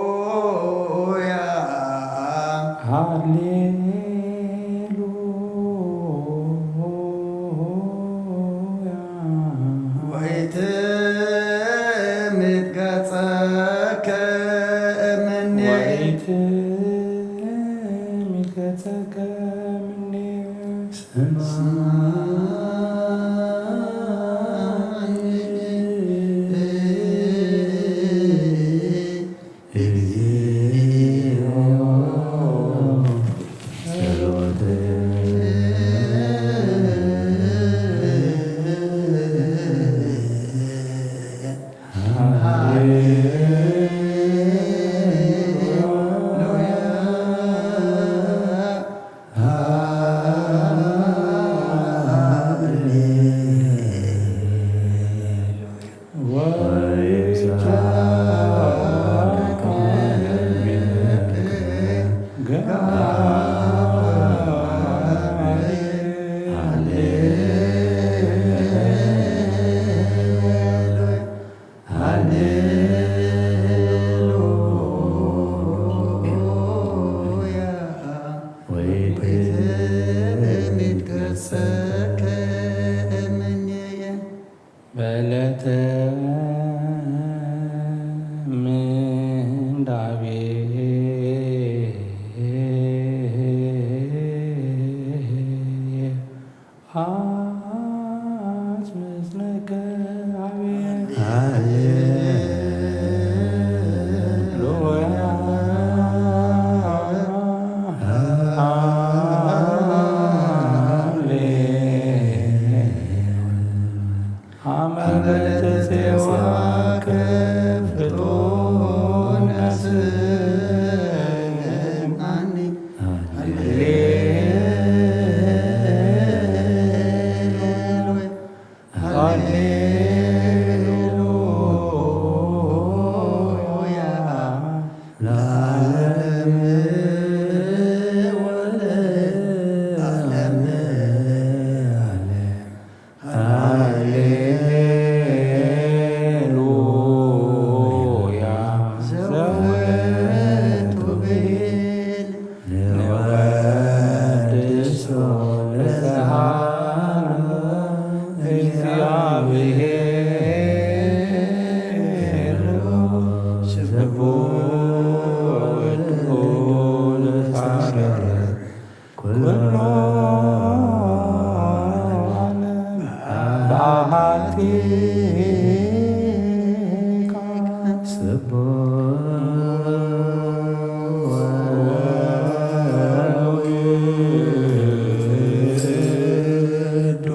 ሃሌሉያ። ሃሌሉያ። ወይትምድ ገጸከ እምኔ። ወይትምድ ገጸከ እምኔ። ስምዓኒ። እግዚኦ ጸሎተ። ሃሌሉያ። ሃሌሉያ። ወይትምድ ገጸከ እምኔየ። በለተ ምንዳቤ አስመዝነከ አቤ። ሃሌሉያ። አመ ለትጼዋ ከፍቶ ነስምዓኒ። ሃሌሉያ። ሃሌሉያ። ለዓለመ ወለዓለመ ዓለም። ሃሌሉያ። ዘወቱ ብሂል ንወድሶ ለዘሃሎ እግዚአብሔር ስቡሕ ውእቱ ለሳረረ ኩሎ ዓለም በአሐቲ ቃል ስቡሕ ወውእቱ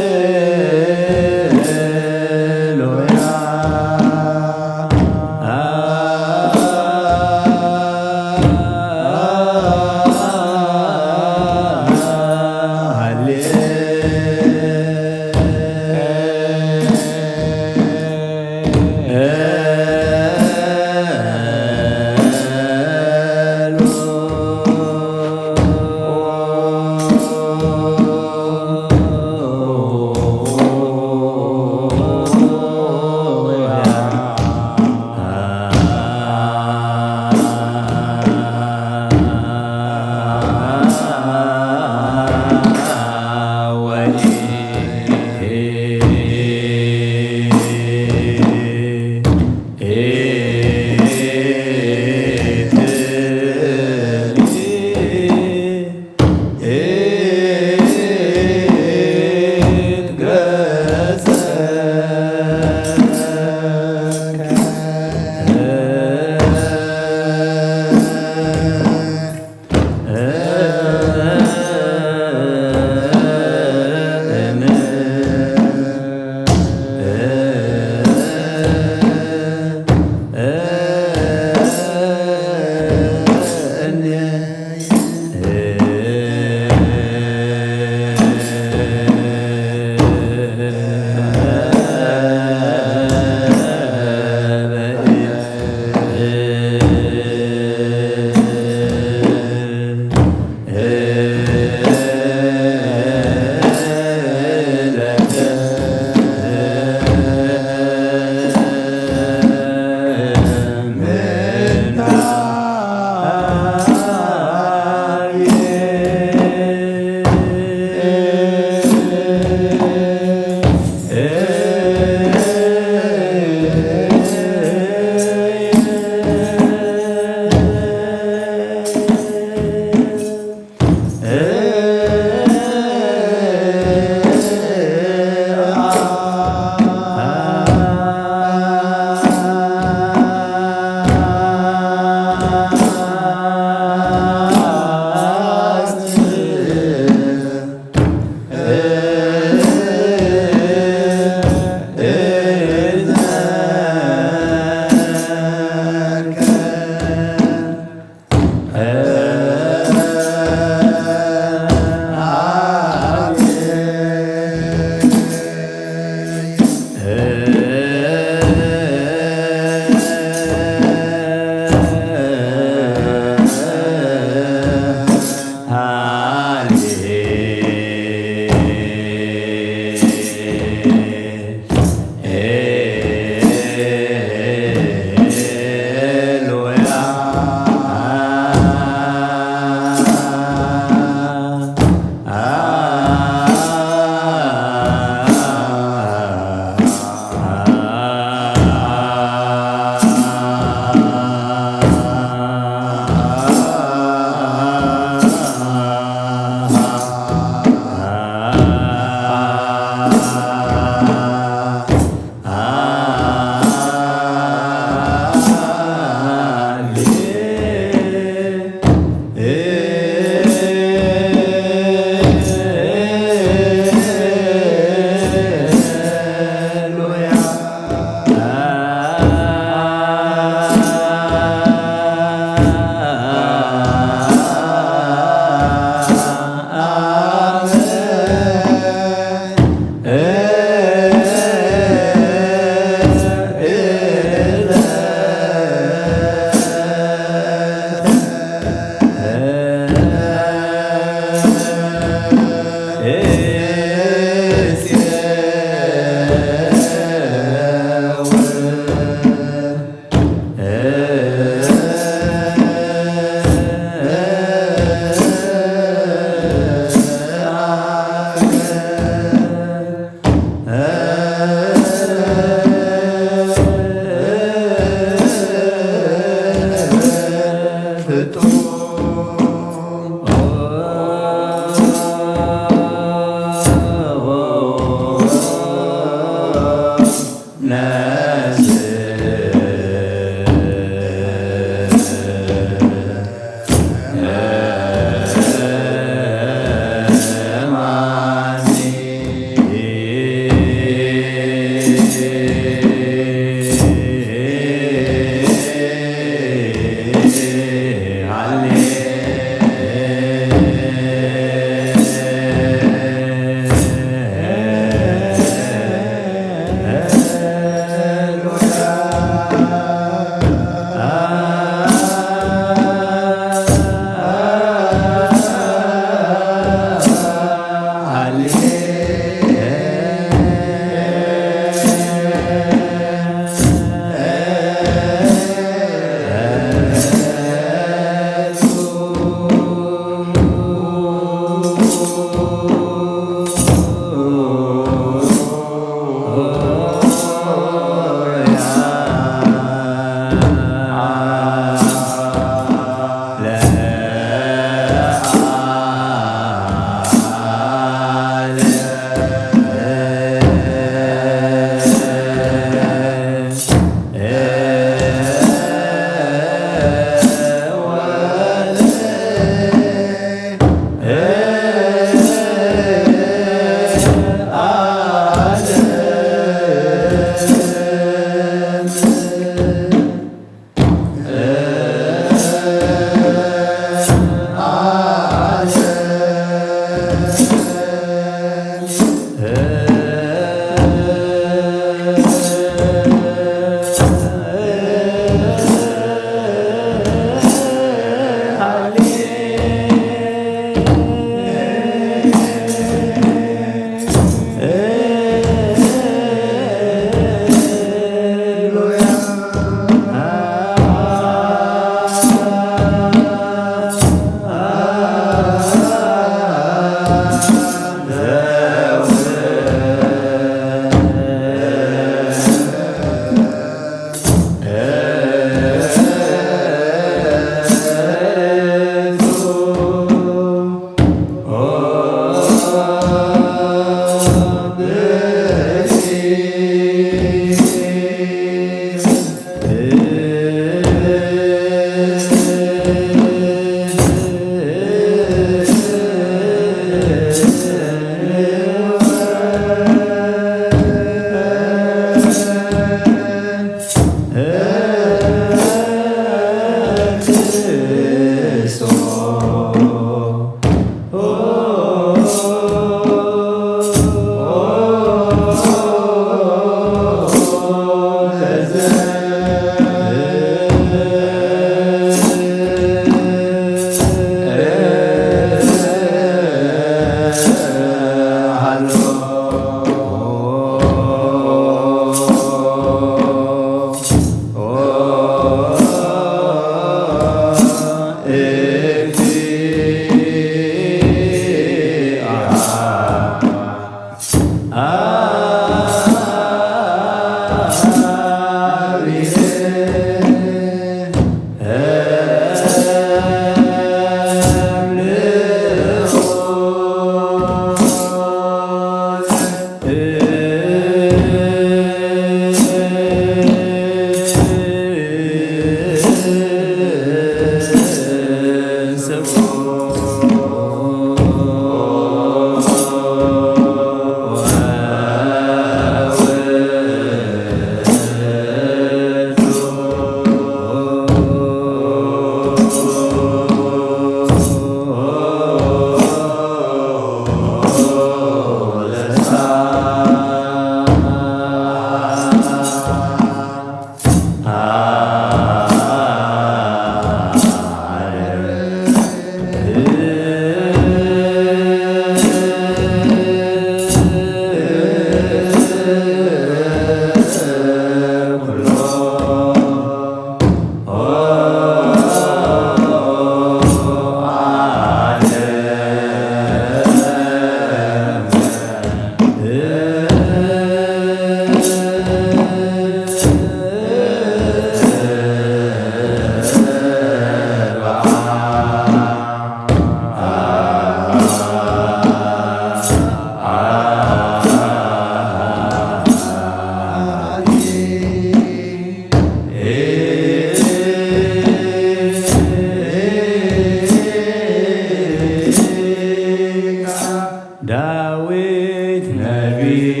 ዳዊት ነቢይ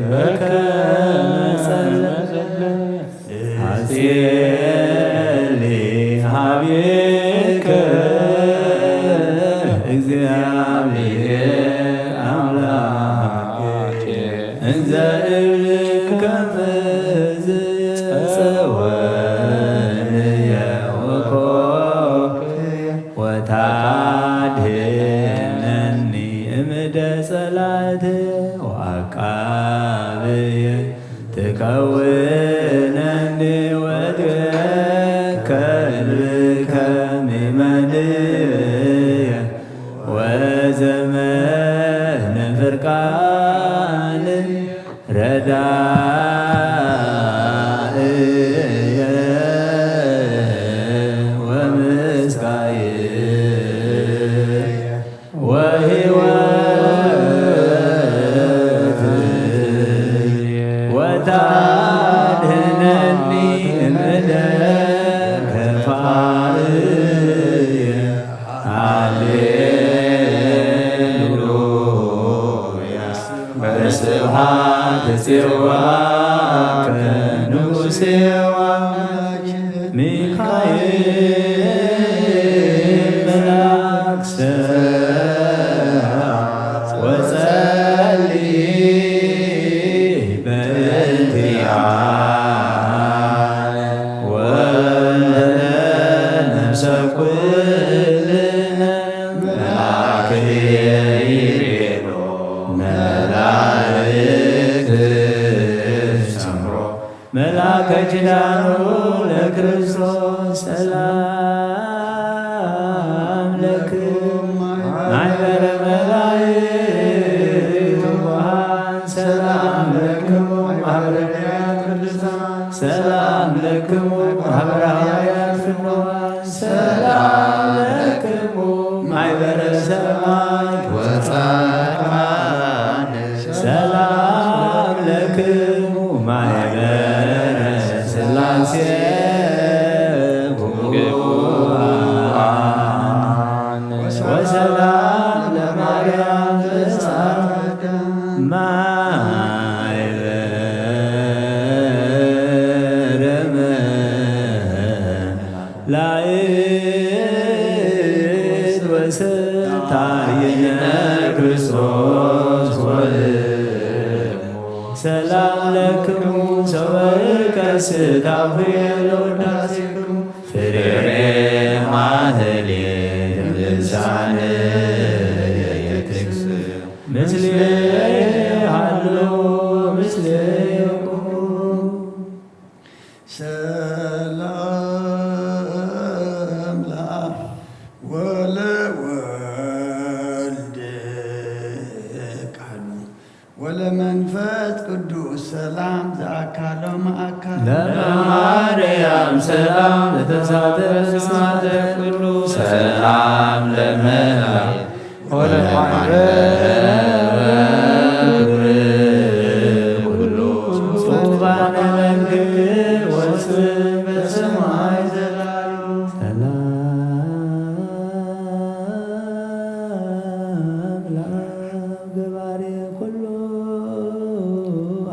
በከመ ጸለየ፣ ሐጺር ሀቤከ እግዚአብሔር አምላኬ፣ እንዘ እብል ከመዝ ጸወንየ ወኮንየ፣ ወታድነኒ እምደ ጸላእት ወአቃብየ ትከውነኒ ወትከልከ ሚመንየ ወዘመነ ፍርቃን ረዳእየ ወምስካየ ወሕይወትየ ወታድነኒ እምደ ከፋእየ። ሃሌሉያ። በስብሐት እፄዋከ ንጉሴ ወአምላኬ ሚካኤል መልአክ ሰላም ወጸሊ በእንቲአነ ወለነፍሰ ኩልነ መልአክየ ይቤሎ መላእክት ሰምሮ መልአከ ኪዳኑ ለክርስቶስ ሰላም ለክሙ ማሕበረ መላእክት ትጉሃን ሰላም ለክሙ ማሕበረ ነቢያት ቅዱሳን ሰላም ለክሙ ማሕበረ ሐዋርያት ፍኑዋን ሰላም ለክሙ ማሕበረ ሰማዕት ወጻድቃን ሰላም ለክሙ ማሕበረ ሥላሴ ትጉሃን ወሰላም ለማርያም ዘሳዳ ማሕበረ ላእት ወስታይነ ክርስቶስ ወእሙ ሰላም ለክሙ ሰበ ከስት አፉየ ለውዳሴክሙ ፍሬ ማህሌት ልሳነ የትክስ ምስሌ ሃሎ ምስሌ ሰላም ለአብ ወለወልድ ቃሉ ወለመንፈስ ቅዱስ ሰላም ዘአካሎ ማእካል ለማርያም ሰላም ለተሳተ ስማተ ኩሉ ሰላም ለመላእክት ወለማሕበረ ኩሉ ጽሑፋነ መንክር ወስም በሰማይ ዘላሉ ሰላም ለአብ ገባሬ ኩሉ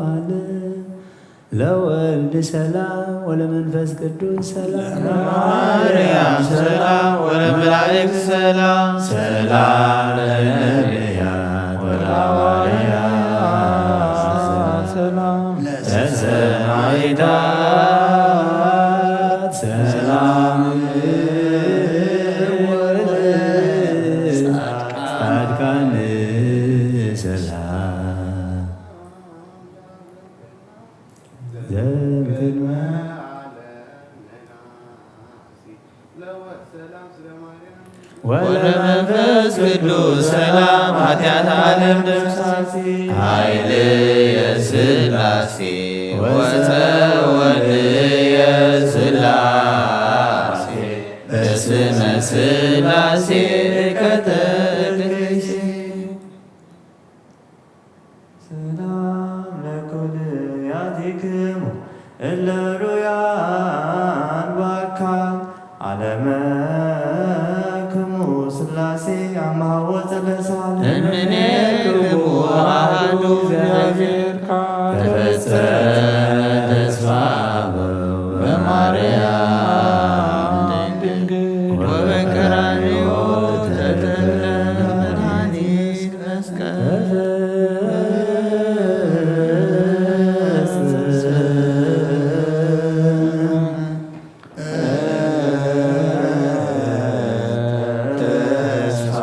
ዓለም ለወልድ ሰላም ወለመንፈስ ቅዱስ ሰላም ለማርያም ሰላም ወለመላእክት ሰላም ሰላም ለነቢያት ወለሐዋርያት ሰላም ለሰማዕታት ዘእንክድመ ወለመንፈስ ቅዱስ ሰላም ኃጢአት ዓለም ደምሳሴ ኃይልየ ሥላሴ ወፀወልየ ሥላሴ በስመ ሥላሴ ቀተልሽ ሰላም ለኩልያቲክሙ እለ ሩያን በአካል ዓለመክሙ ሥላሴ አማወፅ ለሳል እምኔክሙ አሐዱ እግዚአብሔር ተፈጸመ ተስፋ በማርያም ድንግል ወበቀራንዮ ተተለ መድኃኒት መስቀል ተስፋ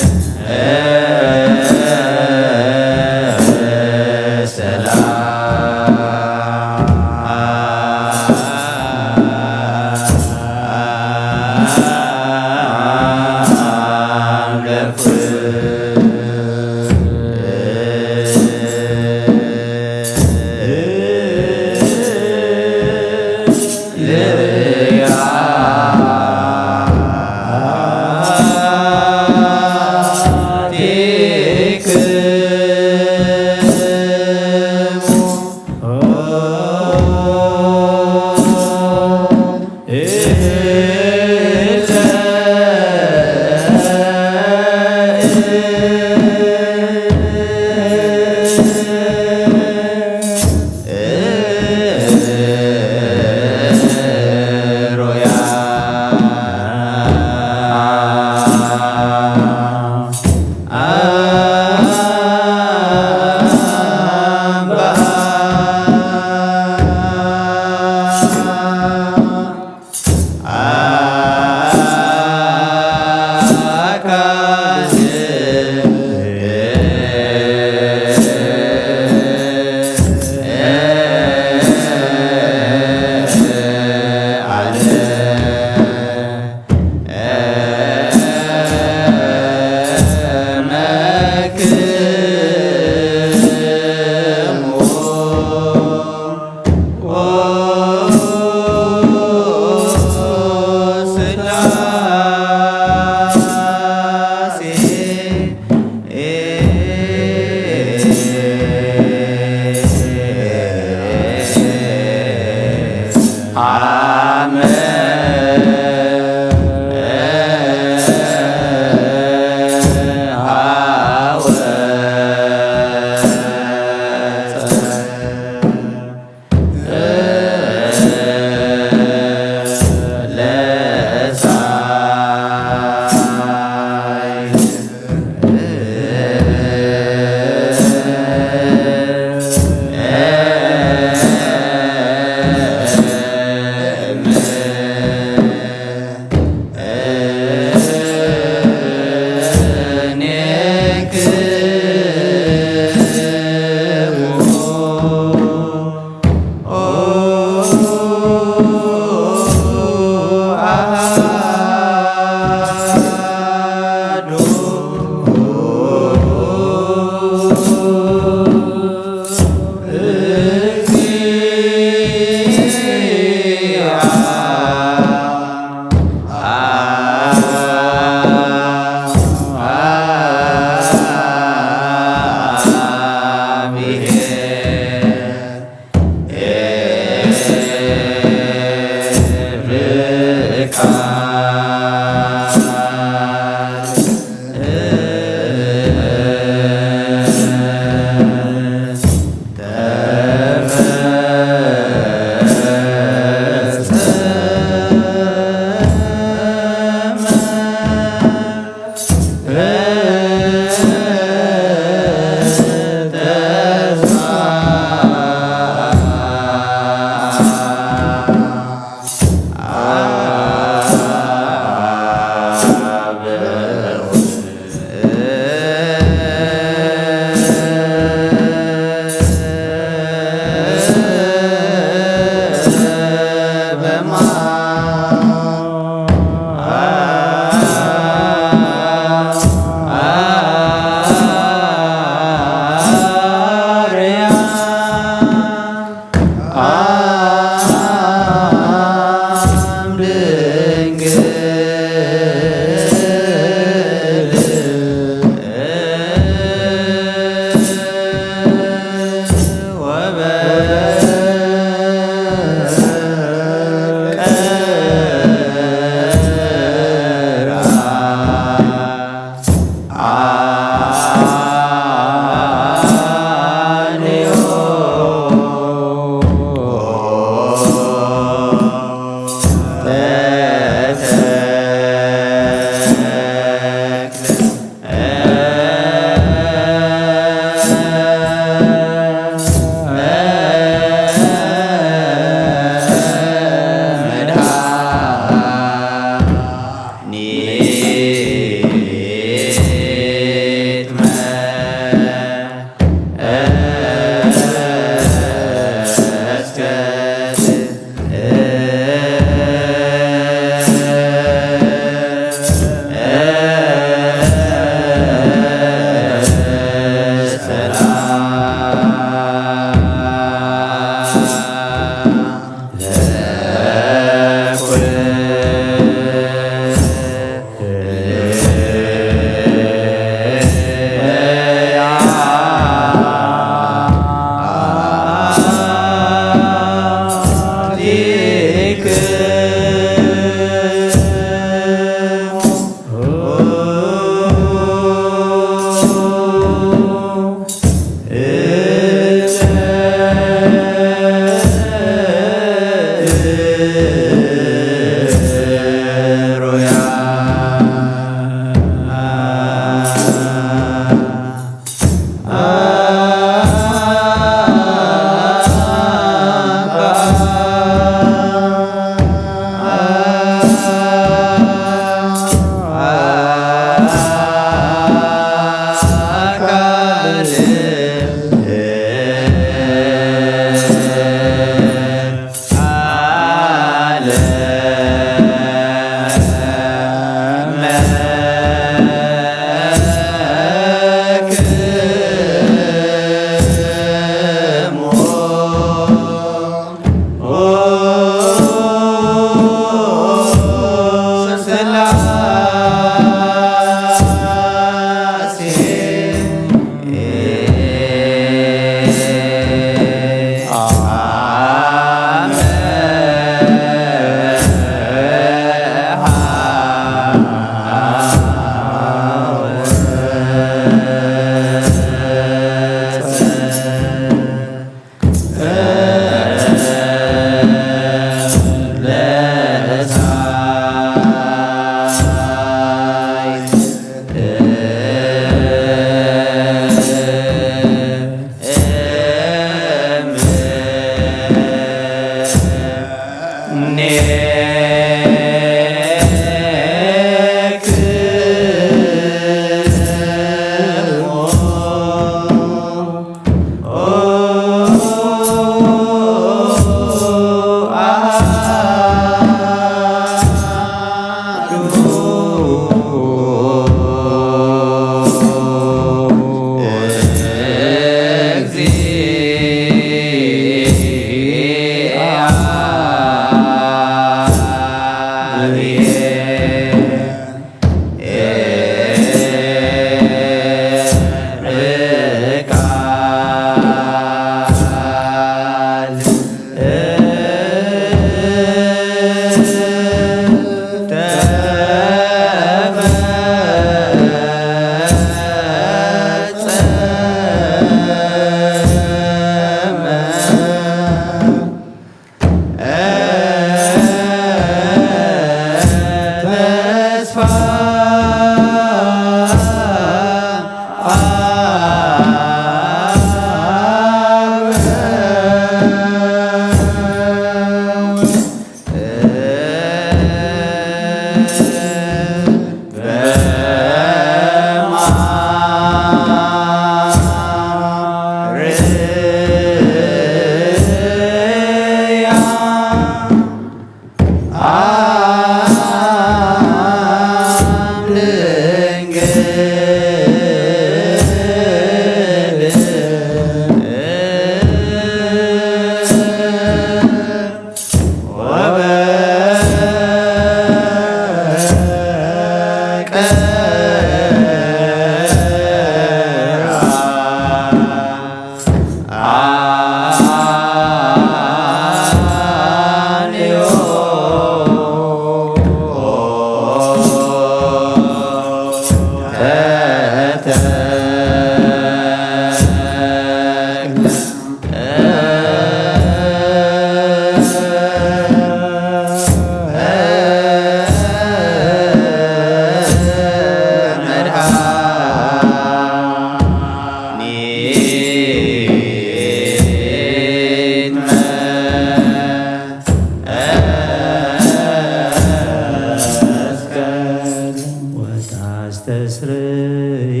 ወታስተስርይ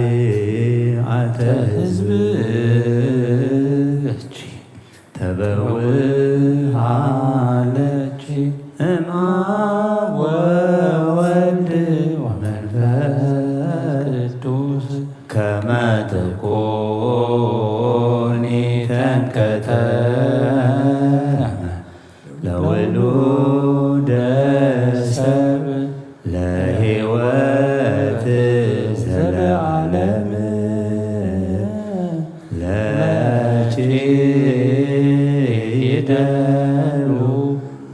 ኃጢአተ ሕዝብኪ ተበውሃለኪ እምአብ ወወልድ ወመንፈስ ቅዱስ ከመ ትኩኒ ተንከተመ ለውሉደ ሰብ ለሕይወት ዘለዓለም ለኪ ይደሉ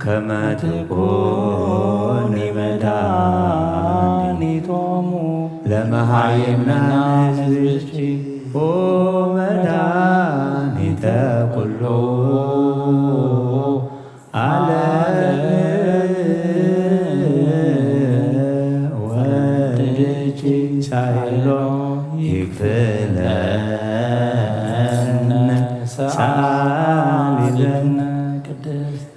ከመ ትኩኒ መድኃኒቶሙ ለመሃይምናን ሕዝብኪ ኦ መድኃኒተ ኩሉ ዓለም ወልድኪ ሳይሎ ይክፍለነ ሰአሊ ለነ ቅድስት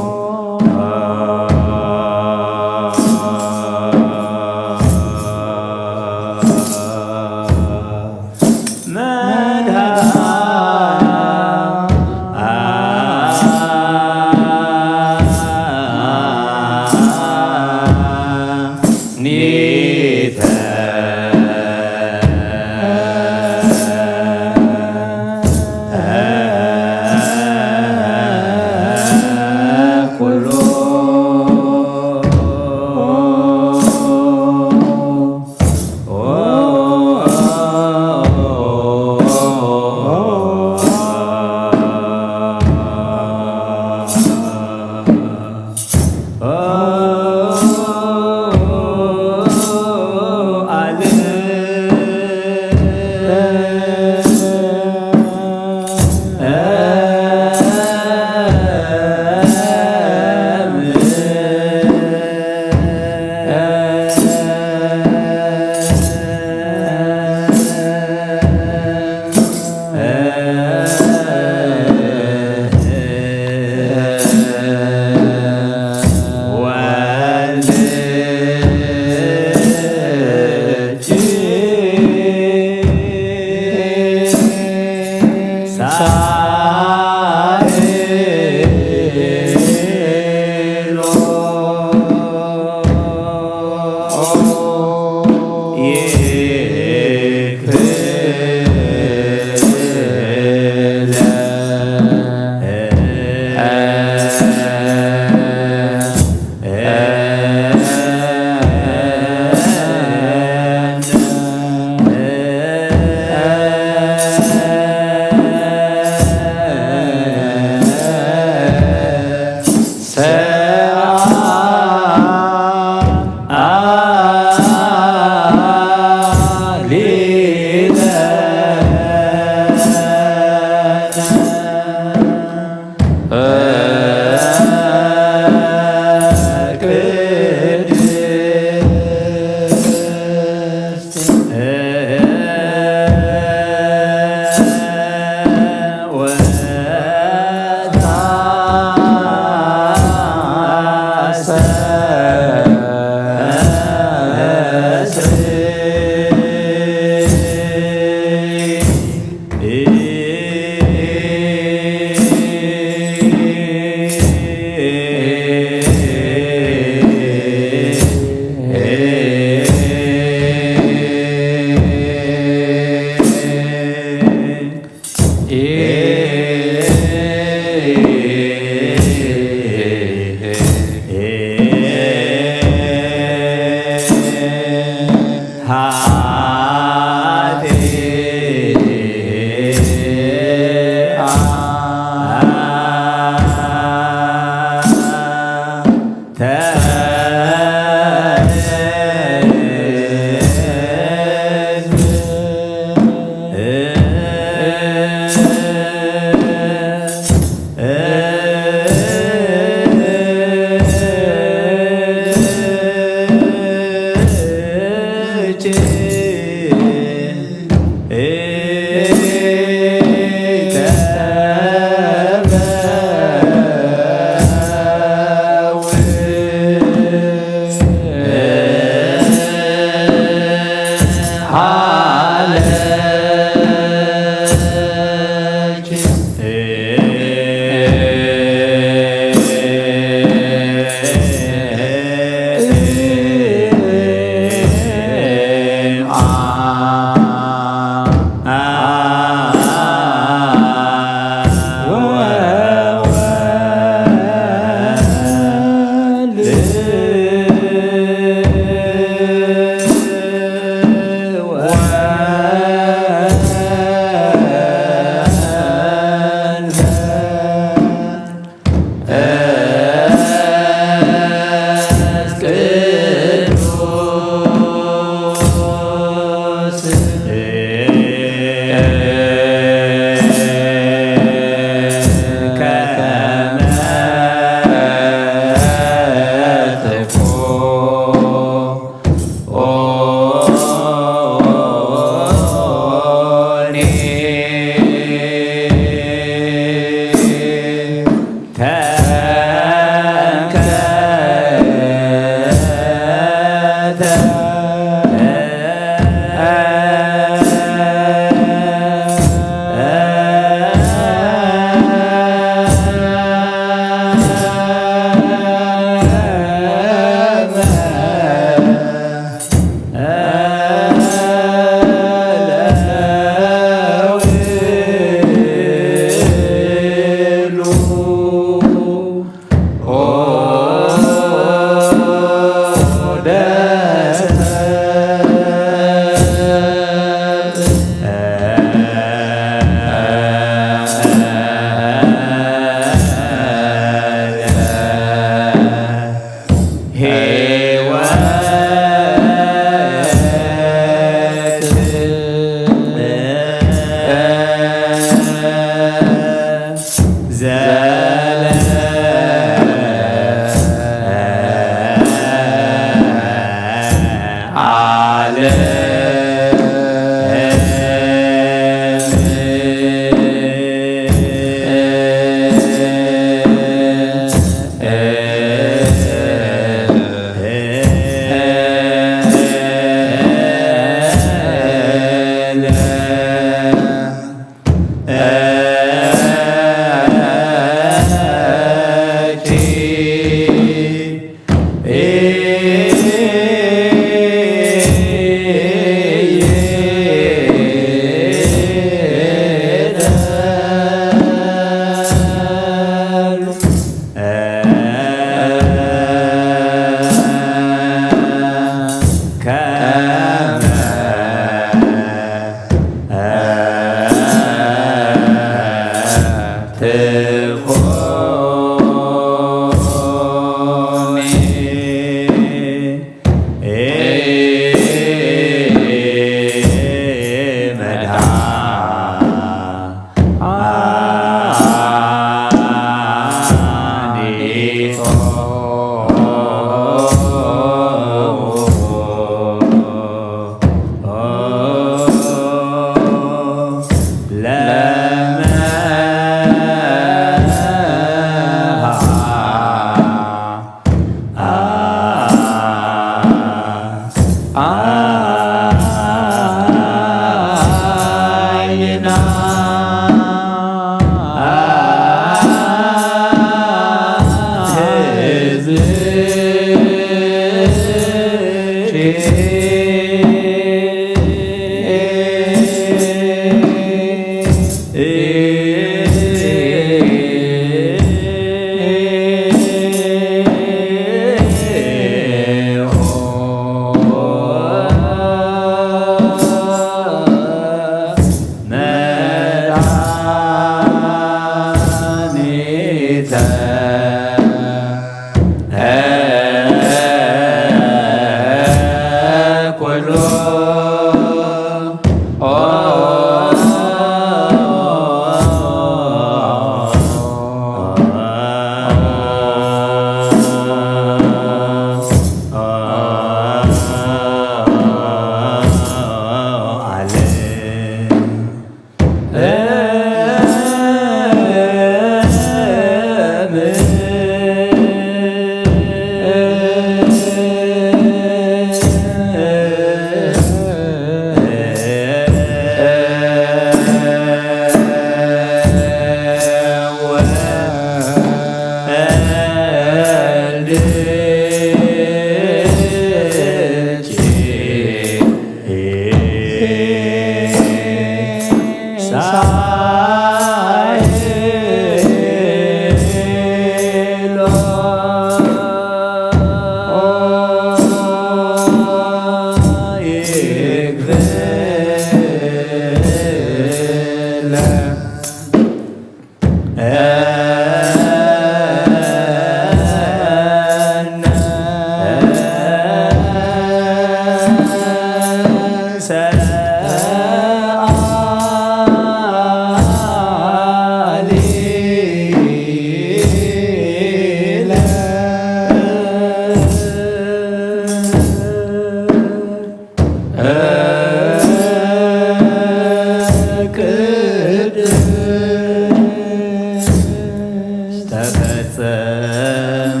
ተፈጸመ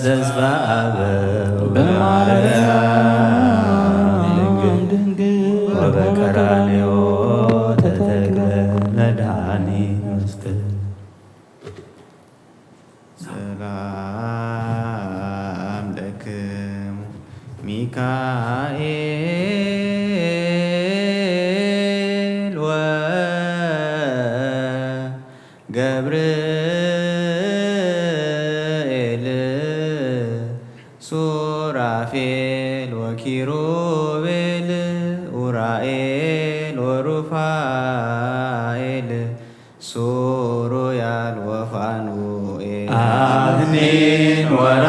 ተስፋ አበው በማርያም ድንግል ወበቀራንዮ ተተክለ መድኃኒት። ሰላም ለክሙ ሚካኤል ወገብርኤል ሱራፌል ወኪሩቤል ኡራኤል ወሩፋኤል ሱሩያል ወፋኑኤል። አብኒን ወራጉኤል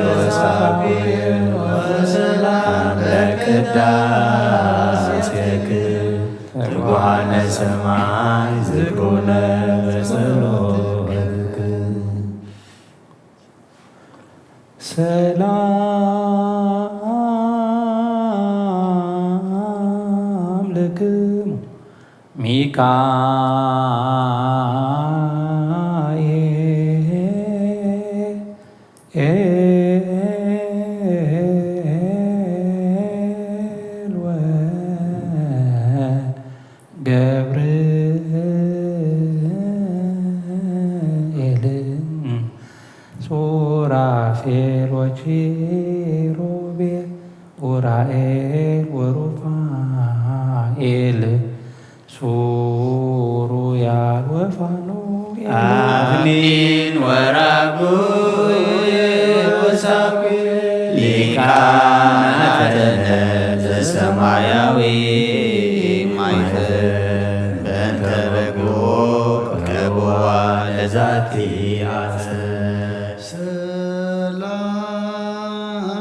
ወሳኩኤል ወሰላም ለቅዳሴክ ትጉሃነ ሰማይ ዝኩነ በጸሎትክ። ሰላም ለክሙ ሚካኤል ወገብርኤል ሱራፌል ወኪሩቤል ኡራኤል ወሩፋኤል ሱሩያል ወፋኑኤል። አብኒን ወራጉኤል ወሳኩኤል ሊቃነ ፈተነ ዘሰማያዊ ማይፈር በእንተ በጎ ቀብዋ ለዛቲ አጸ።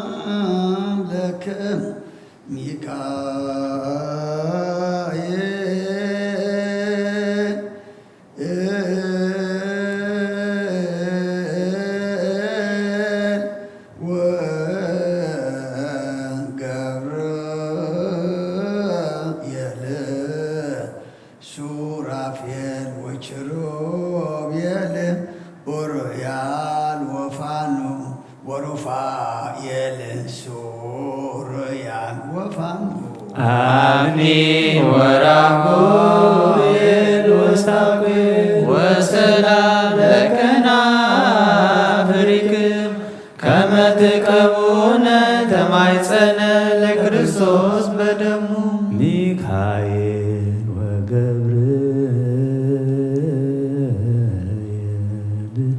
ሰላም ለክም ሚካኤል ወገብርኤል ሱራፌል ወኪሩቤል ኡሩያል ወፋኑ ወሩፋኤል ሱሩያል ወፋኑ። አብኒ ወራጉኤል ወሳኩኤል ወሰላም ለከናፍሪክም ከመ ትቀቡነ ተማይጸነ ለክርስቶስ በደሙ። ሚካኤል ወገብርኤል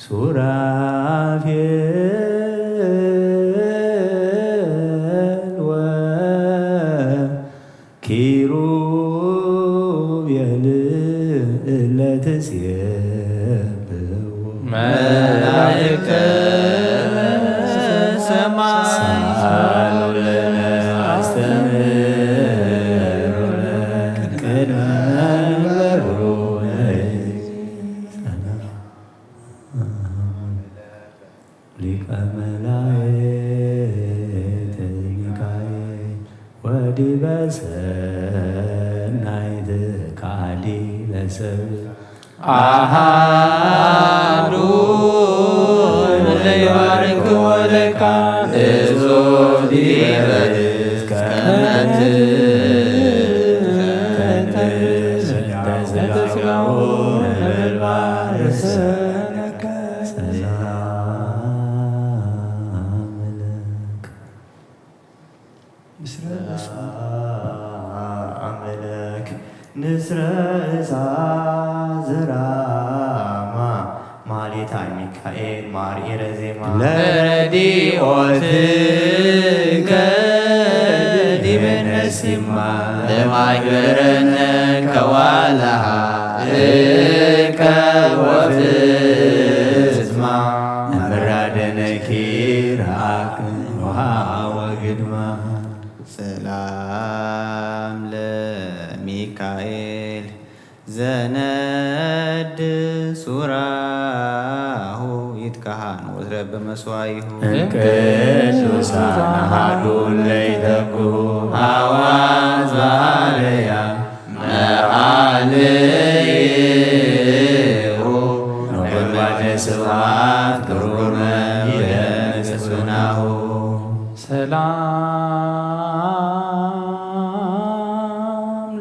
ሱራፌል ወኪሩቤል እለ ትሴብሕዎ መላእክተ ሰማይ ሳሉ ለነ አስተምህሩ ለነ ቅድመ መንበሩ ለይት ሊቀ መላእክት ሚካኤል ወዲበ ሰናይት ካሊ ለሰብ አሃዱ ለይባርክ ወለካ እዞ ዲበ እስከ መትፈንተ ስጋው ነበልባል ሰላም ለክ። ምስረ እሳ አምልክ ንስረ እሳ ዘራማ ማሌታ ሚካኤል ማር ኤረ ዜማ ለረዲኦትከ ዲበ ነሲማ ለማይበረነ ከዋላሃ እከ ወፍጽማ መራደነኪ ረአክ ውሃ ወግድማ። ሰላም ለሚካኤል ዘነድ ሱራሁ ይትከሃን ወትረብ መስዋይሁ። እም ቅዱሳን አሃዱ ለይተኩ አዋዝ ባህርያ መዓልሁ ነጎድጓደ ስብሐት ግሩመ ይደምጽ ፍናሁ። ሰላም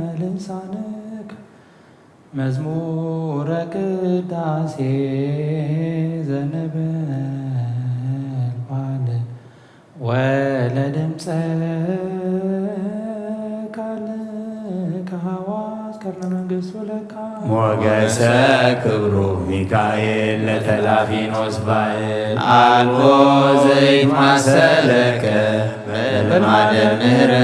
ለልሳንክ መዝሙረ ቅዳሴ ዘነበልባል ወለድምፀ ቃልከ ሐዋዝ ሞገሰ ክብሩ ሚካኤል ለተላፊኖስ ባእል አልቦ ዘይትማሰለከ በልማደ ምህረት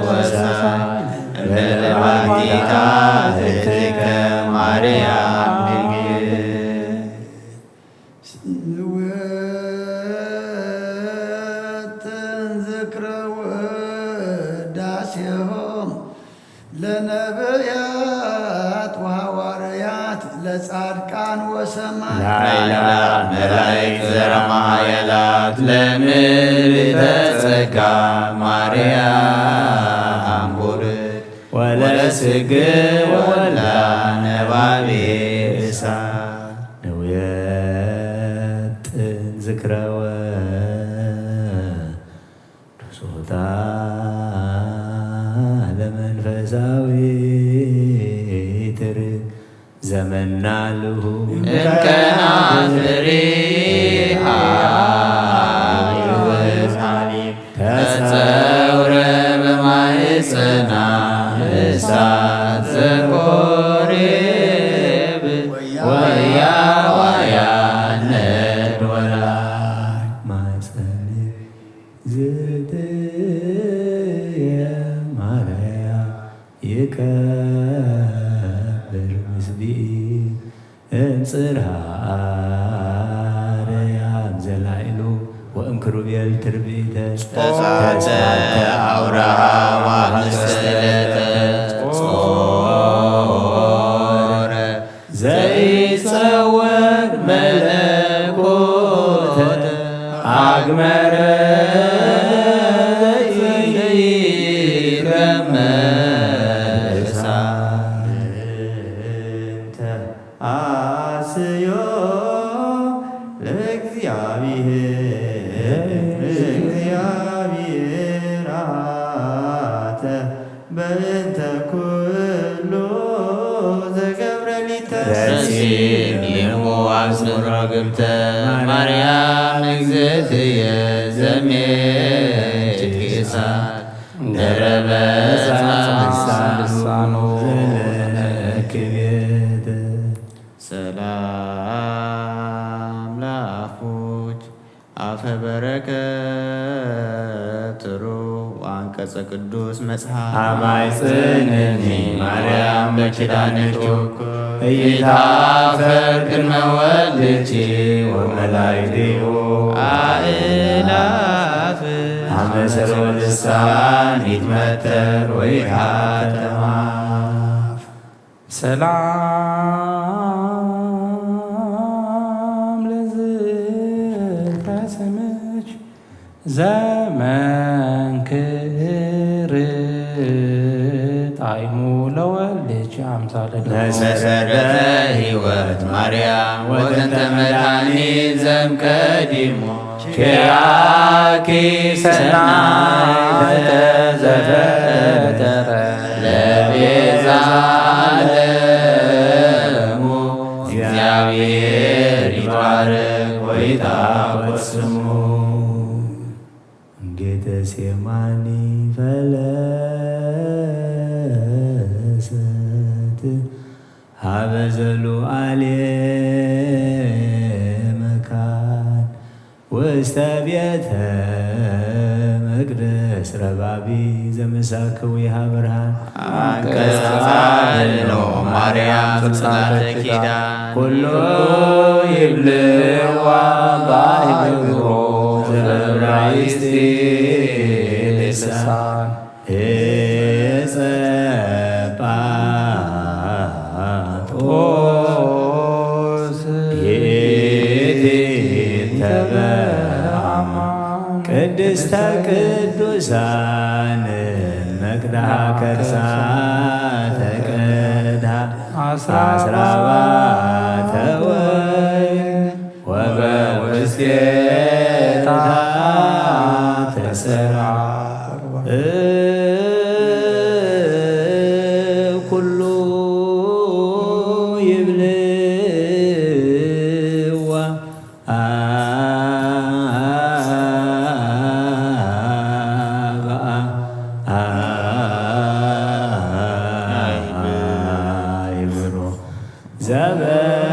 ወሳይ በልባቲታ እትከ ማርያም ድንግል ንወጥን ዝክረ ውዳሴሆም ለነብያት ወሐዋርያት ለጻድቃን ወሰማዕት ላዕላ መላእክት ዘራማ ኃያላት ለምልዕተ ጸጋ ማርያም ቡርክ ወለስግ ወላ ነባቤ እሳ ንውየጥን ዝክረወ ርሱታ ለመንፈሳዊ ትርግ ዘመና ልሁ እምከና ፍሬሃ ተጸውረ በማህፀና እሳት ዘኮሬብ ወያ ዋያ ነድ ወላ ማፀን ዝትየ ማርያ ይከብር ምስቢ እምፅርሃ ኣርያም ዘላይሉ ወእም ክሩቤል ትርቢተ ተጻተ አውራሃ ዋህስተለተ ጾረ ዘይጸወር መለኮተ አግመረ ዘይረመሳ እንተ አስዮ ለእግዚአብሔር ለእግዚአብሔር አተ በእንተ ኩሉ ዘገብረ ሊተ ረሲም የምዋስ ምሮ ግብተ ማርያም እግዝእትየ ዘሜ ጭቂሳ ደረበ ልሳኑ ዘለክቤት ሰላም ለአፉች አፈ በረከት ትሩ አንቀጸ ቅዱስ መጽሐፍ አማይጽንኒ ማርያም በኪዳንኪ እይታፈር ቅድመ ወልድኪ ወመላእክቲሁ አእላፍ አመሰሎ ልሳን ይትመተር ወይሃተማ ሰላም ለዝክረ ስምች ዘመንክር ጣዕሙ ለወልድኪ አምሳለ መሰረተ ሕይወት ማርያም ወጥንተ መድኃኒት ዘምቀዲሞ ኪያኪ ሰናይተ ዘፈጠረ ለቤዛ ዓለሙ እግዚአብሔር ይባረክ ወይታወቅ ስሙ። ጌተሴማኒ ፈለሰት ሀበ ዘሉዓሌ መካን ውስተ ቤተ መቅደስ ረባቢ ዘመሳክዊሃ ብርሃን አንቀጸ ጻድሎ ማርያም ጽላተ ኪዳን ኩሉ ይብልዋ ባይብሮ ዘበብራይስቲ ልሳን እጸ ጳጦስ ይእቲ ተበአማ ቅድስተ ቅዱሳን መቅድሃ ከርሳ ተቀድሃ አስራባተ ወይን ወበውስቴታ ተሰራ ኩሉ ይብልዋ አበአ ዘበእብራ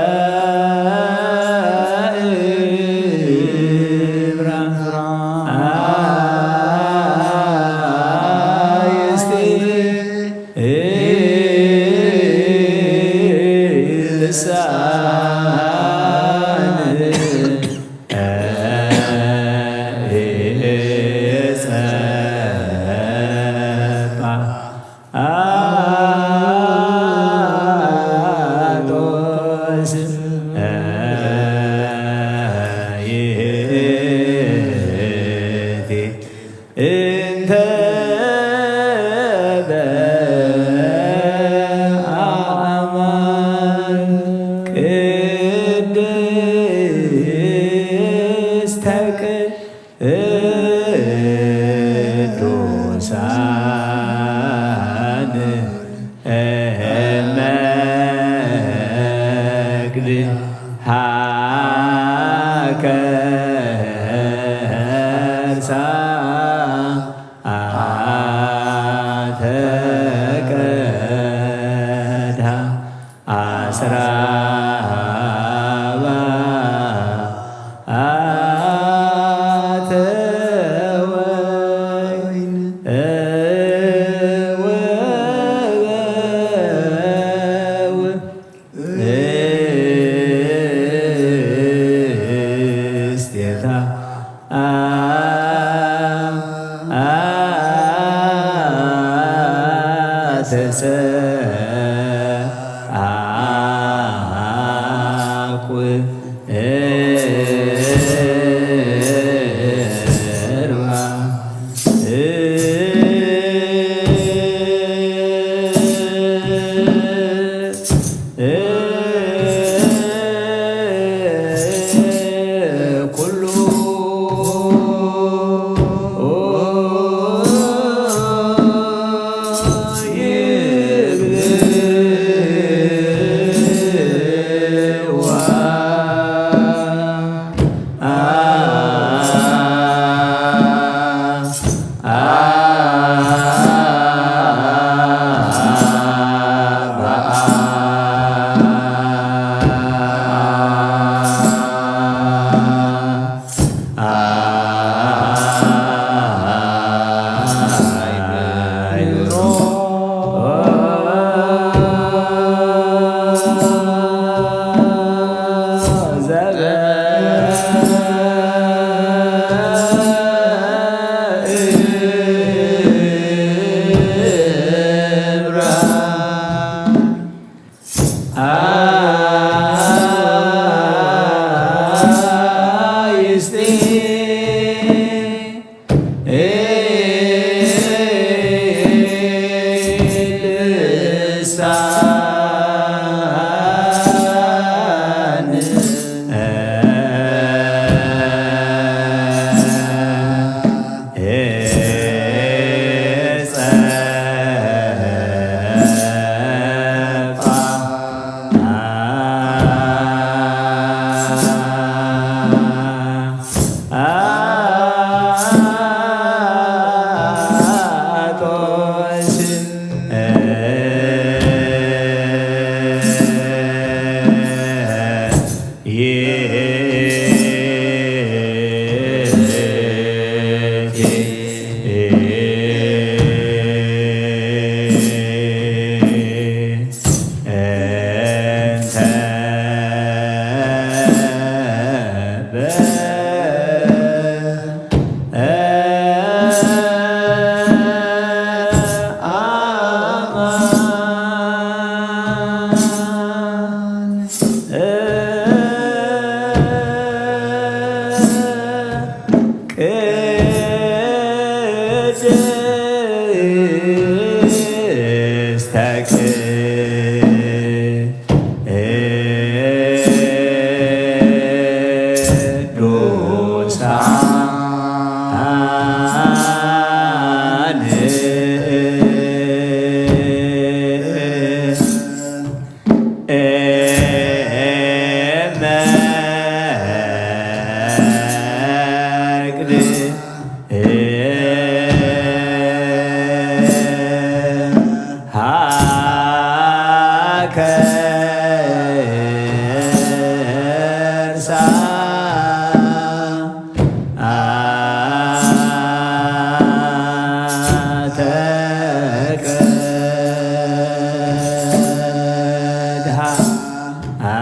አ-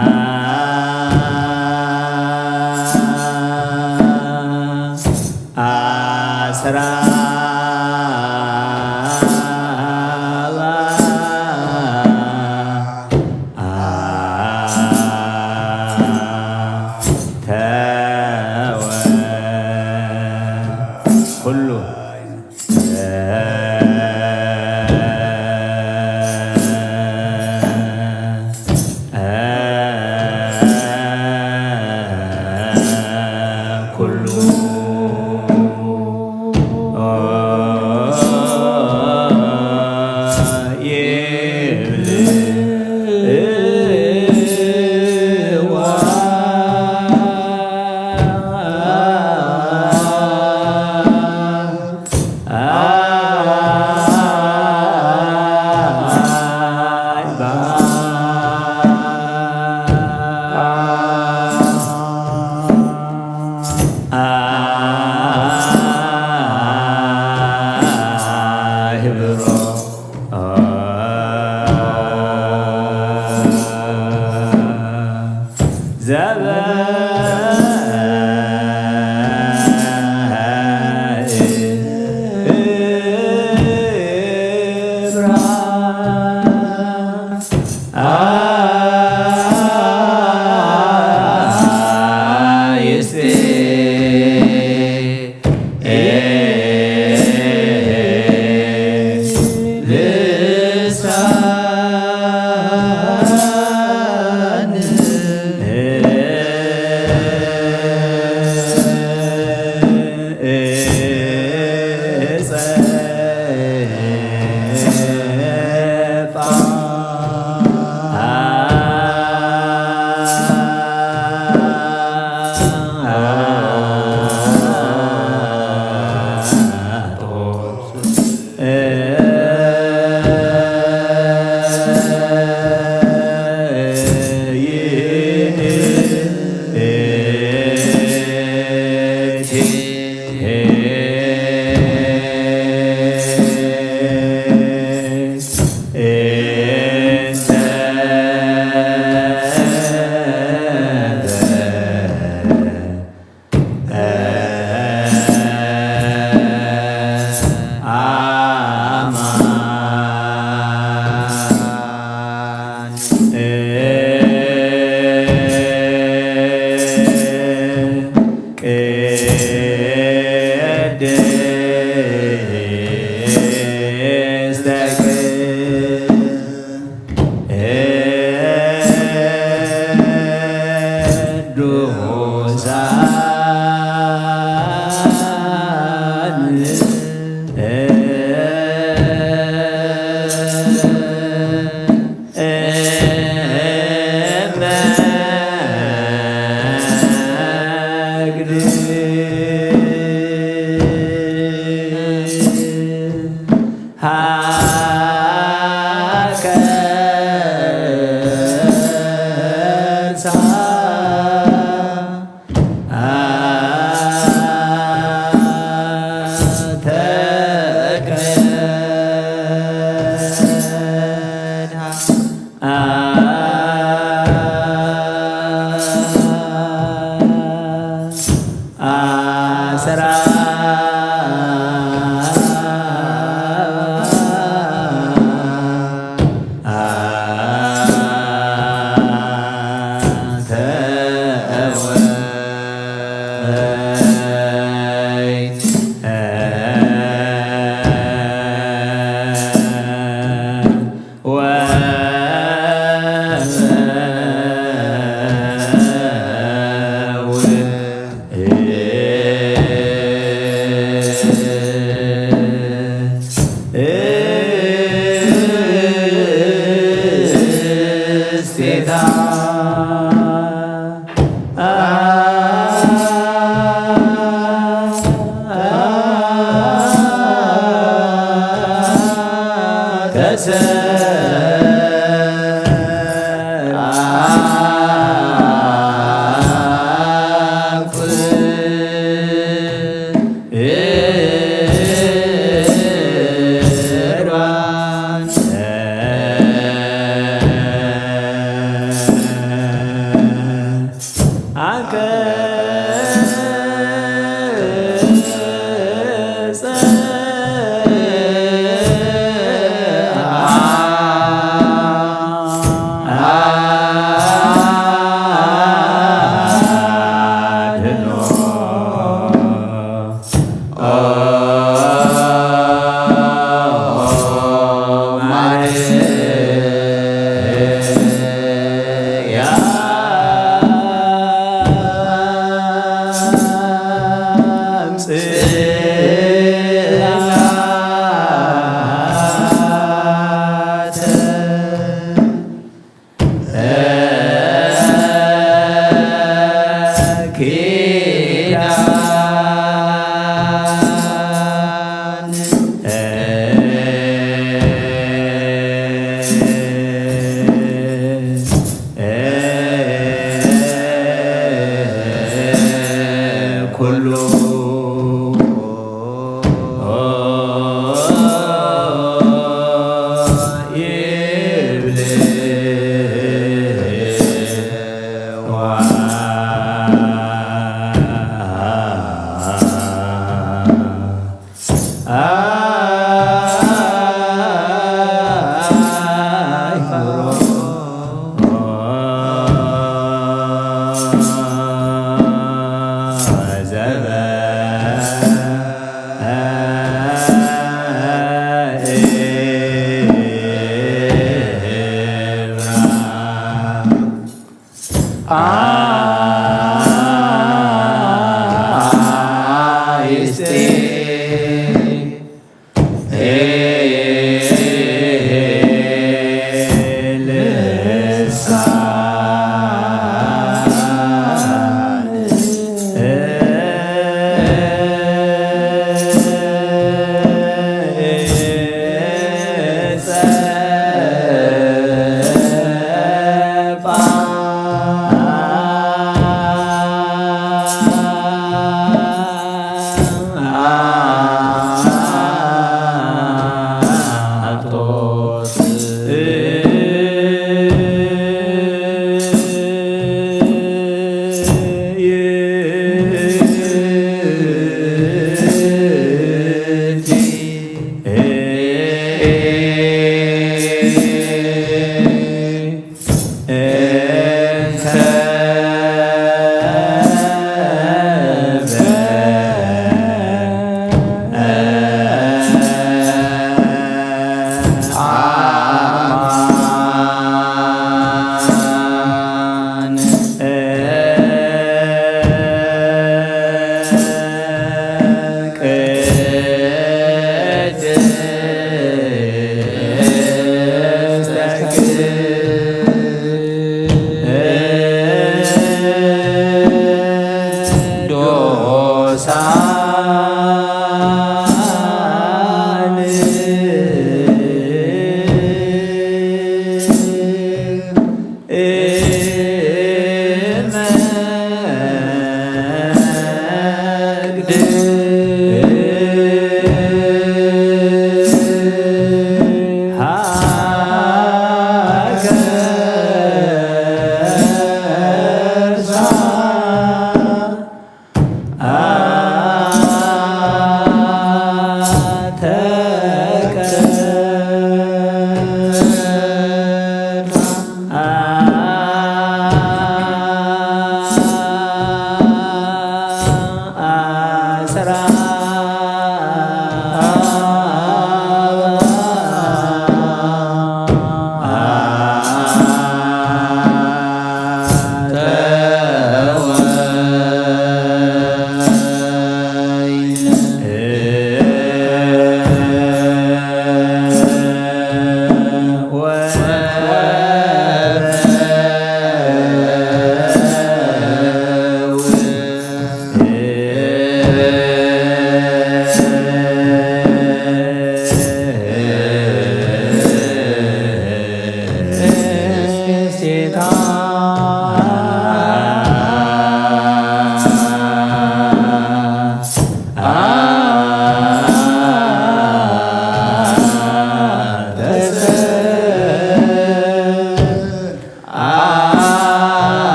አስራ ተወ ኩሉ ኩሉ ይብልዋ ኩሉ ይብል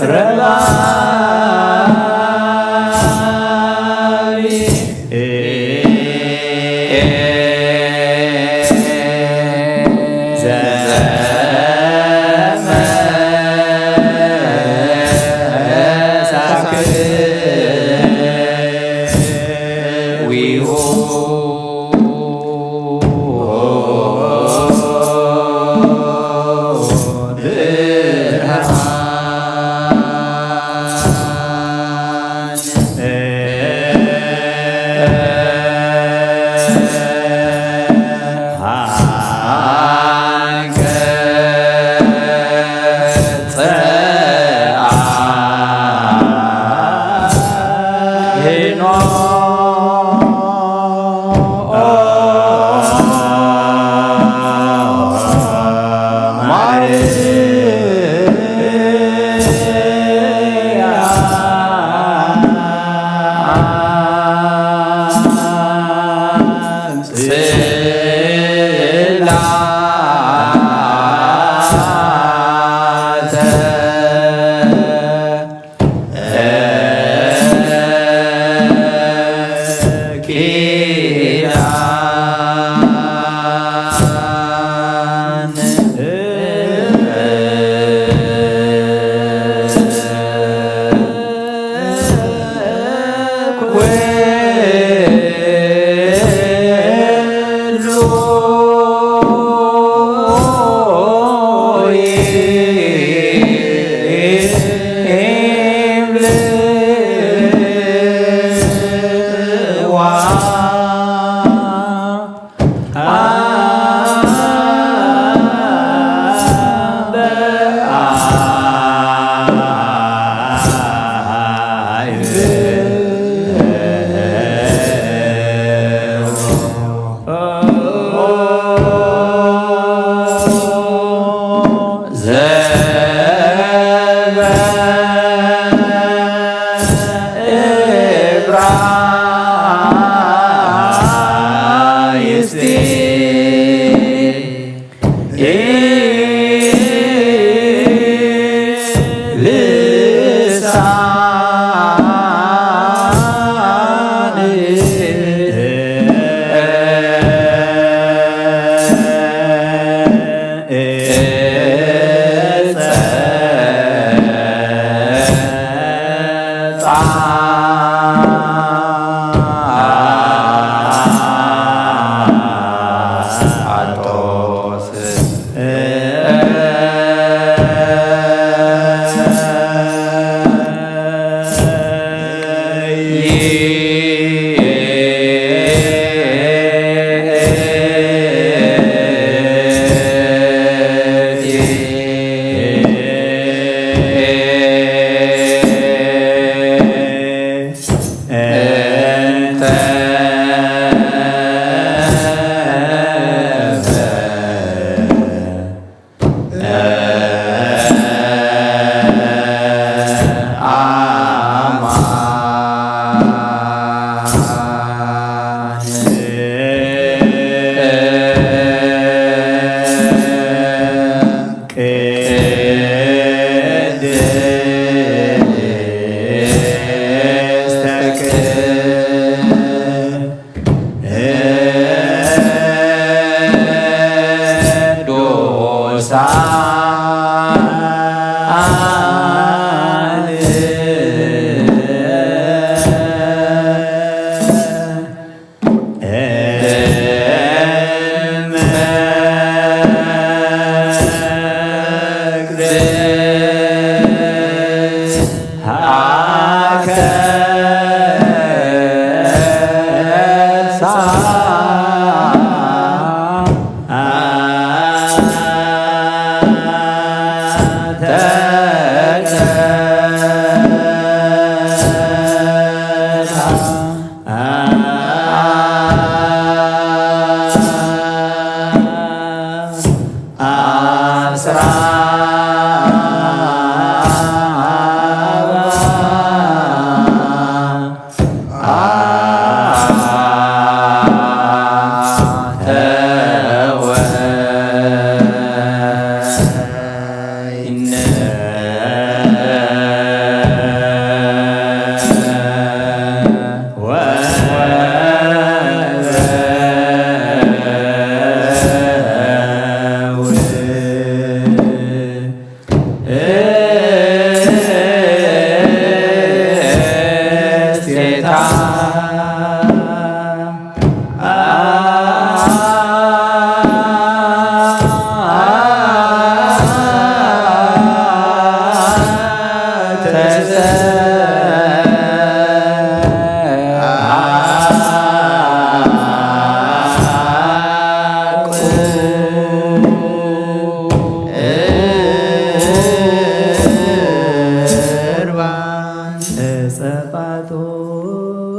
ረባቢ ዘመሳክዊሁ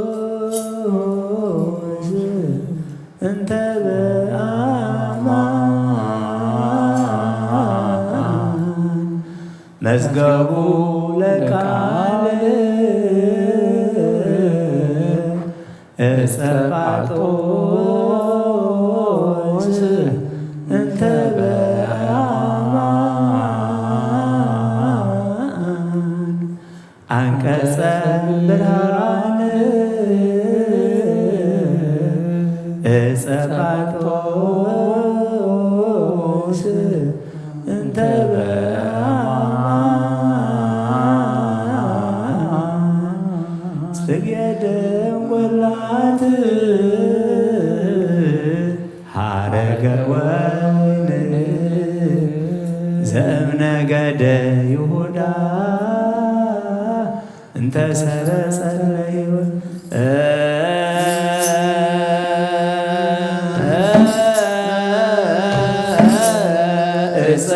ጸጳጦስ እንተ በአማን መዝገቡ ለቃል እጸጳጦስ እንተ በአማን አንቀጸ ብርሃን እጸጳጦስ እንተ በአማን ጽጌ ደንጎላት ሐረገ ወይን ዘእምነገደ ይሁዳ እንተ ሰረጸ ለይሁዳ እጸ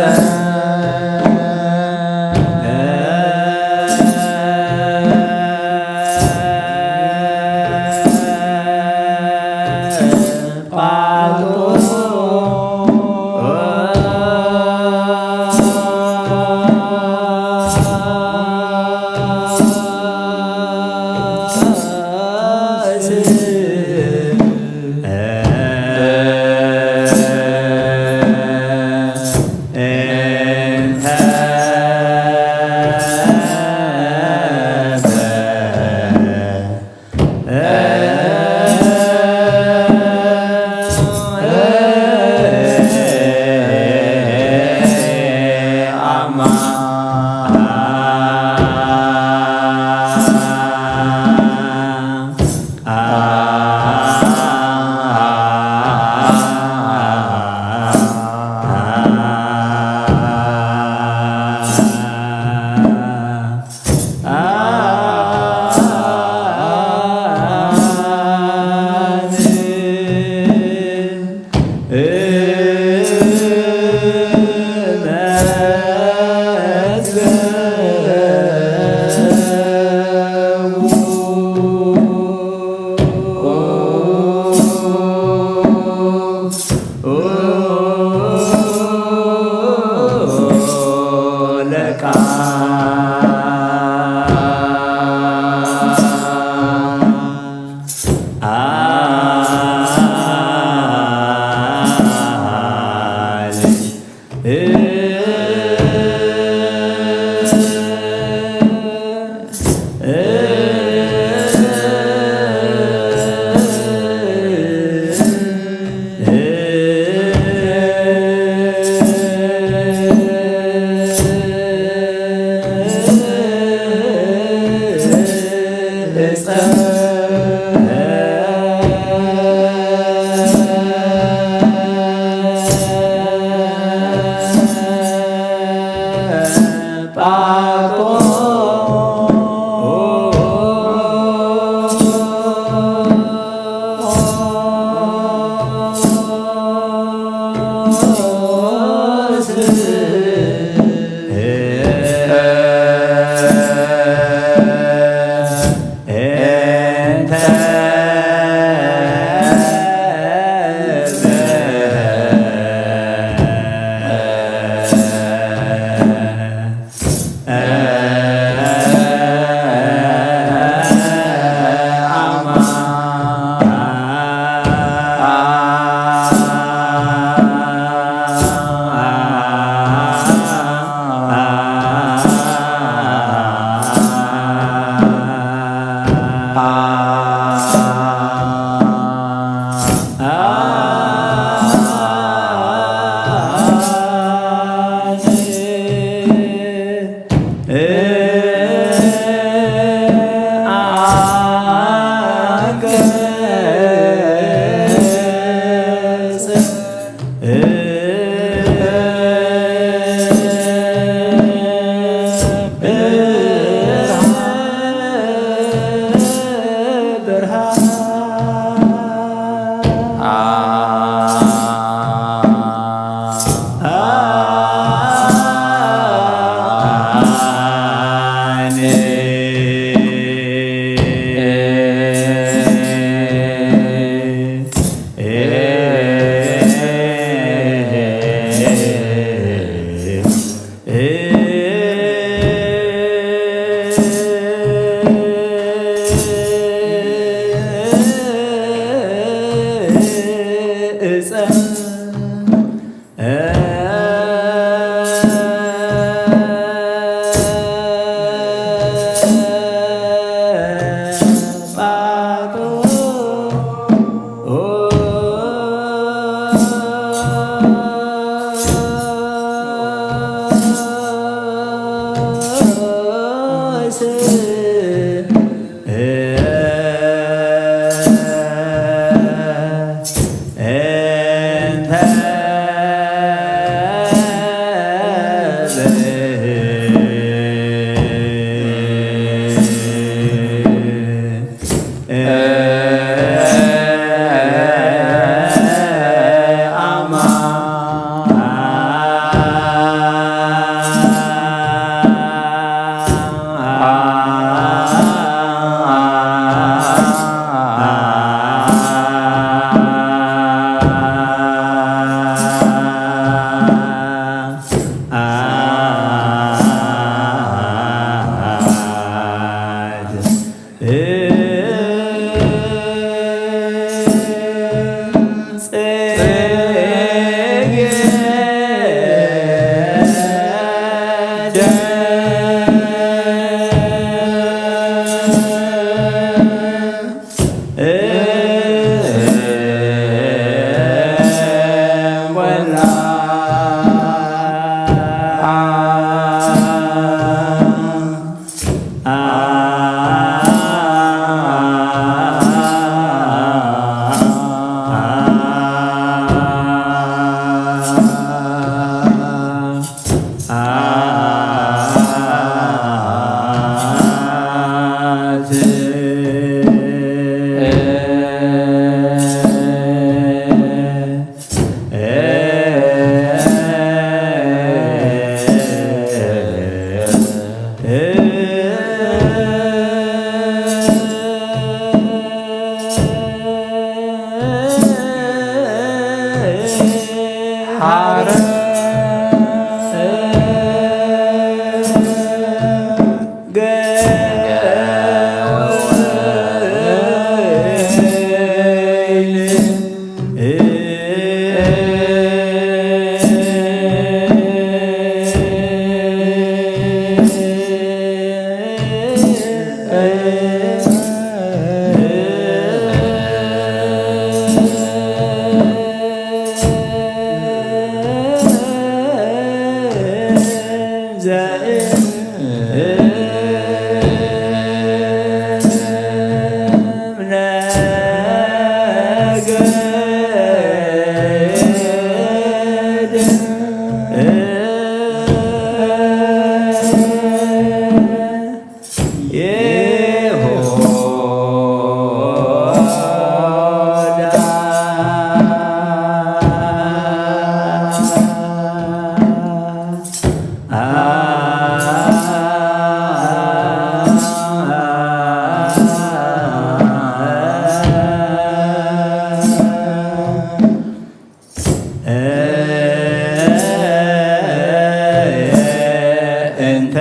እንተ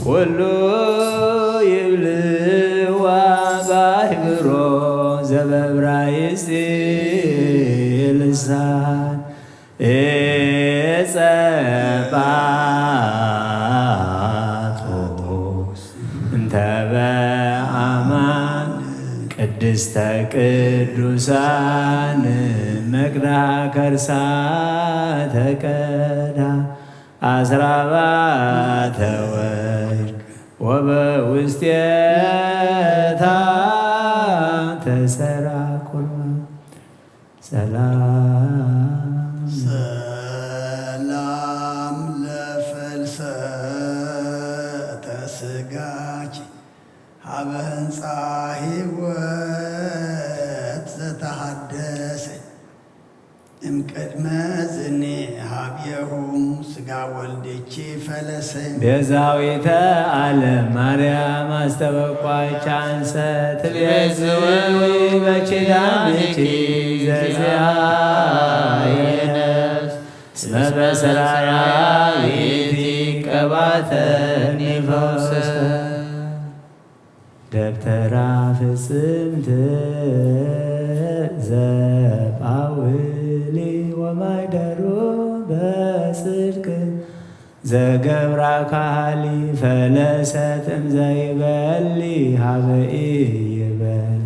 ኩሉ ይብል ዋጋ ይብሮ ዘበብራይስጢ ልሳን ኤጸጳጦስ እንተ በአማን ቅድስተ ቅዱሳን መቅዳ ከርሳ ተቀዳ አስራባተ ወርቅ ወበውስቴታ ተሰራ ቁርባ ሰላም ሰላም ለፈልሰተ ስጋኪ ሀበ ህንፃ ህይወት ዘተሃደሰ እምቅድመ ዝኒ ሀብየሁም ስጋ ወልድኪ ፈለሰ። ቤዛዊተ ዓለም ማርያም ኣስተበቋይ ቻንሰ ትቤዝዊ በኪዳንኪ ዘዚአየ ነፍስ እስመ በሰራያ ይእቲ ቀባተኒ ፈውሰ። ደብተራ ፍጽምት ዘጳውሊ ወማይደሩ በጽድቅ ዘገብራ ካሊ ፈለሰት እምዘይበሊ ሀበኢ ይበል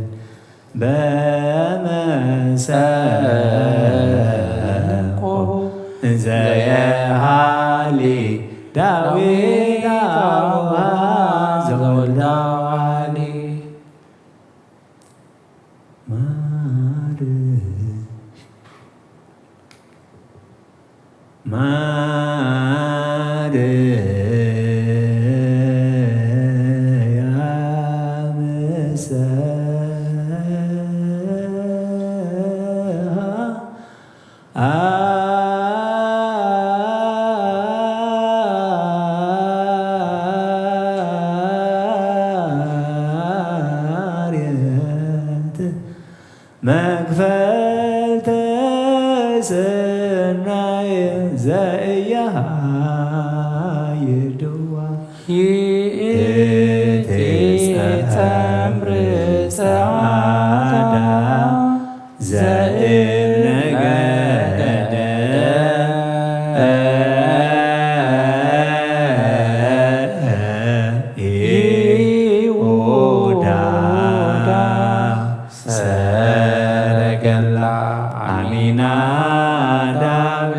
በመሰቆ እንዘየሃሊ ዳዊት አቡሃ ዘወልዳ ዋሊ ማርሽ ማርያም ሰሃ አርየት መክፈልተ ስናይ ዘእያሃይድዋ ይእቲ ጸምሪ ጸዓዳ ዘእም ነገደ ይሁዳ ሰረገላ አሚናዳብ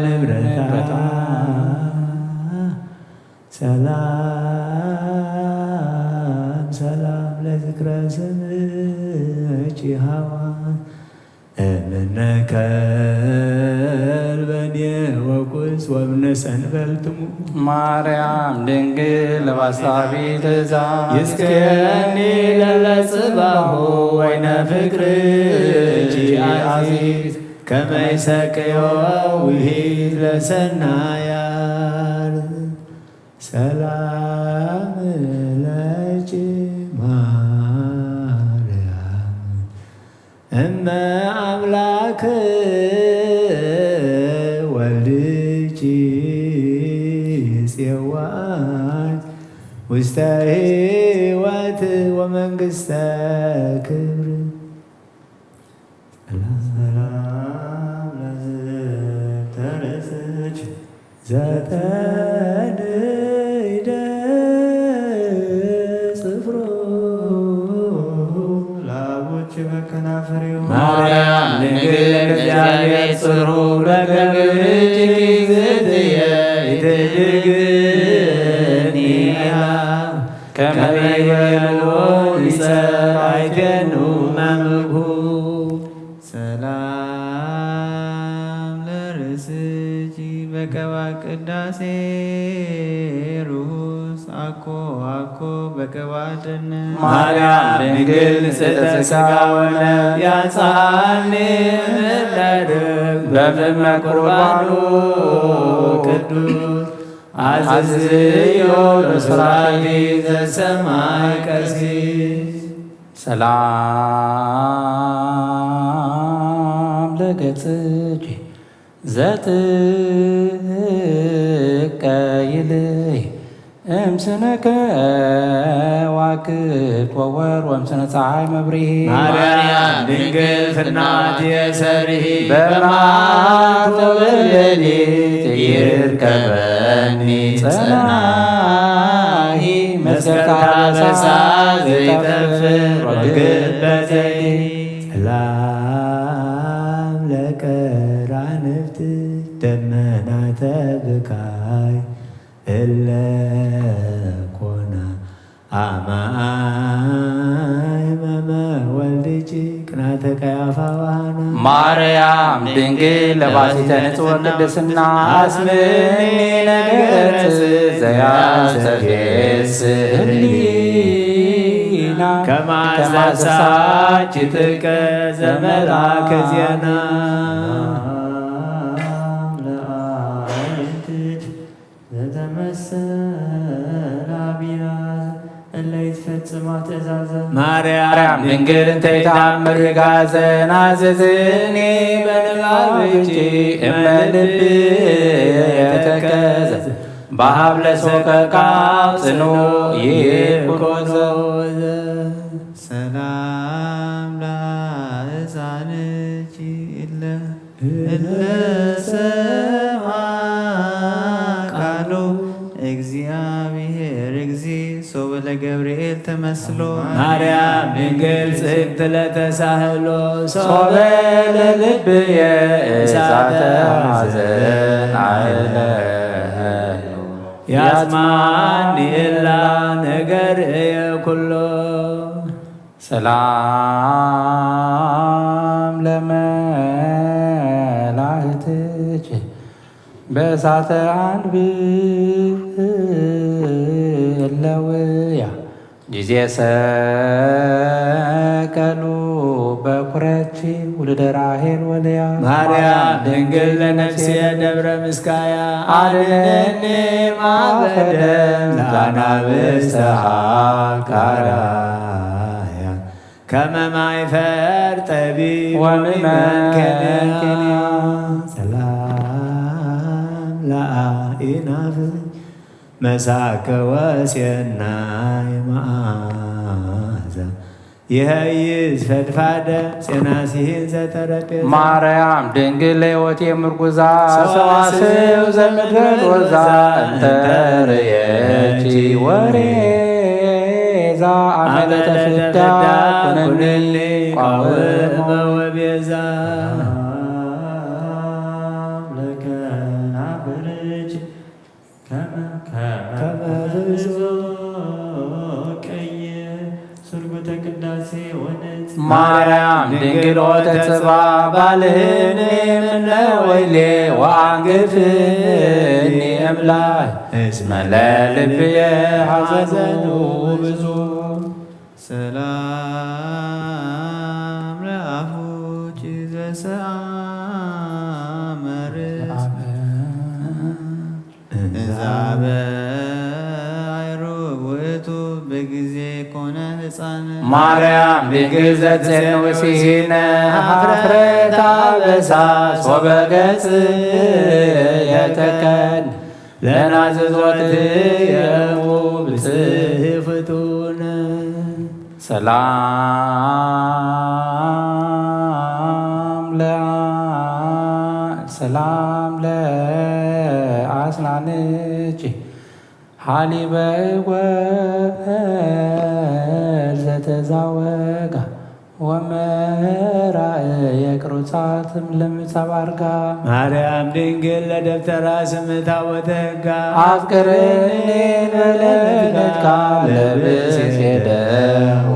ንብረታ ሰላም ሰላም ለዝክረ ስምኪ ሀዋን እምነ ከልበኔ ወኩስ ወእምነ ሰንበልትሙ ማርያም ድንግል ባሳቢት እዛ ይስከኒ ለለጽባሁ ወይነ ፍቅርኪ አዚዝ ከመ ይሰቅዮ ውሂድ ለሰናያር ሰላም ለኪ ማርያም እመ አምላክ ወልድኪ ይጼዋት ውስተ ህይወት ወመንግስተ ክብር ሰላም ዘተንደ ጽፍሮ ላቦች በከናፍሬው ማርያም ድንግል እግዚአብሔር ጽሩ በገብርኪ ዝትየ ይትድግኒ ኢላ ከመ ይቤሎ ሊጸ አይቴኑ መምኩ። ሰላም ለርእስኪ በቀባ ቅዳሴ ርሁስ አኮ አኮ በቀባ ደነ ማርያም ድንግል ንጽሕተ ሥጋ ወነፍስ ያንጽሃኒ እምነትም በፍመ ቁርባኑ ቅዱስ አዝዝዮ ለሱራፊ ዘሰማይ ቀሲስ። ሰላም ለገጽኪ ዘትቀይልይ እምስነ ከዋክብት ወወር ወምስነ ፀሓይ መብርሂ። ማርያም ድንግል ፍናት የሰርሂ በማት ወበሌሊት ይርከበኒ ጸናሂ። መስቀልካ በሳ ዘይጠፍእ ርግብ በዘይት። ሰላም ለቀራንብት ደመናተ ብካይ እለ ኮና አማይ መመ ወልድኪ ቅናተ ቀያፋ ወሃና። ማርያም ድንግል ለባሲተ ንጽወ ቅድስና አስምኒ ነገረ ዘያስተፌስ ህሊና ከማዘሳች ጥቀ ዘመላከ ዜና። ለአንትት ዘተመሰላ ቢና እለ ይትፈጽማ ትእዛዘ። ማርያም ድንግል እንተ ይተአምር ይጋዘ ናዘዝኒ በንባብኪ እመ ልብ የተከዘ በሀብለ ሶከካ ጽኑ ይኩኖዘ። ሰላም ለአእዛንኪ እለ እለ ሰምዓ ቃሎ እግዚአብሔር እግዚ ሶበ ለገብርኤል ተመስሎ። ማርያም ድንግል ጽግት ለተሳህሎ ሶበ ለልብየ እሳተ ሐዘን አእለሎ። ያጽማኒ እላ ነገር እየ ኩሎ። ሰላም ለመላእክትኪ በእሳተ አንብር እለውያ ጊዜ ሰቀሉ በኩረኪ ውሉደ ራሄል ወልያ። ማርያም ድንግል ለነፍስየ ደብረ ምስካያ አድነኒ ማፈደም ለአናብስተ አካራያ ከመ ማይ ፈርጠቢ ወምእመን ወምእመን ኬንያ። ኬንያ። ሰላም ለአኢናፍ መሳከ ወሴናይ መዓዛ ይሀይስ ፈድፋደ ጼና ሲሂን ዘተረጴዛ። ማርያም ድንግል ለሕይወቴ ምርጉዛ ሰዋስው ሰዋስው ዘምድረ ሎዛ እንተ ርእየኪ ወሬዛ አመለ ተፍዳ ኩነኒ ቋውመ ወቤዛ። ለከናፍርች ከመ ከመ ብዞ ቀየ ስርጉተ ቅዳሴ ወንጽ ማርያም ድንግል ሆተ ጽባ ባልህኒ ምነ ወይሌ ወአንግፍኒ እምላክ እስመ ለልብየ ሐዘኑ ብዙ። ሰላም ለአፉኪ ዘሰአመርት እዛበ አይሩግ ውእቱ በጊዜ ኮነ ሕፃን። ማርያም ድንግል ዘትጼንው ሲሂነ ሀፍረት አበሳ ሶበ ገጽ የተከን ለናዝዞት የሙ ብጽህ ፍጡነ። ሰላም ለአእሳ ሰላም ለአስናንኪ ሀሊበ ወወልድ ዘተዛወጋ ወመራእየ ቅሩጻት ለምጻባርጋ። ማርያም ድንግል ለደብተራ ስም ታቦተ ሕጋ አፍቅርኒ በለለትካ ለብስ ሄደ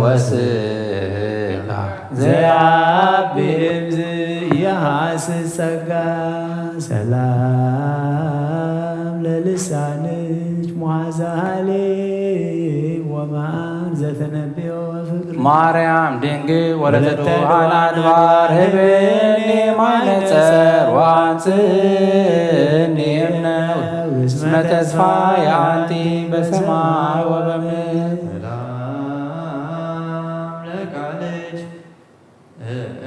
ወስጋ ዘያቢ እምዝ የሐስስ ጸጋ። ሰላም ለልሳንች ሙሐዛ ሀሌ ወማን ዘተነብዮ ፍቅር። ማርያም ድንግል ወለተ ዱሃን አድባር ህብኒ ማነጸር ዋንጽኒ እምነው እስመ ተስፋ የአንቲ በሰማይ ወበምድር። ሰላም ለቃልች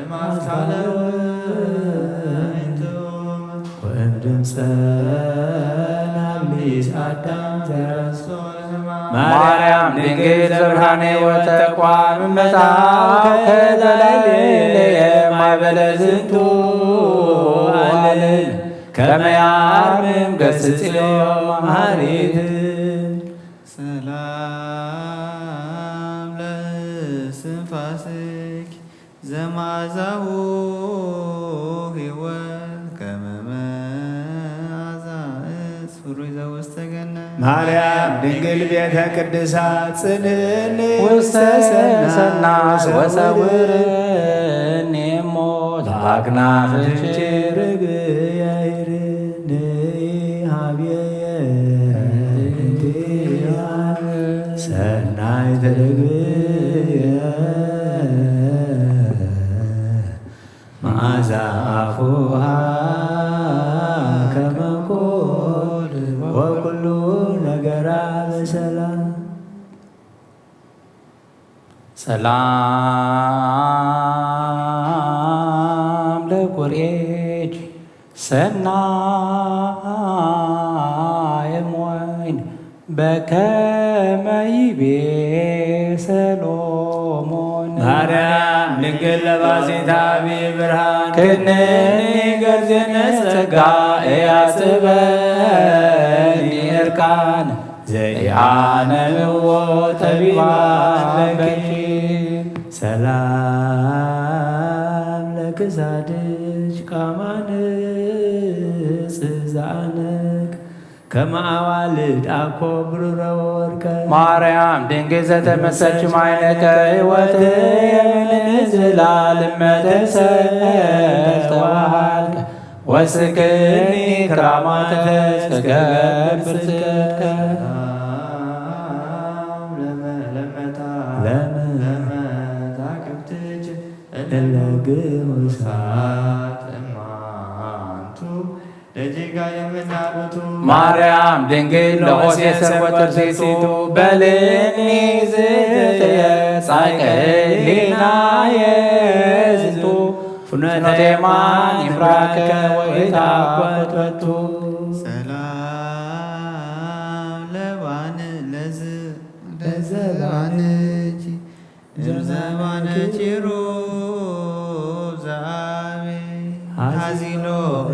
እማስካለ ውእንቱ ወእምድምፀ ናምሊስ አዳም ዘረሶ ማርያም ድንግል ዘብርሃነ ወተቋም መታው ከዘላሌ ማይበለ ዝንቱ ዓለም ከመ ያርምም ገስጽዮ መሃሪት። ሰላም ለእስትንፋስኪ ዘማዛሁ ሕይወት ከመ መዓዛ እጽ ፍሩይ ዘውስተ ገነት። ማርያም ድንግል ቤተ ቅድሳት ጽንዕኒ ውስተ ሰና ወሰውርኒ እሞ ለአክናፍኪ ርግየ ይርኒ ሀብየ እንቲያ ሰናይት ርግየ መዓዛ አፉሃ ከመ ኮል ወኩሉ ነገራ በሰላም። ሰላም ለኩሬኪ ሰናየ ሞይን በከመ ይቤ ሰሎሞን። ማርያም ድንግል ለባሲት አቢ ብርሃን ክንኒ ገርዜነ ጸጋ እያጽበኒ እርቃን ዘያነብዎ ጠቢባን በኪ። ሰላም ለክሳድሽ ቃማንጽ ዘአነክ ከመ አዋልድ አኮ ብሩረ ወወርቀ። ማርያም ድንግል ዘተመሰልኪ ማይነከ ሕይወት የምን ዝላለም መተሰል ተዋሃልከ ወስክኒ ክራማተ እስከ ገብር ጽድቀ። ለመ- ለመታ- ለመ- ለመታክብትች እለ ግሙሳት እማንቱ ደጅጋ የምናሉቱ። ማርያም ድንግል ለሆሴ ሰርወ ተርሴቱ በልኒ ዝትየ ጻይቀ ህሊናየ ዝንቱ ፍኖተ የማን ይምራከ ወይታ ኮትበቱ። ሰላም ለባን ለዝ ለዘባንኪ ዘባነ ኪሩብ ዘአብ ሐዚሎ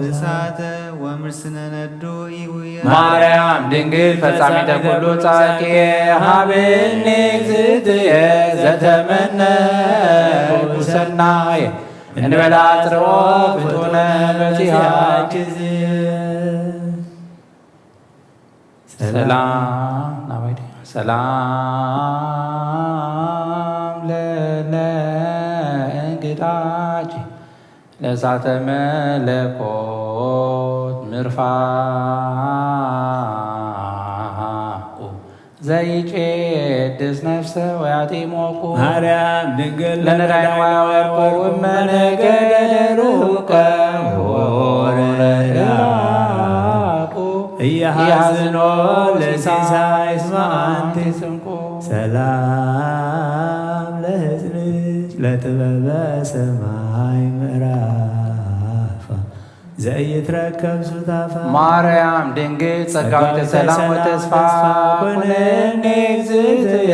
እሳተ ወምርስነ ነዶ ኢውየ። ማርያም ድንግል ፈጻሚተ ኩሉ ጻድቅየ ሃብኒ እግዝእትየ ዘተመነኩ ሰናየ እንበላ ጽርኦ ፍጡነ በጺሐ ጊዜ። ሰላም ናባይ ድዩ? ሰላም ለለ እንግዳኪ ለእሳተ መለኮት ምርፋቁ ዘይቄድስ ነፍሰ ወያጢሞኩ ማርያም ድንግል ለነዳይ ዋወርቁ እመነገደ ርሁቀ ወረራቁ እያሐዝኖ ለሲሳይ እስመ አንቲ ስንቁ። ሰላም ለሕፅንኪ ለጥበበ ሰማይ ምዕራፋ ዘኢይትረከብ ሱታፋ። ማርያም ድንግል ጸጋዊተ ሰላም ወተስፋ ኩነኒ እግዝእትየ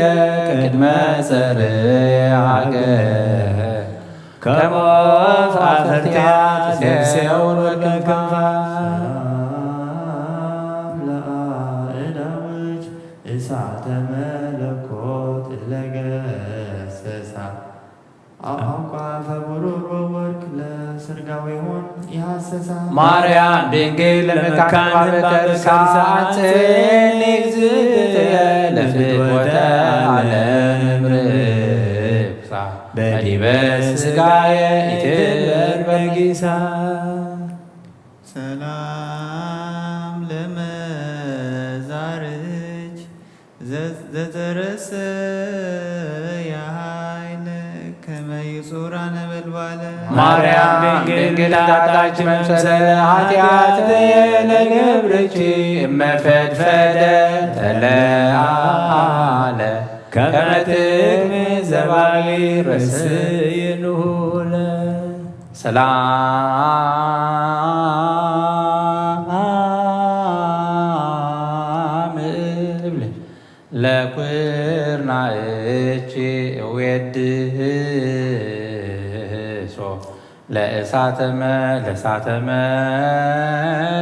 ቅድመ ጸርየ ሀገር ከም ወፍ ኣፈርትያ ትሴውን ወድቀ ክንፋ። ሰላም ለኣእዳውች እሳተ መለኮት ለገሰሳ። አውቋፈ ብሩር ወወርቅ ለስርጋዊሆን ይሃሰሳ። ማርያም ድንግል ለመካን ለመካን ባበ ከርሳ ባበ ከርሳ አንጽኒ እግዝእትየ ለፍትወተ ለፍትወተ ዓለም ዓለም ርክሳ በዲበ ስጋየ ኢትንበር በጊሳ። ሰላም ለመዛርች ዘ-፣ ዘተረሰ ያሃይለ ከመ ይጹራ ነበልባለ። ማርያም ድንግል ዳጣች መምሰለ ኃጢአት ለገብርኪ እመፈድፈደ ተለዓለ ከመ ትክሚ ዘባጊ ረስይንሁለ። ሰላም እብል ለኩርናእኪ እዌድሶ ለእሳተመ ለእሳተመ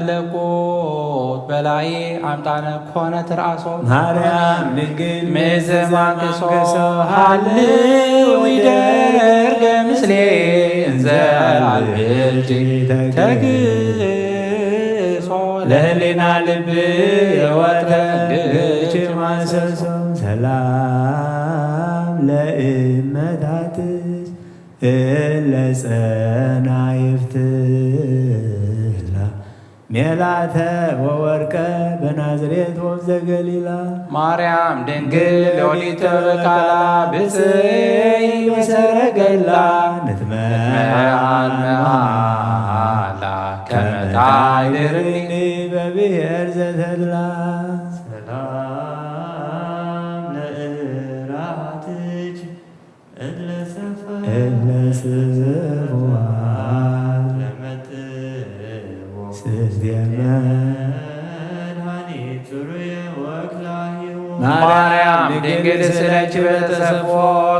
ለቁት በላይ አምጣነ ኮነ ትርአሶ። ማርያም ድንግል ምእዘ ማንከሶ ሃልው ይደርገ ምስሌ እንዘ አልብልቲ ተግሶ ለህሊና ልብ የወተ ግች ማሰሶ። ሰላም ለእመታትስ እለ ጸናይፍትላ ሜላተ ወወርቀ በናዝሬት ወብ ዘገሊላ። ማርያም ድንግል ዮዲት በቃላ ብፅይ በሰረገላ ንትመሃል መሃላ ከመታይ ድርኒ በብሔር ዘተድላ። ሰላም ለእራትች እለ ሰፈዋ እለ ሰፈዋ ለመጥዎ ስርየ መድኃኒት ጽሩየ ወክላሂዎ። ማርያም ድንግል ስለኪ በተሰፎ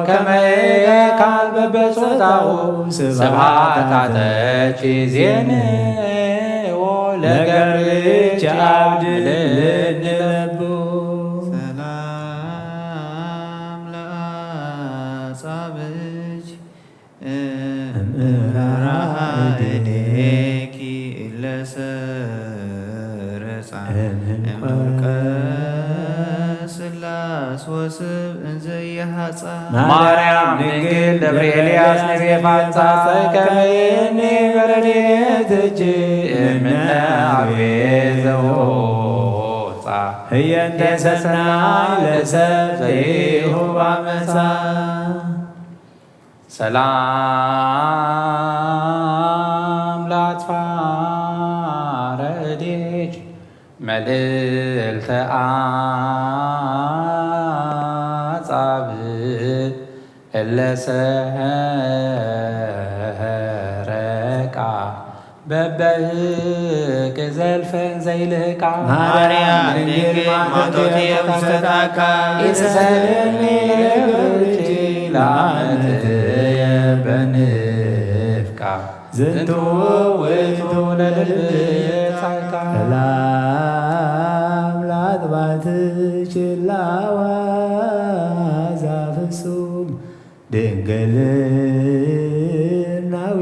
ከመ ይካል በበጾታሁ ስብሐት ስብሐት አተኪ ዜንዎ ለገርኪ አብድ ልንለቡ። ሰላም ለአጻብዕኪ እምዕራራ እምዕራራ እዴኪ እዴኪ እለ ሰርጻ እምዕምቆ እምዕምቆ ስላስ ወስብ እንዘ ይሃጻ። ማርያም ድንግል ደብረ ኤልያስ ንቤፋጻ ጸከመየኒ በረድኤትኪ እምነ አቤ ዘወፃ ህየንተ ሰናይ ለሰብ ዘይሁባ መጻ። ሰላም ለአጽፋረ እዴኪ መልዕልተ አጻብዕ እለ ሰረቃ በበህቅ ዘልፈን ዘይልህቃ። ማርያም ድንግል ማቶትየ ውስተ ጣካ ኢትሰእለኒ ለገብርኪ ለአመትየ በንፍቃ። ዝንቱ ውእቱ ለልብ ጻድቃ። ሰላም ለአጥባትኪ እለ አዋዛ ፍጹም ድንግልናዊ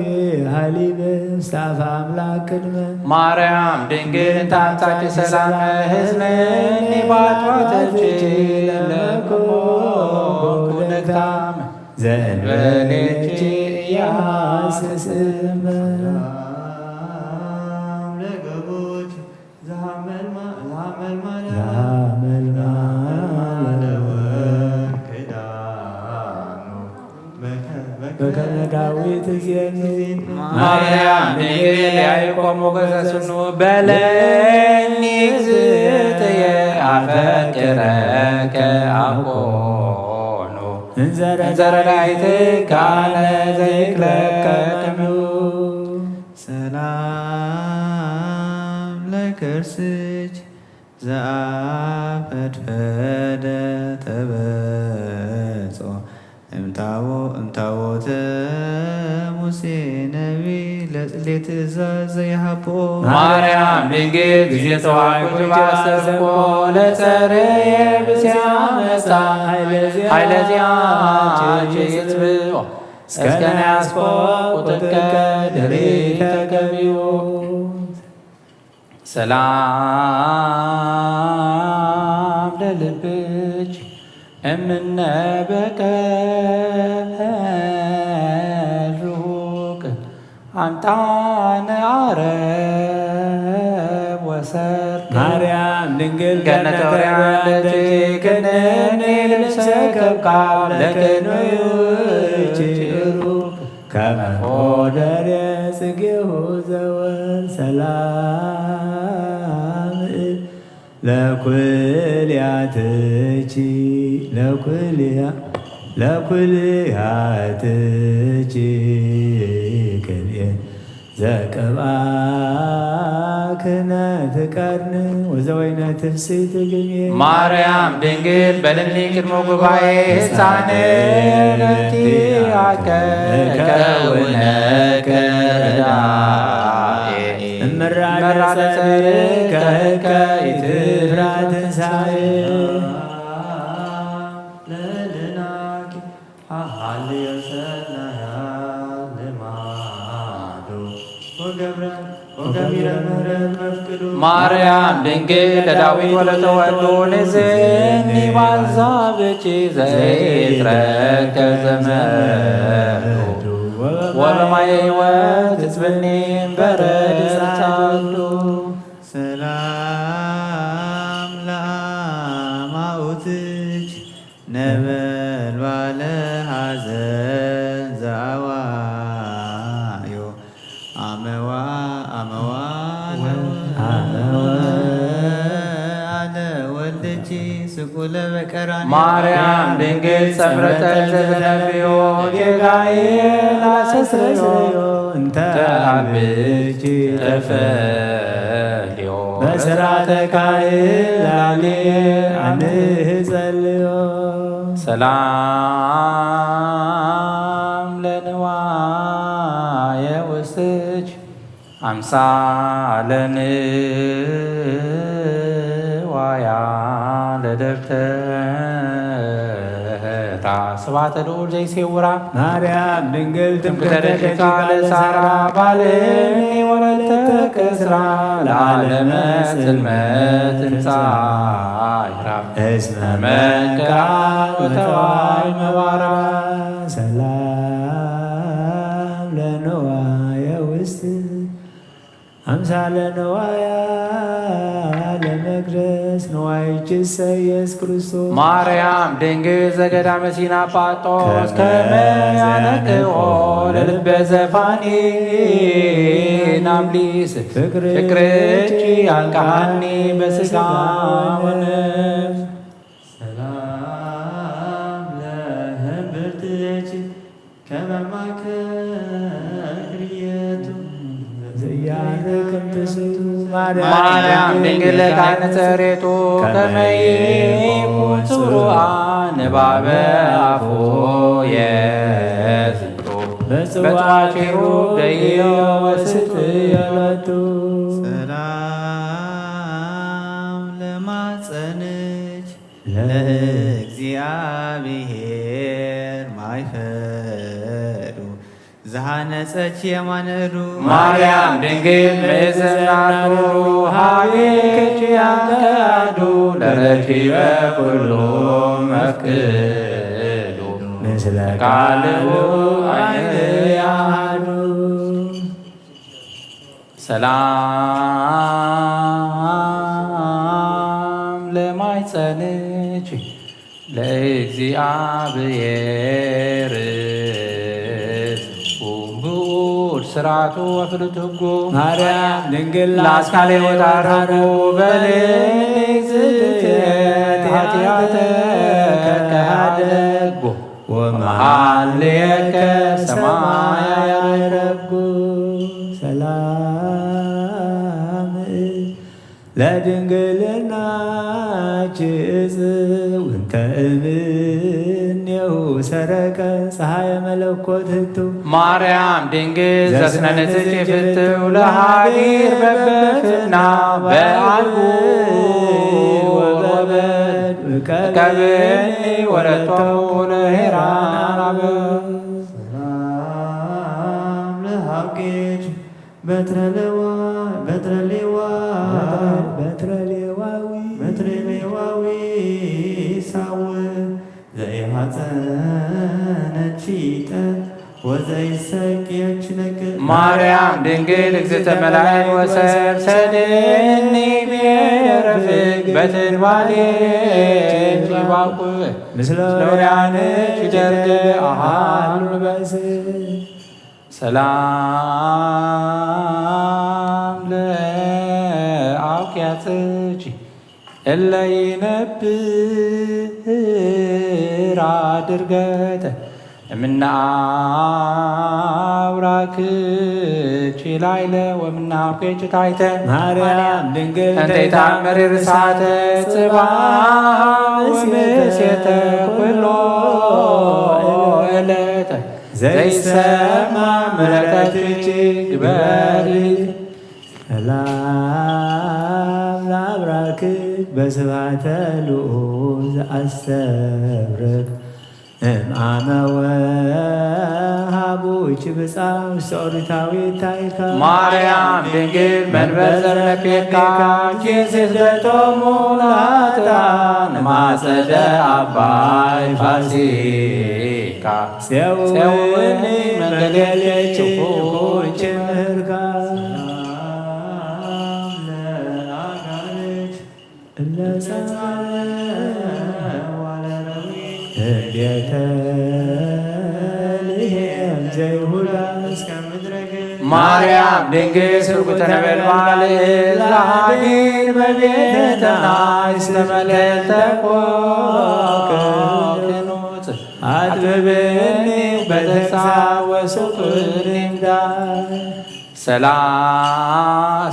ሀሊበ ውስተ አፈ አምላክ ቅድመ። ማርያም ድንግል እንተ አምጻኪ ሰላም ህዝነኒ ባትሮተኪ ለመኮኩ ድካም ዘእንበሌኪ ኢያሃስስ እመ። ሰላም ለገቦች ዘሐመልማ-፣ ዘሐመልማለ ዘሐመልማለ ወክዳኑ በከመ ዳዊት ዜኑ። ማርያም ድንግል ያዕቆብ ሞገሰ ስኑ በለኒ እግዝእትየ አፈቅረከ አኮኑ እንዘ ረዳይትከ አነ ዘይክለከ ቅኑ። ሰላም ለከርስኪ ዘአፈድፈደ ተበጾ እምታቦ-፣ እምታቦተ ሙሴ ነቢ ለትእዛዝ ዘይሃብኦ። ማርያም ድንግል ጊዜ ተዋሕዶ ባሰብኮ ለጸረየ ብስያ መጻ ኃይለ ዚአኪ ይጽብኦ። እስከ ነያስቆ ቁጥከ ድሪ ተገቢኡ። ሰላም ለልብኪ እምነ በቀሩቅ አምጣነ አረብ ወሰርክ። ማርያም ድንግል ገነተ ገነተ ኦሪያ ኦሪያ ለኪ ለኪ ክነኒ ልብሰ ከብካብ ለክንዮች ሩቅ ከመ ሆደር ጽጌሁ ዘወር። ሰላም ለኩልያትኪ ለኩልያ ለኩልያትኪ ክልኤ ዘቀብአ ክህነት ቀርን ወዘወይነ ትፍስሕቲ ግሜ። ማርያም ድንግል በልኒ ቅድመ ጉባኤ ሕፃን ለቲ አከ ከውነ ከዳኤ እምራ እምራ ለጸሪ ለጸሪ ከህከ ኢትፍራ ትንሳኤ። ለልናኪ አሃልዮ ሰናያ ልማዶ ወገብረ ወገቢረ ምህረት መፍቅዱ። ማርያም ድንግል ለዳዊት ወለተወልዶ ንዝኒ ባንዛ ብኪ ዘይትረከ ዘመዱ ወበማየ ሕይወት ትጽብኒ እምበረ ድጻዱ። ሰላም ለአማኡትኪ ነበልባለ ሐዘን ዘአዋዮ አመዋ አመዋ አመዋ አለ ወልድኪ ስቁለ በቀራንዮ። ማርያም ድንግል ጸምረተ ዘተነብዮ ጌጋዬ ላስተስርዮ እንተ አብኪ ተፈልዮ በስራተ ካህን ላዕሌ አንህ ጸልዮ። ሰላም ለንዋየ ውስጥኪ አምሳለ ንዋያ ለደብተራ ስብሐተ ልዑል ዘይሴውራ። ማርያም ድንግል ትምክሕተ ትምክሕተ ደቂቃ ደቂቃ ለሳራ ለሳራ ባልኒ ወለተ ከስራ ለዓለመ ጽልመት ትንሳኤራ እስመ መንክአ ወተዋይ መባራ። ሰላም ለንዋየ ውስጥ አምሳለ ንዋያ ለመቅደስ ንዋይኪ ኢየሱስ ክርስቶስ። ማርያም ድንግል ዘገዳመ ሲና ጳጦስ ከመ ከመ ያነቅኦ ለልበ ዘፋኒ ናምሊስ ፍቅርኪ ፍቅርኪ አንቃኒ በስጋ ወነፍስ። ሰላም ለህብርትኪ ከመ ማከ ክርየቱ ዘያነ ከምትስቱ ማርያም ድንግል ካህነ ጸሬቱ ከመ ይኩን ጽሩአ ንባበ አፉ የዝንቱ በጽዋ ኪሩብ ደዮ ወስቱ የለቱ። ሰላም ለማጸንኪ ለእግዚአብሔር ማይፈዱ ዘሃነጸኪ የማነ እዱ ማርያም ድንግል ምእዝና ኑሩ ሀቤኪ ያንቀዱ ለረኪበ ኩሉ መፍቅዱ ምስለ ቃልሁ አይን ያሃዱ። ሰላም ለማይጸንኪ ለእግዚአብሔር ብዑድ ስርዓቱ ወፍሉጥ ሕጉ ማርያም ድንግል ለአስካለ ወታረጉ በልኒ እግዝእትየ ኃጢአተ ከሃደጉ ወመሃልየከ ሰማይ አይረጉ። ሰላም ለድንግልናኪ እጽው እንተ እምኔሁ ሰረቀ ጸሓየ መለኮት ህቱ። ማርያም ድንግል ዘስነነትኪ ፍትው ለሃዲር በበፍና በአልቡ ወበድ ከብኒ ወለቶም ለሄራን አበ። ሰላም ለሃብኪ በትረ ሌዋ በትረ ሌዋ በትረ ሌዋዊ በትረ ሌዋዊ ሳው ዘይሐጸነች ጠ ወዘይሰቅየች ነግ ማርያም ድንግል እግዝእተ መላእክት ወሰብ ሰደኒ ብሔረ ፍግ በትንባሌ ሊባኩ ምስለ ውርያንች ደርግ አሃሉ በስ ሰላም ለአውቅያትኪ እለ ይነብራ ድርገተ እምነ አውራክኪ ላይለ ወምነ አውኬኪ ታይተ ማርያም ድንግል እንተ ይታመሪ ርሳተ ጽባሕ ወምሴተ ኩሎ ዕለተ ዘይሰማ ምሕረትኪ ግበሪ። ሰላም ለአብራክኪ በስብሐተ ልዑል ዘአስተብርክ እምአመ ወሃቡኪ ብጻ ውስተ ኦሪታዊት ታይካ ማርያም ድንግል መንበር ዘርነቤካ ኪ ስደቶሙ ለኃጥኣን ማጸደ አባይ ፋሲካ ጼውኒ መንገዴኪ ኩንኪ ምህርካ ሰላም ለአጋንንት እለ ጸማረ ዋለ ረዊ ቤተልሔም ዘይሁዳ እስከ ምድረ ግብፅ ማርያም ድንግል ስርጉተ ነበልባል ለሃዲር በቤተ ተናይ እስከ መለተ ኮክኖት አጥብብኒ በተሳ ወሱቅኒ እምዳ ሰላም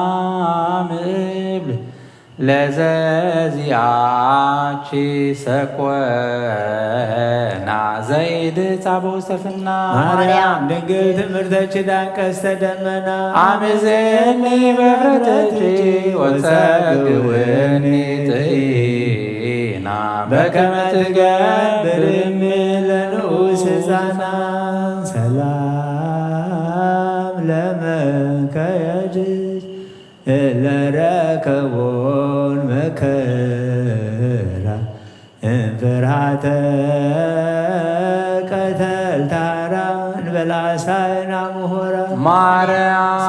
ሰላም እብል ለዘዚአኪ ሰኮና ዘይድጻ በውስተፍና ማርያም ድንግል ትምህርተ ኪዳን ቀስተ ደመና አምዘኒ በፍረተኪ ወጸግብኒ ጥኢና በከመ ትገብር እም ለንኡስ ህፃና ሰላም ለመንከየጅ እለ ረከቦን መከራ እምፍርሃተ ቀተልታራ እንበላሳይና ምሆራ ማርያም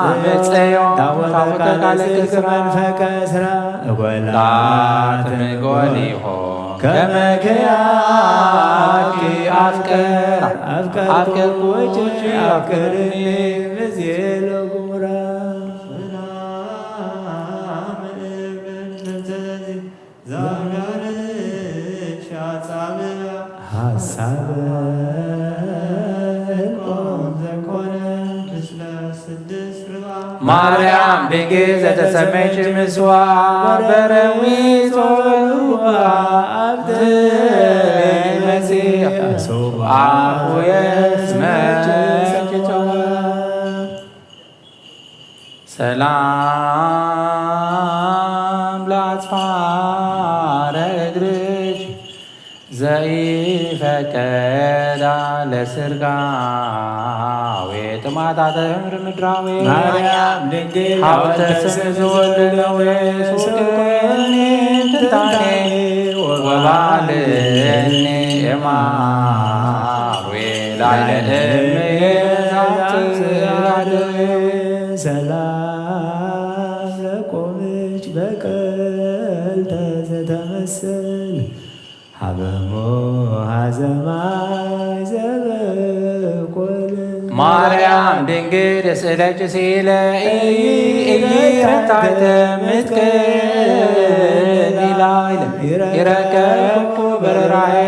ጽዮን ታቦተ ቃለ ጽድቅ መንፈቀ ስራ እጎላት እጎሊሆ ከመ ኪያኪ አፍቀራ አፍቀርኩኪ አፍቅርኒ ብዜሎ ግሙራ ሰላም እብል ዛጋርሽ አጻብዕ ሐሳብ ቆም ዘኮነ ምስለ ስድስት ርባ ማርያም ድንግል ዘተሰመይኪ ምስዋ በረዊት ወልዋ አብትለይ መሲሕ አፉየ ስመኪ ተወ ሰላም ለአጽፋረ እግርኪ ዘኢፈቀዳ ለስርጋዌ ጥማታተ እምር ምድራዊ ማርያም ድንግል ሀብተ ስም ዝወልድ ነዌ ሱቅኒ ትንታኔ ወባልኒ እማዌ ላይለ እምየ ዛምጽእ አደዌ ሰላም ለቆምች በቀልተ ዘተመሰል ሀበሞ ሀዘማይ ዘበቆል ማርያም ድንግል ስእለች ሲለ እይረታይተ ምትክል ኢላይለ ይረከብኩ በረራይ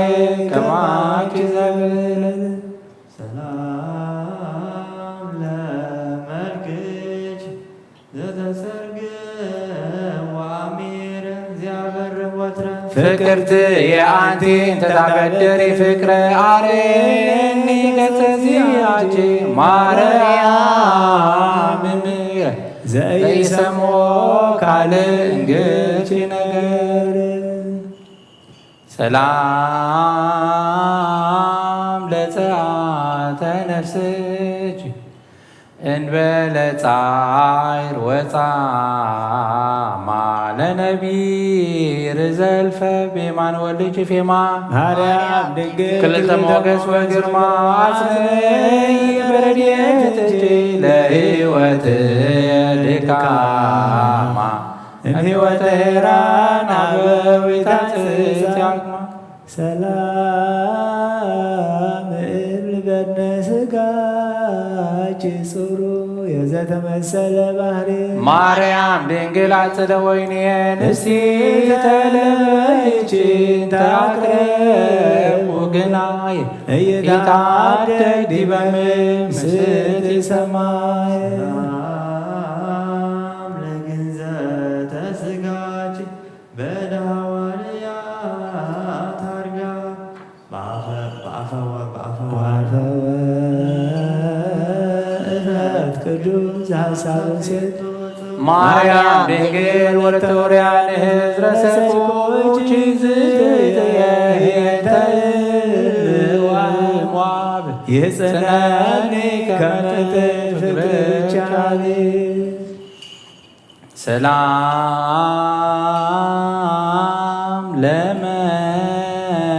ከማኪ ዘብል ሰላም ለመልክች ዘተሰርግ ወአሚር እግዚአብሔር ወትረ ፍቅርቲ የአንቲ እንተ ታበደሪ ፍቅረ አርኒ ገጸ ዚአኪ ማርያም ዘይሰምዖ ካልእ እንግርኪ ነገር። ሰላም ለጸአተ ነፍስኪ እንበለ ጻይር ወጻማ ለነቢር ዘልፈ ቤማን ወልድኪ ፌማ ማርያም ድንግል ክልተ ሞገስ ወግርማ አጽንዒ በረድኤትኪ ለህይወት ድካማ እምሕይወተ ሄራን አበዊታ ጽጽያማ ሰላም እብል በድነ ስጋኪ ጽሩየ ዘተመሰለ ባህሪ ማርያም ድንግል አጽደ ወይንየ ንስቲ ተለበይኪ እንተ አቅረብኩ ግናይ ኢታደግ ዲበ ምም ምስቲ ሰማይ ሰላም ለግንዘተ ስጋኪ በእደ ሐዋርያት አርጋ በአፈ በአፈ ወ- በአፈ ወ- ወአፈ ወእፈት ቅዱስ ሐሳብ ሴት ማርያም ድንግል ወለተወርያን ህዝረ ሰኮች ዝትየህተዋብ ይጽነኒ ከመ ፍቅርቻቤ ሰላም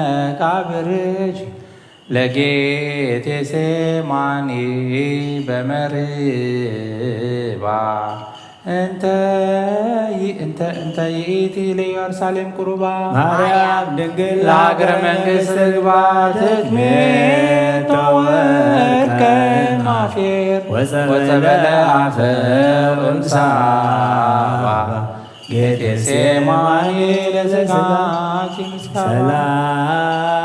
ለመቃብርኪ ለጌቴሴማኒ በመርባ እንተ ይ- እንተ እንተ ይእቲ ለኢየሩሳሌም ቁሩባ ማርያም ድንግል ለሀገረ መንግስት ርግባ ትትሜቶ ወርቀ ማፌር ወጸበለ አፈ እምሳባ ጌቴሴማኒ ለዘጋኪ ምስጋና ሰላም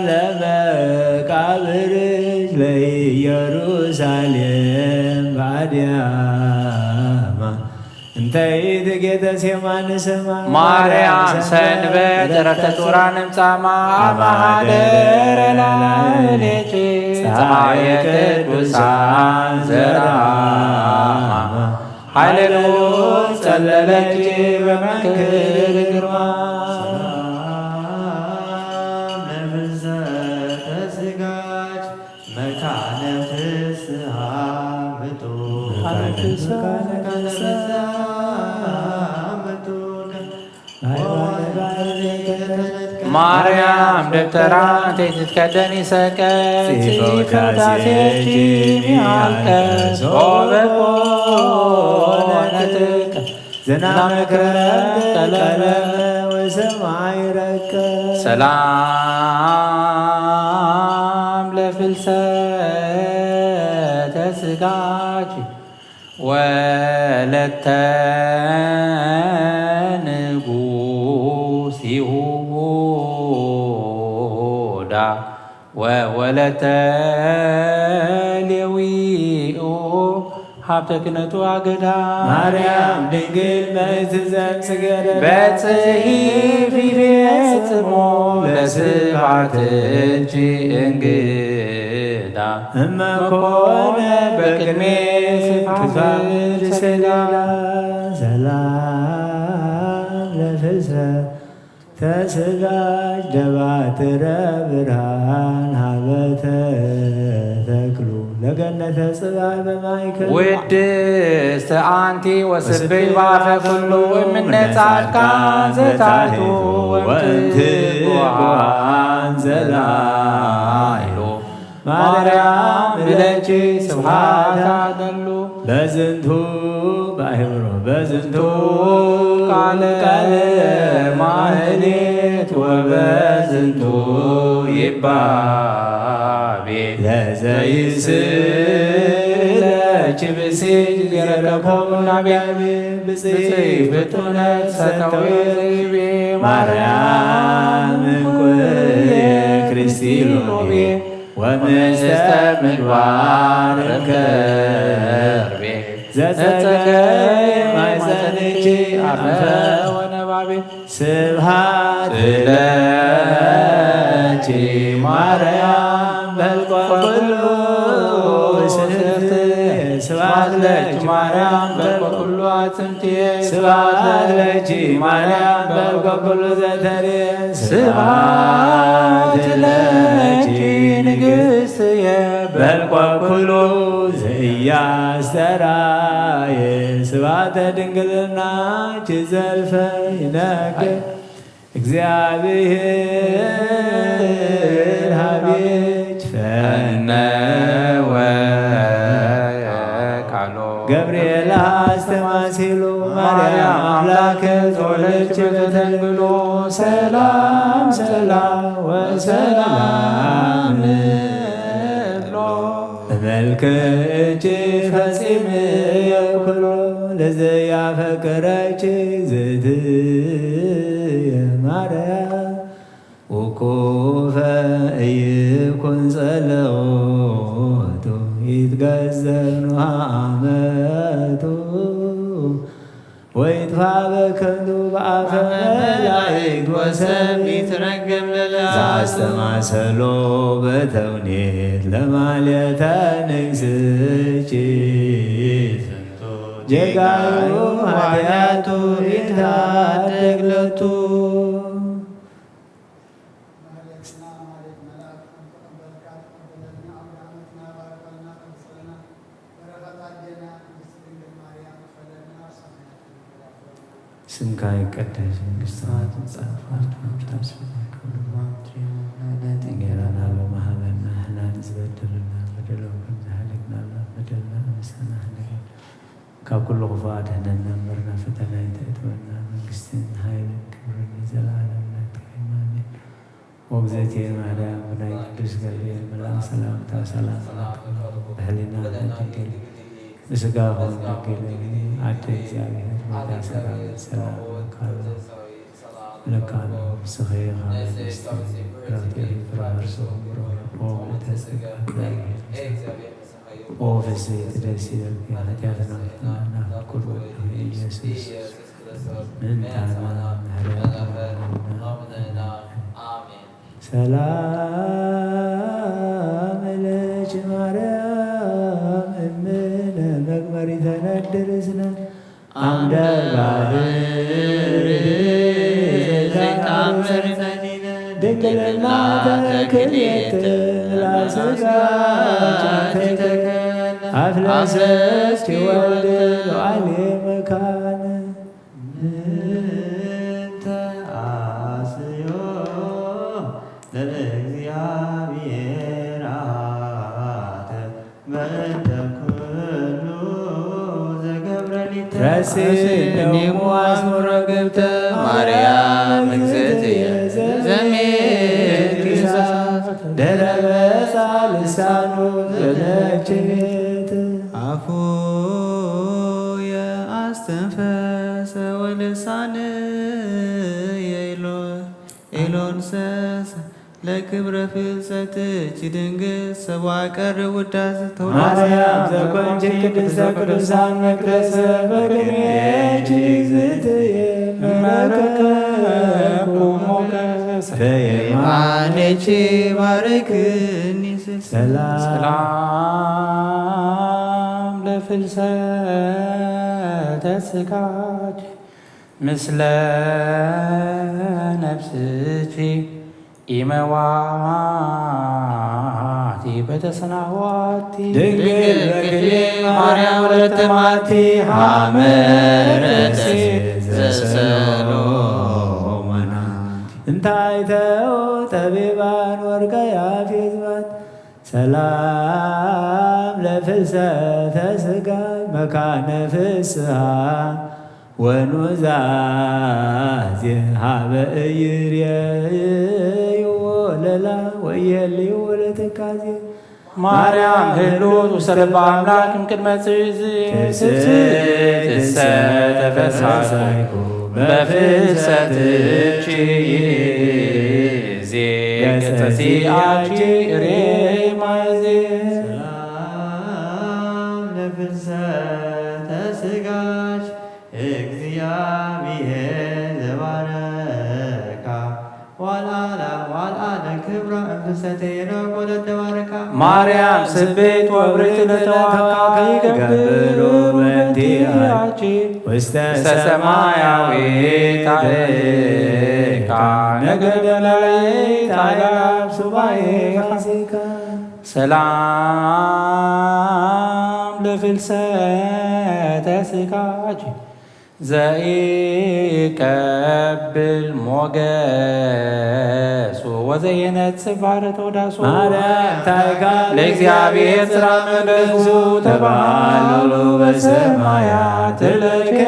ለመቃብርኪ ለኢየሩሳሌም ባድያማ እንተ ኢትጌተሴማኒ ሰማ ማርያም ሰንበት ዕረፍተ ጹራን እምጻማ አማደረ ላዕሌኪ ፀሐየ ቅዱሳን ዘራማ ኃይለ ልዑል ጸለለኪ በመንክር ግርማ ሰላም ለፍልሰተ ስጋኪ መካነ ፍስሐ ምጡቅ መካነ ፍስሐ ምጡቅ ማርያም ደብተራ እንተ ትትከደኒ ሰቀ ጽፈ ውዳሴኪ ሚያልቀ ሶበ ኮነ ጥቀ ዝናመ ክረምት ቀለመ ወሰማይ ረቀ ሰላም ለፍልሰተ ስጋኪ ወለተ ንጉስ ይሁዳ ወወለተ ሌዊ ሀብተ ክህነቱ አገዳ ማርያም ድንግል ምእቲ ዘምስገደ በጽሒፍ ይፌጽሞ ለስብሐትኪ እንግዳ እመኮነ በቅድሜ ስብሐትኪ ሰግዳ ሰላም ለፍልሰ ተስጋጅ ደባትረ ብርሃን ሀበተ ተክሉ ለገነተ ጽባሕ በማእከል ውድስት አንቲ ወስብሕት በአፈ ኩሉ እምነ ጻድቃን ዘታሕቱ ወእምትጉሃን ዘላይሉ ማርያም ብለኪ ስብሐት አደሉ በዝንቱ ባሕብሮ በዝንቱ ቃለ ማህሌት ወበዝንቱ ይባቤ ለዘይስእለኪ ብእሲ ጊዜ ረከብኩ ምናቤ ብጽሕት ፍጡነት ሰተዌ ዘይቤ ማርያም እንቁየ ክርስቲ ሎቤ ወምስተ ምግባር ከርቤ ዘጸገየ ማሕፀንኪ አፈ ወነባቤ ስብሐት ለኪ ማርያም በልቆ ኩሉ ስፍርት። ስብሐት ለኪ ማርያም በልቆ ኩሉ አጽንትየ። ስብሐት ለኪ ማርያም በልቆ ኩሉ ዘተርየ። ስብሐት ለኪ ንግሥትየ በልቆ ኩሉ ዘኢያስተራየ። ስብሐተ ድንግልናኪ ዘልፈ ይነግር እግዚአብሔር ሀቤኪ ፈነወ ቃሎ። ገብርኤል አስተማሲሉ ማርያም አምላክ ተወለደች በተንግሎ። ሰላም ሰላም ወሰላም እብሎ። እመልክኪ ፈጺምየ ኩሎ ለዘያፈቅረኪ እግዝእትየ ማርያም። ውኩፈ ኢይኩን ጸሎቱ ይትገዘብ ኖሃ አመቱ። ወይጥፋ በከንቱ በአፈ መላእክት ወሰብ ይትረገም ለለ። ዛስተማሰሎ በተውኔት ለማልየተ ንግስኪ። ጌጋዩ ኃጢአቱ ይታደግ ለቱ። ስምካ ይቀደስ፣ መንግሥትኻ ትምጻእ፣ ፍቓድካ ኣብ ሰማይ ከምኡ ኣብ ምድሪ። እንጌራና ሎሚ ሃበና፣ ንሕና ንዝበደሉና በደሎም ከም ዝሓለፍና ኣብ በደልና ኣበሳና፣ ካብ ኩሉ ክፉእ ኣድሕነና እምበር፣ ናብ ፈተና ኣይተእትወና፣ መንግስትን ሓይልን ክብርን ንዘለዓለም ናትካ እዩ። ኣሜን። ወእግዝእትየ ማርያም ብናይ ቅዱስ ገብርኤል መልኣክ ሰላምታ ሰላም እልኪ፣ ብሕሊናኺ ድንግል፣ ብስጋኺ እውን ድንግል ኢኺ። ኣደ እግዚኣብሔር፣ ምልዕተ ጸጋ፣ ሰላም እልኪ ኣሎ። ለካሎ ስኸየ ካብ ንስቲ ብረኽቲ ፍረ ከርሱ ብሩኽ። ኦ ምልዕተ ጸጋ እግዚኣብሔር ምሳኺ። ኦ ፍስሕቲ ደስ ይበልኪ፣ ኃጢአትና ምሕረና ኩሉ ኢየሱስ ምንታና ምሕረና ሰላም ለኪ ማርያም እምነ መግመሪተ ነድር እዝነ አምደ ባህር ዘይታምር ድንግልና ተክልየት ላስጋ አፍለሰት ወልድ ሉዓሌ መካን ምንተ አስዮ ለእግዚአብሔር አተ በእንተ ኩሉ ዘገብረ ሊተ። ረስእኒ እሙ አዝሙረ ግብተ ማርያም እግዝእትየ ዘሜት ግሳት ደረበ ሳልሳኑ ዘለች ቤት። አፉየ አስተንፈሰ ወልሳንየ ኢሎ ኢሎን ሰሰ ለክብረ ፍልሰትኪ ድንግል ሰብአ ቀርብ ውዳሴ ተውዳሴ ማርያም ዘኮንኪ ቅድስተ ቅዱሳን መቅደሰ በቅኔኪ እግዝእትየ መረከብኩ ሞገሰ በየማንኪ ባርክኒ ስል ሰላም ለፍልሰተ ስጋኪ ምስለ ነፍስኪ ኢመዋቲ በተሰናዋቲ ድንግል በክሌ ማርያም ወለተ ማቲ ሃመረተ ዘሰሎሞና። እንታይ ተው ጠቢባን ወርቀ ያፌዝባት ሰላም ለፍልሰተ ስጋ መካነ ፍስሃ ወኑዛዜ ሀበ እይርየይዎ ለላ ወየልይዎ ለትካዜ። ማርያም ህሉት ውስተ ልበ አምላክ እምቅድመ ጽእዝ ትስእትሰ ተፈሳይኩ በፍልሰትኪ ይዜ ገጸ ሲአኪ ሬ ማዜ። ሰላም ለፍልሰተ ስጋሽ እግዚአብሔር ዘባረካ ክብራ እንፍሰተ ሄኖክ ወለተ ባረካ። ማርያም ስብሕት ወብርክት ለተዋህባ ይገብሩ በእንቲአኪ ውስተ ሰማያዊት አዕርካ ነገደ መላእክት አእላፍ ሱባኤ ፋሲካ። ሰላም ለፍልሰተ ስጋኪ ዘኢቀብል ሞገሱ ወዘየነጽፍ ባሕረ ተወዳሱ። ማርያም ታይካ ለእግዚአብሔር ጽራ መንበሱ ተባሉ በሰማያት ለኪ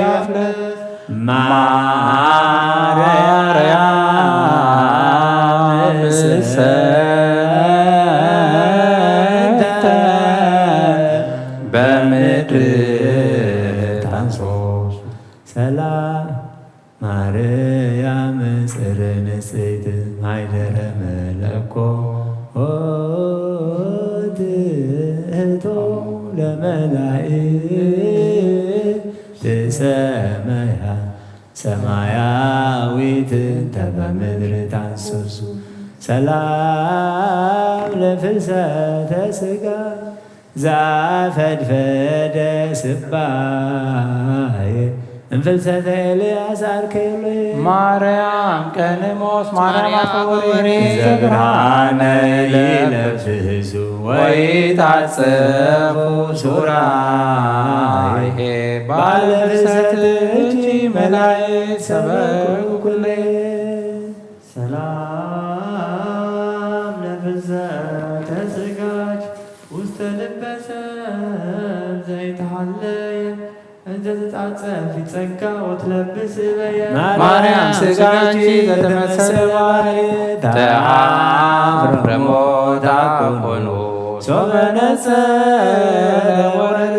አፍለ ማርያም ሰተ በምድር ታንሶ ሰላም ማርያም ጽር ንጽሕት ማይደረ መለኮት እህቶ ለመላእክት ሰማያ ሰማያዊት እንተ በምድር ታንስሱ ሰላም ለፍልሰተ ስጋ ዛፈድፈደ ስባዬ እንፍልሰተ ኤልያስ አርኬሎ ማርያም ቀንሞስ ማርያም አፈወሬ ዘብርሃነ ይለብሱ ወይታጸፉ ሱራዬ ባለ ፍልሰት እጅ መላእክት ሰበኩ ኩሌ ሰላም ለፍልሰተ ስጋች ውስተ ልበ ሰብ ዘይተሃለየ እንተ ትጻጸፍ ይጸጋ ወትለብስ እበየ ማርያም ስጋኪ ዘተመሰለ ባሕሪ ተአፍረ ሞት አኮኑ ሶበ ነጸረ ወረደ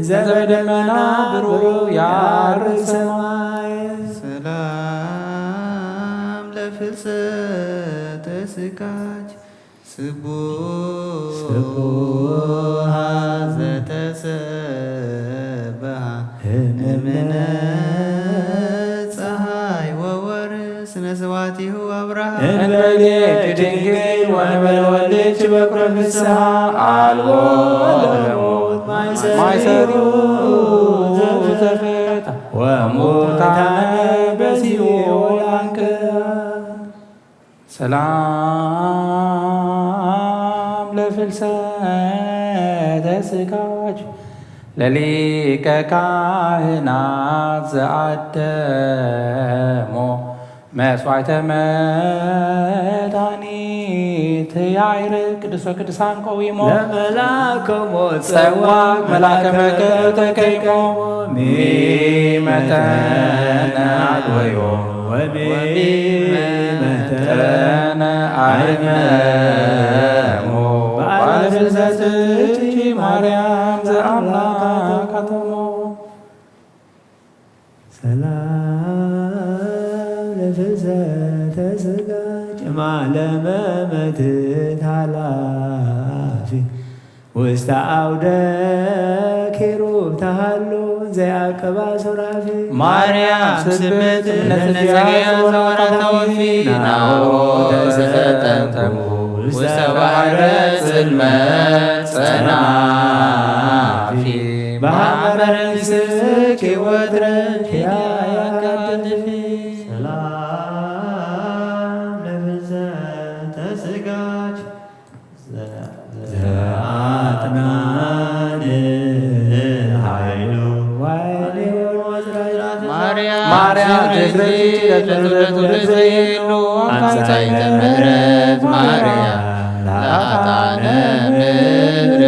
ዘበደመና ብሩህ ያርግ ሰማይ ሰላም ለፍልሰተ ስጋች ስቡሕ ስቡሐ ዘተሰብሐ እምነ ጸሓይ ወወርህ ስነ ስብሐቲሁ አብርሃ እንበሌኪ ድንግል ወንበለ ወልድኪ በኩረ ፍስሐ አልቦ ለሞት ማይሰሪሁ ዘተፈታ ወሙታነ በሲኦል አንቅራ ሰላም ለፍልሰተ ስጋች ለሊቀ ካህናት ዘአደሞ መስዋዕተ መድኃኒት ያይር ቅዱስ ወቅዱሳን ቆዊሞ ለመላከ ሞት ጸዋግ መላከ መከር ተቀይሞ ሚመተነ አድወዮ ወሚመተነ አይመሞ ባለ ፍልሰት እጅ ማርያም ዘአምላክ አቶሞ ሰላም ለፍልሰተ ስጋ ጭማ ለመመትት ኃላፊ ውስተ አውደ ኪሩብ ተሃሎ ዘይአቀባ ሱራፊ ማርያም ስብሕት እምነ ትንሣኤ ዘወረተ ወፊ ናሁ ተሰጠምኩ ውስተ ባሕረ ጽልመት ጸናፊ በሐመረ ምስኪ ወትረኪ ያጋድፊ ሰላም ለፍልሰተ ስጋች ዘአጥናን ኃይሉ ዋይሌ ወዝራዝራት ማርያም ማርያም ትፍርድ ለትውልድ ዘይሉ አምሳይተ ምሕረት ማርያም ለአጣነ ምድር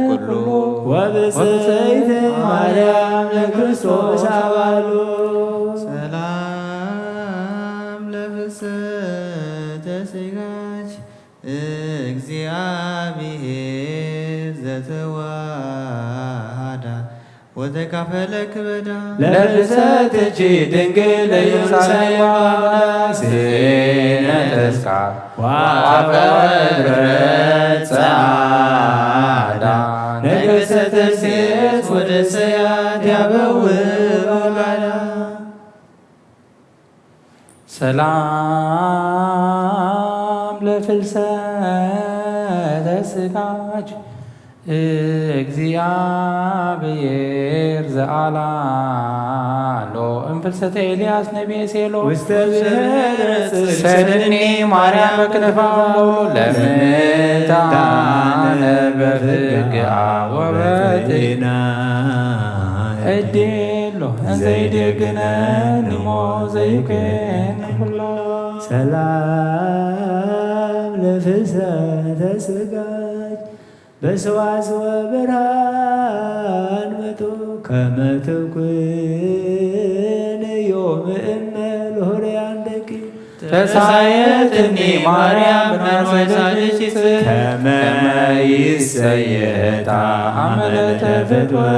ኩሉ ወብፅዕት ማርያም ለክርስቶስ አባሉ ሰላም ለፍስሕተ ስጋች እግዚአብሔር ዘተዋሃዳ ወተካፈለ ክበዳ ለፍልሰትኪ ድንግል ለኢየሩሳሌም አምዳ ስነ ተስካር ወአፈ ወፍረት ጸዓዳ ነገሰተ ሴት ወደሰያት ያበው በጋዳ ሰላም ለፍልሰተ ስጋች እግዚአብሔር ዘአላሎ እምፍልሰተ ኤልያስ ነቢየ ሴሎ ውስተ ብሔረ ጽድቅ ሰልኒ ማርያም በክነፋ ለምንታነ በፍግአ ወበጤና እዴሎ እንዘይደግነ ንሞ ዘይገን ኩሎ ሰላም ለፍልሰተ ስጋች በሰዋስወ ብርሃን መጡ ከመ ትኩን ዮም እመ ለሆርያን ደቂ ተሳየትኒ ማርያም ብናዘለች ከመ ይሰየጣ አመለተ ፍጥወት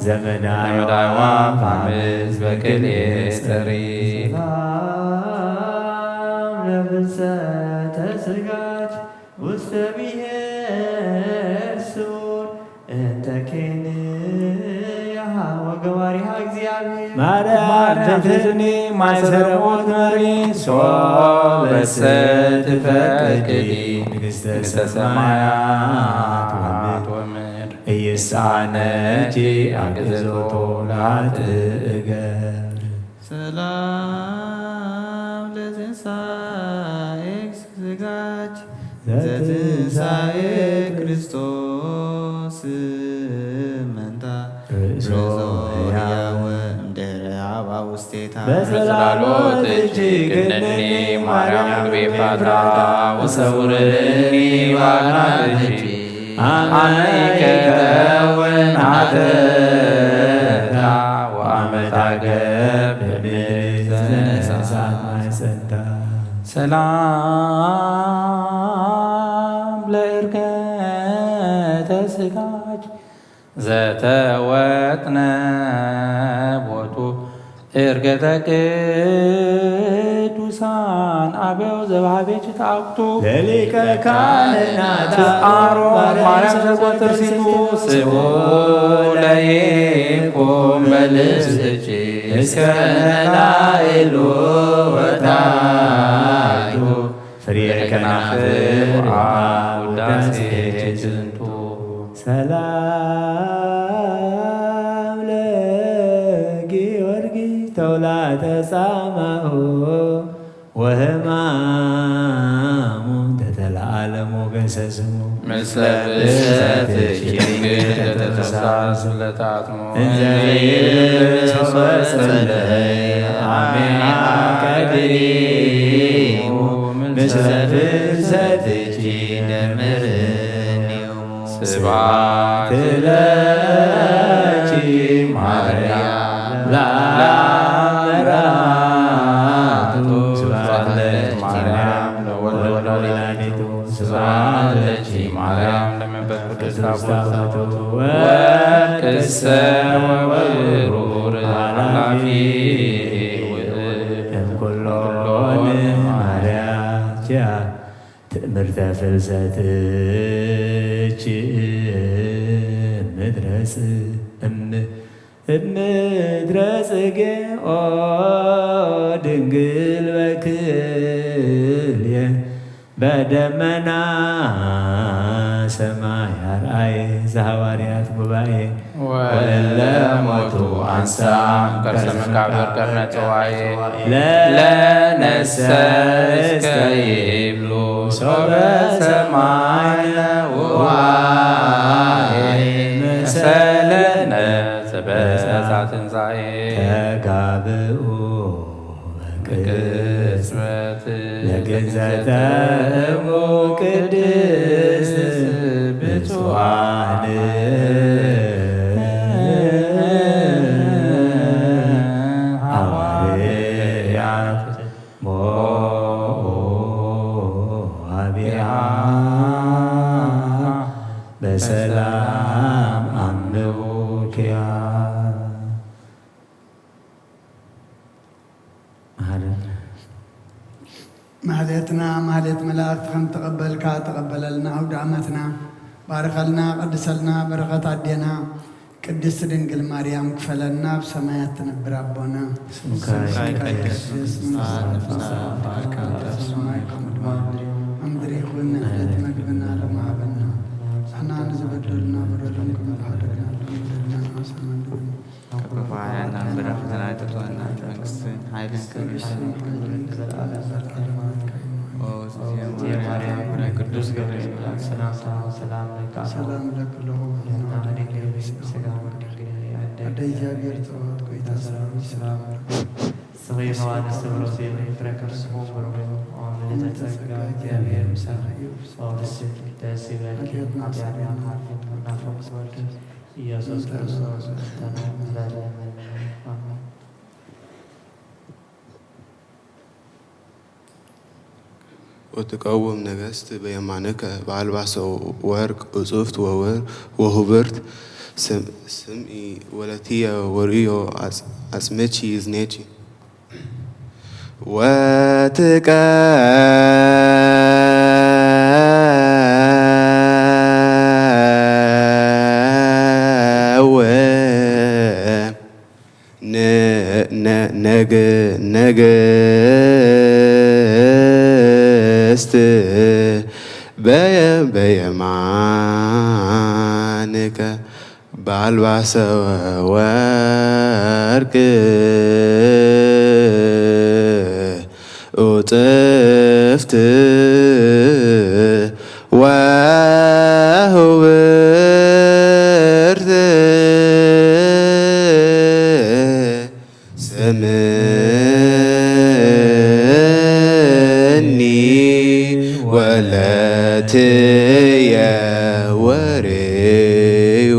ዘመናዋ ፋምስ በክልኤ ጸሪ ለፍልሰተ ስጋች ውስተ ብሔር ስውር እንተ ኬንያሃ ወገባሪሃ እግዚአብሔር ማርያም ትትኒ ማይሰረሞት መሪ ሶበሰ ትፈቅዲ ንግሥተ ሰማያት ወምድር እይሳነኪ አግዞቶ ላትእገር ሰላም ለትንሳኤ ስጋች ዘትንሳኤ ክርስቶስ መንታ ርእሶ ርእሶ ሕያው ሕያው እምድረ አባ ውስቴታ በጸላሎት እጅ ክንኒ ማርያም ግቤ ፍራታ ወሰውርኒ ባና እጅ አመ ይከውን ሀተታ ወአመ ታገብ ምድር ዘነሳት ማይጸንታ ሰላም ለእርገተ ስጋች ዘተወጥነ ቦቱ እርገተ ቅዱሳን አበው ዘባህቤች ተአኩቱ ለሊቀ ካህናት አሮን ማርያም ዘቆትርሲቱ ስቡ ለይኩም በልብስኪ እስከ ነላይሉ ወታይቱ ፍሬ ከናፍር ውዳሴ ዝንቱ ሰላም ለጊዮርጊስ ተውላጠ ጻማሁ ወህማሙ ተተለዓለ ሞገሰ ስሙ ምስለ ብእሰት ኪንግ ተተሳስ ለታትሙ እንዘ ይብልሶ ጸለይ አሜሃ ቀዲሙ ምስለ ብእሰት ኪንግ ደምርኒው ስብሐት ለኪ ማርያም ለአብ በራቱ ስብሐት ለኪ ማርያም ለወልድ ወለወላዲቱ ስብሐት ለኪ ማርያም ለመንፈስ ቅዱስ ታቦቱ ወክሰ ወብሩር ኃላፊ ውእቱ እምኩሎን ማርያም ኪያ ትእምርተ ፍልሰትኪ እምድረ ጽ-፣ እም-፣ እምድረ ጽጌ ኦ ድንግል በክልኤ በደመና ሰማይ አርአየ ዘሐዋርያት ጉባኤ ወእለ ሞቱ አንሳ ከርሰ መቃብር ቀርነ ጸዋዬ ለነሰ እስከ ይብሉ ሶበ ሰማይነ ውአይ መሰለነ ዘበዛ ትንሣኤ ተጋብኡ በቅጽበት ለግንዘተ እሙ ቅድስት ብፁዓን ሐዋርያት ሞአቢሃ በሰላም አምልኩኪያ። ማህሌትና ማህሌት መላእክት ከም ተቐበልካ ተቐበለልና። አውደ ዓመትና ባርኸልና፣ ቀድሰልና፣ በረኸት ኣዴና ቅድስት ድንግል ማርያም ክፈለና። ኣብ ሰማያት ትነብር ኣቦና፣ ስምካ ይትቀደስ፣ መንግስትኻ ትምጻእ፣ ፍቃድካ ከም ኣብ ሰማይ ከምኡ ድማ ኣብ ምድሪ ይኹን። ዕለት መግብና ሎሚ ሃበና፣ ንሕና ንዝበደሉና በደሎም ከም ዝሓደግና ንበደልና፣ ኣሰማን ካብ ክፉ ሓያልና ምሕረትካ ኣይትጥፋእና፣ መንግስትን ሓይልን ክብርን ንዘለኣለሙ። ኦ እግዝእትየ ማርያም፣ ናይ ቅዱስ ገብርኤል መልኣክ ሰላምታ ሰላም እልኪ፣ ሰላም እለኪ ኣለኹ፣ ድንግል ብስጋኪ ወድንግል ኣደ እግዚኣብሔር ጸባኦት፣ ጎይታ ሰላም ሰላም እለኪ። ንስኺ እም ጸጋ ብሩኽቲ፣ ፍረ ከርስኹም ብሩኽ እዩ። ኦ ምልዕተ ጸጋ፣ እግዚኣብሔር ምሳኺ እዩ። ኦ ደስ ይበልኪ፣ ደስ ይበልኪ። ሓጢኣትና ሓጢኣትና ሰሪና፣ ሓጢኣትና ናፍቆት ወልድ ኢየሱስ ክርስቶስ፣ እንተና ዘላለመ። ኣሜን። ወትቀውም ነገስት በየማንከ በአልባሰ ወርቅ እጹፍት ወውር ወሁብርት፣ ስም-፣ ስምዒ ወለትየ ወርእዮ አጽ-፣ አጽምቺ ይዝኔቺ። ወትቀ ን-፣ ነ-፣ ነገ-፣ ነገስት በየ-፣ በየማንከ በአልባሰ ወርቅ ኡጽፍት ወሁብርት ስምኒ ወለትየ ወሬዩ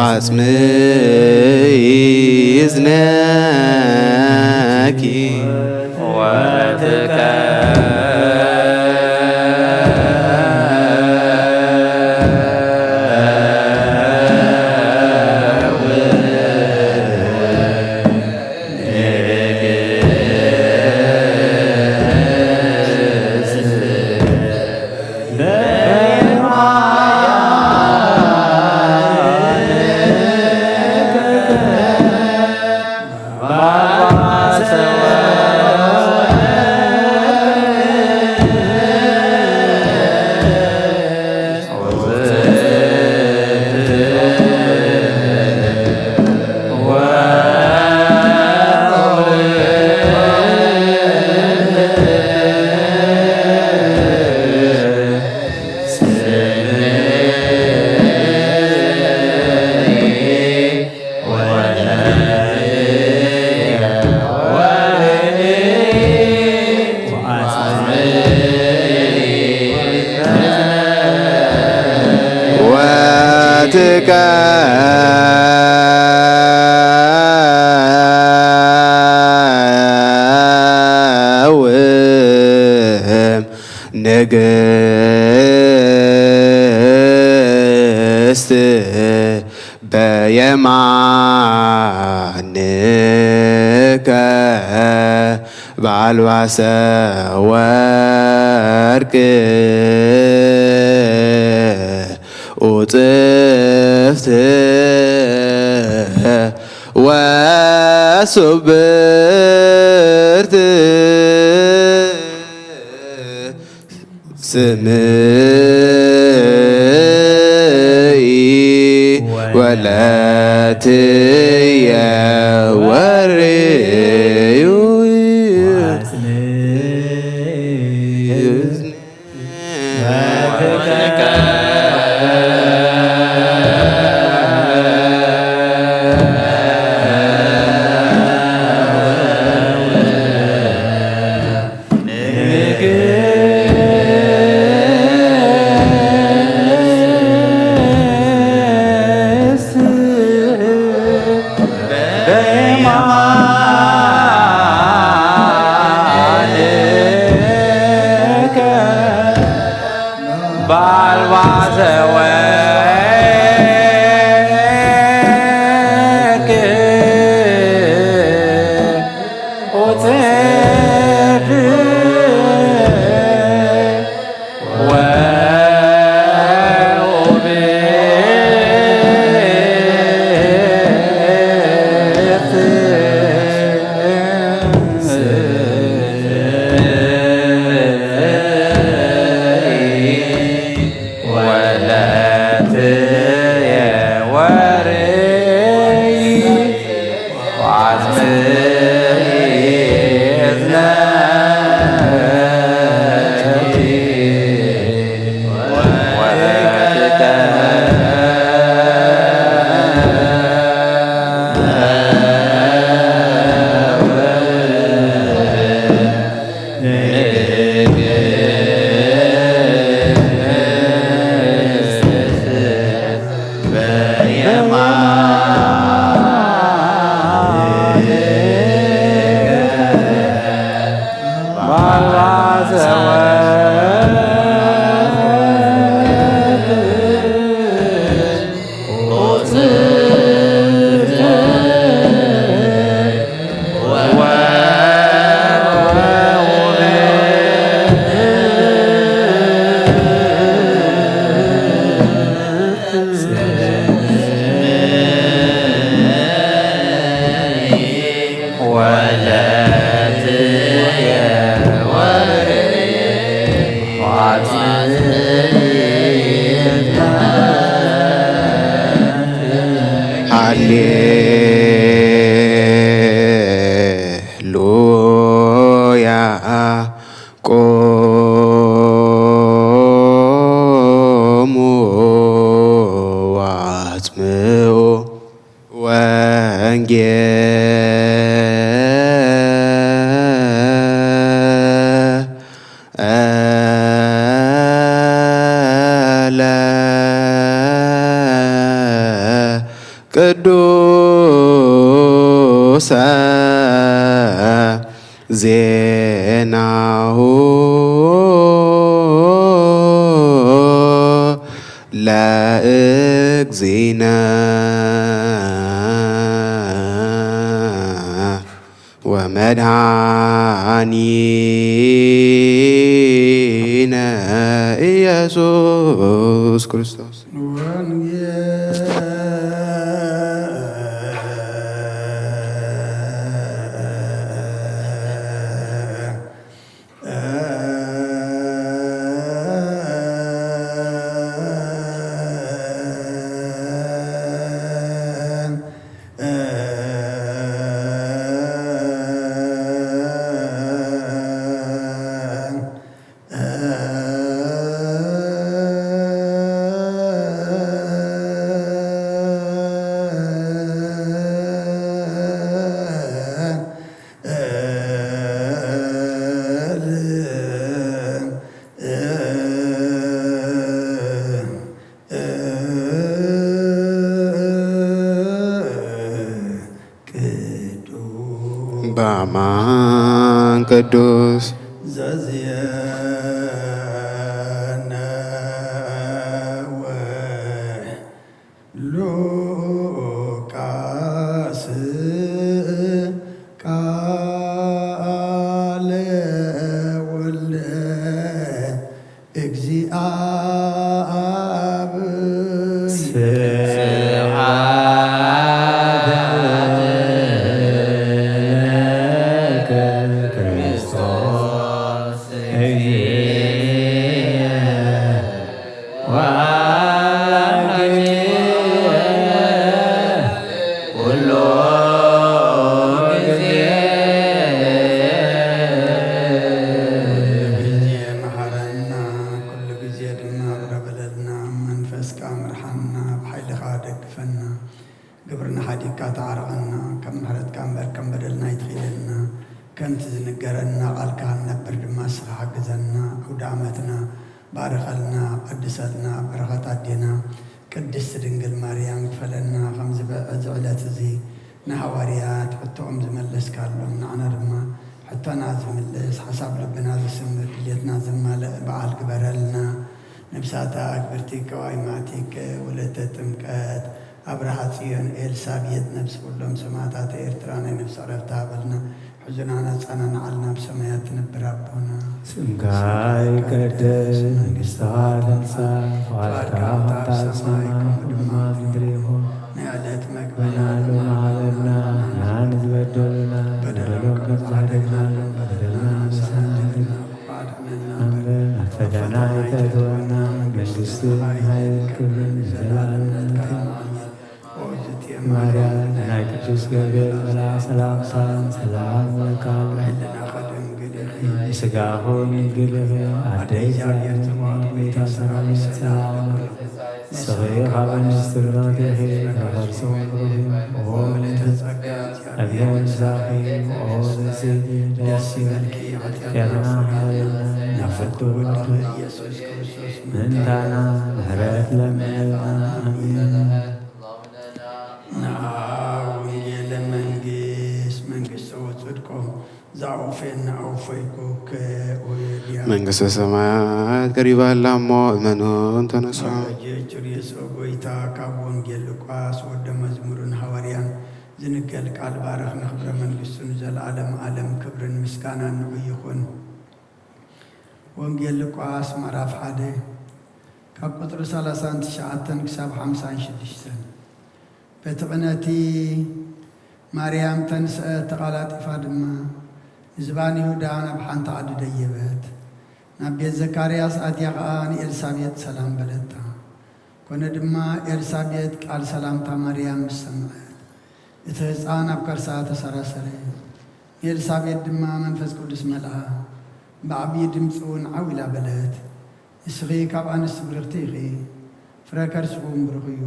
አጽምይ እዝነኪ ወትቀ ወትቀውም ንግስት በየማንከ በአልባሰ ወርቅ ኡጽፍት ወሱብርት ስምኢ ወለትየ ወርእዩ ወርይ ወዓጽምይ እዝነኪ ወትቀ ሃሌሉያ። ቆሙ ወአጽምዑ ወንጌለ ቅዱሰ ዜናሁ ለእግዚእነ ወመድኃኒነ ኢየሱስ ክርስቶስ። በአማን ቅዱስ ዘዝየነ ሉቃስ ቃለ ወልደ እግዚአብሔር። ስብሐት ለከ ክርስቶስ እግዚእነ ወአምላክነ ኩሎ ግዜ። ኩሉ ግዜ መሓረና፣ ኩሉ ግዜ ድማ ይቕረ በለልና። መንፈስካ ምርሓና፣ ብሓይልኻ ደግፈና። ግብርና ሓዲግካ ተዓረቐና። ከም ምሕረትካ እምበር ከም በደልና ኣይትኺደና። ከምቲ ዝንገረና ቃልካ ክንነብር ድማ ንስኻ ሓግዘና። ኣውደ ዓመትና ባርኸልና፣ ቀድሰልና። በረኸት ኣዴና ቅድስት ድንግል ማርያም ክፈለና። ከምዚ በ-፣ እዚ ዕለት እዚ ንሃዋርያት ሕቶኦም ዝመለስካሎም፣ ንዓና ድማ ሕቶና ዝምልስ፣ ሓሳብ ልብና ዝስምር፣ ድሌትና ዘማልእ በዓል ግበረልና። ነብሳታ ኣክብርቲ፣ ቀዋሚማቲከ ወለተ ጥምቀት፣ ኣብርሃ ጽዮን፣ ኤልሳቤጥ፣ ነብሲ ኩሎም ሰማእታተ ኤርትራ ናይ ነብሲ ዕረፍቲ ሃበልና። ሕዙናና ጸናንዓልና፣ ኣብ ሰማያት ትነብር ኣቦና። ስምካ ይቀደስ፣ መንግስትኻ ትምጻእ፣ ፍቓድካ ከምታ ኣብ ሰማይ ከምኡ ድማ ኣብ ምድሪ ይኹን። ናይ ዕለት መግብና ሎሚ ሃበና፣ ንሕና ንዝበደሉና በደሎም ከም ዝሓደግናሎም በደልና ንስሓደግና። ኣንብር፣ ናብ ፈተና ኣይተእትወና፣ መንግስቲ መንግስትን ኃይልን ክብርን ዘለዓለም ናትካ። ማርያም ናይ ቅዱስ ገብርኤል መልኣክ ሰላምታ ሰላም እብለካ። ስጋኹ ድንግል ኢኺ፣ ኣደ እግዚኣብሔር ጽባኦት፣ ቤታ ሰራዊት ሰላም። ንስኺ ካብ ኣንስቲ ብርኽቲ ኢኺ፣ ከርሱ ብሩኽ እዩ። ኦ ምልዕተ ጸጋ፣ እግዚኣብሔር ምሳኺ፣ ኦ ብእሲ ደስ ይበልኪ፣ ኃጢኣትና ይቕር በለልና፣ ናብ ፍርዲ ወልዱ ኢየሱስ ክርስቶስ ምእንታና ምሕረት ለምነልና። ኣሜን። ንዓ ወንጌለ መንግስት፣ መንግስተ ወጽድቆ ዘአውፌና አውፈይኩከ ወዮዲያ። መንግስተ ሰማያት ቀሪባ ኣላ እሞ እመኑ እንተነሱ። መረጀች ርእሶ ጎይታ ካብ ወንጌል ሉቃስ ወደ መዝሙርን ሃዋርያን ዝንገል ቃል ባረኽ ንኽብረ መንግስቱ ንዘለዓለም ዓለም ክብርን ምስጋናን ንዑ ይኹን። ወንጌል ሉቃስ ምዕራፍ ሓደ ካብ ቁጽሪ ሠላሳን ትሽዓተን ክሳብ ሓምሳን ሽዱሽተን። በቲ ቅነቲ ማርያም ተንስአት፣ ተቓላጢፋ ድማ ንዝባን ይሁዳ ናብ ሓንቲ ዓዲ ደየበት። ናብ ቤት ዘካርያስ ኣትያ ኸኣ ንኤልሳቤጥ ሰላም በለታ። ኮነ ድማ ኤልሳቤጥ ቃል ሰላምታ ማርያም ምስ ሰምዐት፣ እቲ ህፃን ኣብ ከርሳ ተሰራሰረ። ንኤልሳቤጥ ድማ መንፈስ ቅዱስ መልኣ፣ ብዓብዪ ድምፂ እውን ዓው ኢላ በለት፣ ንስኺ ካብ ኣንስቲ ብርኽቲ ኢኺ፣ ፍረ ከርስኺ እውን ብሩኽ እዩ።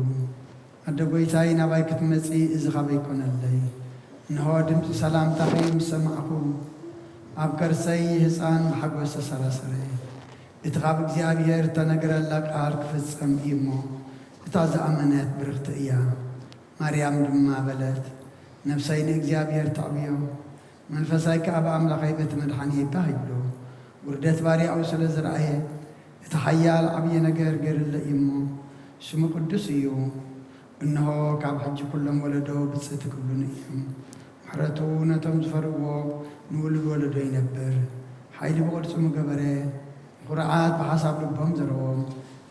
ኣደ ጐይታይ፣ ናባይ ክትመጺ እዚ ኻበይ ኰነለይ? እንሆ፣ ድምጺ ሰላምታኺ ምስ ሰማዕኩ፣ ኣብ ከርሰይ ህፃን ብሓጎስ ተሰራሰረ። እቲ ኻብ እግዚኣብሔር እተነግረላ ቃል ክፍጸም እዩ እሞ፣ እታ ዝኣመነት ብርኽቲ እያ። ማርያም ድማ በለት፣ ነፍሰይ ንእግዚኣብሔር ተዕብዮ፣ መንፈሳይ ከኣ ብኣምላኸይ በቲ መድሓኒየይ ባህ ይብሎ። ውርደት ባርያኡ ስለ ዝረኣየ፣ እቲ ሓያል ዓብዪ ነገር ገይሩለይ እሞ፣ ስሙ ቅዱስ እዩ። እንሆ፣ ካብ ሕጂ ኵሎም ወለዶ ብፅእቲ ክብሉኒ እዮም። ምሕረቱ ነቶም ዝፈርዎ ንውሉድ ወለዶ ይነብር። ሓይሊ ብቕልፅሙ ገበረ፣ ንኹርዓት ብሓሳብ ልቦም ዘረዎም።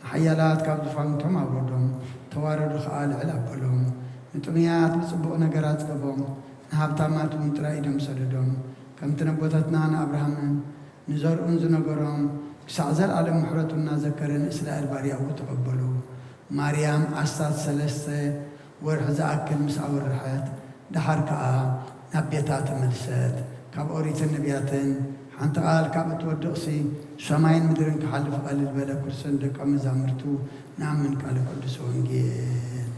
ንሓያላት ካብ ዙፋንቶም ኣውረዶም፣ ተዋረዱ ኸኣ ልዕል ኣበሎም። ንጥሙያት ብጽቡቕ ነገር ኣጽገቦም፣ ንሃብታማት እውን ጥራይ ኢዶም ሰደዶም። ከምቲ ነቦታትና ንኣብርሃምን ንዘርኡን ዝነገሮም፣ ክሳዕ ዘለኣለም ምሕረቱ እናዘከረ ንእስራኤል ባርያኡ ተቐበሎ። ማርያም ኣስታት ሰለስተ ወርሒ ዝኣክል ምስ ኣወርሐት፣ ደሓር ከኣ ናብ ቤታ ተመልሰት። ካብ ኦሪትን ነቢያትን ሓንቲ ቃል ካብ እትወድቕሲ፣ ሰማይን ምድርን ክሓልፍ ቀልል በለ። ክርስቶስ ደቀ መዛሙርቱ ንኣምን ቃለ ቅዱስ ወንጌል።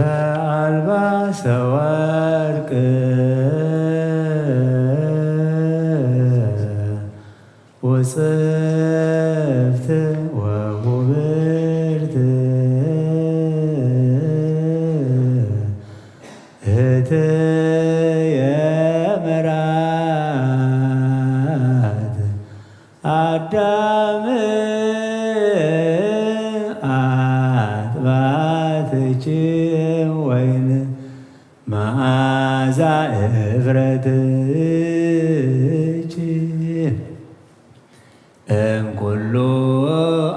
በአልባሰ ወርቅ ውጽፍት ወውብርት ህትየ መራት አዳም አጥባትኪ ወይን መዓዛ እፍረትኪ እምኩሉ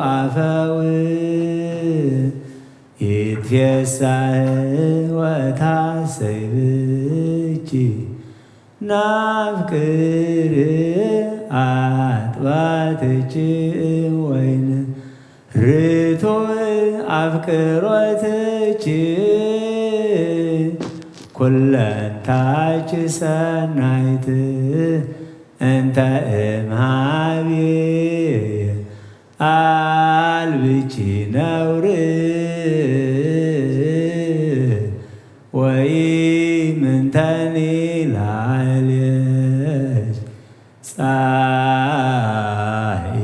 አፈዊ ይትፌሳህ ወታሰይብኪ ናፍቅር አጥባትኪ ወይን ርቱዕ አፍቅሮትኪ ኩለንታች ሰናይት እንተ እምሃቢ አልብኪ ነውር ወይ ምንተኒ ላዕሌሽ ጻኢ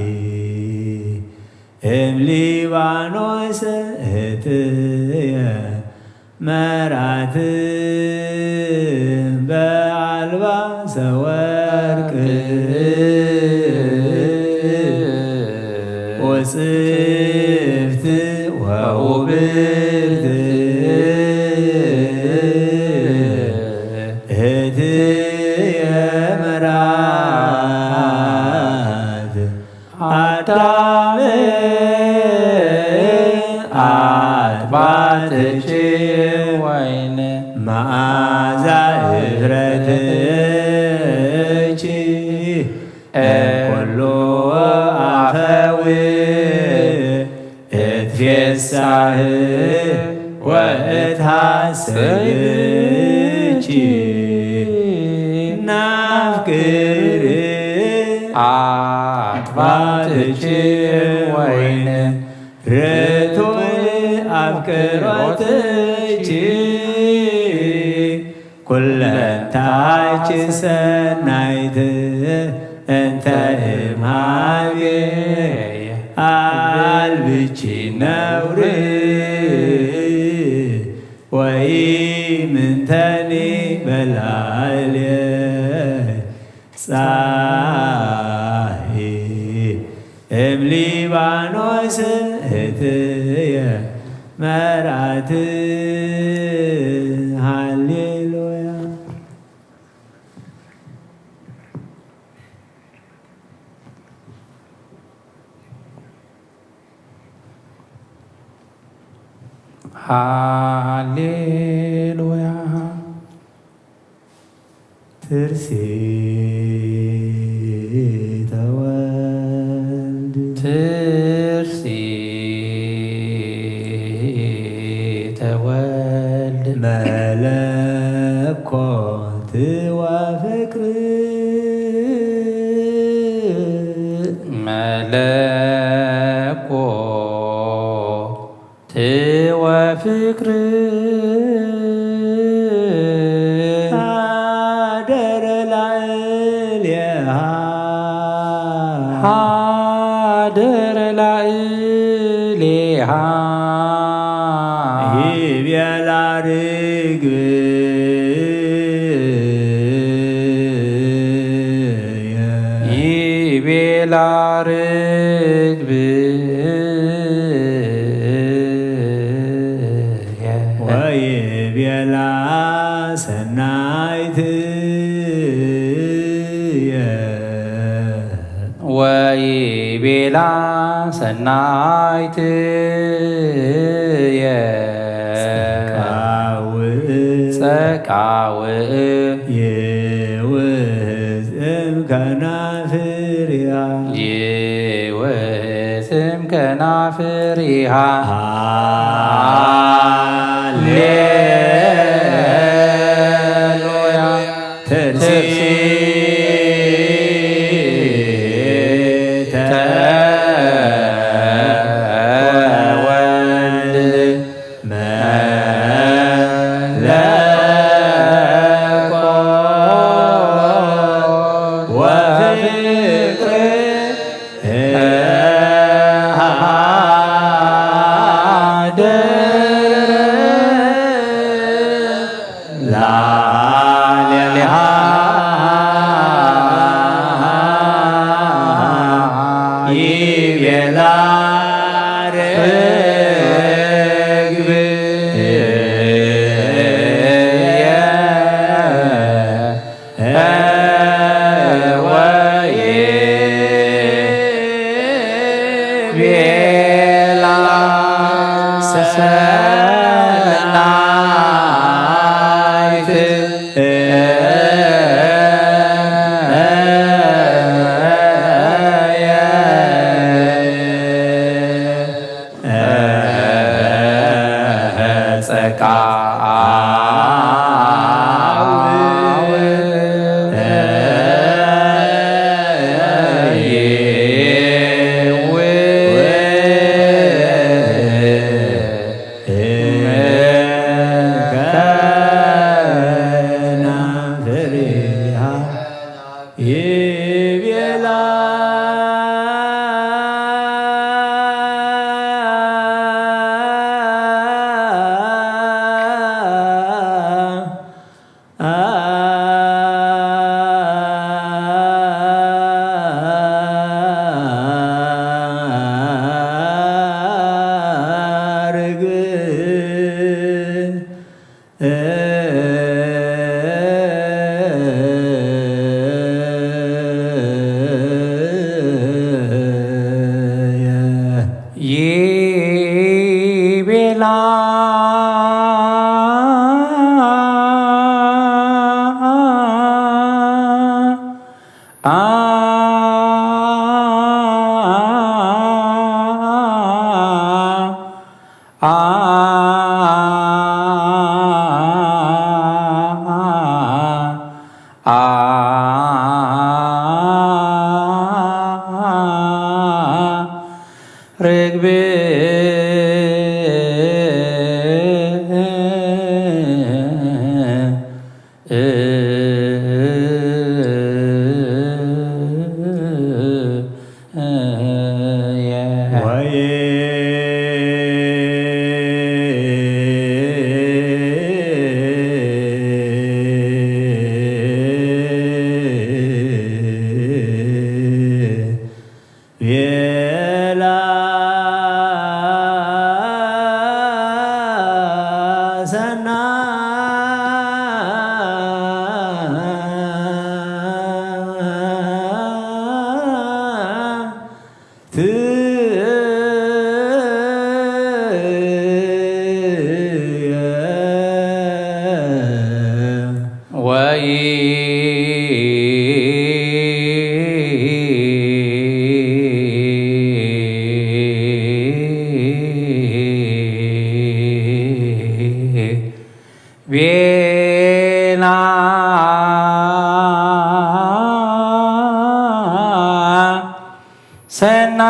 እም ሊባኖስ እትየ መራት በአልባሰ ወርቅ ወጽፍት ወውብርት እትየ መራት አታ ኣጥባትኪ ወይን መዓዛ እፍረትኪ እምኩሉ ኣፈዊ እትፌሳህ ወእትሃስብኪ ናፍቅር ኣጥባትኪ ወይን ርቱይ ኣፍቅሮትኪ ኩለንታይኪ ሰናይት እንተ እምሃቤ ኣልብኪ ነውሪ ወይ ምንተኒ በላይሌ ጻሂ እም ሊባኖስ እትየ መርዓት። ሃሌሉያ። ሃሌሉያ። ትርሲተ ወልድ። ትርሲተ ወልድ። መለኮት ወፍቅር። መለኮት ወፍቅር። ሀደረ ላዕሌሃ። ሀደረ ላዕሌሃ። ይቤላ ርግብ። ይቤላ ርግብ። ወይቤላ ሰናይትየ። ወይቤላ ሰናይትየ። ጸቃውእ። ጸቃውእ። ይውህዝ እም ከናፍሪሃ። ይውህዝ እም ከናፍሪሃ። ሃሌሉያ። ትርሲተ ወልድ መለኮ ወፍቅር። ሀደረ ላዕሌሃ። ይቤላ ርግብየ። ወይቤላ ሰናይት። ጸቃ ርግቤ ወይ ቤላ ሰና ወይ ቤላ ሰና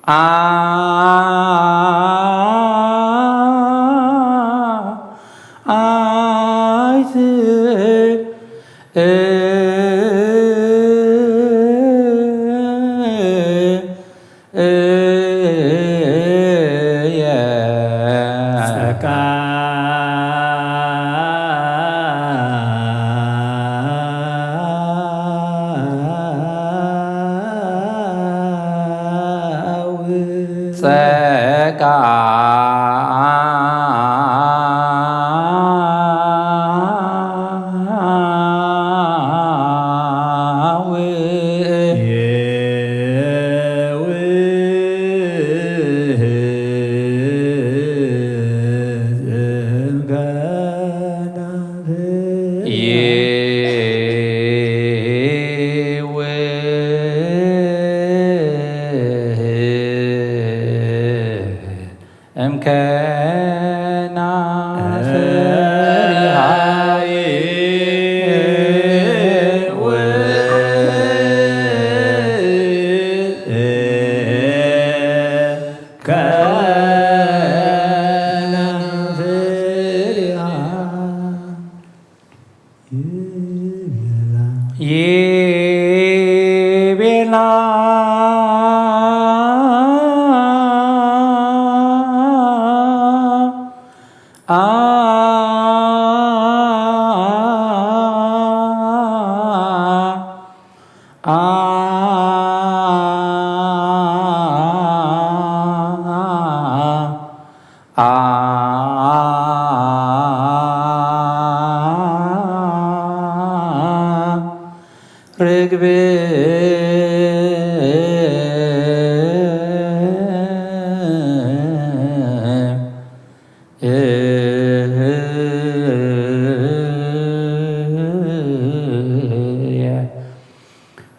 አ- አይት ጸቃ ጸቃ እምከናፍሪሃ ይቤላ አ አ አ ርግብ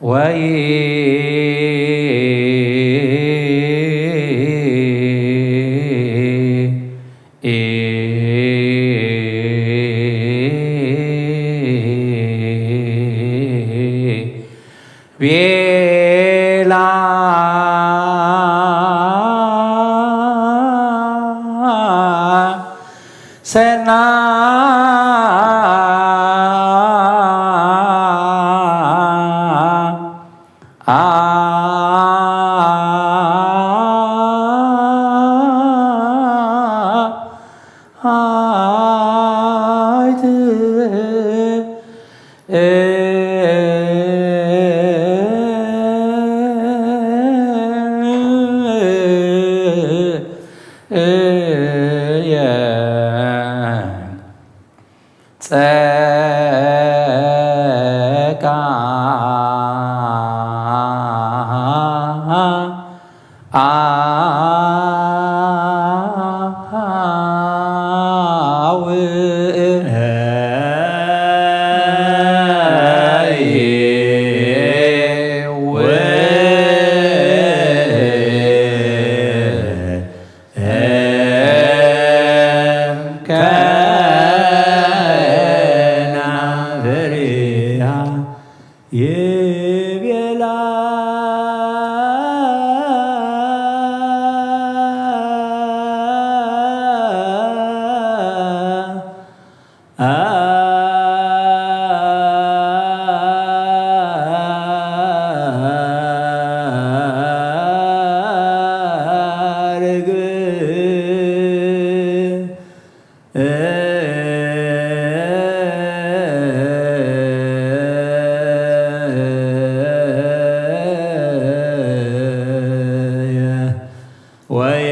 ወይ ቤላ ሰና አ አይት ጸቃ አውእ ቤላ አርግ ወይ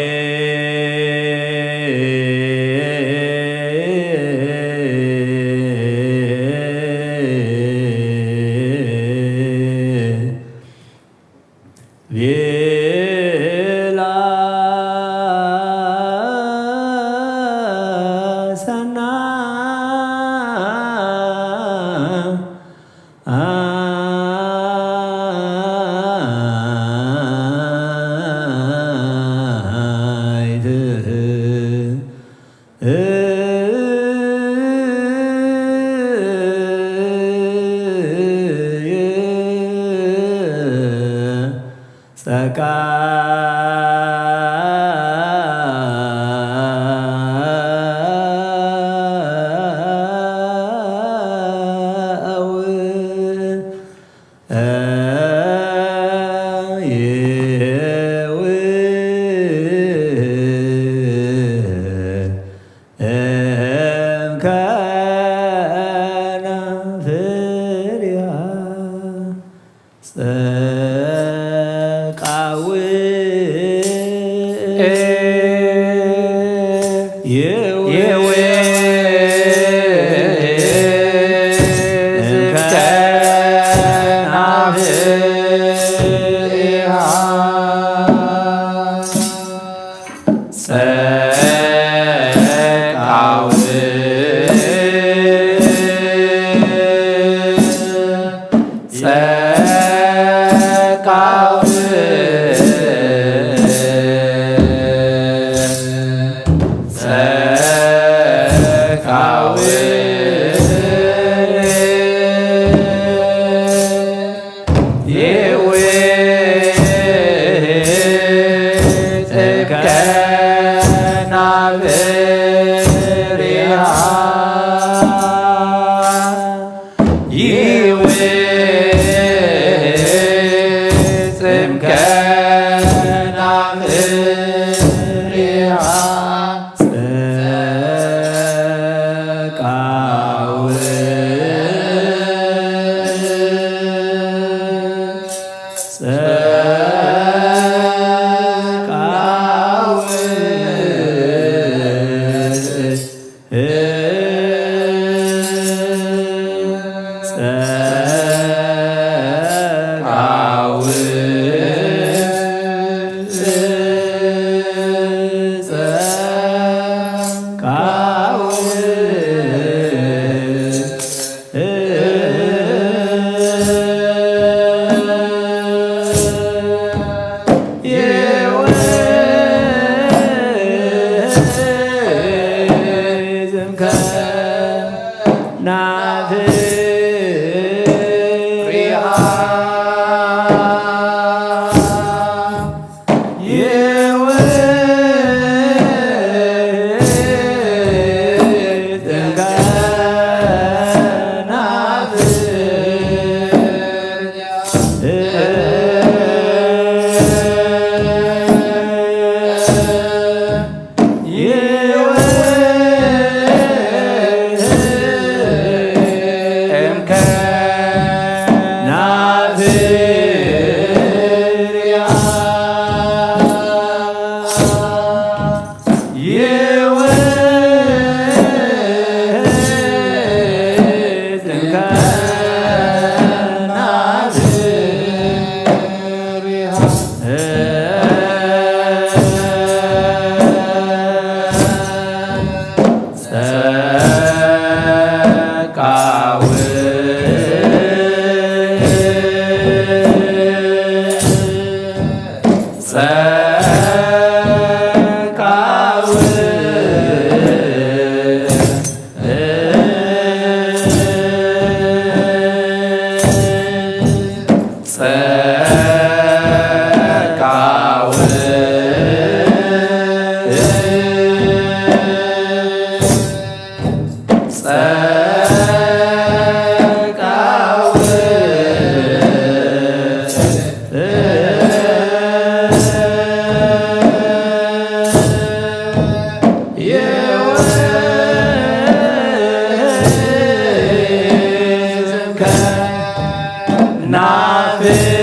ቤላ ሰና አይት ጸቃ ናፍያ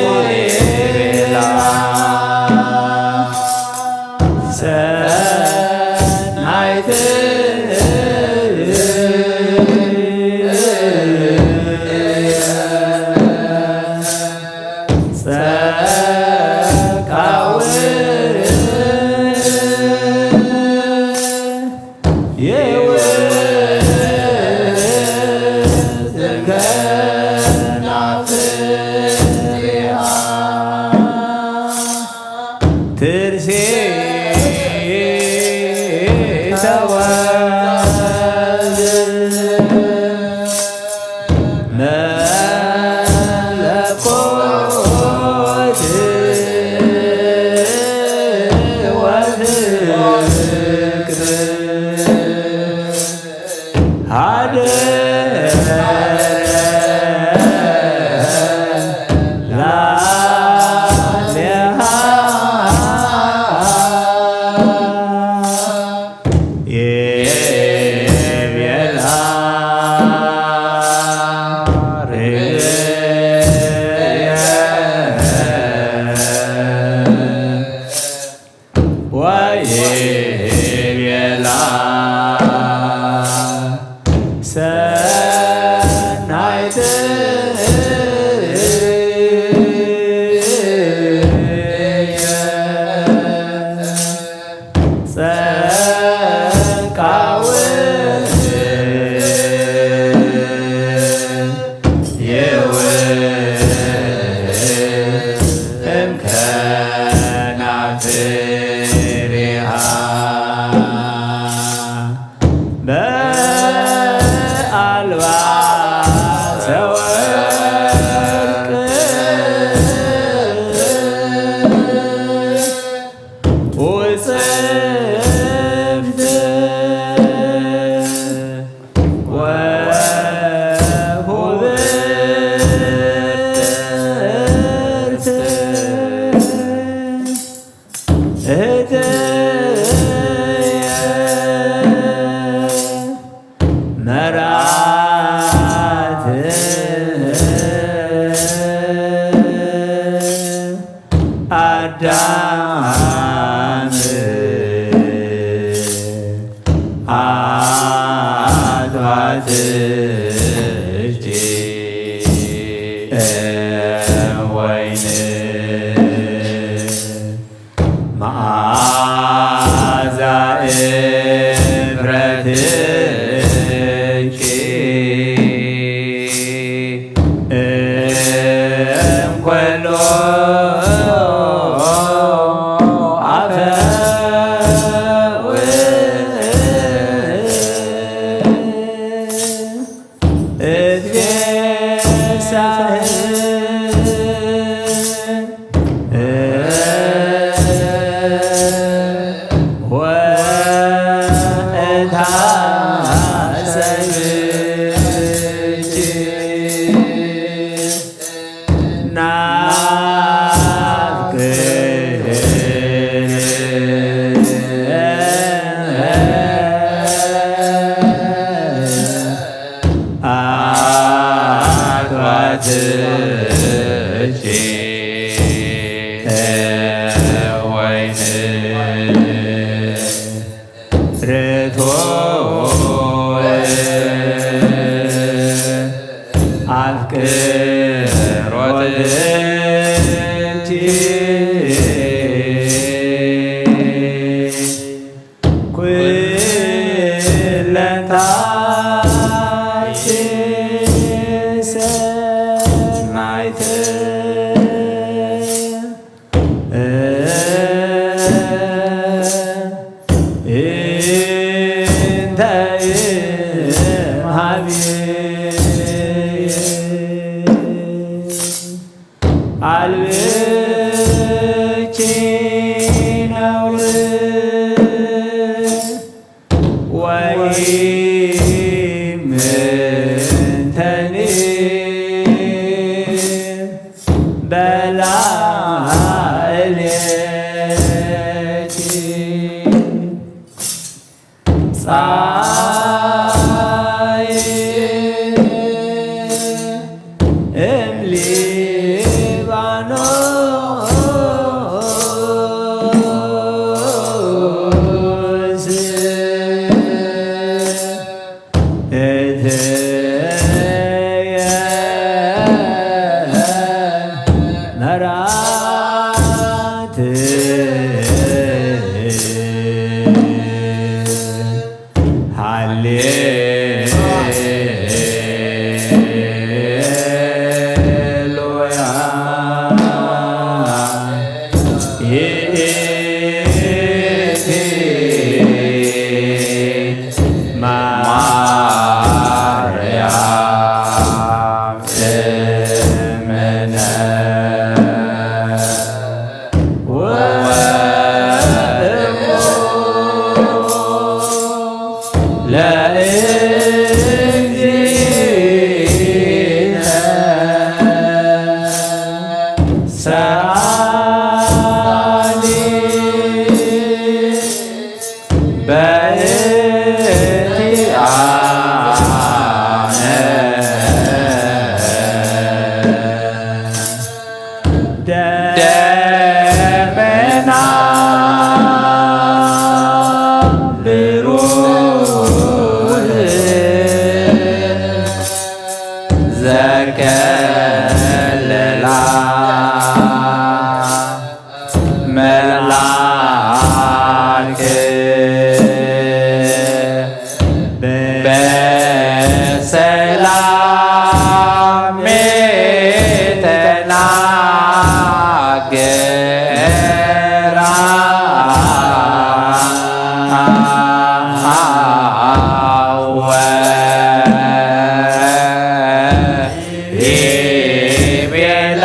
ወይቤላ ሰናይት ጸቃው የውስከ ናፍሪሃ ትርሴ ተወዝ መለኮት ወፍቅር ሀደረ ላዕሌሃ። ይቤላ ርእየ ወይቤላ ሰናይት ጸቃውት የውእም ከናፍሪሃ በአልባሰ ወርቅ ውጽፍት ወሁብርት እህትየ መርዓት አዳም አጥባት እጅ ወይን መዓዛ እፍረትኪ እምኮሎ አፈ እትቤሳህ ወእታ ሰብእቲ ናፍቅር አጥባት እጅ ወይን ርቶ አፍቅሮት እጅ ኩለንታች ሰናይት እንተ እምሃቤ አልብኪ ነውር ወይምንተኒ በላዕሌኪ ጻይ እምሊ ራት ሃሌሉያ። ይእቲ ማርያም እምነ ወእሙ ለእግዚእነ ሰአሊ በእንቲአነ ደመና ብሩህ ዘከለላ መልአክ በሰላም ተናገራ። ይቤላ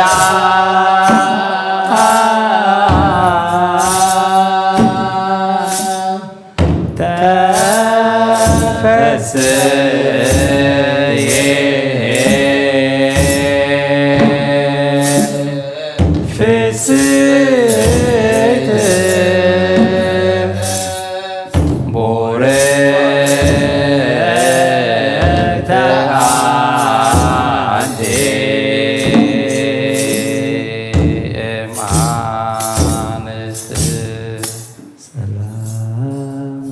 ተፈስሒ ፍስሕቲ ቡርክተ አንቲ እም አንስት። ሰላም።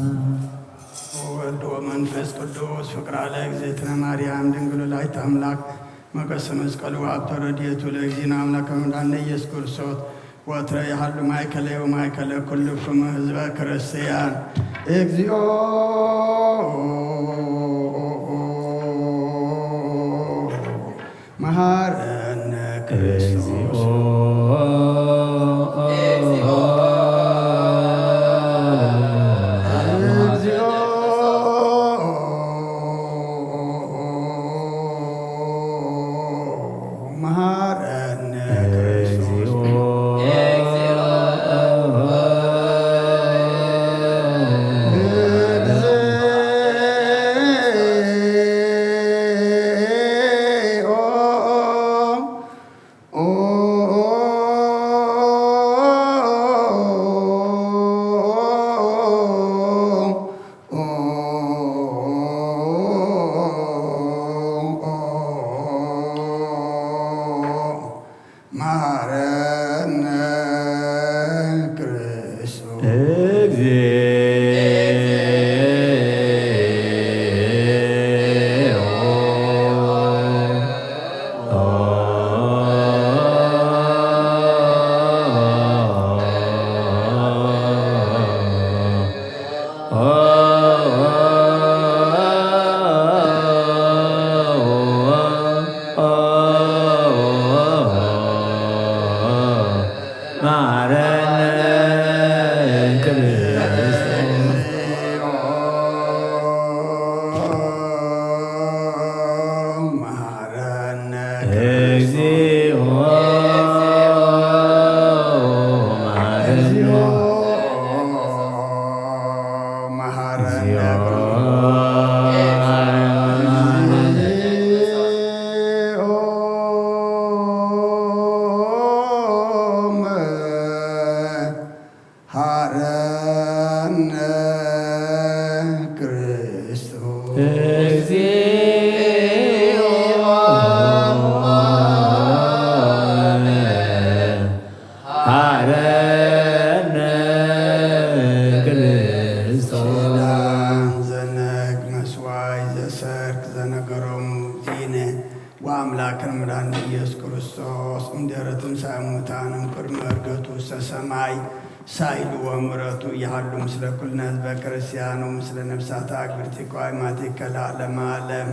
ወወልድ ወመንፈስ ቅዱስ ፍቅራ ለእግዝእትነ ማርያም ድንግል ወላዲተ አምላክ ሞገሰ መስቀሉ ሀብተ ረድኤቱ ለእግዚእነ አምላከ መድኃኒነ ኢየሱስ ክርስቶስ ወትረ ይሃሉ ማእከለ ወማእከለ ኩልክሙ ህዝበ ክርስቲያን። እግዚኦ መሐረነ ክርስቶስ። እግዚኦ መሐረነ ክርስቶስ። መሐረነ ክርስቶስ። እግዚኦ እምድረ ትንሳኤ ሙታን እምቅድመ ዕርገቱ ውስተ ሰማይ ሳይሉ ወምሕረቱ ይሃሉ ምስለ ኩልነ ህዝበ ክርስቲያን ወምስለ ነፍሳተ ኣግብርቲ ቋይማቲከ ለዓለመ ዓለም።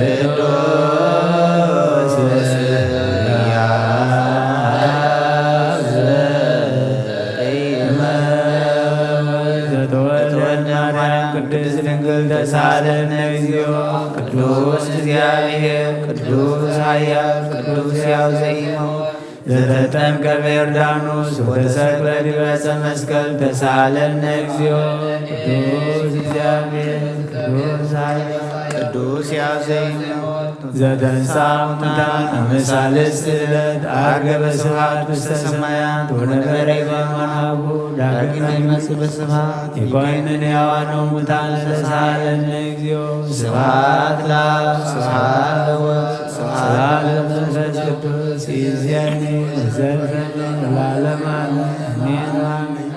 ቅዱስ ቅዱስ ያብ ዘኢመውት ዘተወልደ ማርያም ቅድስት ድንግል ተሳለነ እግዚኦ። ቅዱስ እግዚኣብሔር፣ ቅዱስ ኃያል፣ ቅዱስ ያብ ዘኢመውት ዘተጠምቀ በዮርዳኖስ ወተሰቅለ ዲበ ዕፀ መስቀል ተሳለነ እግዚኦ። ቅዱስ እግዚኣብሔር፣ ቅዱስ ኃያል፣ ቅዱስ ያብ ዘኢመውት ዘተንሥአ እሙታን አመ ሣልስት ዕለት ዐርገ በስብሐት ውስተ ሰማያት ወነበረ ዲበ መርኃቡ ዳግመ ይመጽእ በስብሐት ይኮንን ሕያዋነ ወሙታን ተሳለነ እግዚኦ። ስብሐት ለአብ ስብሐት ለወልድ ስብሐት ለመንፈስ ቅዱስ ይእዜኒ ወዘልፈኒ ለዓለመ ዓለም አሜን።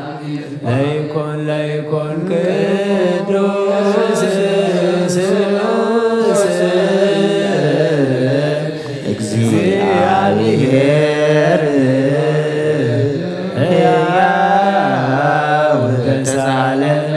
ለይኩን ለይኩን ቅዱስ ስሉስ እግዚአብሔር ሕያው ተሳለነ።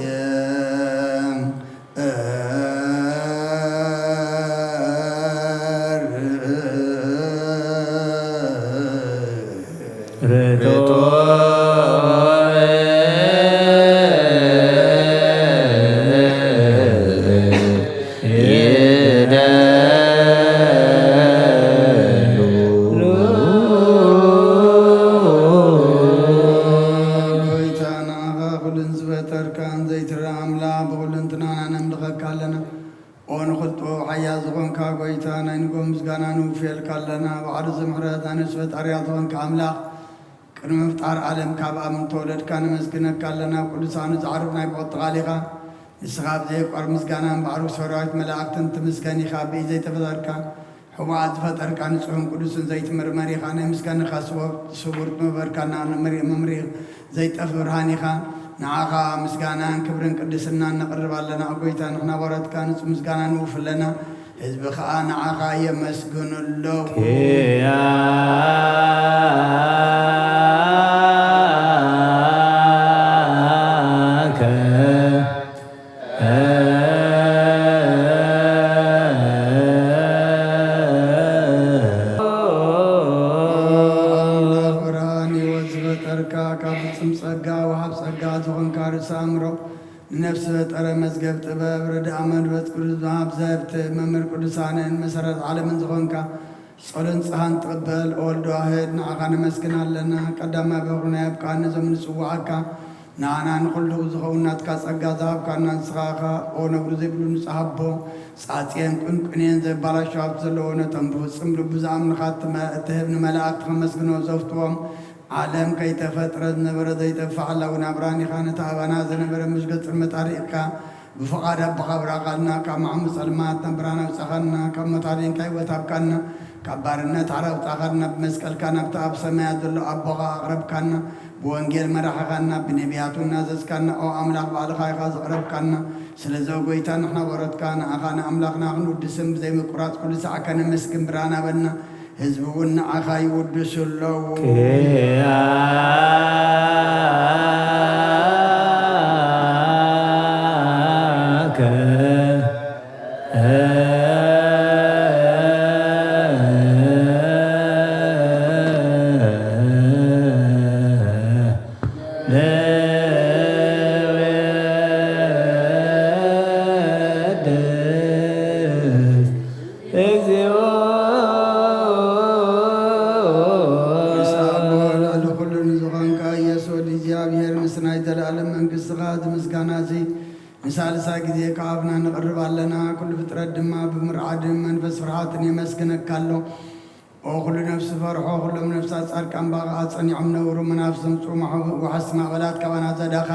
ለእግዚአብሔር ርቶ ይደሉ። ጎይታና ኩልን ዝፈጠርካን ዘይትረአ ኣምላኽ ብኹልንትናና ነምልኸካ ኣለና። ኦ ንኹሉ ጥበብ ሓያል ዝኾንካ ጎይታ ናይ ንጎ ምስጋና ንውፍየልካ ኣለና። ባዕሉ ዝምሕረት ናይ ነፍሲ ፈጣሪያ ዝኾንካ ኣምላኽ ቅድሚ ምፍጣር ዓለም ካብ ኣብ ምተወለድካ ነመስግነካ ኣለና። ቅዱሳኑ ዘዕርፍ ናይ ብቕጥቓል ኢኻ። ንስኻ ኣብ ዘየቋር ምስጋና እምበኣር ብሰራዊት መላእኽትን ትምስገን ኢኻ። ብኢድ ዘይተፈጠርካ ሕቡኣት ዝፈጠርካ ንጹሕን ቅዱስን ዘይትምርመር ኢኻ። ናይ ምስጋናኻ ስወ-፣ ስውር መበርካና መምሪ-፣ መምሪ ዘይጠፍ ብርሃን ኢኻ። ንዓኻ ምስጋናን ክብርን ቅድስናን ነቕርብ ኣለና። ኦ ጎይታ ንሕና ባሮትካ ንጹህ ምስጋና ንውፍ ኣለና። ህዝቢ ኸኣ ንዓኻ የመስግኑ ኣለዉ። ኪያከ ኣምላኽ ብርሃን ሕይወት ዝፈጠርካ፣ ካብ ፍጹም ጸጋ ወሃብ ጸጋ ዝኾንካ ርእሰ ኣእምሮ፣ ንነፍሲ ፈጠረ መዝገብ ጥበብ፣ ረድኣ መንፈስ ቅዱስ መሃብ ዘህብቲ፣ መምህር ቅዱሳንን መሰረት ዓለምን ዝኾንካ፣ ጸሎን ንስሓን ትቕበል፣ ኦ ወልድ ዋህድ፣ ንዓኻ ነመስግን ኣለና። ቀዳማይ በኹርና የብቃኒ፣ ነዞም ንጽውዓካ፣ ንዓና ንኹሉ ዝኸውን ናትካ ጸጋ ዝሃብካና ንስኻ ኢኻ። ኦ ነውሪ ዘይብሉ ንጹህ ኣቦ፣ ጻጽየን ቁንቁንየን ዘባላሹ ሃብቲ ዘለዎ፣ ነቶም ብፍጹም ልቡ ዝኣምኑኻ እትመ-፣ እትህብ ንመላእኽቲ ከመስግኖ ዘፍትዎም፣ ዓለም ከይተፈጥረ ዝነበረ ዘይጠፍእ ሓላዊ ናብራን ኢኻ። ነቲ ኣባና ዝነበረ ምሽ ገጽ ጽልመት ኣርሒቕካ፣ ብፍቓድ ኣቦኻ ኣብራኻልና፣ ካብ ማዕሙ ጸልማት ናብ ብርሃን ኣውጻኻና፣ ካብ ሞት ኣድሒንካ ህይወት ሃብካና፣ ካብ ባርነት ሓራ ኣውጻኻና፣ ብመስቀልካ ናብቲ ኣብ ሰማያት ዘሎ ኣቦኻ ኣቕረብካና፣ ብወንጌል መራሕኻና፣ ብነቢያት እውን ኣዘዝካና። ኦ ኣምላኽ ባዕልኻ ኢኻ ዘቕረብካና፣ ስለዚ ጎይታ ንሕና በረትካ ንዓኻ ንኣምላኽና ክንውድስን ብዘይምቁራጽ ኩሉ ሳዕ ከነመስግን ብራና በልና። ህዝቢ እውን ንዓኻ ይውድሱ ኣለዉ። ቅያከ ንወድስ እግዚኦ። ንስኻ እሞ ልዕሊ ኩሉ ንዝኾንካ ኢየሱስ ወዲ እግዚኣብሔር፣ ምስ ናይ ዘለኣለም መንግስትኻ እዚ ምስጋና እዚ ንሳልሳይ ግዜ ካብ ኣብና ንቕርብ ኣለና። ኩሉ ፍጥረት ድማ ብምርዓድን መንፈስ ፍርሃትን የመስግነካ ኣሎ። ኦ ኩሉ ነፍሲ ፈርሖ፣ ኩሎም ነፍሳት ጻድቃን ብኣኻ ጸኒዖም ነበሩ። መናፍስቶም ጽሙሕ ዋሕስ ማዕበላት ካባና ዘዳኻ፣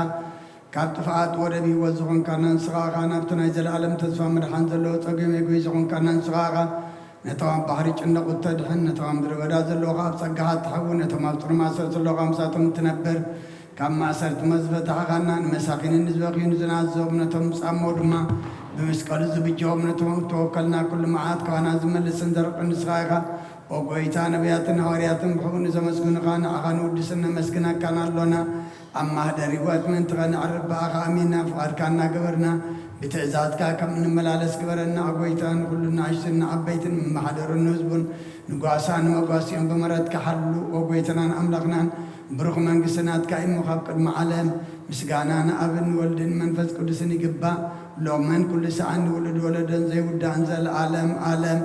ካብ ጥፍኣት ወደብ ህይወት ዝኾንካና ንስኻ ኢኻ። ናብቲ ናይ ዘለኣለም ተስፋ መድሓን ዘለዎ ጸገም የጉይ ዝኾንካና ንስኻ ኢኻ። ነቶም ኣብ ባሕሪ ጭንደቑ እተድሕን፣ ነቶም ኣብ ምድረ በዳ ዘለዉ ኸኣ ኣብ ጸጋኻ እትሕዊ፣ ነቶም ኣብ ጽኑዕ ማእሰርቲ ዘለዉ ኸኣ ምሳቶም እትነብር፣ ካብ ማእሰርቲ እሞ ዝፈታሕኻና፣ ንመሳኺንን ንዝበኽዩን ዝናዞም፣ ነቶም ዝጻመዉ ድማ ብመስቀሉ ዝብጀዎም፣ ነቶም እተወከልና ኩሉ መዓት ካባና ዝመልስን ዘርቅን ንስኻ ኢኻ። ኦ ጐይታ፣ ነቢያትን ሃዋርያትን ብሕቡእ ንዘመስግኑኻ ንዓኻ ንውድስን ነመስግነካን ኣሎና። ኣብ ማህደር ህይወት ምእንቲ ኸነዕርፍ ብኣኻ ኣሚንና ፍቓድካ እናገበርና ብትእዛዝካ ከም እንመላለስ ግበረና። ኦ ጐይታ፣ ንኹሉ ንኣሽቱን ንዓበይትን ንማሕደሩን ንህዝቡን ንጓሳ ንመጓሲኦም ብምህረትካ ሓሉ። ኦ ጐይታናን ኣምላኽናን፣ ብሩኽ መንግስቲ ናትካ እዩ እሞ ካብ ቅድሚ ዓለም ምስጋና ንኣብን ንወልድን መንፈስ ቅዱስን ይግባእ፣ ሎምን ኩሉ ሰዓን ንውሉድ ወለዶን ዘይውዳእን ዘለዓለም ዓለም።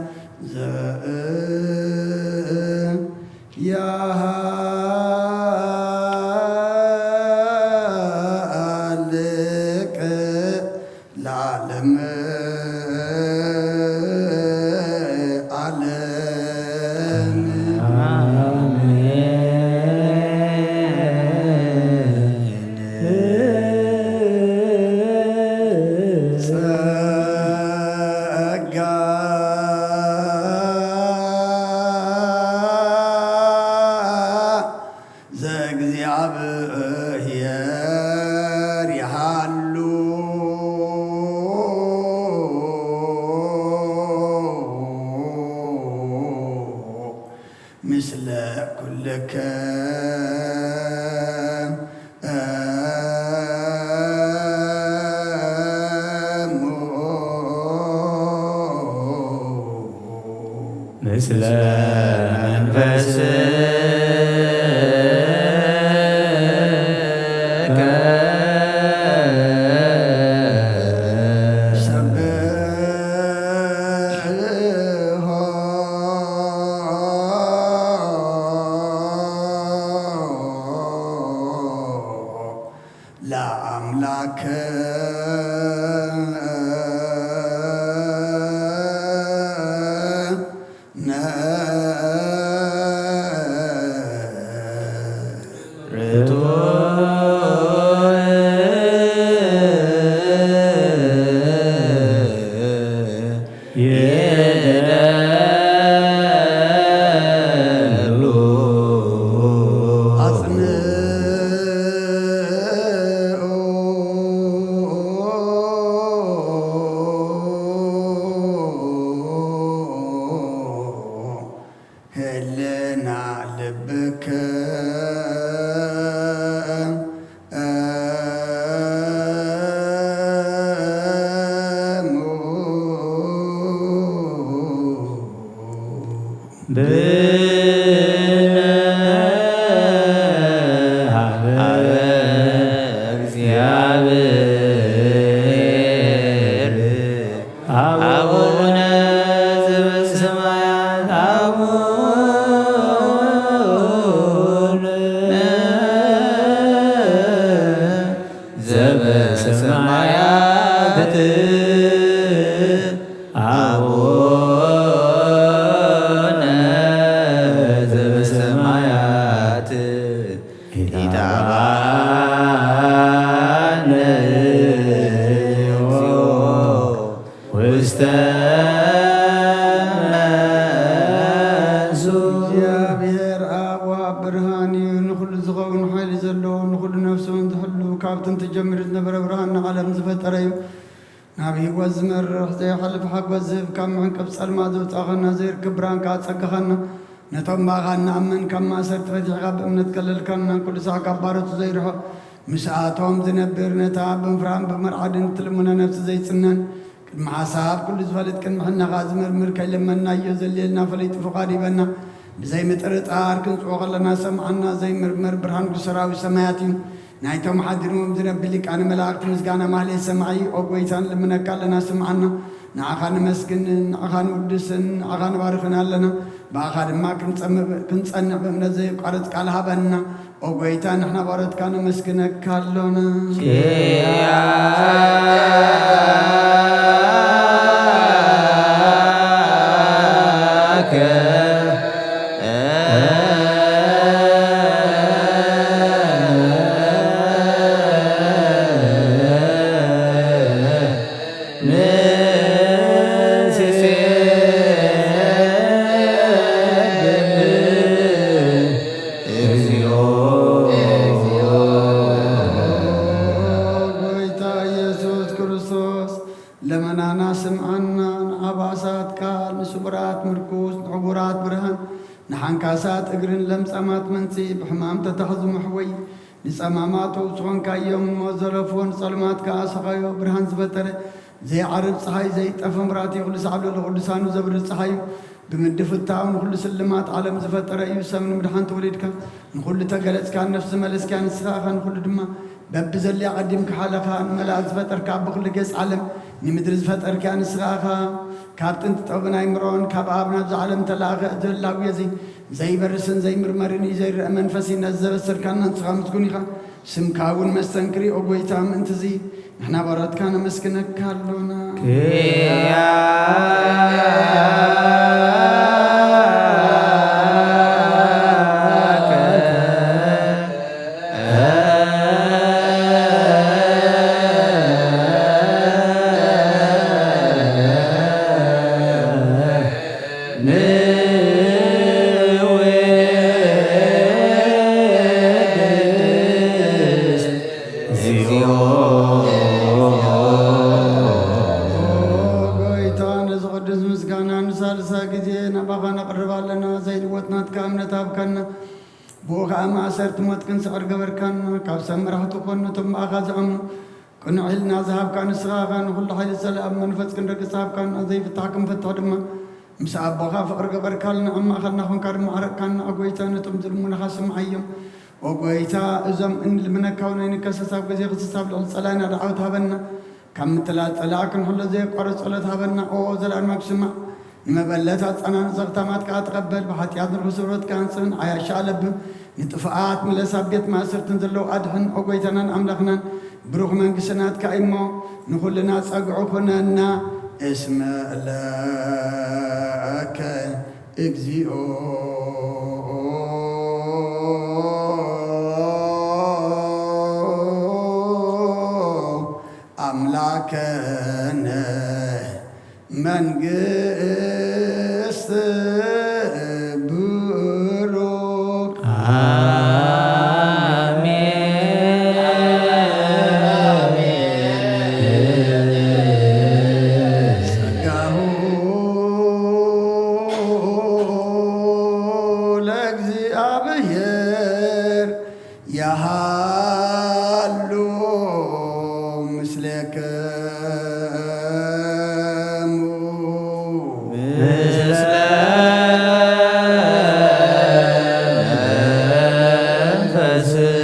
ዘያሃልቅ ለዓለም ዓለም። ጸጋ ዘእግዚኣብሔር ይሃሉ ምስለ ኩልክም። ምስለ መንፈስከ ሰብሖ ለአምላክ ነ ርቱዕ ይደሉ አጽንዑ ህልና ልብክም እሙ። ብነ ሀበ እግዚአብሔር አቡነ ዘበሰማያት አቡነ ዘበሰማያት አቡነ ዘበሰማያት ኢታብአነ እግዚኦ ውስተ መንሱ። እግዚኣብሔር ኣብ ወሃብ ብርሃን እዩ። ንኹሉ ዝኸውን ሓይሊ ዘለዎ፣ ንኹሉ ነፍስውን ዝሕሉ፣ ካብ ጥንቲ ጀሚሩ ዝነበረ ብርሃን ንዓለም ዝፈጠረ እዩ። ናብ ህይወት ዝመርሕ ዘይሓልፍ ሓጎስ ዝህብ፣ ካብ ምዕንቅፍ ጸልማት ዘውጻእኻና፣ ዘይርክብ ብርሃን ከኣ ጸጋኻና፣ ነቶም ብኣኻ እንኣምን ካብ ማእሰርቲ ፈቲሕካ ብእምነት ከለልካና፣ ኩሉ ሳዕ ካብ ባሮቱ ዘይርሕቕ፣ ምስኣቶም ዝነብር፣ ነታ ብምፍራህን ብምርዓድን እትልምኖ ነፍሲ ዘይጽነን፣ ቅድሚ ሓሳብ ኩሉ ዝፈልጥ፣ ቅድሚ ሕነኻ ዝምርምር፣ ከይለመንናዮ ዘልየልና ፈሊጡ ፍቓዱ ይበና። ብዘይ ምጥርጣር ክንጽዎ ከለና ሰምዓና፣ ዘይምርመር ብርሃን ሰራዊት ሰማያት እዩ። ናይቶም ሓዲሮም ዝነብር ሊቃነ መላእክት ምስጋና ማህሌት ሰማዒ፣ ኦ ጎይታ ንልምነካ ኣለና ስምዓና። ንዓኻ ነመስግንን ንዓኻ ንውድስን ንዓኻ ንባርኽን ኣለና። ብኣኻ ድማ ክንጸም-፣ ክንጸንዕ ብእምነት ዘየቋርጽ ቃል ሃበና። ኦ ጎይታ ንሕና ባሮትካ ነመስግነካ ኣሎና። ጎይታ ኢየሱስ ክርስቶስ ለመናና ስምዓና። ንኣባሳትካ፣ ንስቡራት ምርኩስ፣ ንዕውራት ብርሃን፣ ንሓንካሳት እግርን ለምጻማት መንጽሂ፣ ብሕማም ተታሕዙ መሕወይ፣ ንጸማማት ፈውሲ ኾንካዮም እሞ ዘለፎ፣ ንጸልማት ከኣ ሰቓዮ። ብርሃን ዝፈጠረ ዘይዓርብ ጸሓይ፣ ዘይጠፍእ መብራህቲ፣ ኩሉ ሳዕ ኣብ ልዕሊ ቅዱሳኑ ዘብርህ ጸሓይ እዩ። ብምድፍታው ንኹሉ ስልማት ዓለም ዝፈጠረ እዩ። ሰብ ንምድሓን ተወሊድካ፣ ንኹሉ ተገለጽካ፣ ነፍሲ ዝመለስካ ንስኻ ኢኻ፣ ንኹሉ ድማ በብዘድልያ ቀዲምካ ሓለኻ። ንመላእክት ዝፈጠርካ፣ ኣብ ብኹሉ ገጽ ዓለም ንምድሪ ዝፈጠርካ ንስኻ ኢኻ። ካብ ጥንቲ ጥበብን ኣይምሮን ካብ ኣብ ናብዚ ዓለም ተላእኸ። እዚ ህላዌ እዚ ዘይበርስን ዘይምርመርን እዩ፣ ዘይረአ መንፈስ እዩ። ነዚ ዘበሰርካና ንስኻ ምስጉን ኢኻ። ስምካ እውን መስተንክር እዩ። ኦ ጎይታ፣ ምእንቲ እዚ ንሕና ባሮትካ ነመስግነካ ኣሎና። ጎይታ፣ ነዚ ቅዱስ ምስጋና ንሳልሳይ ግዜ ናባኻ ነቕርብ ኣለና። ዘይልወጥ ናትካ እምነት ሃብካና። ብኡ ኸኣ ማእሰርቲ ሞት ክንስዕር ገበርካና። ካብ ሰብ መራሕቲ ኮን ነቶም ብኣኻ ዝኣምኑ ቅኑዕ ኢልና ዝሃብካ ንስኻ ኢኻ። ንኹሉ ሓይሊ ዘለኣብ መንፈስ ክንረግጽ ሃብካና። ዘይፍታሕ ክንፍትሕ ድማ ምስ ኣቦኻ ፍቕሪ ገበርካልና። ኣብ ማእኸልና ኾንካ ድማ ዓረቕካና። ኦ ጎይታ፣ ነቶም ዝልምኑኻ ስምዓዮም። ኦ ጎይታ፣ እዞም እንልምነካ እውን ኣይንከሰስ። ኣብ ግዜ ክስስ ኣብ ልዕሊ ጸላኢና ደዓወት ሃበና። ካብ ምትላል ጸላኢ ክንሕሎ ዘየቋርጽ ጸሎት ሃበና። ኦ ዘለኣለማዊ ስማዕ፣ ንመበለት ኣጸናንጾ ክታማት ከኣ ተቐበል። ብሓጢኣት ንርኹስ ስብረት ከኣ ኣንጽህን ዓያሻ ኣለብም። ንጥፉኣት ምለስ፣ ኣብ ቤት ማእሰርትን ዘለዉ ኣድሕን። ኦ ጎይታናን ኣምላኽናን፣ ብሩኽ መንግስቲ ናትካ እሞ፣ ንኹልና ጸግዑ ኩነና። እስመ ለከ እግዚኦ ኣምላከነ መንግስት ብሩክ። ጸጋሁ ለእግዚኣብሔር ያሃሉ ምስሌክሙ። ምስለ መንፈስከ።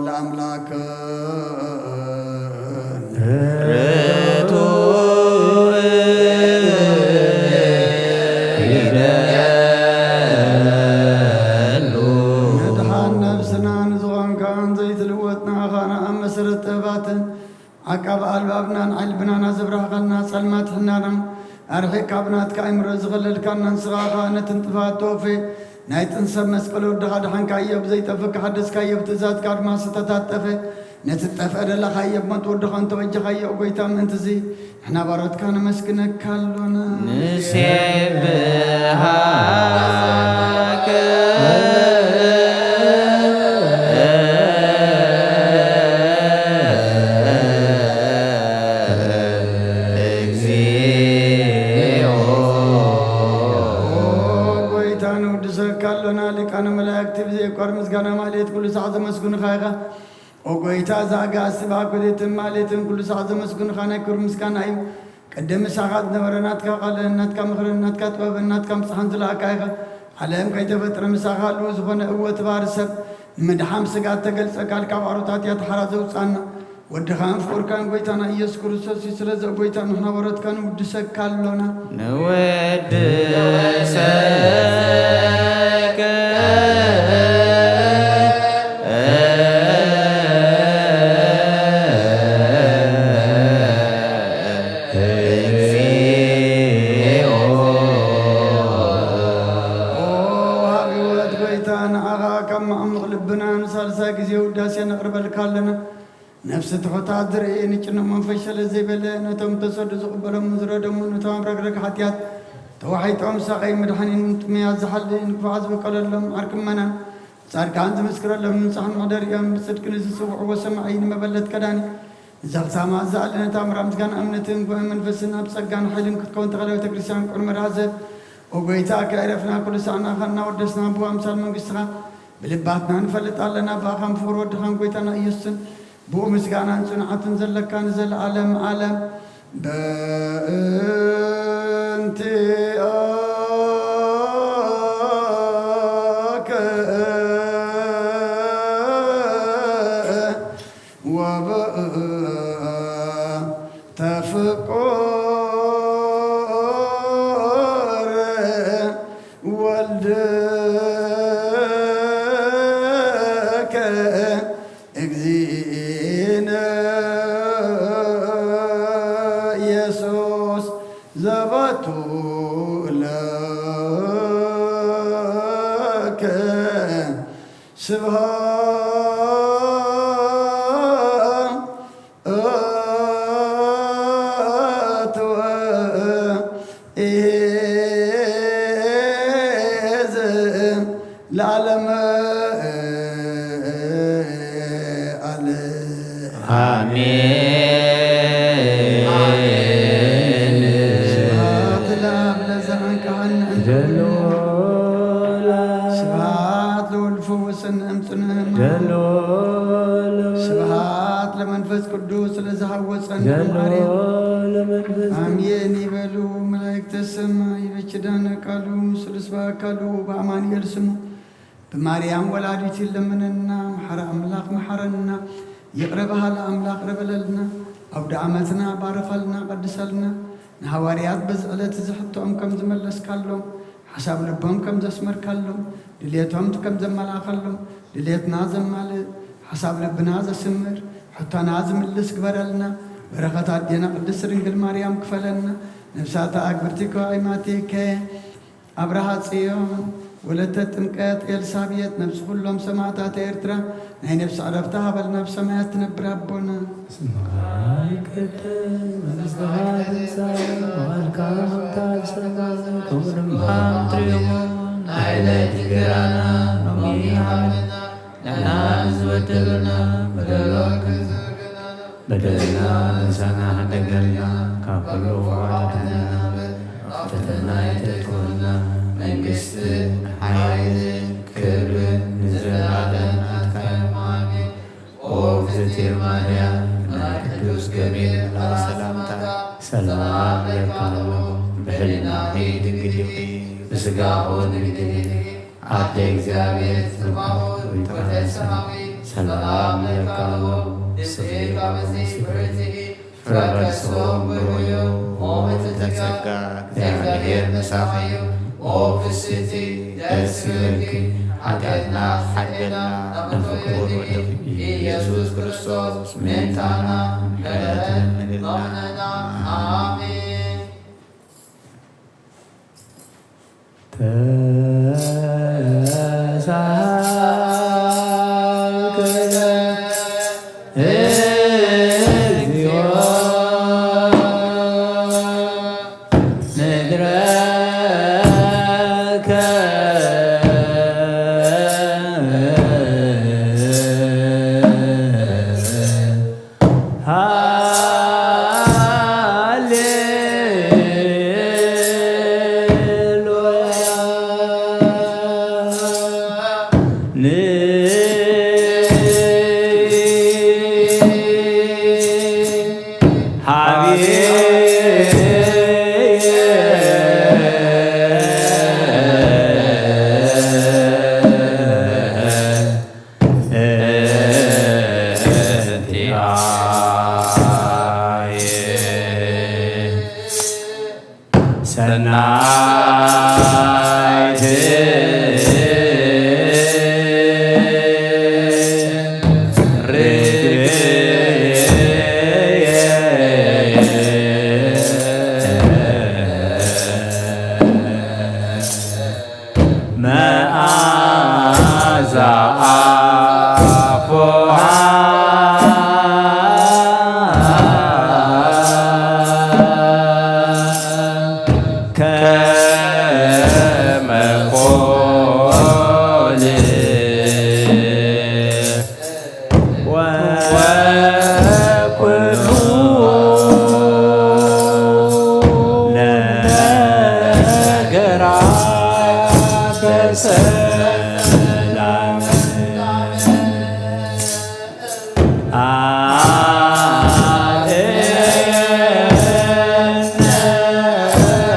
ለአምላክን ርቱዕ ይደሉ። ምድሓን ነፍስና ንዝኾንካን ዘይትልወጥ ንኣኻና ኣብ መሰረት ጥበባትን ዓቃብ ኣልባብናን ዓይኒ ልብናና ዘብራህካና፣ ጸልማት ሕናና ኣርሒቕካ ብናትካ ኣእምሮ ዝኸለልካና ንስኻ ኸኣ ነቲ ንጥፋት ተወፌ ናይ ጥንሰብ መስቀል ወድኻ ድሓንካዮ፣ ብዘይጠፍእ ሓደስካዮ፣ ብትእዛዝካ ድማ ዝተታጠፈ ነቲ ዝጠፍአ ደለኻዮ፣ ብሞት ወድኻ እንተበጀኻዮ፣ ኦ ጐይታ፣ ምእንትዚ ንሕና ባሮትካ ነመስግነካ ኣሎና። ንሴብሃከ እግዚኦ። ኦ ጐይታ፣ ንውድሰካ ኣሎና። ሊቃነ መላእክቲ ብዘየቋርጽ ምስጋና ማህሌት ኩሉ ሳዕ ዘመስግኑኻ ኢኻ። ኦ ጐይታ፣ እዛ ኣጋእዝቲ ብኣኮቴትን ማህሌትን ኩሉ ሳዕ ዘመስግኑኻ ናይ ክብሪ ምስጋና እዩ። ቅድም ምሳኻ ዝነበረ ናትካ ቃልን ናትካ ምኽርን ናትካ ጥበብን ናትካ ምጽሓን ዝለኣካ ኢኻ። ዓለም ከይተፈጥረ ምሳኻ ህልው ዝኾነ እወ እቲ ባህሪ ሰብ ንምድሓን ስጋ እተገልጸ ቃልካ ባሮት ሓጢኣት ሓራ ዘውጽኣና ወድኻን ፍቑርካን ጐይታና ኢየሱስ ክርስቶስ እዩ። ስለዚ ኦ ጐይታ ንሕና ባሮትካ ንውድሰካ ኣሎና። ንወድሰከ እግዚኦ። ኦ ወሃቢ ህይወት ጐይታ፣ ንዓኻ ካብ መዓሙቕ ልብና ንሳልሳይ ግዜ ውዳሴ ነቕርበልካ ኣለና። ነፍሲ ትሑታት ዝርኢ፣ ንጭኑቕ መንፈስ ሸለል ዘይበለ፣ ነቶም ተሰዱ ዝቕበሎም ዝረደሙ፣ ነቶም ኣብ ረግረግ ሓጢኣት ተዋሒጦም ሳቐይ መድሓኒን ጥሙያት ዝሓሊ፣ ንክፉኣት ዝበቀለሎም ዓርኪ ምእመናን ጻድቃን ዝምስክረሎም ንንጹሓት መሕደሪኦም ብጽድቂ ንዝስውዕዎ ሰማዒ ንመበለት ከዳኒ ንዘኽታማ ዝኣሊ ነታ ምራ ምስጋና እምነትን ጉባኤ መንፈስን ኣብ ጸጋን ሓይልን ክትከውን ተኸለ ቤተ ክርስቲያን ቁርመ ዳዘብ ኦ ጐይታ ከይዕረፍና ኩሉ ሳዕ ንኣኻ እናወደስና ብኣምሳል መንግስትኻ ብልባትና ንፈልጥ ኣለና። ብኣኻን ብፍቕሪ ወድኻን ጐይታና ኢየሱስን ብኡ ምስጋናን ጽንዓትን ዘለካ ንዘለዓለም ዓለም። በእንቲኣከ ወበእንተ ፍቁር ወልድከ እግዚእነ ኢየሱስ ዘባቱ ለከ ስብሐት ወእዝ ለዓለመ ዓለም። አሜን። ስብሐት ለአብ ለዘአንቀሐነ እንተ ደሎ ስብሐት ለወልድ ፈወሰነ እምጽነ ደሎ ስብሐት ለመንፈስ ቅዱስ ለዘሃወፀን ደሎ ማርያም ለመንፈስ አሜን ይበሉ መላእክተ ሰማይ። በኪዳነ ቃሉ ስሉስ በአካሉ በአማኑኤል ስሙ ብማርያም ወላዲት ይለመነና። መሐረ አምላክ መሐረና። ይቅረ በሃለ አምላክ ይቅረ በለልና። አውደ ዓመትና ባርኸልና ቀድሰልና። ንሃዋርያት በዚ ዕለት እዚ ሕቶኦም ከም ዝመለስካሎም ሓሳብ ልቦም ከም ዘስመርካሎም ድሌቶም ከም ዘመላእኸሎም ድሌትና ዘማልእ ሓሳብ ልብና ዘስምር ሕቶና ዝምልስ ግበረልና። በረኸት ኣዴና ቅድስት ድንግል ማርያም ክፈለና። ነብሳታ ኣግብርቲ ከዋይማቲከ ኣብርሃ ጽዮን ወለተ ጥምቀት ኤልሳቤጥ ነብሲ ኩሎም ሰማዕታት ኤርትራ ናይ ነብሲ ዕረፍቲ ሃበልና። ኣብ ሰማያት ትነብር ኣቦና ስምኻ ይቀደስ መንግስትኻ ትምጻእ ፍቓድካ ከምቲ ኣብ ሰማይ ከምኡ ድማ ኣብ ምድሪ ይኹን። ናይ ዕለት እንጀራና ሎሚ ሃበና ንሕና ንዝበደሉና በደልና በደልና ንሳና ሕደገልና ካብ ኩሉ ክፉእ ኣድሕነና እምበር ኣብ ፈተና ኣይተእትወና መንግስትን ሓይልን ክብርን ንዘለኣለም ናትካ እዩ ኣሜን። ኦ እግዝእትየ ማርያም ናይ ቅዱስ ገብርኤል መልኣኽ ሰላምታ ሰላም እብለኪ ኣለኹ። ብሕልናኺ ድንግል ኢኺ ብስጋኺ እውን ድንግል ኢኺ ኣደ እግዚኣብሔር ጽባኦት ወይትረሰናዊ ሰላም እብለኪ ኣለኹ። ንስኺ ካብ ኣንስቲ ፍርይቲ ኢኺ ፍረ ከርስኺ እውን ብሩኽ እዩ። ኦ ምልዕተ ጸጋ እግዚኣብሔር ምሳኺ እዩ። ኦ ፍስሕቲ ደስ ይበልኪ ሓጢኣትና ሓድገልና ናብ ፍቁር ወድኺ ኢየሱስ ክርስቶስ ምእንታና ምሕረት ለምንልና። ኣሜን። ተሳሃልከ ወኩሉ ነገራት በሰላም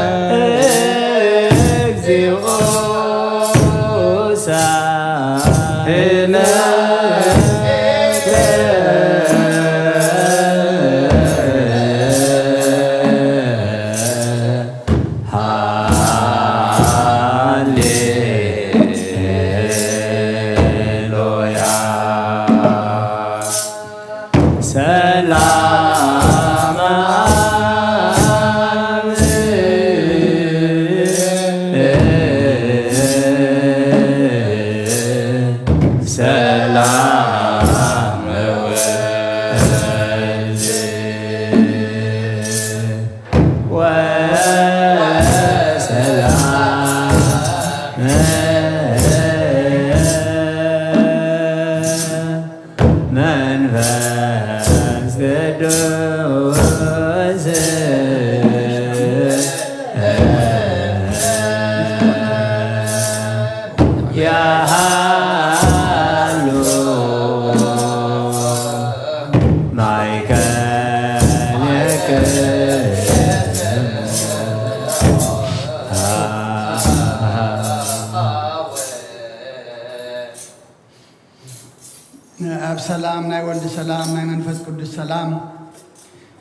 አድነነ እግዚኦ ሳህለከ ሃሌሉያ። ሰላም አብ ሰላም ወልድ ወሰላም መንፈስ ቅዱስ ያሃሉ ማእከል ኣብ ሰላም ናይ ወልድ ሰላም ናይ መንፈስ ቅዱስ ሰላም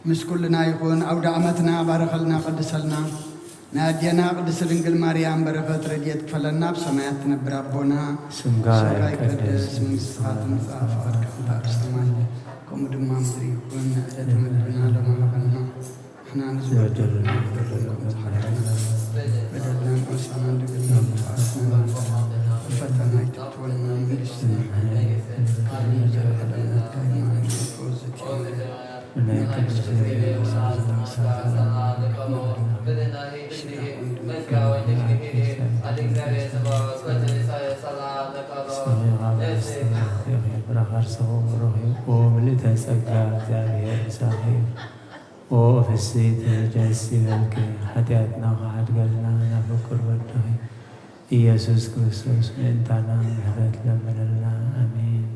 ምስ ኩልና ይኹን። ኣውደ ዓመትና ባረኸልና፣ ቀድሰልና። ናይ ኣዴና ቅድስት ድንግል ማርያም በረኸት ረድኤት ክፈለና። ኣብ ሰማያት ትነብር ኣቦና፣ ስምካ ስምካ ይቀደስ፣ ይቀደስ፣ መንግስትኻ ትምጻእ፣ ፍቓድካ ትምጻእ፣ ኣብ ሰማይ ከምኡ ድማ ምድሪ ይኹን። ዕለተ መግብና ሎሚ ሃበና፣ ንሕና ንዝበደሉና በደልና ከም ዝሓለና፣ በደልና ንዓሳና፣ ንገድልና ንጥፋትና፣ ፈተና ኣይትእትወና፣ መንግስትና ዘለዓለም ናትካ እዩ፣ መንግስቲ፣ ክብሪ፣ ምልእተ ጸጋ እግዚኣብሔር ምሳኺ። ኦ ፍስሕቲ ደስ ይበልኪ፣ ሓጢኣትና ክሓድገልና ናብ ፍቁር ወድኺ ኢየሱስ ክርስቶስ ምእንታና ምሕረት ለምንልና። ኣሜን።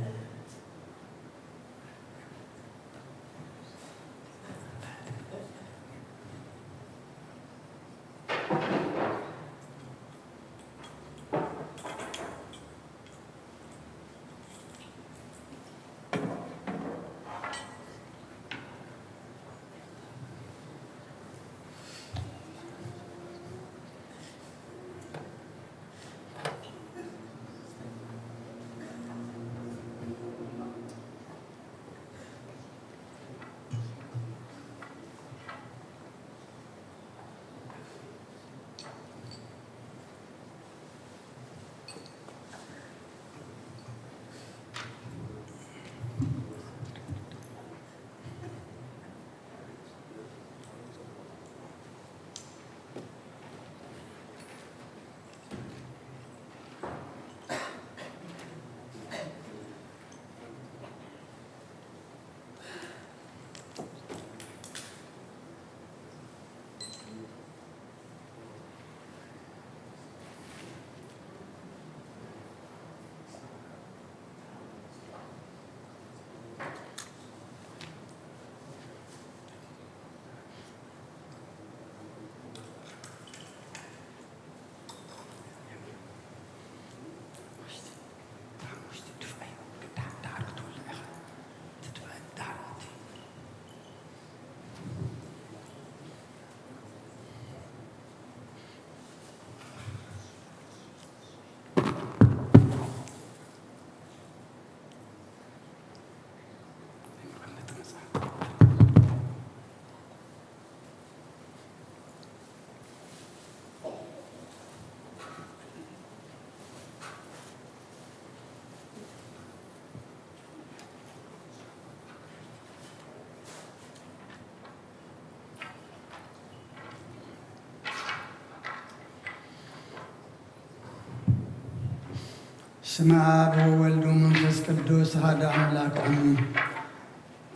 ስመ ኣብ ወወልድ ወመንፈስ ቅዱስ ሓደ ኣምላክ ኣሜን።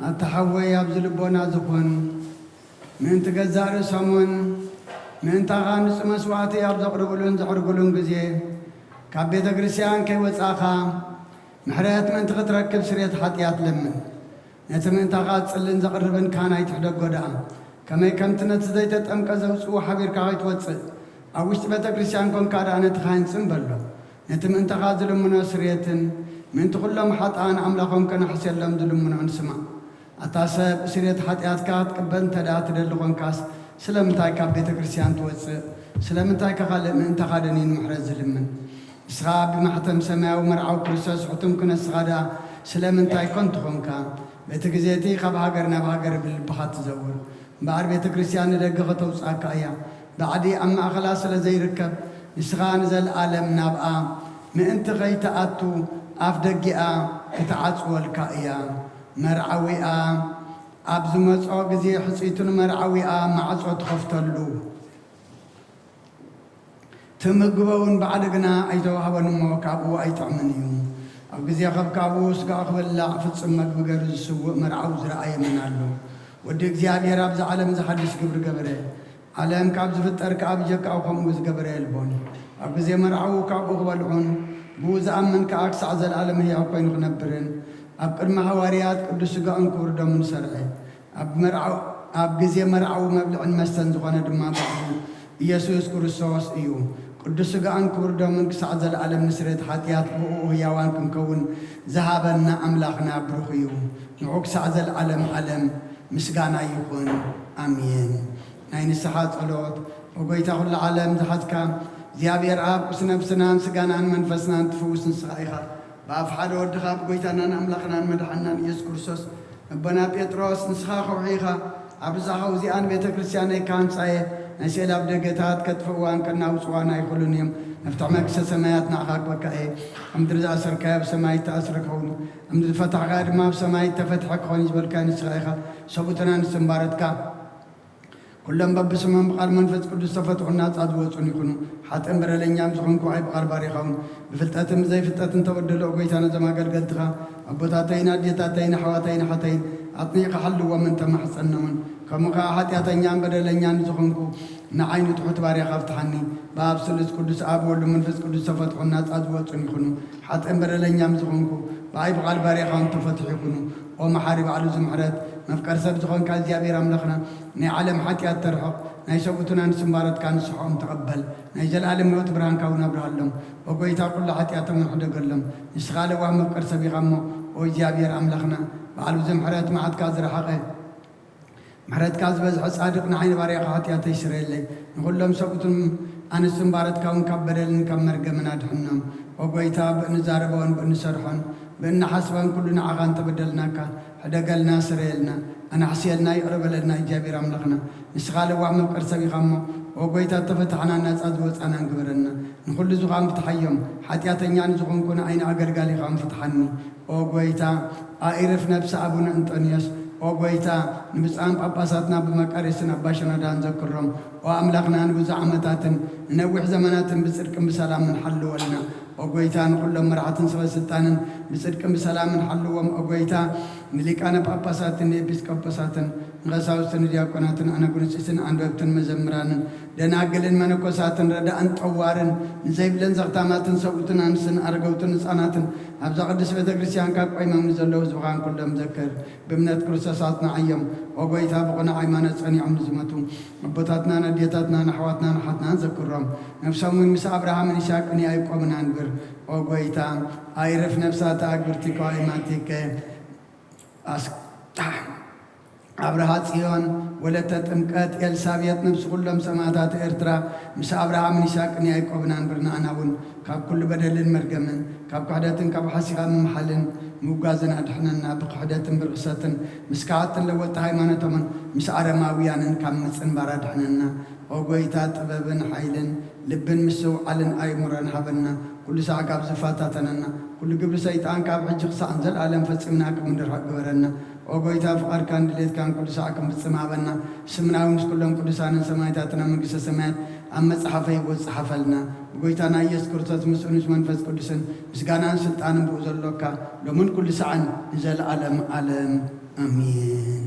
ኣታ ሓወይ ኣብዚ ልቦና ዝኾን ምእንቲ ገዛእ ርእሶምን ምእንታኻ ንጹህ መስዋዕቲ ኣብ ዘቕርብሉን ዘዕርግሉን ግዜ ካብ ቤተ ክርስቲያን ከይወጻእኻ ምሕረት ምእንቲ ክትረክብ ስርየት ሓጢኣት ለምን። ነቲ ምእንታኻ ዝጽልን ዘቕርብን ካህን ኣይትሕደጎ ደኣ። ከመይ ከምቲ ነቲ ዘይተጠምቀ ዘውጽኡ ሓቢርካ ከይትወጽእ፣ ኣብ ውሽጢ ቤተ ክርስቲያን ኮንካ ደኣ ነቲ ካህን ጽን በሎ። ነቲ ምእንታኻ ዝልምኖ ስርየትን ምእንቲ ኩሎም ሓጥኣን ኣምላኾም ከነሕስየሎም ዝልምኖን ስማዕ። ኣታ ሰብ፣ ስርየት ሓጢኣትካ ክትቅበል እንተ ደኣ ትደሊ ኾንካስ፣ ስለምንታይ ካብ ቤተ ክርስቲያን ትወጽእ? ስለምንታይ ከ ካልእ ምእንታኻ ደኒኑ ምሕረት ዝልምን? ንስኻ ብማሕተም ሰማያዊ መርዓዊ ክርስቶስ ሕቱም ክነስኻ ደኣ ስለምንታይ ኮን ትኾንካ? በቲ ግዜ እቲ ካብ ሃገር ናብ ሃገር ብልብኻ ትዘውር። እምበኣር ቤተ ክርስቲያን ንደገ ከተውጽኣካ እያ። ባዕዲ ኣብ ማእኸላ ስለ ዘይርከብ፣ ንስኻ ንዘለኣለም ናብኣ ምእንቲ ከይትኣቱ ኣፍ ደጊኣ ክትዓጽወልካ እያ። መርዓዊኣ ኣብ ዝመጾ ግዜ ሕጽይቱ ንመርዓዊኣ ማዕጾ ትኸፍተሉ። ትምግቦ እውን ባዕሉ ግና ኣይተዋህቦን እሞ ካብኡ ኣይጥዕምን እዩ። ኣብ ግዜ ከብካቡ ስጋኡ ክበልዕ ፍጹም መግቢ ገይሩ ዝስውእ መርዓዊ ዝረኣየ መን ኣሎ? ወዲ እግዚኣብሔር ኣብዚ ዓለም እዚ ሓድሽ ግብሪ ገበረ። ዓለም ካብ ዝፍጠር ከኣ ብጀካኡ ከምኡ ዝገበረ የልቦን። ኣብ ግዜ መርዓዊ ካብኡ ክበልዑን ብኡ ዝኣምን ከኣ ክሳዕ ዘለኣለም ህያው ኮይኑ ክነብርን ኣብ ቅድሚ ሃዋርያት ቅዱስ ስጋኡን ክቡር ደሙን ሰርዐ። ኣብ መርዓው-፣ ኣብ ግዜ መርዓዊ መብልዕን መስተን ዝኾነ ድማ ባዕሉ ኢየሱስ ክርስቶስ እዩ። ቅዱስ ስጋኡን ክቡር ደሙን ክሳዕ ዘለኣለም ንስርየት ሓጢኣት ብእኡ ህያዋን ክንከውን ዝሃበና ኣምላኽና ብሩኽ እዩ። ንዑ ክሳዕ ዘለኣለም ዓለም ምስጋና ይኹን። ኣሜን። ናይ ንስሓ ጸሎት። ኦ ጎይታ ኩሉ ዓለም ዝሓዝካ እግዚኣብሔር ኣብ ቁስ ነፍስናን ስጋናን መንፈስናን ትፍውስ ንስኻ ኢኻ። ብኣፍ ሓደ ወድኻ ብጎይታናን ኣምላኽናን መድሓንናን ኢየሱስ ክርስቶስ ነቦና ጴጥሮስ ንስኻ ከውሒ ኢኻ፣ ኣብ ርዛኻ ውዚኣን ቤተ ክርስቲያነይ ክሃንጻ እየ፣ ናይ ስእሊ ኣብ ደገታት ከጥፍእዋን ከናውጽዋን ኣይኽእሉን እዮም። መፍትሒ መንግስተ ሰማያት ንዓኻ ክበካ እየ። ኣብ ምድሪ ዝኣሰርካዮ ኣብ ሰማይ ይተኣስረ ክኸውን፣ ኣብ ምድሪ ዝፈታሕካዮ ድማ ኣብ ሰማይ ይተፈትሐ ክኸውን እዩ ዝበልካዮ ንስኻ ኢኻ። ሰብኡትና ንስምባረትካ ኩሎም በብስሞም ብቓል መንፈስ ቅዱስ ዝተፈትሑን ናጻ ዝወጹን ይኹኑ። ሓጥእን በደለኛን ዝኾንኩ ኣይ ብቓል ባሪኻውን ብፍልጠትን ብዘይፍልጠትን ተበደሉ። ኦ ጎይታ፣ ነዞም ኣገልገልትኻ ኣቦታተይን ኣዴታተይን ኣሕዋተይን ኣሓተይን ኣጽኒዕካ ሓልዎም እንተማሕጸኖምን፣ ከምኡ ከኣ ሓጢኣተኛን በደለኛን ዝኾንኩ ንዓይ ንትሑት ባርያኻ ፍትሓኒ። ብኣብ ስሉስ ቅዱስ ኣብ ወሉ መንፈስ ቅዱስ ዝተፈትሑን ናጻ ዝወጹን ይኹኑ። ሓጥእን በደለኛን ዝኾንኩ ብኣይ ብቓል ባርያኻ እውን ተፈትሑ ይኹኑ። ኦ መሓሪ ባዕሉ ዝምሕረት መፍቀር ሰብ ዝኾንካ እግዚኣብሔር ኣምላኽና፣ ናይ ዓለም ሓጢኣት ተርሕቕ፣ ናይ ሰብኡትና ንስምባረትካ ንስሖም ተቐበል፣ ናይ ዘለኣለም ህይወት ብርሃንካ እውን ኣብርሃሎም። ኦ ጎይታ፣ ኩሉ ሓጢኣቶም እውን ሕደገሎም። ንስኻ ለዋህ መፍቀር ሰብ ኢኻ እሞ፣ ኦ እግዚኣብሔር ኣምላኽና፣ ባዕሉ ዝምሕረት መዓትካ ዝረሓቐ፣ ምሕረትካ ዝበዝሐ ጻድቕ ንዓይ ንባርያኻ ሓጢኣተይ ስረየለይ። ንኹሎም ሰብኡትን ኣንስትን ባረትካ እውን ካብ በደልን ካብ መርገምን ኣድሕኖም። ኦ ጎይታ፣ ብእንዛረቦን ብእንሰርሖን ብእንሓስቦን ኩሉ ንዓኻ እንተበደልናካ፣ ሕደገልና፣ ስረየልና፣ ኣናሕስየልና፣ ይቕረ በለልና እግዚኣብሔር ኣምላኽና። ንስኻ ለዋህ መፍቀር ሰብ ኢኻ እሞ፣ ኦ ጎይታ፣ እተፈታሕናን ናጻ ዝወጻናን ግበረና። ንኹሉ ዝኻን ፍትሓዮም። ሓጢኣተኛ ንዝኾንኩ ንዓይ ንኣገልጋሊኻን ፍትሓኒ። ኦ ጎይታ፣ ኣኢርፍ ነብሲ ኣቡነ እንጦንዮስ። ኦ ጎይታ፣ ንብፁዓን ጳጳሳትና ብመቃርዮስን ኣባ ሽኖዳን ዘክሮም። ኦ ኣምላኽና፣ ንብዙሕ ዓመታትን ንነዊሕ ዘመናትን ብጽድቅን ብሰላምን ሓልወልና። ኦ ጎይታ፣ ንኹሎም መራሕትን ሰበ ስልጣንን ብጽድቅን ብሰላምን ሓልዎም። ኦ ጎይታ፣ ንሊቃነ ጳጳሳትን ንኤጲስቆጶሳትን ንቐሳውስትን ንዲያቆናትን ኣነጉንስትን ኣንበብትን መዘምራንን ደናግልን መነኮሳትን ረዳእን ጠዋርን ንዘይብለን ዘኽታማትን ሰብኡትን ኣንስትን ኣረገውትን ህፃናትን ኣብዛ ቅድስት ቤተ ክርስቲያን ካብ ቆይሞም ንዘለዉ ህዝብኻን ኩሎም ዘክር። ብእምነት ክርስቶስ ኣጽንዓዮም። ኦ ጎይታ፣ ብቕኑዕ ሃይማኖት ጸኒዖም ንዝሞቱ ኣቦታትናን ኣዴታትናን ኣሕዋትናን ኣሓትናን ዘክሮም። ነፍሶም እውን ምስ ኣብርሃምን ይስሐቅን ያዕቆብን ኣንብር። ኦ ጎይታ፣ ኣይርፍ ነፍሳት ኣግብርቲከ ወኣይማቲከ። ኣስ-፣ ኣብርሃ ጽዮን፣ ወለተ ጥምቀት፣ ኤልሳቤጥ፣ ነብሲ ኩሎም ሰማእታት ኤርትራ፣ ምስ ኣብርሃምን ይስሐቅን ያዕቆብን ኣንብር። ንኣና እውን ካብ ኩሉ በደልን መርገምን፣ ካብ ክሕደትን ካብ ሓሲኻ ምምሓልን ምውጋዝን ኣድሕነና። ብክሕደትን ብርኽሰትን ምስ ከሓድትን ለወጥቲ ሃይማኖቶምን ምስ ኣረማውያንን ካብ ምጽንባር ኣድሕነና። ኦ ጎይታ፣ ጥበብን ሓይልን ልብን ምስትውዓልን ኣእምሮን ሃበና። ኩሉ ሳዕ ካብ ዝፈታተነና፣ ኩሉ ግብሪ ሰይጣን ካብ ሕጂ ክሳዕ ንዘለኣለም ፈጺምና ከም እንርሕቕ ግበረና። ኦ ጎይታ፣ ፍቓድካን ድሌትካን ኩሉ ሳዕ ክንፍጽም ሃበና። ስምና እውን ምስ ኩሎም ቅዱሳንን ሰማዕታትን ኣብ መንግስተ ሰማያት ኣብ መጽሓፈ ህይወት ጸሓፈልና። ብጎይታና ኢየሱስ ክርስቶስ ምስኡን ምስ መንፈስ ቅዱስን ምስጋናን ስልጣንን ብኡ ዘሎካ ሎምን ኩሉ ሰዓን ንዘለዓለም ዓለም ኣሜን።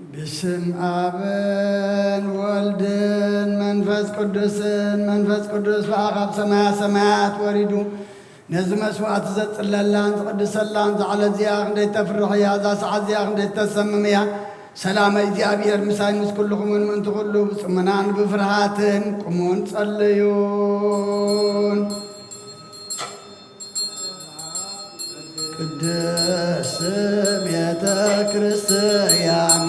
ብስም ኣብን ወልድን መንፈስ ቅዱስን፣ መንፈስ ቅዱስ ብኣኻብ ሰማያ ሰማያት ወሪዱ ነዚ መስዋዕቲ ዘጽለላን ዝቕድሰላን ዛዕለ እዚኣ ክንደይ ተፍርሕ እያ፣ እዛ ሰዓት እዚኣ ክንደይ ተሰምም እያ። ሰላመ እግዚኣብሔር ምሳይ ምስ ኩልኹምን ምእንቲ ኩሉ ብጽሙናን ብፍርሃትን ቁሙን ጸልዩን። ቅድስት ቤተ ክርስቲያን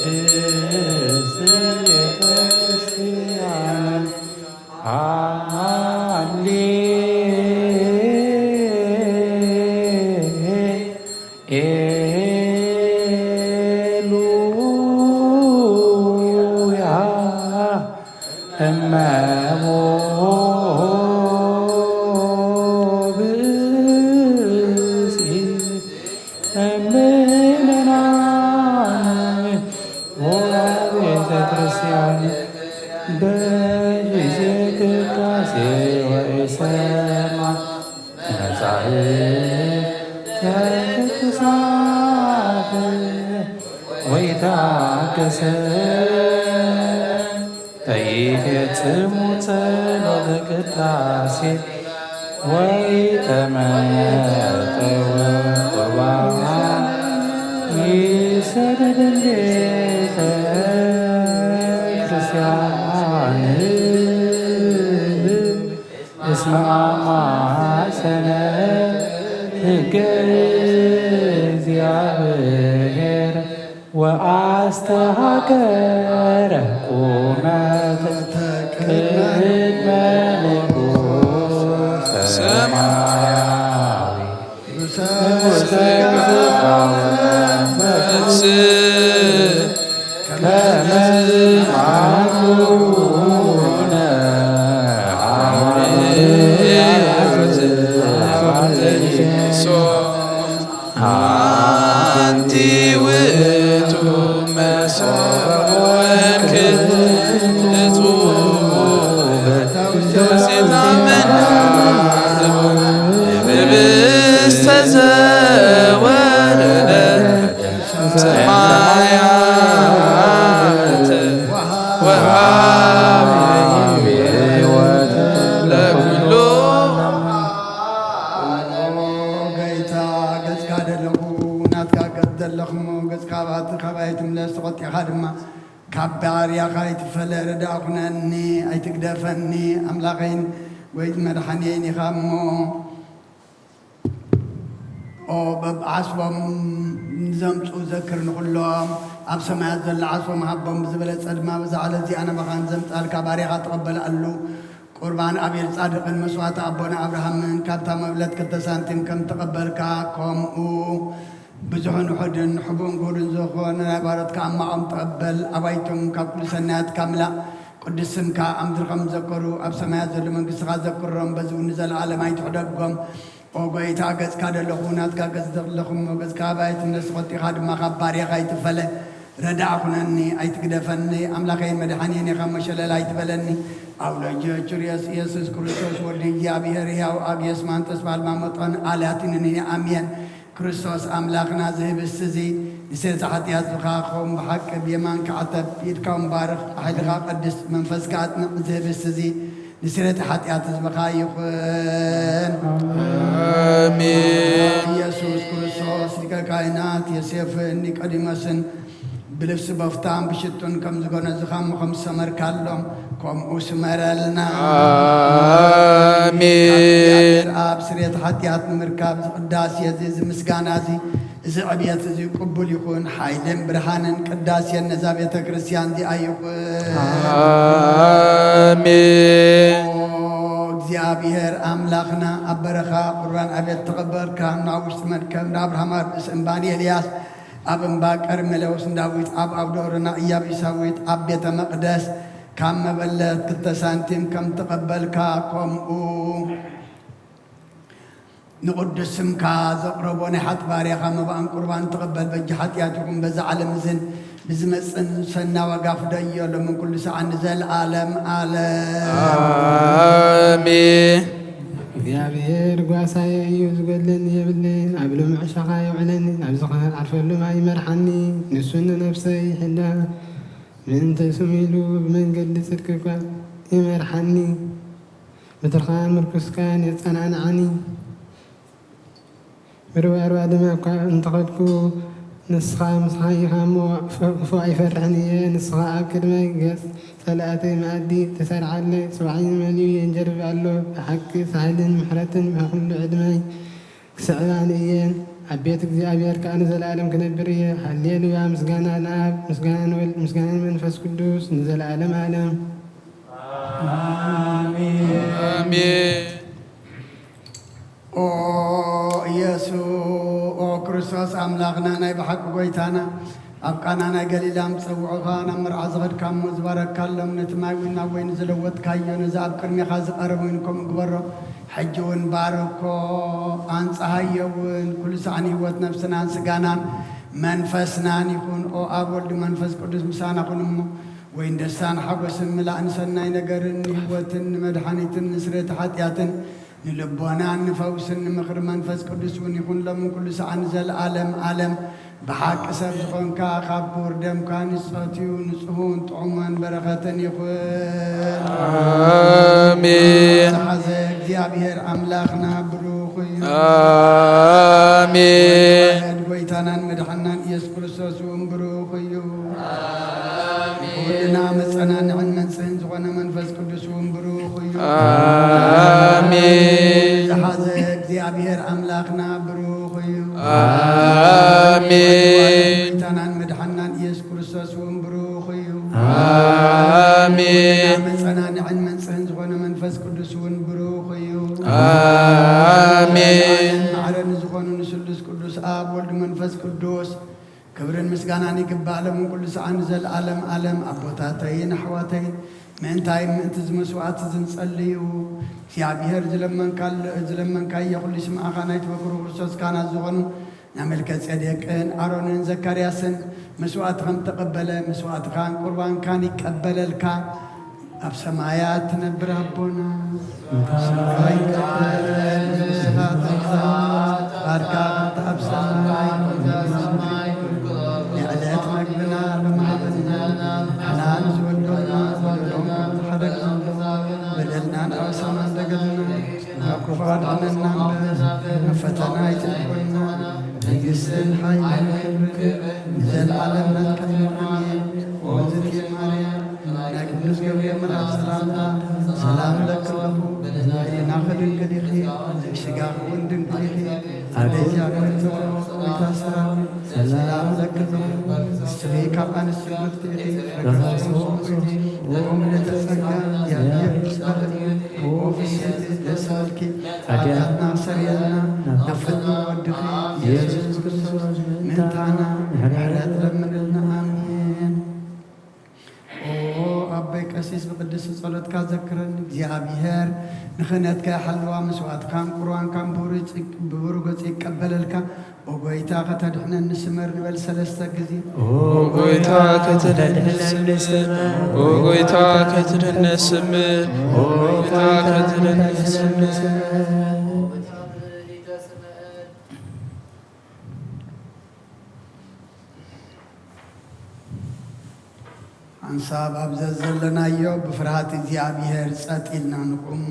ቅድስት ቤተ ክርስቲያን ሃሌሉያ። እመቦ ብእሲ እምእመናን ወቤተ ክርስቲያን በጊዜ ቅዳሴ ወኢሰማ መጻሕፍተ ቅዱሳት ወይታገሰ ተይፌጽሙ ጸሎተ ቅዳሴ ወይተመጠወ ቁርባን ይሰደድን ቤተ ክርስቲያን። እስመ አማሰነ ሕገ እግዚአብሔር ወአስተሃቀረ ቁመተ ቅድመ ንጉሠ ሰማያዊ። ንጉሠ መንፈስ ከመ አቡነ ሐዋርያት አንቲ ውእቱ መሰቦ ወክልቱ ሴና መናዘቦ ህብስተ ዘወረደ ሰማያት ወሃቢ ሕይወት ለኩሉ። ኦ ጎይታ፣ ገጽካ ደለኹ፣ ናትካ ገጽ ዘለኹ እሞ፣ ገጽካ ባቲ ካባይ ትምለስ፣ ተቖጢኻ ድማ ካብ ባርያኻ ኣይትፈለ። ረዳእ ኩነኒ፣ ኣይትግደፈኒ፣ ኣምላኸይን ወይ መድሓኒየይን ኢኻ እሞ። ኦ በብዓስቦም ንዘምፁ ዘክር ንኹሎም፣ ኣብ ሰማያት ዘሎ ዓስቦም ሃቦም። ብዝበለጸ ድማ በዛ ዕለት እዚኣ ናባኻ ንዘምጻልካ ባርያኻ ተቐበል ኣሉ። ቁርባን ኣቤል ጻድቕን መስዋዕቲ ኣቦና ኣብርሃምን ካብታ መብለት ክልተ ሳንቲም ከም ተቐበልካ፣ ከምኡ ብዙሕን ውሑድን ሕቡእን ግሁድን ዝኾነ ናይ ባሮትካ ኣማኦም ተቐበል። ኣባይቶም ካብ ኩሉ ሰናያትካ ምላእ። ቅዱስ ስምካ ኣብ ምድሪ ከም ዘከሩ ኣብ ሰማያት ዘሎ መንግስትኻ ዘክሮም። በዚ እውን ንዘለኣለም ኣይትሕደጎም። ኦ ጎይታ፣ ገጽካ ደለኹ፣ ናትካ ገጽ ደለኹ እሞ፣ ገጽካ ኣባይ ትምለስ፣ ተቖጢኻ ድማ ካብ ባርያኻ ኣይትፈለ። ረዳእ ኩነኒ፣ ኣይትግደፈኒ። ኣምላኸይን መድሓኒየን ኢኻ እሞ፣ ሸለል ኣይትበለኒ። ኣውሎጆ ቹርዮስ ኢየሱስ ክርስቶስ ወዲ እግዚኣብሔር፣ ሕያው ኣብ የስማንጦስ ባልማ መጠን ኣላቲንኒ ኣምየን። ክርስቶስ ኣምላኽና፣ እዚ ህብስቲ እዚ ንስርየት ሓጢኣት ዝኻ ክኸውን ብሓቂ ብየማንካ ዓተብ፣ ብኢድካ እውን ባርኽ፣ ብሓይልኻ ቀድስ፣ መንፈስካ ኣጽንዕ። እዚ ህብስቲ እዚ ንስርየት ሓጢኣት ህዝብኻ ይኹን። ኣሜን። ኢየሱስ ክርስቶስ ሊቀ ካህናት ዮሴፍን ኒቆዲሞስን ብልብሲ በፍታን ብሽቱን ከም ዝጎነዝኻ እሞ ከም ዝሰመርካሎም ከምኡ ስመረልና። ኣሜን። ኣብ ስርየት ሓጢኣት ንምርካብ እዚ ቅዳሴ እዚ፣ እዚ ምስጋና እዚ፣ እዚ ዕብየት እዚ ቅቡል ይኹን። ሓይልን ብርሃንን ቅዳሴን ነዛ ቤተ ክርስቲያን እዚኣ ይኹን። ኣሜን። ኦ እግዚኣብሔር ኣምላኽና፣ ኣብ በረኻ ቁርባን ኣቤል ተቐበልካ፣ ናብ ውሽጢ መድከብ፣ ንኣብርሃም ኣብ ርእሲ እምባ ንኤልያስ ኣብ እምባ ቀርሜሎስ፣ ንዳዊት ኣብ ኣውደ ኦሮና፣ ኢያቢሳዊት ኣብ ቤተ መቕደስ ካብ መበለት ክልተ ሳንቲም ከም ተቐበልካ፣ ከምኡ ንቕዱስ ስምካ ዘቕረቦ ናይ ሓጥባርያኻ መባእን ቁርባን ተቐበል። በጃ ሓጢኣት ይኹን በዛ ዓለም እዝን ብዝመጽእን ሰና ዋጋ ፍደዮ ሎምን ኩሉ ሰዓን ንዘለዓለም ዓለም። ኣሜን። እግዚኣብሔር ጓሳየ እዩ፣ ዝጎድለኒ የብለይን። ኣብ ልሙዕ ዕሻኻ የውዕለኒ፣ ናብ ዝኸነ ዓርፈሉ ማይ ይመርሓኒ። ንሱ ንነፍሰይ ይሕላ፣ ምእንተ ስሙ ኢሉ ብመንገዲ ጽድቅካ ይመርሓኒ። በትርኻን ምርኩስካን የጸናንዓኒ። ብርባርባ ድማ እኳ እንተኸድኩ፣ ንስኻ ምሳይ ኢኻ እሞ፣ ክፉእ ኣይፈርሕን እየ። ንስኻ ኣብ ቅድመይ ገጽ ጸላእተይ መኣዲ ተሰርዓለይ፣ ጽባሕን መሊኡ የንጀርብ ኣሎ። ብሓቂ ሳህልን ምሕረትን ብኩሉ ዕድመይ ክስዕባኒ እየን። ኣብ ቤት እግዚኣብሔር ከኣ ንዘለኣለም ክነብር እየ። ሃሌሉያ! ምስጋና ንኣብ፣ ምስጋና ንወልድ፣ ምስጋና ንመንፈስ ቅዱስ ንዘለኣለም ኣለም። ኣሜን። ኣሜን። ኦ ኢየሱ፣ ኦ ክርስቶስ ኣምላኽና፣ ናይ ብሓቂ ጎይታና፣ ኣብ ቃና ናይ ገሊላ ምስ ጸውዑኻ ናብ መርዓ ዝኸድካ እሞ ዝባረካሎም፣ ነቲ ማይ እውን ናብ ወይኒ ዝለወጥካዮ፣ ነዚ ኣብ ቅድሜኻ ዝቐርብ እውን ከምኡ ግበሮ። ሕጂ እውን ባርኮ፣ ኣንጽሃዮ እውን፣ ኩሉ ሳዕ ንህይወት ነፍስናን ስጋናን መንፈስናን ይኹን። ኦ ኣብ ወልድ መንፈስ ቅዱስ ምሳና ኩን እሞ፣ ወይን ደስታን ሓጎስን ምላእን ሰናይ ነገርን ንህይወትን ንመድሓኒትን ንስርየት ሓጢኣትን ንልቦናን ንፈውስን ንምኽሪ መንፈስ ቅዱስ እውን ይኹን ሎምን ኩሉ ሰዓን ንዘለኣለም ዓለም። ብሓቂ ሰብ ዝኾንካ ካብ ክቡር ደምካ ንጸትዩ ንጹሁን ጥዑሙን በረኸትን ይኹን። ኣሜን። ዝሓዘ እግዚኣብሔር ኣምላኽና ብሩኽ እዩ። ኣሜን። ወልድ ዋሕድ ጎይታናን መድሓናን ኢየሱስ ክርስቶስ እውን ብሩኽ እዩ። ኩልና መጸናንዕን መንጽህን ዝኾነ መንፈስ ቅዱስ እውን ብሩኽ እዩ። ኣሜን። ዝሓዘ እግዚኣብሔር ኣምላኽና ብሩኽ እዩ። ኣሜን። ጎይታናን መድሓናን ኢየሱስ ክርስቶስ እውን ብሩኽ እዩ። ኣሜን። ኩልና መጸናንዕን መንጽህን ዝኾነ መንፈስ ቅዱስ እውን ብሩኽ እዩ። ኣሜን። ማዕረ ንዝኾኑ ንስሉስ ቅዱስ ኣብ ወልድ መንፈስ ቅዱስ ክብርን ምስጋናን ይግባእ ሎምን ኩሉ ሰዓን ንዘለኣለም ዓለም። ኣቦታተይን ኣሕዋተይን፣ ምእንታይ ምእንቲ እዚ መስዋዕቲ እዚ ንጸልዩ። እግዚኣብሔር ዝለመንካል-፣ ዝለመንካዮ ኩሉ ይስምዓኻ። ናይቲ በኩሩ ክርስቶስ ካህናት ዝኾኑ ናብ መልከ ጼዴቅን ኣሮንን ዘካርያስን መስዋዕቲ ከም ተቐበለ፣ መስዋዕትኻን ቁርባንካን ይቀበለልካ። ኣብ ሰማያት ትነብር ኣቦና፣ ስምካ ይትቀደስ፣ መንግስትኻ ትምጻእ፣ ፍቓድካ ከምቲ ኣብ ሰማይ ከምኡ እውን ኣብ ምድሪ ትኩን። ንዕለት መግብና ሎሚ ሃበና፣ ንሕና ንዝበደሉና ንበደሎም ከም ዝሓረግና፣ በደልናን ኣበሳናን ደገምና፣ ካብ ክፉ ኣድሕነና እምበር፣ ናብ ፈተና ኣይተእትወና። መንግስትን ሓይልን ክብርን ንዘለኣለም ናትካ እዩ። ኣሜን። ኦ እግዝእትየ ማርያም፣ ናይ ቅዱስ ገብርኤል መልኣክ ሰላምታ ሰላም እለኪ ኣለኹ። ብህሊናኺ ድንግል ኢኺ፣ ስጋኺ እውን ድንግል ኢኺ። ኣደ እግዚኣብሔር ክብሮ፣ ጎይታ ሰራዊት፣ ሰላም እለኪ ኣለኹ። ንስኺ ካብ ኣንስቲ ብርክቲ ኢኺ፣ ፍረ ከርሥኺ ብሩክ እዩ። ኦ ምልዕተ ጸጋ፣ እግዚኣብሔር ምስሌኺ እዩ። ኦ ፍስሕቲ ደስ ይበልኪ፣ ኃጢአትና ኣስተሰርየልና፣ ናብ ፍትሒ ወድኺ ኢየሱስ ክርስቶስ ምእንታና ምሕረት ለምንልና። ኣሜን። ኦ ኣቦይ ቀሲስ፣ ብቅድስቲ ጸሎትካ ዘክረኒ። እግዚኣብሔር ንኽህነትካ ይሓልዋ፣ መስዋዕትካን ቁርባንካን ብብሩህ ጽ-፣ ብብሩህ ገጹ ይቀበለልካ። ኦ ጎይታ፣ ከተድሕነኒ ስመር ንበል ሰለስተ ግዜ። ኦ ጎይታ፣ ከተድሕነኒ ስመር። ኦ ጎይታ፣ ከተድሕነኒ ስመር። ኦ ጎይታ፣ ከተድሕነኒ ስመር። ሓንሳብ ኣብ ዘዘለናዮ ብፍርሃት እግዚኣብሔር ጸጥ ኢልና ንቁም።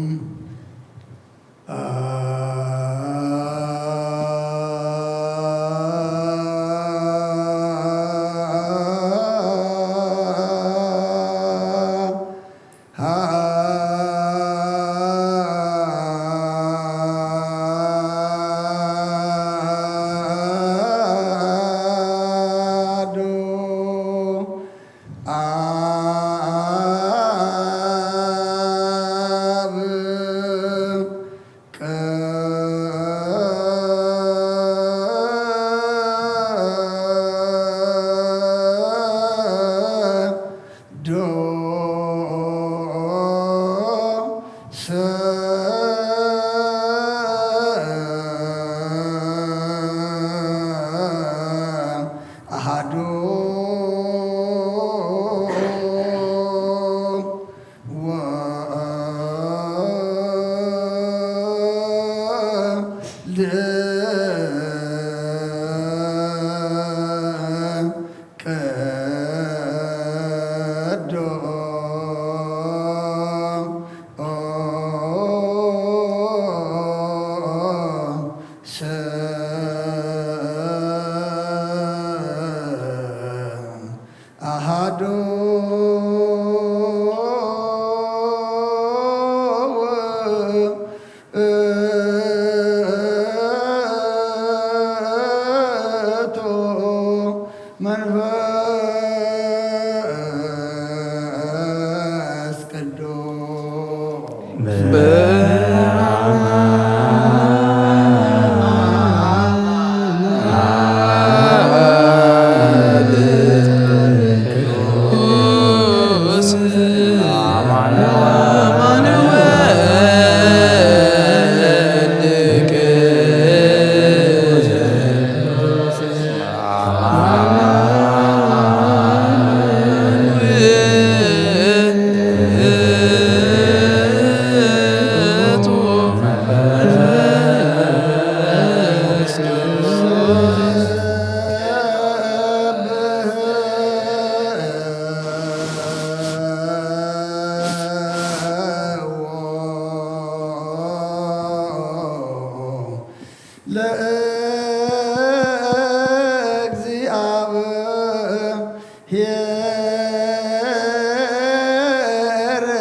ለእግዚኣብሔር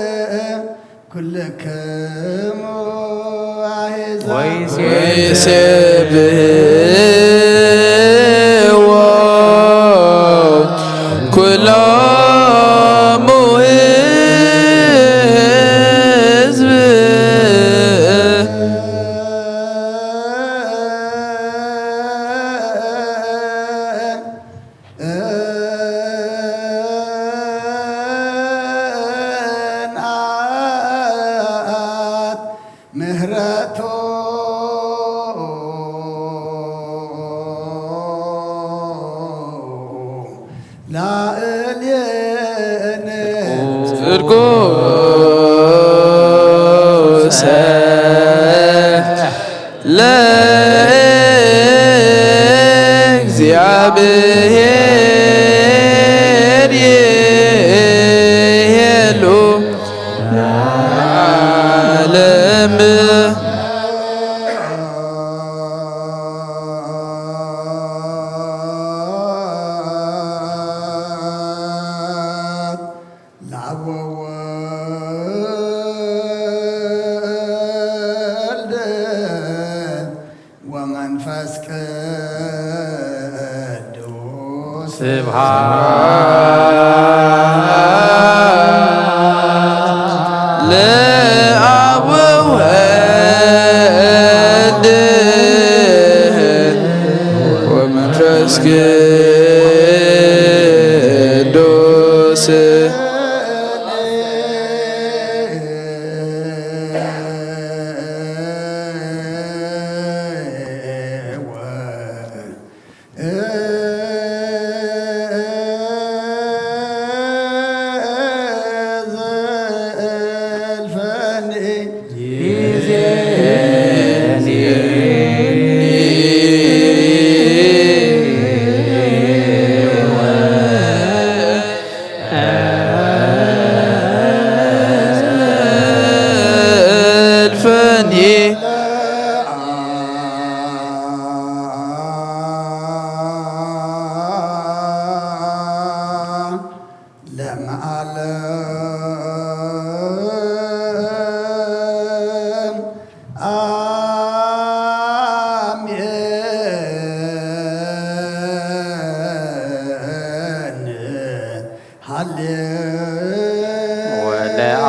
ኩልክሙ ኣሕዛብ ወይሴብሕዎ ኩሎሙ ህዝብ። እንኣት ምህረቱ ላዕሌነ ጽድቁሰ ለእግዚኣብሔር ይሄሉ ለዓለም። ለአብ ወወልድ ወመንፈስ ቅዱስ ስብሐት ለአብ ወወልድ ወመንፈስ ቅዱስ። ለዓለም አሜን። ሃሌ ወለአ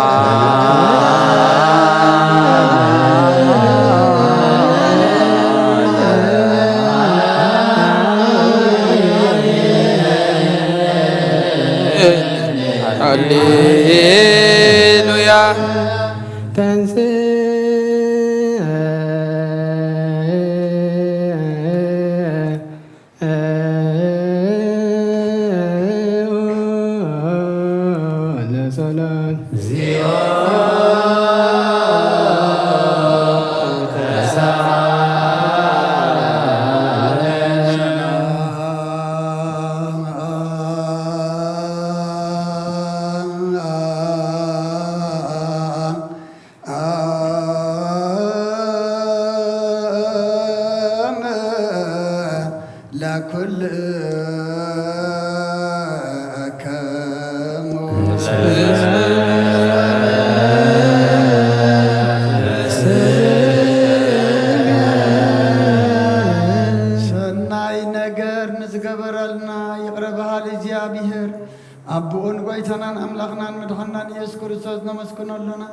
ሃሌሉያ። ተንሥእ ለጸሎት። ለኩልክሙ ክርስቶስ ነመስግኖ ኣሎና።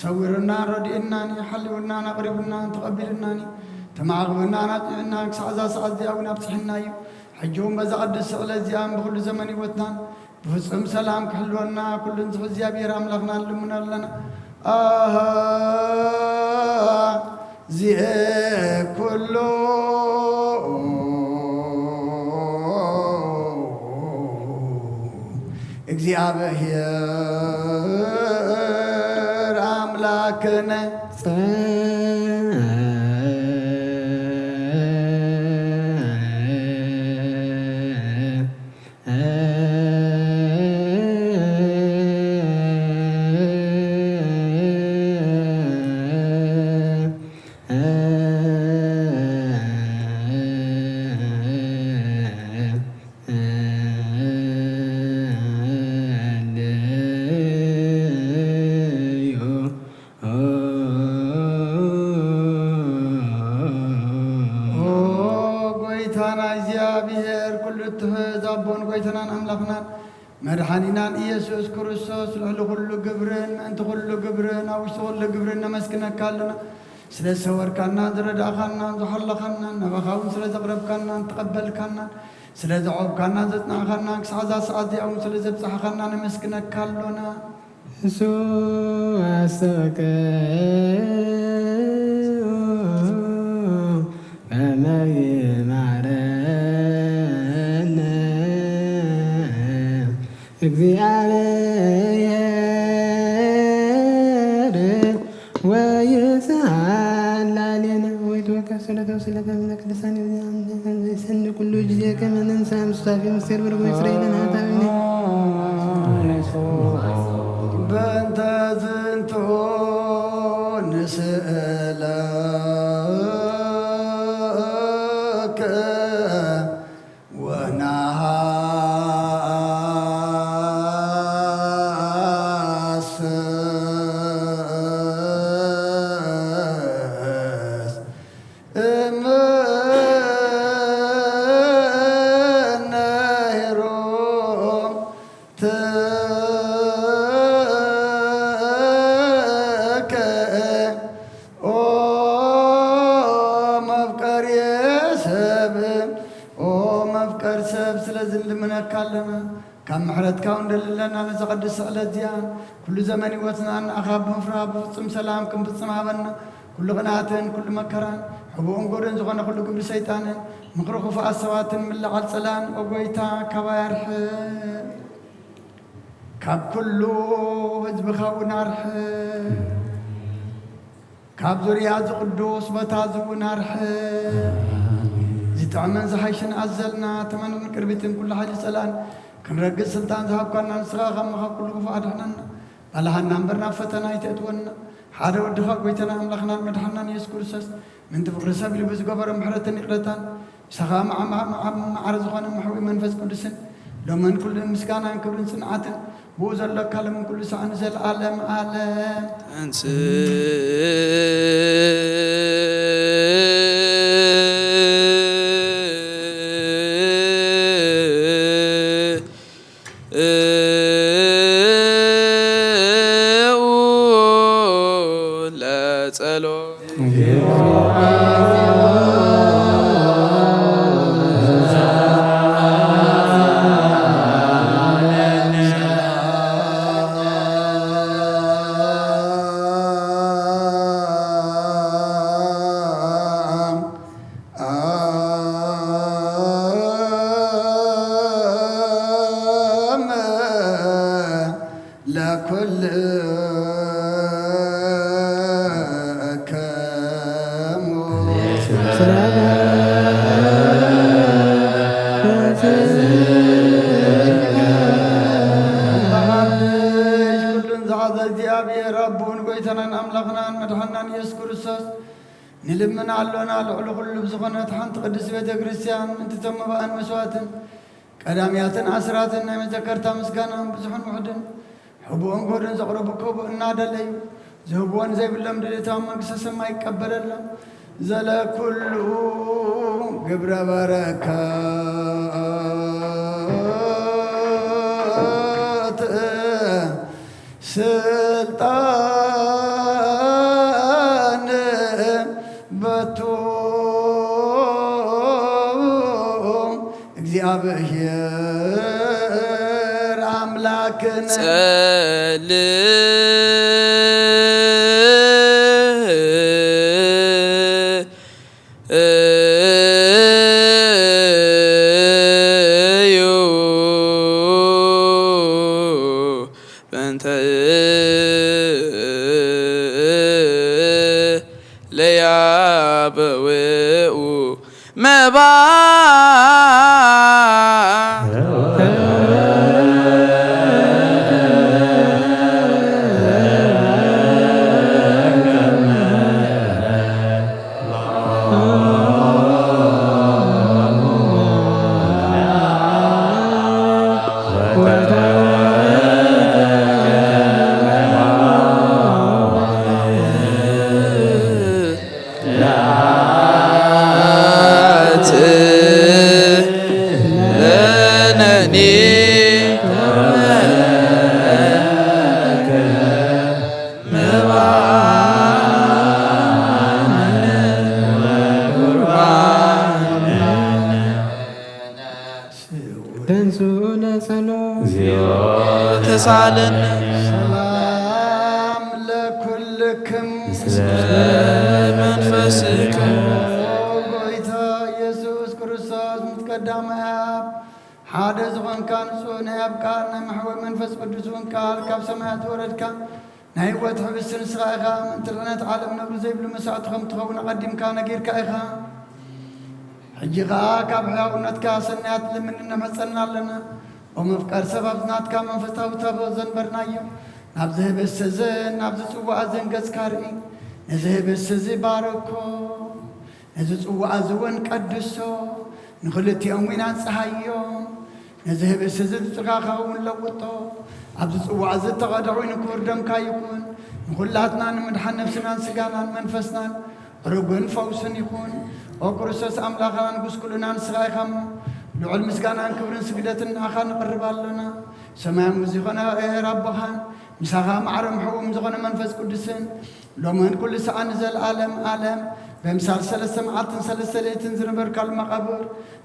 ሰዊሩናን ረዲኡናን እዩ፣ ሓሊውናን ኣቕሪቡናን ተቐቢሉናን እዩ፣ ተማዕቑቡናን ኣጽኒዑናን ክሳዕ እዛ ሰዓት እዚኣ እውን ኣብጽሕና እዩ። ሕጂ እውን በዛ ቅድስቲ ዕለት እዚኣን ብኹሉ ዘመን ህይወትናን ብፍጹም ሰላም ክሕልወና ኩሉን ዝኽእል እግዚኣብሔር ኣምላኽና ንልምኖ ኣለና። ኣሃ ዚኤ ኩሉ እግዚኣብሔር ኣምላክነ። ኦ ጎይታና እግዚኣብሔር ኩሉ እትሕዝ ኣቦን ጎይታናን ኣምላኽናን መድሓኒናን ኢየሱስ ክርስቶስ፣ ልዕሊ ኩሉ ግብርን ምእንቲ ኩሉ ግብርን ኣብ ውሽጢ ኩሉ ግብርን ነመስግነካ ኣለና። ስለ ዝሰወርካናን ዝረዳእኻናን ዝሓለኻናን፣ ናባኻ እውን ስለ ዘቕረብካናን ተቐበልካናን፣ ስለ ዘዕቆብካናን ዘጽናዕኻናን፣ ክሳዕ እዛ ሰዓት እዚኣ እውን ስለ ዘብጻሕኻና ነመስግነካ ኣሎና። እሱ ኣስተውቅዑ ከመ ይማረነ እግዚአብሔር ወይስአል ላዕሌነ። ወይትወከፍ ጸሎተ ወስእለተ እምነ ቅዱሳን ይሰኒ ኩሉ ጊዜ ከመ ንንሳ ምስታፊ ምስጢር ብርጉም እስራኤልን ኃጣውኢነ። በእንተ ዝንቱ ንስእለከ ወነሐስስ እምነ ሄሮም ተከ ኦ መፍቀሪ ሰብ፣ ኦ መፍቀር ሰብ፣ ስለዚ ንልምነካ ኣለና። ካብ ምሕረትካ እውን ደሊ ኣለና። ነዛ ቅድስቲ ዕለት እዚኣ ኩሉ ዘመን ህይወትና ንኣኻ ብምፍራህ ብፍጹም ሰላም ክንፍጽም ሃበና። ኩሉ ቅንኣትን ኩሉ መከራን ሕቡእን ጎደን ዝኾነ ኩሉ ግብሪ ሰይጣንን ምኽሪ ክፉኣት ሰባትን ምልዓል ጸላእን፣ ኦ ጎይታ፣ ካባይ ኣርሕቕ። ካብ ኩሉ ህዝብኻ እውን ኣርሕቕ። ካብ ዙርያ እዚ ቅዱስ ቦታ እዚ እውን ኣርሕቕ። ዝጥዕምን ዝሓይሽን ኣዘልና፣ ተመንን ቅርቢትን ኩሉ ሓይሊ ጸላእን ክንረግጽ ስልጣን ዝሃብካና ንስኻ ካብ ምኻብ ኩሉ ክፉእ ኣድሕነና። ባልሃና እምበር ናብ ፈተና ኣይተእትወና። ሓደ ወድኻ ጎይታና ኣምላኽናን መድሓንናን ኢየሱስ ክርስቶስ ምእንቲ ፍቕሪ ሰብ ኢሉ ብዝገበሮ ምሕረትን ይቕረታን፣ ምሳኻ መዓ-፣ መዓ-፣ መዓ-፣ መዓር ዝኾነ መሕውኢ መንፈስ ቅዱስን ሎምን ኩሉን ምስጋናን ክብርን ጽንዓትን ብኡ ዘሎ ኣካል ሎምን ኩሉ ሳዕ ንዘለዓለም ዓለም። ተንሥእ ለጸሎት። ለኩልክሙ። ኩሉን ዝሓዘ እግዚኣብሔር ኣቦን ጎይታናን ኣምላኽናን መድሓናን ኢየሱስ ክርስቶስ ንልምን ኣሎና። ልዕሊ ኩሉ ብዝኾነት ሓንቲ ቅድስቲ ቤተ ክርስቲያን ምእንቲ እቶም መባእን መስዋዕትን ቀዳምያትን ኣስራትን ናይ መዘከርታ ምስጋና ብዙሕን ውሑድን ሕቡእን ጎድን ዘቕረቡ ክህቡ እናደለዩ ዝህብዎን ዘይብሎም ድሌታዊ መንግስተ ሰማይ ይቀበለሎም። ዘለኩሉ ግብረ በረከት ስልጣን በቱ እግዚኣብሔር ኣምላክን ጸልዩ በእንተ ለያበውኡ መባ ለነኒ ተንሥኡ ለጸሎት። እግዚኦ ተሳለነ። ሰላም ለኩልክም። ምስለ መንፈስከ። ኦ ጎይታ ኢየሱስ ክርስቶስ ምስ ቀዳማይ ኣብ ሓደ ዝኾንካ ንጹህ ናይ ኣብ ቃል ናይ መሕወይ መንፈስ ቅዱስ እውን ቃል ካብ ሰማያት ወረድካ። ናይ ህይወት ሕብስቲ ንስኻ ኢኻ። ምእንቲ ድሕነት ዓለም ነውሪ ዘይብሉ መስዋእቲ ከም ትኸውን ኣቐዲምካ ነጊርካ ኢኻ። ሕጂ ኸኣ ካብ ሕያውነትካ ሰናያት ልምን እነምሕጸና ኣለና። ኦ መፍቀር ሰብ፣ ኣብዚ ናትካ መንፈሳዊ ታቦት ዘንበርናዮ፣ ናብዚ ህብስቲ እዝን ናብዚ ጽዋእ እዝን ገጽካ ርኢ። ነዚ ህብስቲ እዚ ባርኮ፣ ነዚ ጽዋእ እዚ እውን ቀድሶ፣ ንኽልቲኦም እውን ኣንጽሃዮም። ነዚ ህብስቲ እዚ ብጽርግኻ እውን ለውጦ፣ ኣብዚ ጽዋእ እዚ እተቐድሐ ኮይኑ ክቡር ደምካ ይኹን። ንኹላትና ንምድሓን ነፍስናን ስጋናን መንፈስናን ዕሩግን ፈውስን ይኹን። ኦ ክርስቶስ ኣምላኽና ንጉስ ኩልና ንስኻ ኢኻ እሞ፣ ልዑል ምስጋናን ክብርን ስግደትን ንኣኻ ነቕርብ ኣሎና። ሰማያዊ ዝኾነ ሔር ኣቦኻን ምሳኻ ማዕረ ምሕውም ዝኾነ መንፈስ ቅዱስን ሎምን ኩሉ ሰዓን ንዘለኣለም ኣለም በምሳል ሰለስተ መዓልትን ሰለስተ ለይትን ዝነበርካሉ መቓብር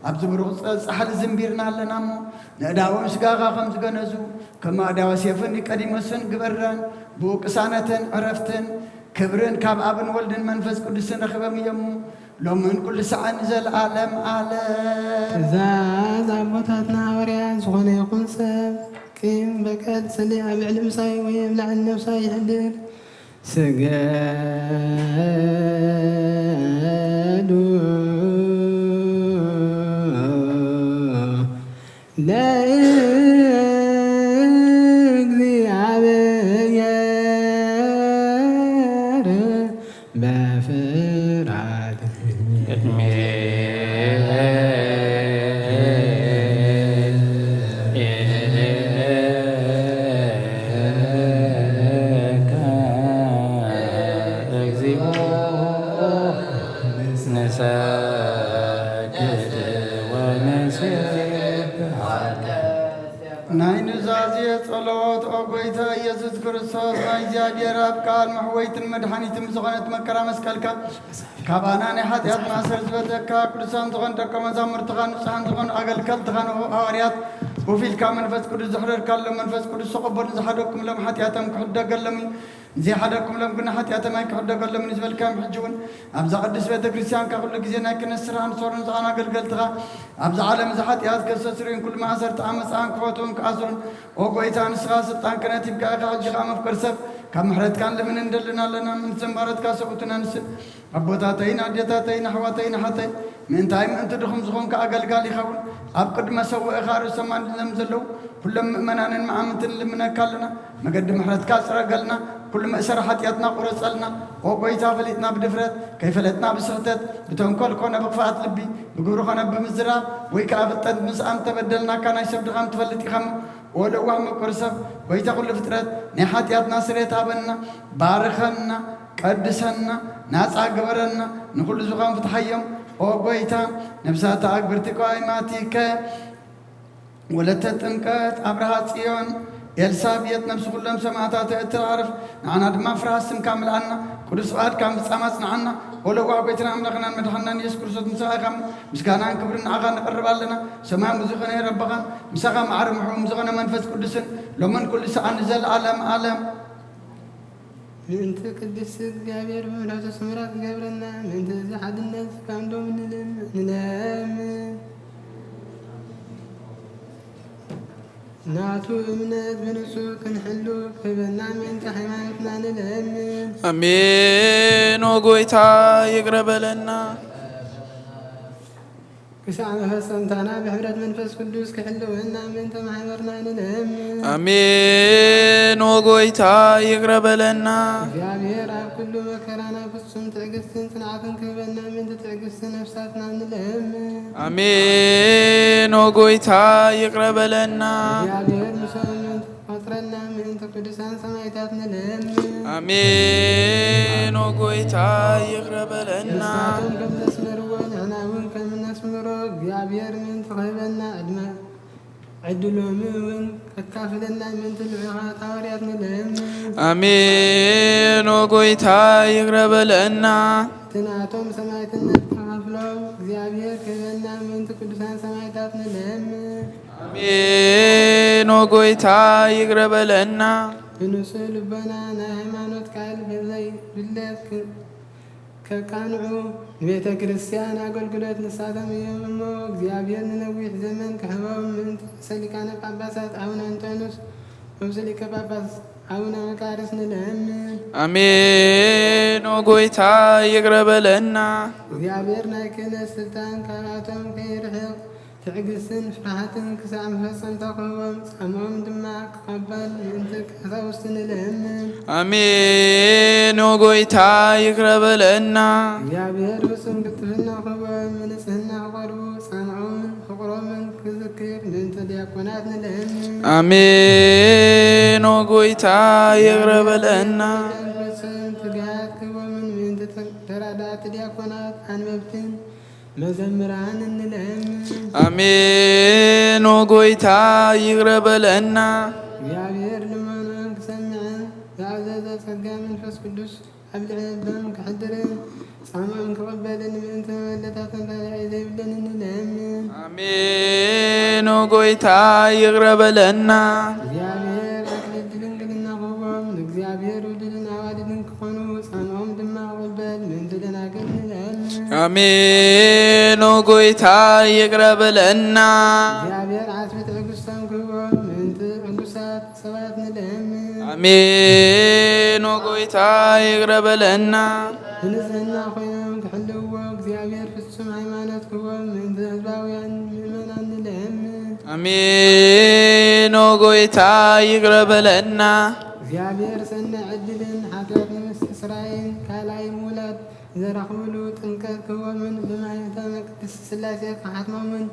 ኣብዚ ብሩኽ ጸ-፣ ጻሕሊ ዝንቢርና ኣለና እሞ፣ ንእዳዎም ስጋኻ ከም ዝገነዙ፣ ከም ኣእዳወ ሴፍን ኒቆዲሞስን ግበረን። ብኡ ቅሳነትን ዕረፍትን ክብርን ካብ ኣብን ወልድን መንፈስ ቅዱስን ረኺቦም እዮም። ሎምን ኩሉ ሰዓን ንዘለኣለም ኣለም። ትእዛዝ ኣቦታትና ሃዋርያት ዝኾነ ይኹን ሰብ ቂም በቀል፣ ጽልኢ ኣብ ልዕሊ ምሳይ ወይ ኣብ ልዕሊ ነብሳይ ይሕድር። ስገዱ ለእግዚኣብሔር በፍርሃት። ቅድሜ እግዚኦ ንሰግድ ወንሴብሐከ። ናይ ኑዛዜ ጸሎት። ኦ ጎይታ ኢየሱስ ክርስቶስ፣ ናይ እግዚኣብሔር ኣብ ቃል መሕወይትን መድሓኒትን ብዝኾነት መከራ መስቀልካ ካባና ናይ ሓጢኣት ማእሰር ዝበተካ፣ ቅዱሳን ዝኾኑ ደቀ መዛሙርትኻ፣ ንጹሓን ዝኾኑ ኣገልገልትኻ፣ ንሃዋርያት ኮፍ ኢልካ መንፈስ ቅዱስ ዘሕደርካሎም፣ መንፈስ ቅዱስ ተቐበሉ፣ ዝሓደግኩምሎም ሓጢኣቶም ክሕደገሎም እዩ፣ ዘይሓደግኩምሎም ግን ሓጢኣቶም ኣይክሕደገሎምን እዩ ዝበልካዮም፣ ሕጂ እውን ኣብዛ ቅድስት ቤተ ክርስቲያንካ ኩሉ ግዜ ናይ ክህነት ስራሕን ሶርን ዝኾኑ ኣገልገልትኻ፣ ኣብዚ ዓለም እዚ ሓጢኣት ከስተስርዩን ኩሉ ማእሰርቲ ዓመፃን ክፈትዉን ክኣስሩን፣ ኦ ጎይታ፣ ንስኻ ስልጣን ክህነት ሂብካ ኢኻ። ሕጂ ኸዓ መፍቀር ሰብ፣ ካብ ምሕረትካ ንልምን እንደልን ኣለና፣ ምእንቲ ዘንባረትካ ሰብኡትና ንስን። ኣቦታተይን ኣዴታተይን ኣሕዋተይን ኣሓተይ፣ ምእንታይ ምእንቲ ድኹም ዝኾንካ ኣገልጋሊ ይኸውን። ኣብ ቅድመ ሰውእኻ ርእሶም ኣንዲዞም ዘለዉ ኩሎም ምእመናንን መኣምንትን ንልምነካ ኣለና። መገዲ ምሕረትካ ጽረገልና፣ ኩሉ መእሰሪ ሓጢኣትና ቁረጸልና። ኦ ጎይታ፣ ፈሊጥና ብድፍረት፣ ከይፈለጥና ብስሕተት፣ ብተንኮል ኮነ ብኽፍኣት ልቢ፣ ብግብሪ ኮነ ብምዝራብ፣ ወይ ከኣ ፍልጠት ምስኣን ተበደልናካ፣ ናይ ሰብ ድኻም ትፈልጥ ኢኻ እሞ። ኦ ለዋህ ምቁር ሰብ፣ ጎይታ ኩሉ ፍጥረት፣ ናይ ሓጢኣትና ስርየት ሃበና፣ ባርኸና፣ ቀድሰና፣ ናጻ ግበረና፣ ንኹሉ ዝኾን ፍትሓዮም። ኦ ጎይታ፣ ነብሳት ኣግብርቲ ቀዋይማቲከ፣ ወለተ ጥምቀት፣ ኣብርሃ ጽዮን፣ ኤልሳቤጥ ነፍሲ ኩሎም ሰማዕታት እትዓርፍ፣ ንዓና ድማ ፍርሃት ስምካ ምልኣና። ቅዱስ ፍቓድካ ምፍጻም ኣጽንዓና። ወለዋ ጎይታና ኣምላኽናን መድሓንናን ኢየሱስ ክርስቶስ ምሳኻ ኢኻ እሞ፣ ምስጋናን ክብርን ንዓኻ ነቕርብ ኣለና። ሰማያዊ ዝኾነ ረብኻን ምሳኻ ማዕረ ምሕቡም ዝኾነ መንፈስ ቅዱስን ሎምን ኩሉ ሰዓን ንዘለዓለም ዓለም። ምእንቲ ቅድስቲ እግዚኣብሔር ብምሕረቱ ስምራት ክገብረና፣ ምእንቲ እዚ ሓድነት ስጋንዶም ንልም-፣ ንለምን። ናቱ እምነት ብንጹህ ክንሕሉ ክህበና ምእንቲ ሃይማኖትና ንለምን። ኣሜን። ኦ ጎይታ ይቅረ በለና። ክሳዕ መፈጸምታና ብሕብረት መንፈስ ቅዱስ ክሕልወና ምእንቲ ማሕበርና ንለምን። ኣሜን። ኦ ጎይታ ይቅረ በለና። እግዚኣብሔር ኣብ ኩሉ መከራና ፍጹም ትዕግስትን ጽንዓትን ክህበና ምእንቲ ትዕግስቲ ነፍሳትና ንለምን። ኣሜን። ኦ ጎይታ ይቅረ በለና። እግዚኣብሔር ምሳና ምእንቲ ቆጽረና ምእንቲ ቅዱሳን ሰማዕታት ንለምን። ኣሜን። ኦ ጎይታ ይቅረ በለና። ንሳቶም ከም ዘስመርዎ ንሕና እውን ከም እነስምሮ እግዚኣብሔር ምእንቲ ክህበና ዕድመ ዕድሎምን እውን ከካፍለና ምእንቲ ልዑኻት ሃዋርያት ንለምን። ኣሜን። ኦ ጎይታ ይቅረ በለና። እቲ ናቶም ሰማዕትነት ክኸፍሎም እግዚኣብሔር ክህበና ምእንቲ ቅዱሳን ሰማዕታት ንለምን። ኣሜን። ኦ ጎይታ ይቅረ በለና። ብንጹህ ልቦና ናይ ሃይማኖት ቃል ብዘይ ድሌት ክ-፣ ከቃንዑ ንቤተ ክርስቲያን ኣገልግሎት ንሳቶም እዮም እሞ፣ እግዚኣብሔር ንነዊሕ ዘመን ክህቦም ምእንቲ ርእሰ ሊቃነ ጳጳሳት ኣቡነ ኣንጦንዮስ፣ ርእሰ ሊቀ ጳጳስ ኣቡነ መቃርስ ንለምን። ኣሜን። ኦ ጎይታ ይቅረ በለና። እግዚኣብሔር ናይ ክህነት ስልጣን ካብኣቶም ከይርሕቕ ትዕግስትን ፍርሃትን ክሳዕ መፈጸምታ ክህቦም፣ ጻምኦም ድማ ክቐበል ምእንቲ ቀሳውስቲ ንለምን። ኣሜን። ኦ ጎይታ ይቅረ በለና። እግዚኣብሔር ፍጹም ቅልጥፍና ክህቦም፣ ንጽህና ክቐርቡ ጻምኦምን ፍቕሮምን ክዝክር ምእንቲ ዲያቆናት ንለምን። ኣሜን። ኦ ጎይታ ይቅረ በለና። ፍጹም ትግሃት ክህቦምን ምእንቲ ተራዳእቲ ዲያቆናት ኣንበብትን መዘምራን እንለምን። ኣሜን። ኦ ጎይታ ይቅረ በለና። እግዚኣብሔር ልመኖም ክሰምዕን ዝኣዘዘ ጸጋ መንፈስ ቅዱስ ኣብ ልዕሊ ልቦም ክሕድርን ጻምኦም ክቕበልን ምእንቲ መበለታትን ራዳኢ ዘይብለን እንለምን። ኣሜን። ኦ ጎይታ ይቅረ በለና። እግዚኣብሔር ኣክሊል ድንግልና ክህቦም ንእግዚኣብሔር ውሉድን ኣዋልድን ክኾኑ ጻምኦም ድማ ክቕበል ምእንቲ ደናግል ንለምን። ኣሜን። ኦ ጎይታ ይቅረ በለና። እግዚኣብሔር ዓስቢ ትዕግስቶም ክህቦም ምእንቲ ቅዱሳት ሰባት ንለምን። ኣሜን። ኦ ጎይታ ይቅረ በለና። ብንጽህና ኮይኖም ክሕልውዎ እግዚኣብሔር ፍጹም ሃይማኖት ክህቦም ምእንቲ ህዝባውያን ምእመናን ንለምን። ኣሜን። ኦ ጎይታ ይቅረ በለና። እግዚኣብሔር ሰናይ ዕድልን ሓጢኣት ንምስትስራይን ካልኣይ ምውላድ ዘራኽብሉ ጥምቀት ክህቦምን ብማይተመ ቅድስት ስላሴ ክሓትሞምን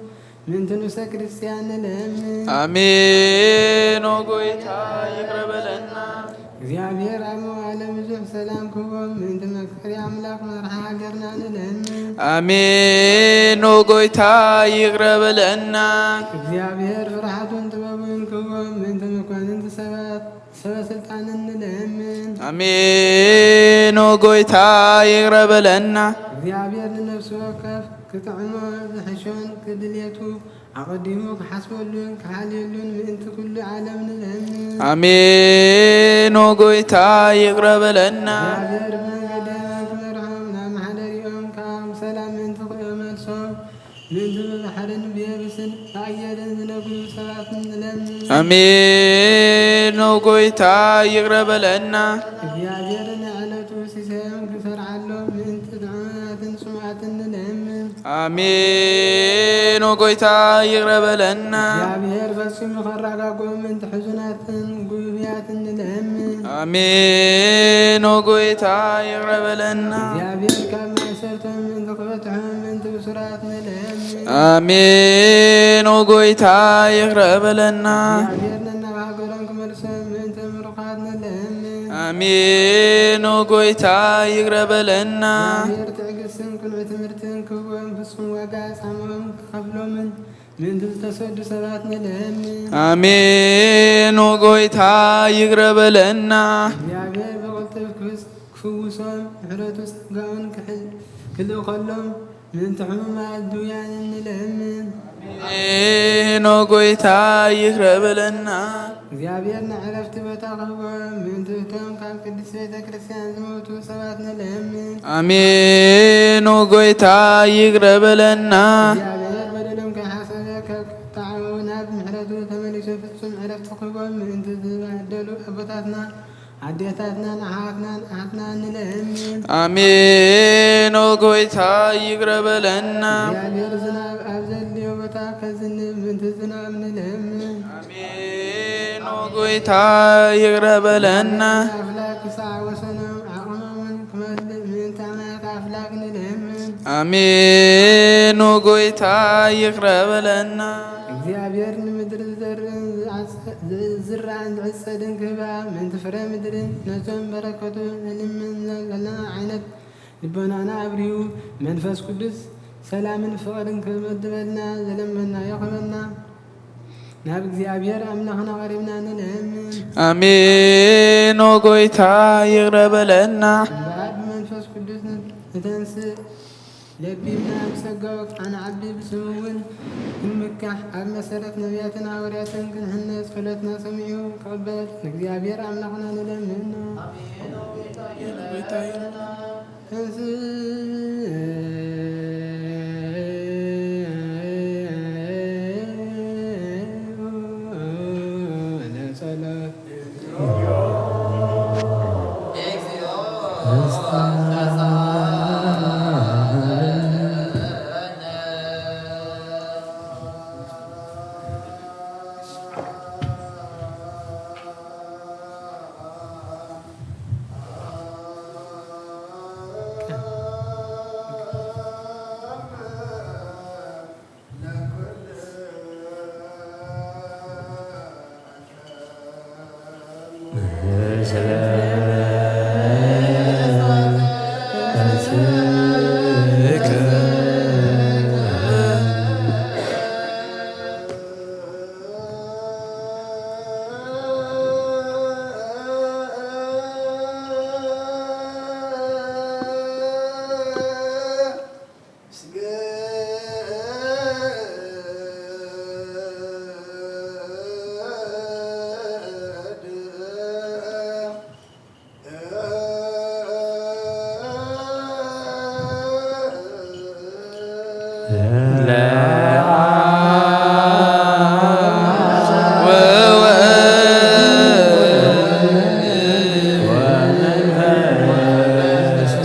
ምእንቲ ንሰ ክርስቲያን ንለምን። ኣሜን። ኦ ጎይታ ይቅረ በለና። እግዚኣብሔር ኣብ መዋእለ ብዙሕ ሰላም ክህቦም ምእንቲ መፍቀሪ ኣምላኽ መርሓ ሃገርና ንለምን። ኣሜን። ኦ ጎይታ ይቅረ በለና። እግዚኣብሔር ፍርሓቱን ጥበቡን ክህቦም ምእንቲ መኳንንቲ ሰባት ሰበ ስልጣንን ንለምን። ኣሜን። ኦ ጎይታ ይቅረ በለና። እግዚኣብሔር ንነፍሲ ወከፍ ክጥዕሞ ዝሕሾን ክድልየቱ ኣቐዲሙ ክሓስበሉን ክሓልየሉን ምእንቲ ኩሉ ዓለም ንለምን። ኣሜን። ኦ ጎይታ ይቅረ በለና። እግዚኣብሔር ብመንገዲ የማን ክመርሖም ናብ ማሕደሪኦም ካብ ሰላም ምእንቲ ክመልሶም ምእንቲ ብባሕርን ብየብስን ብኣየርን ዝነግዱ ሰባት ንለምን። ኣሜን። ኦ ጎይታ ይቅረ በለና። እግዚኣብሔር ንዕለቱ ሲሳዮም ክሰርዓሎም ምእንቲ ጥዑማትን ጽሙኣትን ንለምን። ኣሜን። ኦ ጎይታ ይቅረ በለና። እግዚኣብሔር ፈጺሙ ከረጋግኦም ምእንቲ ሕዙናትን ጉብያትን ንለምን። ኣሜን። ኦ ጎይታ ይቅረ በለና። እግዚኣብሔር ካብ ማእሰርቶም ምእንቲ ክፈትሖም ምእንቲ ብሱራት ንለምን። ኣሜን። ኦ ጎይታ ይቅረ በለና። እግዚኣብሔር ነናብ ሃገሮም ክመልሶም ምእንቲ ምሩኻት ንለምን። ኣሜን። ኦ ጎይታ ይቅረ በለና። እግዚኣብሔር ትዕግስትን ቅኑዕ ትምህርትን ክህቦም ፍጹም ዋጋ ጻምኦም ክኸፍሎምን ምእንቲ ዝተሰዱ ሰባት ንልምን። ኣሜን። ኦ ጎይታ ይቅረ በለና። እግዚኣብሔር ብቕልጡፍ ክፍስ-፣ ክፍውሶም ምሕረቱ ጸጋኡን ክሕል-፣ ክልእኸሎም ምእንቲ ሕሙማት ድውያንን ንልምን። ኣሜን። ኦ ጎይታ ይቅረ በለና። እግዚኣብሔር ንዕረፍቲ ቦታ ክህቦም ምእንቲ እቶም ካብ ቅድስት ቤተ ክርስቲያን ዝሞቱ ሰባት ንልምን። ኣሜን። ኦ ጎይታ ይቅረ በለና። እግዚኣብሔር በደሎም ከይሓሰበ ካብ ቁጣዓኡ ናብ ምሕረቱ ተመሊሱ ፍጹም ዕረፍቲ ክህቦም ምእንቲ ዝበደሉ ኣቦታትና ኣዴታትናን ኣሓትናን ኣሓትናን ንልምን። ኣሜን። ኦ ጎይታ ይቅረ በለና። እግዚኣብሔር ዝናብ ኣብ ዘድልዮ ቦታ ከዝንብ ምእንቲ ዝናብ ንልምን። ኣሜን። ኦ ጎይታ ይቅረ በለና። ኣፍላክ ክሳዕ ወሰኖም ዓቕሞምን ክመልእ ምእንቲ ኣማያት ኣፍላክ ንልምን። ኣሜን። ኦ ጎይታ ይቅረ በለና። እግዚኣብሔር ንምድሪ ዝዘርእን ዝዓጸ-፣ ዝዝራእን ዝዕጸድን ክህባ ምእንቲ ፍረ ምድሪ ነቶም በረከቱ ንልምን ዘለና ዓይነት ልቦናና ኣብርሁ መንፈስ ቅዱስ ሰላምን ፍቕርን ክመድበልና ዘለመናዮ ክህበና ናብ እግዚኣብሔር ኣምላኽና ቀሪብና ንልምን። ኣሜን። ኦ ጎይታ ይቅረ በለና። እምበኣር ብመንፈስ ቅዱስ ንተንስእ ለቢብና ብጸጋኡ ከኣ ንዓቢ ብስሙ እውን ክንምካሕ ኣብ መሰረት ነቢያትን ሃዋርያትን ክንሕነጽ ጸሎትና ሰሚዑ ክቕበል ንእግዚኣብሔር ኣምላኽና ንለምኖ። ተንሥእ ለጸሎት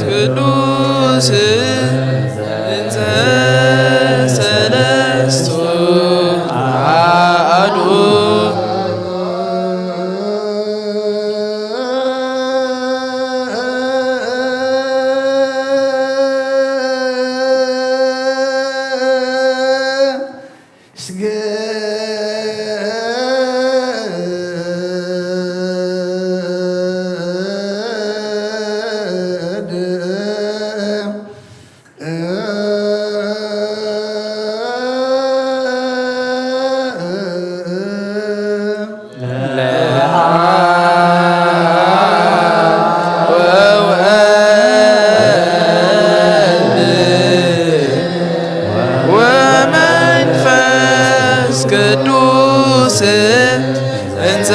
ቅዱስ እንተ ሰለስቱ አሐዱ። ወመንፈስ ቅዱስ እንተ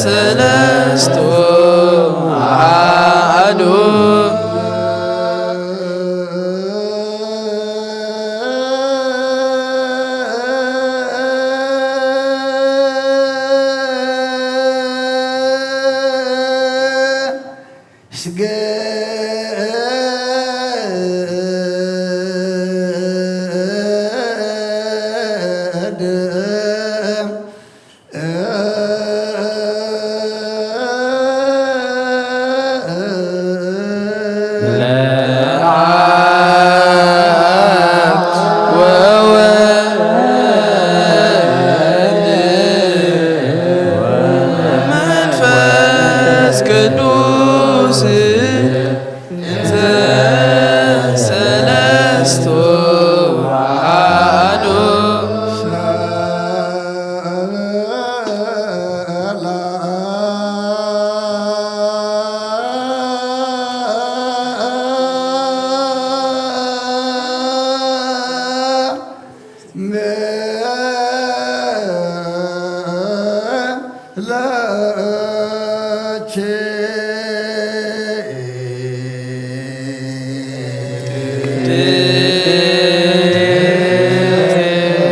ሰለስቱ አሐዱ። መንፈስ ቅዱስ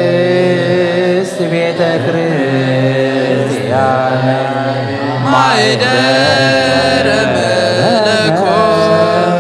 ቅድስት ቤተ ክርስቲያን ማይደረ መለኮት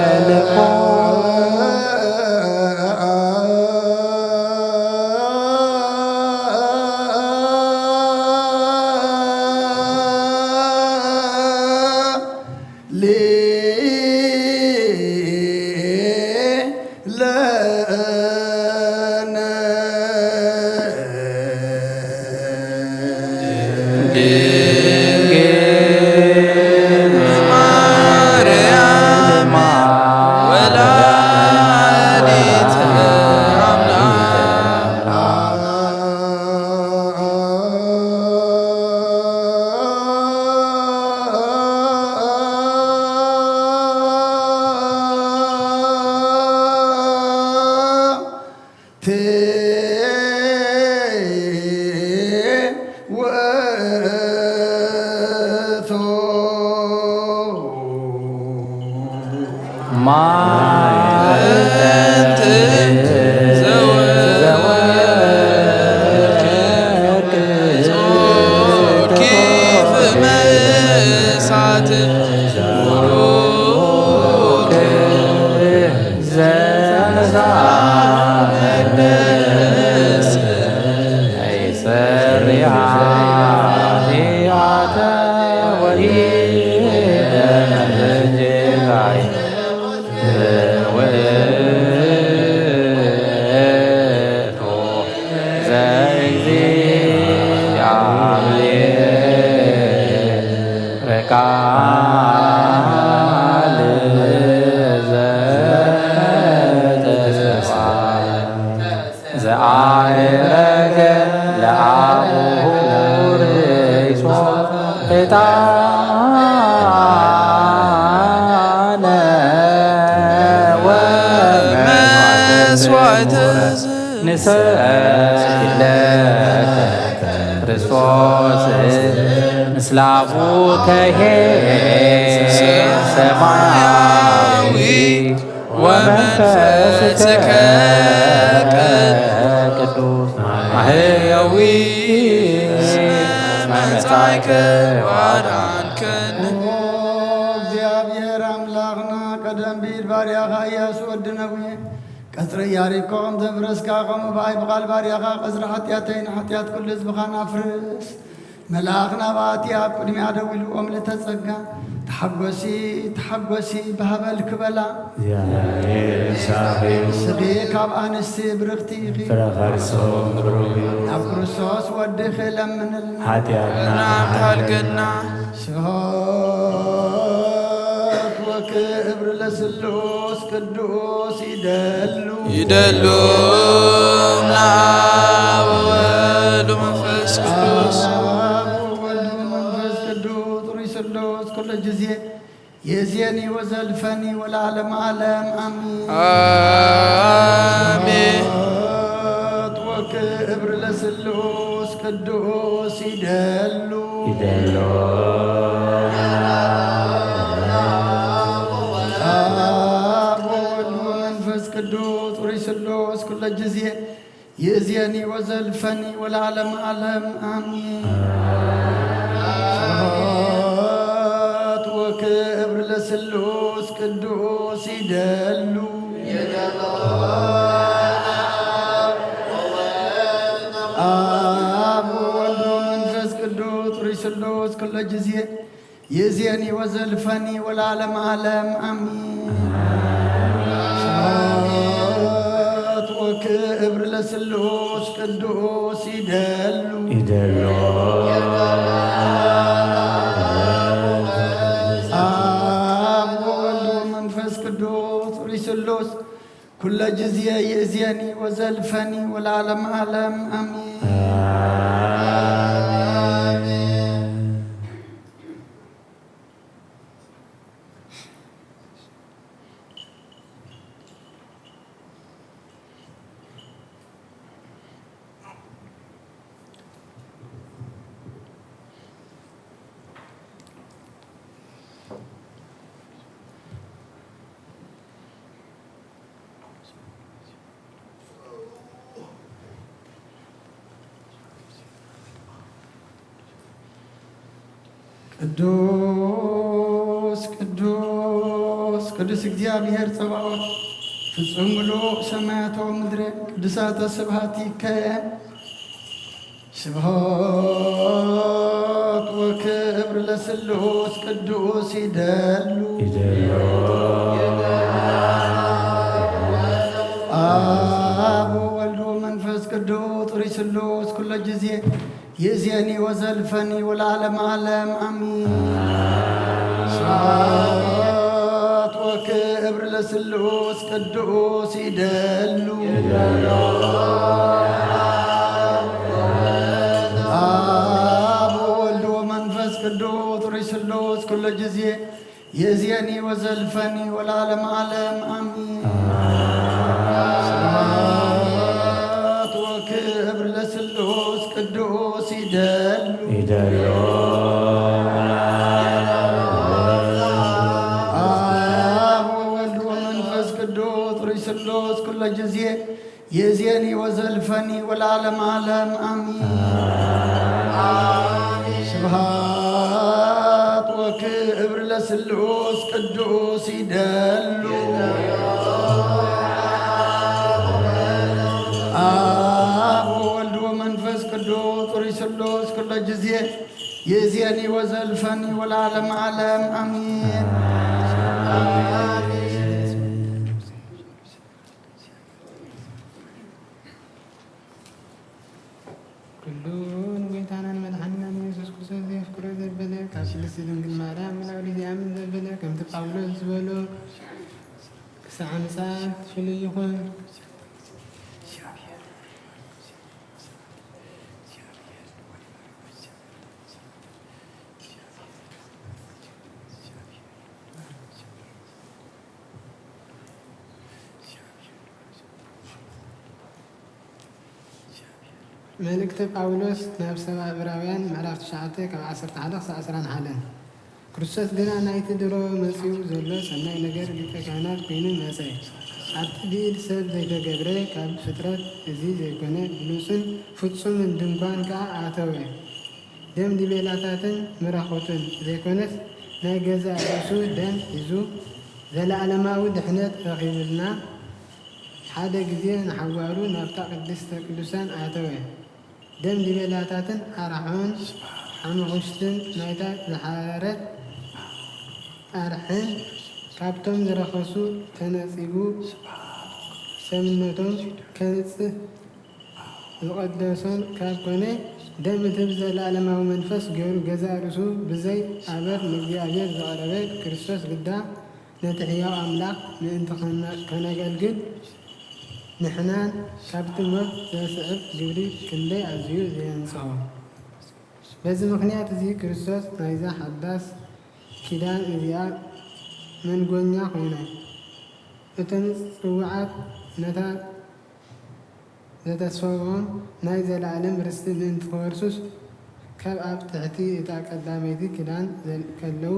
ዘአረገ ለአቡሁ ርእሶ ዕጣነ ወመስዋዕተ ንሰግድ ለከ ክርስቶስ ምስለ አቡከ ሰማያዊ ወመንፈስከ ቅዱስ ማህያዊ መጻእከ ዋዳንከን። ኦ እግዚኣብሔር ኣምላኽና፣ ቀደም ብኢድ ባርያኻ ኢያሱ ወዲ ነዌ፣ ቀጽሪ ኢያሪኮ ከም ዘፍረስካ፣ ከምኡ ብኣይ ብቓል ባርያኻ ቀጽሪ ሓጢኣተይ ንሓጢኣት ኩሉ ህዝብኻን ኣፍርስ። መልኣኽ ናባቲ ኣብ ቅድሚኣ ደው ኢሉ፣ "ኦ ምልእተ ጸጋ፣ ተሓጎሲ፣ ተሓጎሲ፣ ብሃበል ክበላ። እግዚኣብሔር ምሳኺ እዩ። ንስኺ ካብ ኣንስቲ ብርኽቲ ኢኺ። ፍረ ከርሶም ብሩኽ እዩ። ናብ ክርስቶስ ወድኺ ለምንልና። ሓጢኣትና ሓልገልና። ስብሐት ወክብር ለስሉስ ቅዱስ ይደሉ። ይደሉ ለአብ ወወልድ ወመንፈስ ቅዱስ። አብ ወወልድ ወመንፈስ ቅዱስ ሩይ ስሉስ ኩሉ ጊዜ የእዜኒ ወዘልፈኒ ወለዓለመ ዓለም አሜን። አሜን። ስብሐት ወክብር ለስሉስ ቅዱስ ይደሉ። ይደሉ። አብ ወወልድ ወመንፈስ ቅዱስ ሩይ ስሉስ ኩሉ ጊዜ ይእዜኒ ወዘልፈኒ ወለዓለመ ዓለም አሜን። ስብሐት ወክብር ለስሉስ ቅዱስ ይደሉ። አብ ወወልድ ወመንፈስ ቅዱስ ሩይ ስሉስ ኩሉ ጊዜ ይእዜኒ ወዘልፈኒ ወለዓለመ ዓለም አሜን። ስብሐት ወክብር ለስሉስ ቅዱስ ይደሉ። ይደሉ። አብ ወወልድ ወመንፈስ ቅዱስ ሩይ ስሉስ ኩለ ጊዜ ይእዜኒ ወዘልፈኒ ወለዓለመ ዓለም አሜን። አሜን። ቅዱስ ቅዱስ ቅዱስ እግዚኣብሔር ጸባኦት፣ ፍጹም ምሉእ ሰማያት ወምድሪ ቅዱሳተ ስብሐት ይከየን። ስብሐት ወክብር ለስሉስ ቅዱስ ይደሉ። ይደሉ። አብ ወወልድ ወመንፈስ ቅዱስ ጥሪ ስሉስ ኩሎ ጊዜ ይእዜኒ ወዘልፈኒ ወለዓለመ ዓለም አሚን። ስብሐት ወክብር ለስሉስ ቅዱስ ይደሉ። አብ ወወልድ ወመንፈስ ቅዱስ ጥሪ ስሉስ ኩሎ ጊዜ ይእዜኒ ወዘልፈኒ ወለዓለመ ዓለም አሚን። ስብሐት ወክብር ለስሉስ ቅዱስ ይደሉ። ይደሉ። አብ ወወልድ ወመንፈስ ቅዱስ ጥሪ ስሉስ ኩሎ ጊዜ ይእዜኒ ወዘልፈኒ ወለዓለመ ዓለም አሚን። ስብሐት ወክብር ለስሉስ ቅዱስ ይደሉ። አብ ወወልድ ወመንፈስ ቅዱስ ጥሪ ስሉስ ኩሎ ጊዜ ይእዜኒ ወዘልፈኒ ወለዓለመ ዓለም አሚን። ኩሉ ንጎይታና ንመድሓኒና ንየሱስ ክርስቶስ ዘየፍቅሮ ዘበለ፣ ካብ ቅድስቲ ድንግል ማርያም ወላዲት ኣምን ዘበለ፣ ከምቲ ጳውሎስ ዝበሎ፣ ክሳዕ ምጽኣት ፍሉይ ይኹን። መልእክተ ጳውሎስ ናብ ሰባ ዕብራውያን ምዕራፍ ትሽዓተ ካብ ዓሰርተ ሓደ ክሳዕ ዕስራን ሓደን። ክርስቶስ ግና ናይቲ ድሮ መጺኡ ዘሎ ሰናይ ነገር ሊቀ ካህናት ኮይኑ መጸ። ኣብቲ ብኢድ ሰብ ዘይተገብረ ካብ ፍጥረት እዚ ዘይኮነ ብሉጽን ፍጹምን ድንኳን ከኣ ኣተወ። ደም ዲቤላታትን ምራኹትን ዘይኮነስ ናይ ገዛእ ርእሱ ደም ሒዙ ዘለኣለማዊ ድሕነት ረኺቡልና ሓደ ግዜ ንሓዋሩ ናብታ ቅድስተ ቅዱሳን ኣተወ። ደም ዲቤላታትን ኣራሖን ሓመኹሽትን ናይታ ዝሓረረት ኣርሕን ካብቶም ዝረኸሱ ተነጺጉ ሰብነቶም ከንጽህ ዝቐደሶን ካብ ኮነ፣ ደም እቲ ብዘለኣለማዊ መንፈስ ገይሩ ገዛእ ርእሱ ብዘይ ኣበር ንእግዚኣብሔር ዘቕረበ ክርስቶስ ግዳ ነቲ ሕያው ኣምላኽ ምእንቲ ከነ-፣ ከነገልግል ንሕናን ካብቲ ሞት ዘስዕብ ግብሪ ክንደይ ኣዝዩ ዘየንጽሆ። በዚ ምኽንያት እዚ ክርስቶስ ናይዛ ሓዳስ ኪዳን እዚኣ መንጎኛ ኮይና፣ እቶም ጽውዓት ነታ ዘተስፈዎም ናይ ዘለኣለም ርስቲ ምእንቲ ክወርሱስ፣ ካብ ኣብ ትሕቲ እታ ቀዳመይቲ ኪዳን ዘል-፣ ከለዉ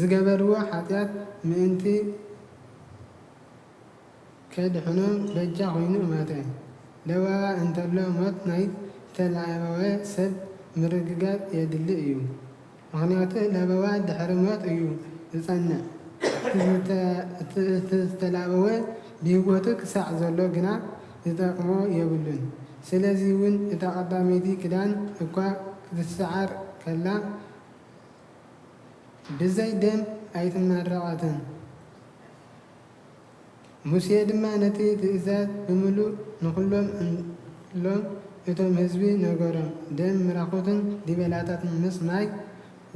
ዝገበርዎ ሓጢኣት ምእንቲ ከድሕኖም በጃ ኮይኑ ሞተ። ለበዋ እንተሎ ሞት ናይ ዝተላበወ ሰብ ምርግጋጽ የድሊ እዩ። ምኽንያቱ ለበዋ ድሕሪ ሞት እዩ ዝጸንዕ። እቲ ዝተ-፣ እቲ፣ እቲ ዝተላበወ ብህይወቱ ክሳዕ ዘሎ ግና ዝጠቕሞ የብሉን። ስለዚ እውን እታ ቀዳመይቲ ክዳን እኳ ክትሰዓር ከላ ብዘይ ደም ኣይትመረቐትን። ሙሴ ድማ ነቲ ትእዛዝ ብምሉእ ንኹሎም እንሎም እቶም ህዝቢ ነገሮም። ደም ምራኹትን ዲበላታትን ምስ ማይ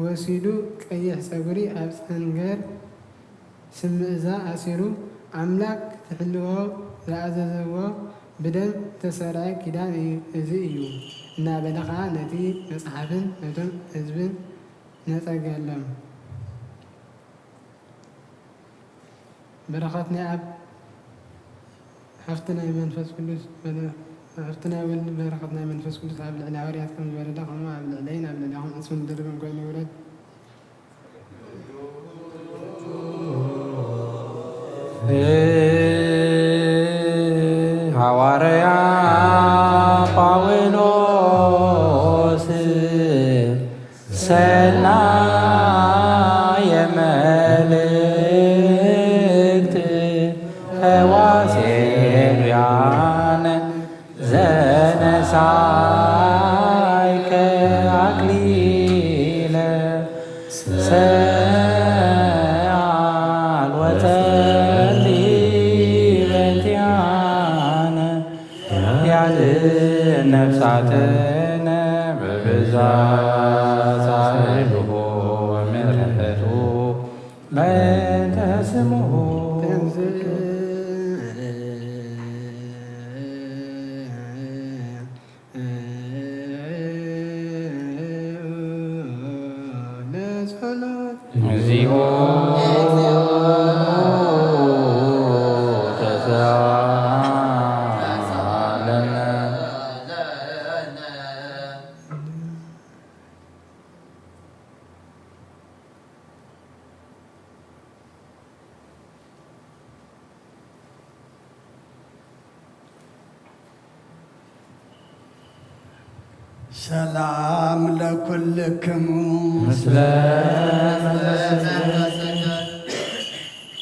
ወሲዱ ቀይሕ ጸጉሪ ኣብ ጸንገር ስምእዛ ኣሲሩ፣ ኣምላኽ ክትሕልዎ ዝኣዘዘዎ ብደም ዝተሰርዐ ኪዳን እዩ፣ እዚ እዩ እናበለ ኸኣ ነቲ መጽሓፍን ነቶም ህዝብን ነጸገሎም። በረኸት ናይ ኣብ፣ ሃፍቲ ናይ መንፈስ ቅዱስ፣ በረ-፣ ሃፍቲ ናይ ወልድ፣ በረኸት ናይ መንፈስ ቅዱስ ኣብ ልዕሊ ሃዋርያት ከም ዝወረደ፣ ከምኡ ኣብ ልዕለይን ኣብ ልዕሌኹም ዕጽውን ድርብን ኮይኑ ይውረድ። ሃዋርያ ጳውሎስ ሰላም በእንተ ስምሁ ለጸሎት። እግዚኦ ተሳለነ። ሰላም ለኩልክሙ። ምስለ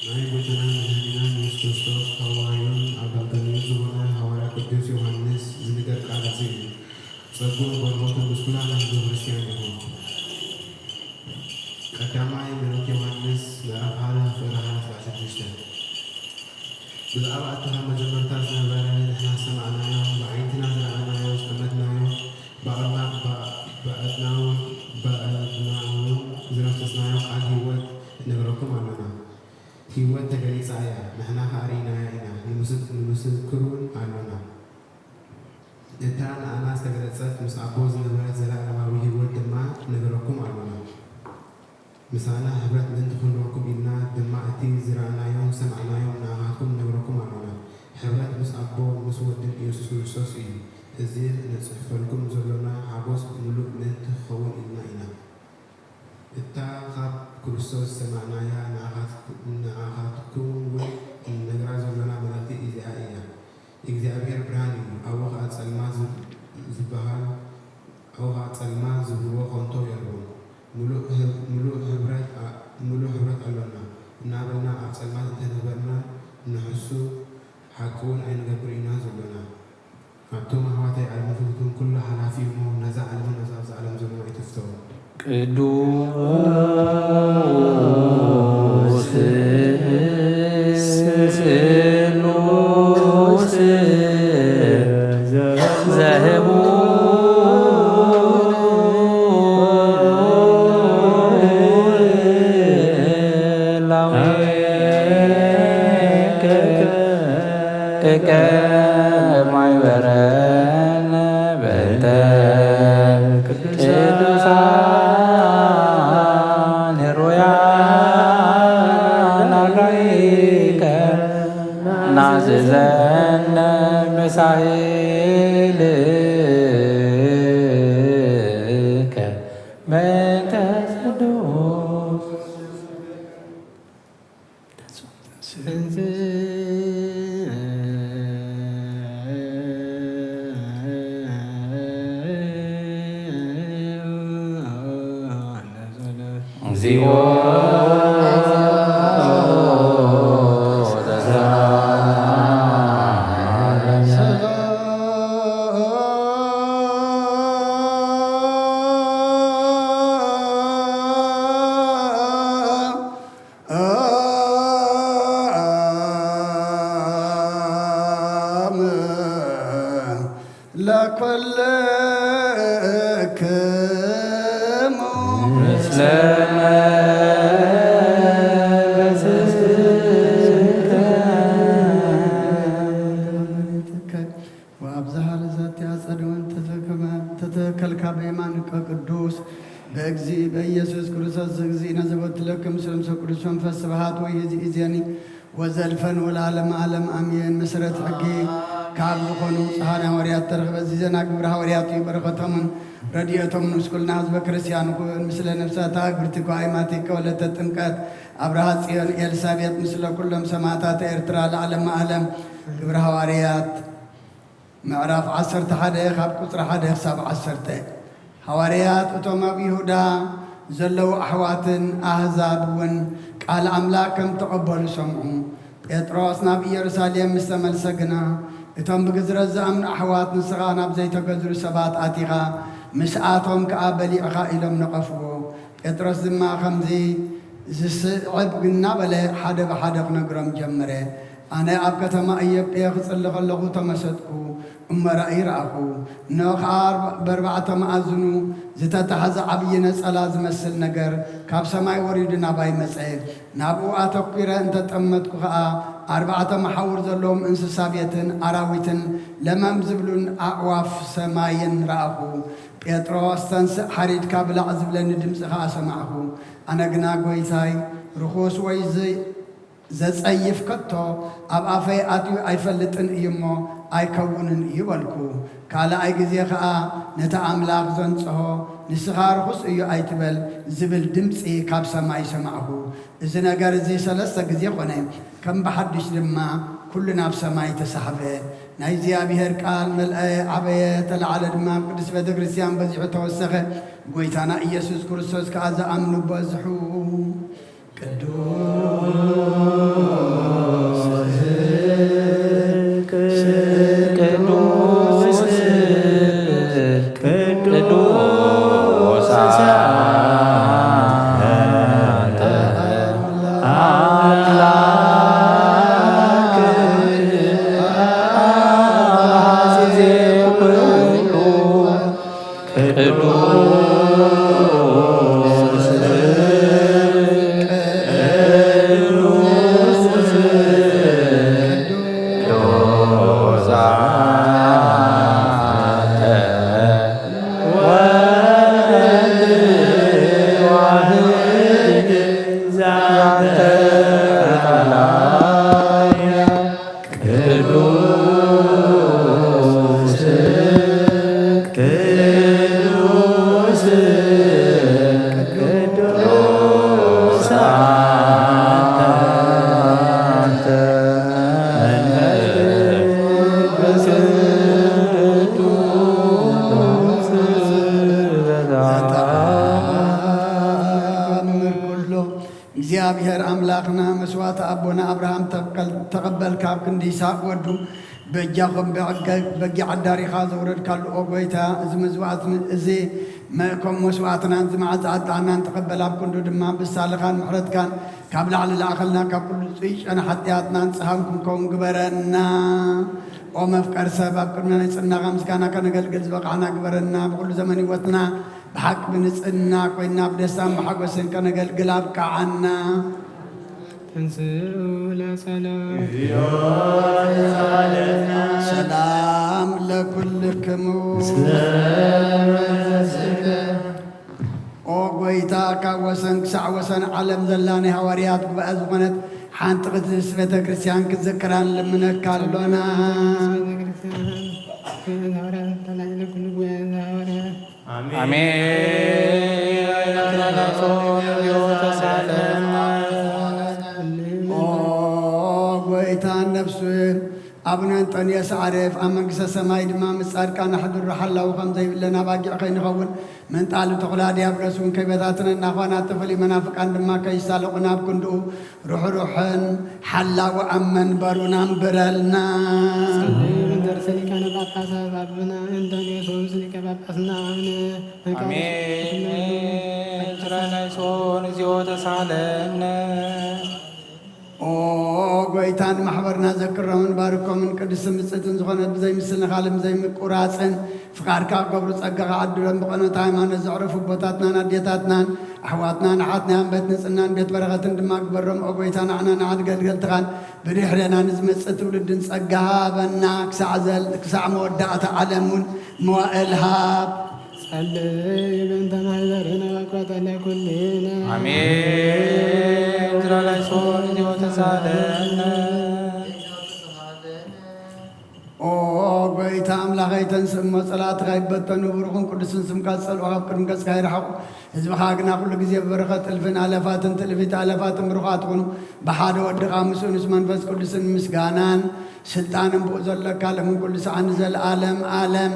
ናይ ጎይታናን መድኃኒናን ኢየሱስ ክርስቶስ ተዋህዮን ኣገልጋሊን ዝኾነ ሃዋርያ ቅዱስ ዮሐንስ ዝንገር ቃል እዚ እዩ። ጸጉን በረኸቱን ምስ ኩላና ህዝበ ክርስቲያን ይኹን። ቀዳማይ መልእኽቲ ዮሃንስ ምዕራፍ ሓደ ፍቕሪ ሓደ ስብዓ ሽዱሽተ። ብዛዕባ እቲ ካብ መጀመርታ ዝነበረ ንሕና ዝሰማዕናዮ፣ ብዓይንትና ዝረኣናዮ፣ ዝጠመትናዮ፣ ብኣእና-፣ ብኣእድናውን፣ ብኣእድናውን ዝነፈስናዮ ቃል ህይወት እነግረኩም ኣሎና። ህይወት ተገሊጻ እያ፣ ንሕና ኸኣ ርኢናያ ኢና፣ ንምስክ-፣ ንምስክር እውን ኣሎና። እታ ንኣና ዝተገለጸት ምስ ኣቦ ዝነበረት ዘለኣለማዊ ህይወት ድማ ነገረኩም ኣሎና። ምሳና ሕብረት ምእንቲ ክንረኩም ኢልና ድማ እቲ ዝረኣናዮን ዝሰማዕናዮን ንኣኻትኩም ነግረኩም ኣሎና። ሕብረት ምስ ኣቦ ምስ ወድን ኢየሱስ ክርስቶስ እዩ። እዚ ንጽሕፈልኩም ዘሎና ሓጎስ ምሉእ ምእንቲ ክኸውን ኢልና ኢና። እታ ካብ ክርስቶስ ዝሰማዕናያ ንኣኻትኩ-፣ ንኣኻትኩም እውን እንነግራ ዘሎና መልእኽቲ እዚኣ እያ። እግዚኣብሔር ብርሃን እዩ፣ ኣብኡ ኸኣ ጸልማት ዝብ-፣ ዝበሃል፣ ኣብኡ ኸኣ ጸልማት ዝብልዎ ከንቶ የልቦን። ምሉእ ህብ-፣ ምሉእ ህብረት ኣ-፣ ምሉእ ህብረት ኣሎና እናበልና ኣብ ጸልማት እንተ ነበርና፣ ንሕሱ ሓቂ እውን ኣይንገብር ኢና ዘሎና። ኣቱም ኣሕዋተይ፣ ዓለም ፍትውትን ኩሉ ሓላፊ እሞ፣ ነዛ ዓለምን ነዛ ኣብዛ ዓለም ዘሎን ኣይትፍተዉ። ቅዱስ ስሉስ ዘህቡ ላዌከ እቀ ማይበረነ በእንተ ቅዱሳን ሩያን ኣራይከ ናዝዘነ መሳይልከ በእንተ ቅዱስ እግዚኦ ለኩልክሙ ምስለ መንፈስከ ወአብዝሃ ለዛቲ አጸደ ወንተተከልካ በየማንከ ቅዱስ በእግዚእ በኢየሱስ ክርስቶስ ዘእግዚእነ ዘበትለከ ምስለ ቅዱስ መንፈስ ስብሐት ወይእዜኒ ወዘልፈን ወለዓለመ ዓለም ኣሜን። መሰረት ሕጊ ካብ ዝኾኑ ብፁዓን ሃዋርያት ተረኽበ። እዚ ዜና ግብረ ሃዋርያት እዩ። በረኸቶምን ረድኤቶምን ምስ ኩልና ህዝበ ክርስቲያን ይኹን። ምስለ ነፍሳታ ግብርቲ ጓይማቲከ ወለተ ጥምቀት ኣብርሃ ጽዮን ኤልሳቤጥ ምስለ ኩሎም ሰማዕታት ኤርትራ ለዓለመ ዓለም። ግብረ ሃዋርያት ምዕራፍ ዓሰርተ ሓደ ካብ ቁጽሪ ሓደ ክሳብ ዓሰርተ። ሃዋርያት እቶም ኣብ ይሁዳ ዘለዉ ኣሕዋትን ኣህዛብ እውን ቃል ኣምላኽ ከም ተቐበሉ ሰምዑ። ጴጥሮስ ናብ ኢየሩሳሌም ምስ ተመልሰ ግና፣ እቶም ብግዝረት ዝኣምኑ ኣሕዋት፣ ንስኻ ናብ ዘይተገዝሩ ሰባት ኣቲኻ ምስኣቶም ከኣ በሊዕኻ ኢሎም ነቐፍዎ። ጴጥሮስ ድማ ከምዚ ዝስዕብ እናበለ ሓደ ብሓደ ክነግሮም ጀመረ። ኣነ ኣብ ከተማ ኢዮጴ ክጽሊ ከለኹ ተመሰጥኩ፣ እሞ ራእይ ረኣኹ። እነሆ ኸኣ ኣርባ-፣ ብኣርባዕተ መኣዝኑ ዝተታሕዘ ዓብዪ ነጸላ ዝመስል ነገር ካብ ሰማይ ወሪዱ ናባይ መጸ። ናብኡ ኣተኲረ እንተጠመትኩ ኸኣ፣ ኣርባዕተ መሓውር ዘለዎም እንስሳ ቤትን ኣራዊትን ለመም ዝብሉን ኣዕዋፍ ሰማይን ረኣኹ። "ጴጥሮስ፣ ተንስእ፣ ሓሪድካ ብላዕ" ዝብለኒ ድምጺ ኸኣ ሰማዕኹ። ኣነ ግና፣ "ጐይታይ፣ ርኹስ ወይ ዘ-፣ ዘጸይፍ ከቶ ኣብ ኣፈይ ኣትዩ ኣይፈልጥን እዩ እሞ ኣይከውንን እዩ" በልኩ። ካልኣይ ግዜ ኸኣ፣ "ነቲ ኣምላኽ ዘንጽሆ ንስኻ ርኹስ እዩ ኣይትበል" ዝብል ድምጺ ካብ ሰማይ ሰማዕኹ። እዚ ነገር እዚ ሰለስተ ግዜ ኾነ፣ ከም ብሓድሽ ድማ ኩሉ ናብ ሰማይ ተሳሕበ። ናይ እግዚኣብሔር ቃል መልአ፣ ዓበየ፣ ተላዕለ ድማ፣ ኣብ ቅድስት ቤተ ክርስቲያን በዚሑ ተወሰኸ። ጐይታና ኢየሱስ ክርስቶስ ከኣ ዝኣምኑ በዝሑ። ቅዱስ፣ ቅዱስ፣ ቅዱስ አንተ አምላክ አሐዜ ኩሉ ቅዱስ፣ ቅዱስ፣ ቅዱስ አንተ ወልድ ዋሕድ ዘአንተ ቃል ቅዱስ፣ ቅዱስ፣ ቅዱስ አንተ መንፈስ ቅዱስ። ተአምር ኩሎ። እግዚኣብሔር ኣምላኽና፣ መስዋእቲ ኣቦና ኣብርሃም ተቀል-፣ ተቐበልካ፣ ኣብ ክንዲ ይስሐቅ ወዱ በጃኹም በጊዕ ኣዳሪኻ ዘውረድካሉ፣ ኦ ጐይታ፣ እዚ መስዋእት-፣ እዚ መ-፣ ከም መስዋእትናን እዚ መዓዛ ዕጣንናን ተቐበል፣ ኣብ ክንዱ ድማ ብሳልኻን ምሕረትካን ካብ ላዕሊ ለኣኸልና፣ ካብ ኩሉ ጽዩይ ጨና ሓጢኣትናን ጽሃም ክንከውን ግበረና። ኦ መፍቀር ሰብ፣ ኣብ ቅድሚ ናይ ጽናኻ ምስጋና ከነገልግል ዝበቃዕና ግበረና። ብኩሉ ዘመን ህይወትና ብሓቂ ብንጽህና ኮይና ብደስታን ብሓጎስን ከነገልግል ኣብቅዓና። ተንስኡ ለጸሎት። ሰላም ለኩልክሙ። ኦ ጐይታ፣ ካብ ወሰን ክሳዕ ወሰን ዓለም ዘላ ናይ ሃዋርያት ጉባኤ ዝኾነት ሓንቲ ቅድስት ቤተ ክርስቲያን ክትዝክራ ንልምነካ ኣሎና። ቤተ ክርስቲያን ሃዋርያት ተላዒለ ኩሉ ጉባኤ ሃዋርያት። ኣሜን። ተሳለና። ኦ ጐይታ፣ ነፍሱ ኣቡነ እንጠንዮስ ዓርፍ ኣብ መንግስተ ሰማይ ድማ ምስ ጻድቃን ኣሕድሩ ሓላዊ ከም ዘይብለና ባጊዕ ከይንኸውን፣ መንጣሊ ተኹላ ዲያብሎስ እውን ከይበታትነና፣ ኳናት ተፈልዩ መናፍቃን ድማ ከይሳለቑና፣ ኣብ ክንድኡ ርሕሩሕን ሓላዊ ኣብ መንበሩ ናንብረልና። ጸልዩ እንተ ርእሰ ሊቃነ ጳጳሳት ኣቡነ እንጠንዮስ ወምስል ሊቀ ጳጳስና ኣቡነ መቃርዮስ ኣሜን። ኩሉ ራይሶን እግዚኦ ተሳለነ። ኦ ጐይታ፣ ንማሕበርና ዘክሮምን ባርኮምን ቅድስትን ብጽእትን ዝኾነት ብዘይምስልኻልን ብዘይምቁራጽን ፍቓድካ ክገብሩ ጸጋኻ ዓድሎም። ብቐኖት ሃይማኖት ዘዕረፉ ኣቦታትናን ኣዴታትናን ኣሕዋትናን ኣሓትናን ቤት ንጽህናን ቤት በረኸትን ድማ ግበሮም። ኦ ጐይታ፣ ንዓና ንዓድ ገልገልትኻን ብድሕሬና ንዝመጽእ ትውልድን ጸጋ ሃበና። ክሳዕ ዘል-፣ ክሳዕ መወዳእታ ዓለም እውን መዋእል ሃብ። ጸልይ በእንተ ማሕበርነ ወኮተለ ኩልነ። ኣሜን። ዝራላይ ሶን ዚኦ ተሳለነ። ኦ ጐይታ ኣምላኸይ፣ ተንስእ እሞ ጸላእትኻ ይበተኑ፣ ብሩኽን ቅዱስን ስምካ ዝጸልኡ ካብ ቅድሚ ገጽካ ይርሓቑ። ህዝብኻ ግና ኩሉ ግዜ ብበረኸት እልፍን ኣለፋትን ትእልፊት ኣለፋትን ብሩኻት ኩኑ። ብሓደ ወድኻ ምስኡ ምስ መንፈስ ቅዱስን ምስጋናን ስልጣንን ብኡ ዘለካ ለምን ኩሉ ሰዓን ንዘለኣለም ኣለም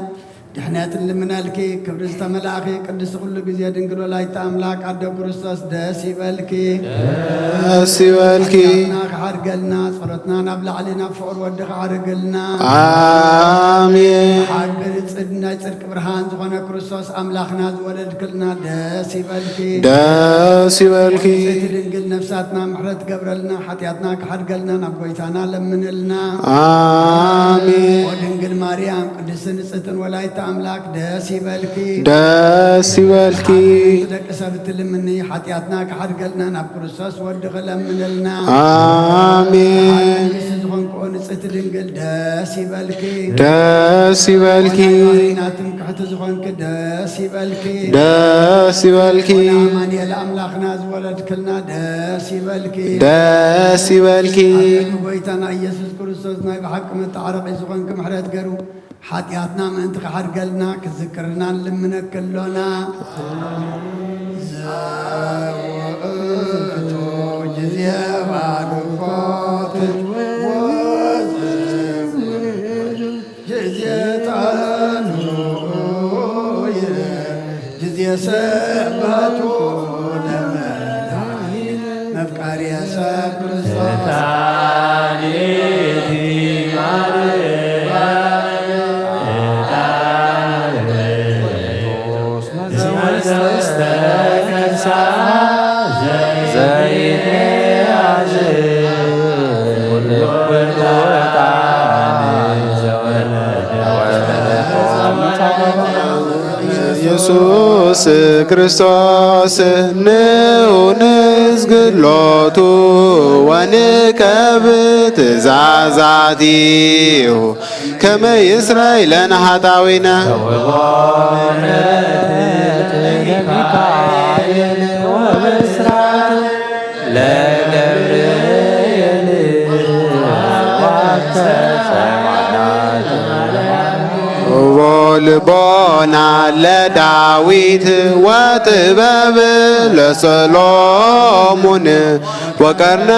ድሕነት ንልምነልኪ። ክብሪ ዝተመላእኺ ቅድስቲ ኩሉ ግዜ ድንግል ወላዲተ ኣምላክ ኣደ ክርስቶስ ደስ ይበልኪ። ደስ ይበልኪ። ኣምላኽና ክሓድኪ ልና ጸሎትና ናብ ላዕሊ ናብ ፍቕሪ ወድኻ ኣርግልና። ኣሜን። ሓቂ ጽድ-፣ ናይ ጽድቂ ብርሃን ዝኾነ ክርስቶስ ኣምላኽና ዝወለድክልና ደስ ይበልኪ። ደስ ይበልኪ። ጽድቅቲ ድንግል ነፍሳትና ምሕረት ገብረልና፣ ሓጢኣትና ክሓድገልና ናብ ጎይታና ለምንልና። ኣሜን። ኦ ድንግል ማርያም ቅድስቲ ንጽሕትን ወላዲተ ኣምላክ ደስ ይበልኪ። ደስ ይበልኪ። ደቂ ሰብ እትልምኒ ሓጢኣትና ክሓድገልና ናብ ክርስቶስ ወድኺ ለምንልና። ኣሜን። ንግስቲ ዝኾንክኦ ንጽሕቲ ድንግል ደስ ይበልኪ። ደስ ይበልኪ። ወናይ ባህሪና ትምክሕቲ ዝኾንኪ ደስ ይበልኪ። ደስ ይበልኪ። ወናይ ኣማኑኤል ኣምላኽና ዝወለድክልና ደስ ይበልኪ። ደስ ይበልኪ። ኣብ ቅድሚ ጎይታና ኢየሱስ ክርስቶስ ናይ ብሓቂ መተዓረቒ ዝኾንኪ ምሕረት ገሩ ሓጢኣትና ምእንቲ ክሓድገልና ክዝክርና ንልምነኪ ኣሎና። ዘውእቱ ግዜ ባርኮት ወዝውእቱ ግዜ ጣኑይ ግዜ ሰንበቱ ለመድኃኒነ መፍቀሪ ሰብ ክርስቶስ። መድኃኒት ማርያም ዕጣን ውእቱ እስመ ዘውስተ ከርሳ ዘይነያዝ ኩሉ ዕጣን ዘወረደ ኢየሱስ ክርስቶስ ንዑ ንስግድ ሎቱ ወንቀብ ትእዛዛቲሁ ከመ ይስረይ ለነ ኃጣዊነ። ተውቦ ምሕረት ለሚካኤል ወብስራት ለገብርኤል ወአንተ ሰማዕናት። ወልቦና ለዳዊት ወጥበብ ለሰሎሞን ወቀርነ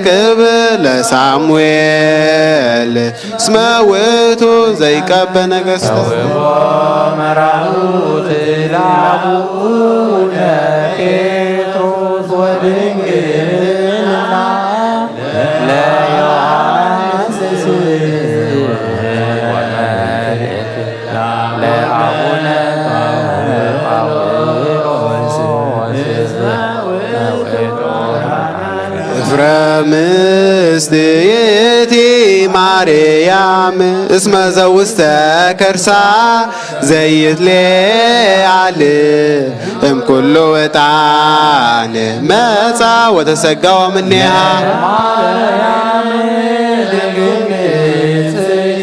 ክብ ለሳሙኤል እስመ ውእቱ ዘይቀበ ነገሥተ። ተውቦ መራሁት ለአቡነ ጴጥሮስ ወድንግልና ለዮሐንስ ወመልእክት ለአቡነ ጳውሎስ። እፍረምስት ይእቲ ማርያም እስመ ዘውስተ ከርሳ ዘይትሌዓል እምኩሉ ዕጣን መጻ ወተሰጋወ እምኔሃ። ማርያም ድንግል ንጽሕት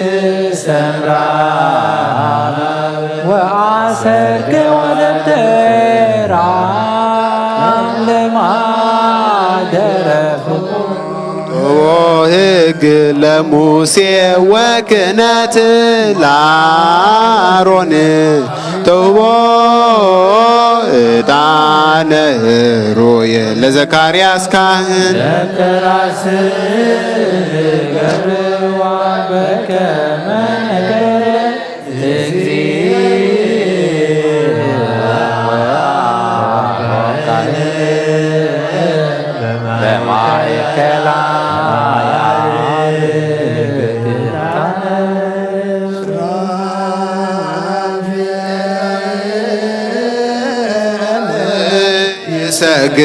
ሰምራ ወአሰርገ ወደብተራ ለማደረፉ። ሕግ ለሙሴ ወክህነት ለአሮን ተውቦ ዕጣነ ሩየ ለዘካርያስ ካህን። ደብተራስ ገብርዋ በከመ ነገረ እግዚእ በማእከላ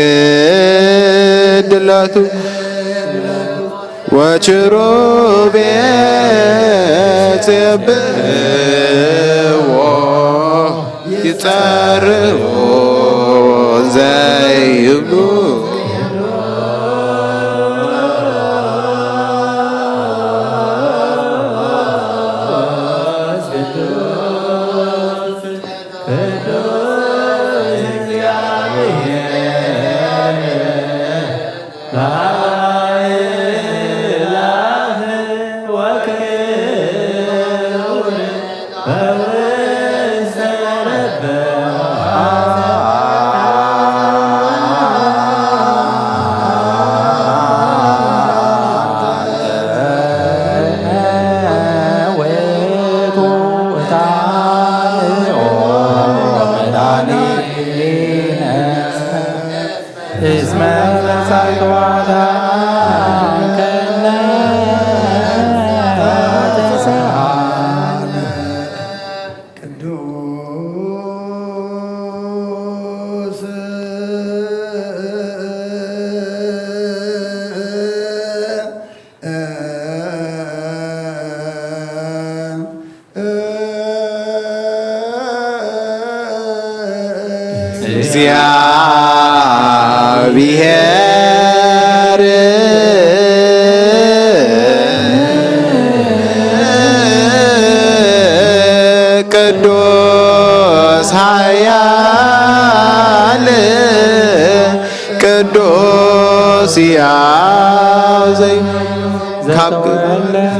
ይሰግድ ለቱ ወችሩቤል ጼብእዎ ይጸርዎ ዘይብሉ። እስመ መጻእኩ ባዳ እግዚአብሔር ቅዱስ ኃያል ቅዱስ ሕያው ዘይ ካብ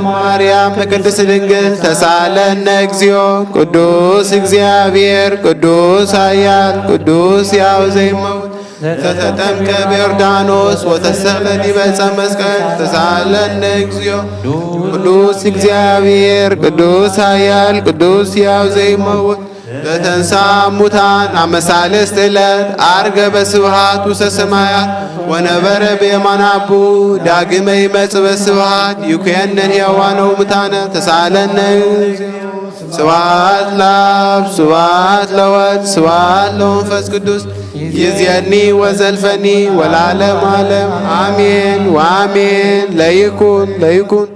ማርያም ቅድስት ድንግል ተሳለነ እግዚኦ። ቅዱስ እግዚአብሔር ቅዱስ ኃያል ቅዱስ ሕያው ዘይመውት ዘተጠምቀ በዮርዳኖስ ወተሰቅለ ዲበ ዕፀ መስቀል ተሳለነ እግዚኦ። ቅዱስ እግዚአብሔር ቅዱስ ኃያል ቅዱስ ሕያው ዘይመውት ዘተንሳ ሙታን አመሳልስት ዕለት አርገ በስብሃት ውስተ ሰማያት ወነበረ በየማነ አቡ። ዳግመ ይመጽእ በስብሃት ይኩየንን ሕያዋነ ወሙታነ ተሳለነ። ስብሐት ለአብ ስብሐት ለወልድ ስብሐት ለመንፈስ ቅዱስ ይዜኒ ወዘልፈኒ ወለዓለመ ዓለም አሜን ወአሜን። ለይኩን ለይኩን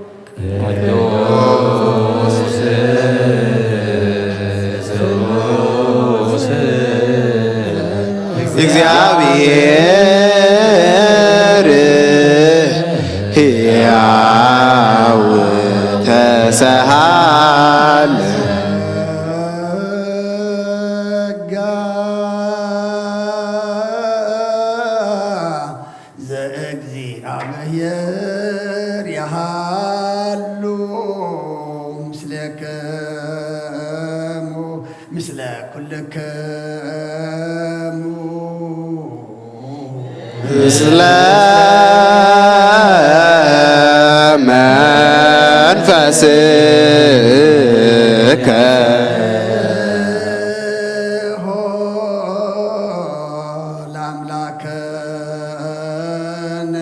እግዚአብሔር ሕያው ተሰሃለ። ዘእግዚአብሔር የሃሉ ምስሌክሙ ምስለ ኩልክሙ ምስለ መንፈስከ ለአምላክነ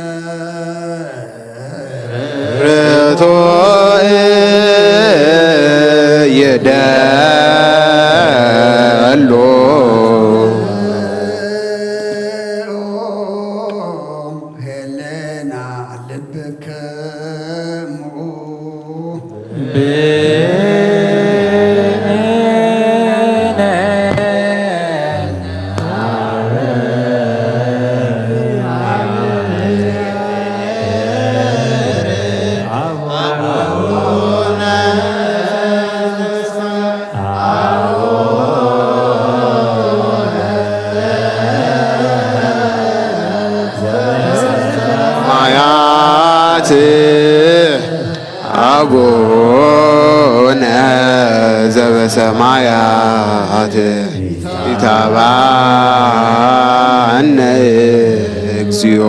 ርቱዕ ይደሉ። ሄሌና ልብክሙ ሰማያት አቡነ ዘበሰማያት ኢታብአነ እግዚኦ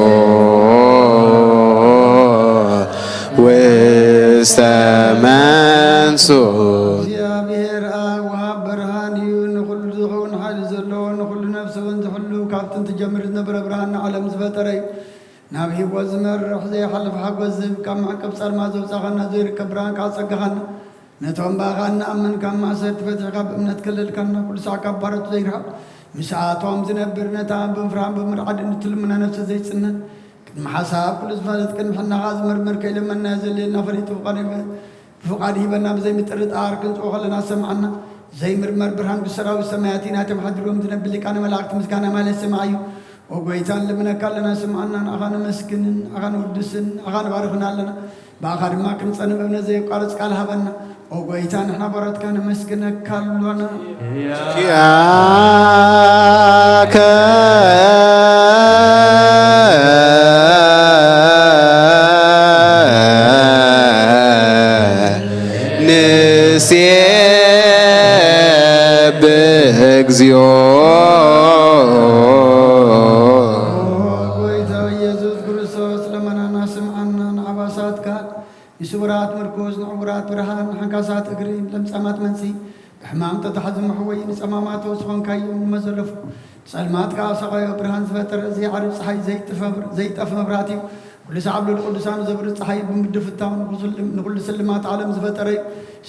ውስተ መንሱ። እግዚኣብሔር ኣብ ወሃብ ብርሃን እዩ። ንኹሉ ዝኸውን ሓይሊ ዘለዎ፣ ንኹሉ ነፍሲ እውን ዝሕሉ፣ ካብ ጥንቲ ጀምሩ ዝነበረ ብርሃን ንዓለም ዝፈጠረ እዩ። ናብ ህይወት ዝመርሕ ዘይሓልፍ ሓጎስ ዝህብ፣ ካብ መዕቀብ ጸልማት ዘውጻኻና፣ ዘይርከብ ብርሃን ከኣ ጸጋኻና፣ ነቶም ብኣኻ እንኣምን ካብ ማእሰርቲ ፈቲሕካ ብእምነት ከለልካና፣ ኩሉ ሳዕ ካብ ባሮት ዘይርሕቕ ምስኣቶም ዝነብር፣ ነታ ብምፍራህን ብምርዓድን እትልምና ነፍሲ ዘይጽነት፣ ቅድሚ ሓሳብ ኩሉ ዝፈለጥ፣ ቅድሚ ሕልናኻ ዝምርምር፣ ከይለመንናዮ ዘድልየና ፈሊጡ ብቐሪበ ብፍቓድ ሂበና፣ ብዘይምጥርጣር ክንጽኦ ከለና ሰምዓና። ዘይምርመር ብርሃን ብሰራዊት ሰማያት ኢና ተባሕድሮም ዝነብል ሊቃነ መላእክት ምስጋና ማለት ሰማዕ እዩ። ኦ ጎይታ፣ ንልምነካ ኣለና፣ ስምዓና። ንኣኻ ነመስግንን ንኣኻ ነወድስን ንኣኻ ንባርኽን ኣለና። ብኣኻ ድማ ክንጸንብ እምነት ዘየቋርጽ ቃል ሃበና። ኦ ጎይታ፣ ንሕና ባሮትካ ነመስግነካ ኣሎና። ኪያከ ንሴብህ እግዚኦ። ጎይታ ኢየሱስ ክርስቶስ፣ ልመናና ስምዓና። ንዓባሳትካ ንስውራት ምርኩስ፣ ንዕውራት ብርሃን፣ ንሓንካሳት እግሪ፣ ንለምጻማት መንጽሂ፣ ብሕማም ተታሕዙ መሕወዪ፣ ንጸማማት ፈውሲ ኾንካዮም፣ ንመዘለፉ ጸልማት ከኣ ሰቓዮ ብርሃን ዝፈጠረ፣ ዘይዓርብ ጸሓይ፣ ዘይጥፈ-፣ ዘይጠፍ መብራህቲ እዩ። ኩሉ ሳዕ ኣብ ልዕሊ ቅዱሳኑ ዘብርህ ጸሓይ ብምድፍታው ንኹሉ ስልም-፣ ንኹሉ ስልማት ዓለም ዝፈጠረ እዩ።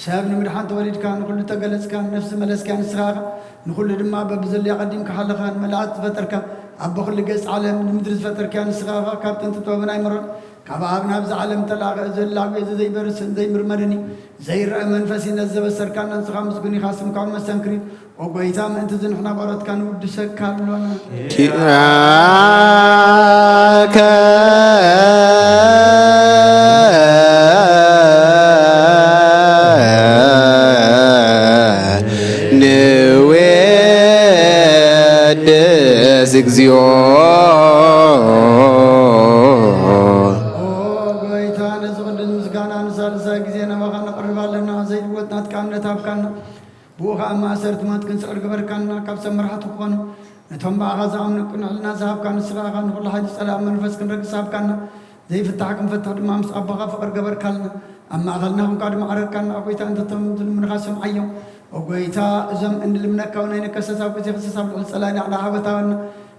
ሰብ ንምድሓን ተወሊድካ፣ ንኹሉ ተገለጽካ፣ ንነፍሲ መለስካያ ንስኻ ኢኻ። ንኹሉ ድማ በብዘድልያ ቀዲምካ ሓለኻን መላእክት ዝፈጠርካ፣ ኣቦ ኩሉ ገጽ ዓለም፣ ንምድሪ ዝፈጠርክያ ንስኻ ኢኻ። ካብ ጥንቲ ጥበብን ኣይምሮን ካብ ኣብ ናብዚ ዓለም ተላእኸ። እዚ ህላዌ እዚ ዘይበርስን ዘይምርመርን እዩ። ዘይረአ መንፈስ እዩ። ነዚ ዘበሰርካና ንስኻ ምስጉን ኢኻ። ስምካ እውን መሰንክር እዩ። ኦ ጐይታ፣ ምእንቲ እዚ ንሕና ባሮትካ ንውድሰካ ኣሎና። ኪያከ ንዌድስ እግዚኦ። ኦ ጐይታ፣ ነዚ ቕዱስ ምስጋና ንሳልሳይ ግዜ ናባኻ ነቕርብ ኣለና። ዘይልወጥ ናትካ እምነት ሃብካና። ብኡ ኸኣ ማእሰርቲ ሞት ክንስዕር ግበርካና። ካብ ሰብ መራሕቲ ክኾኑ ነቶም ብኣኻ ዝኣምኑ ቅኑዕ ሕልና ዝሃብካ ንስኻ ኢኻ። ንኹሉ ሓይሊ ጸላኢ መንፈስ ክንረግጽ ሃብካና። ዘይፍታሕ ክንፈትሕ ድማ ምስ ኣቦኻ ፍቕሪ ገበርካልና። ኣብ ማእከልና ኹንካ ድማ ዓረርካና። ኦ ጐይታ፣ እንተቶም ዝልምኑኻ ስምዓዮም። ኦ ጐይታ፣ እዞም እንልምነካ እውን ኣይንከሰስ። ኣብ ግዜ ክሰስ ኣብ ልዕሊ ጸላኢ ናዕዳ ሃወታወና።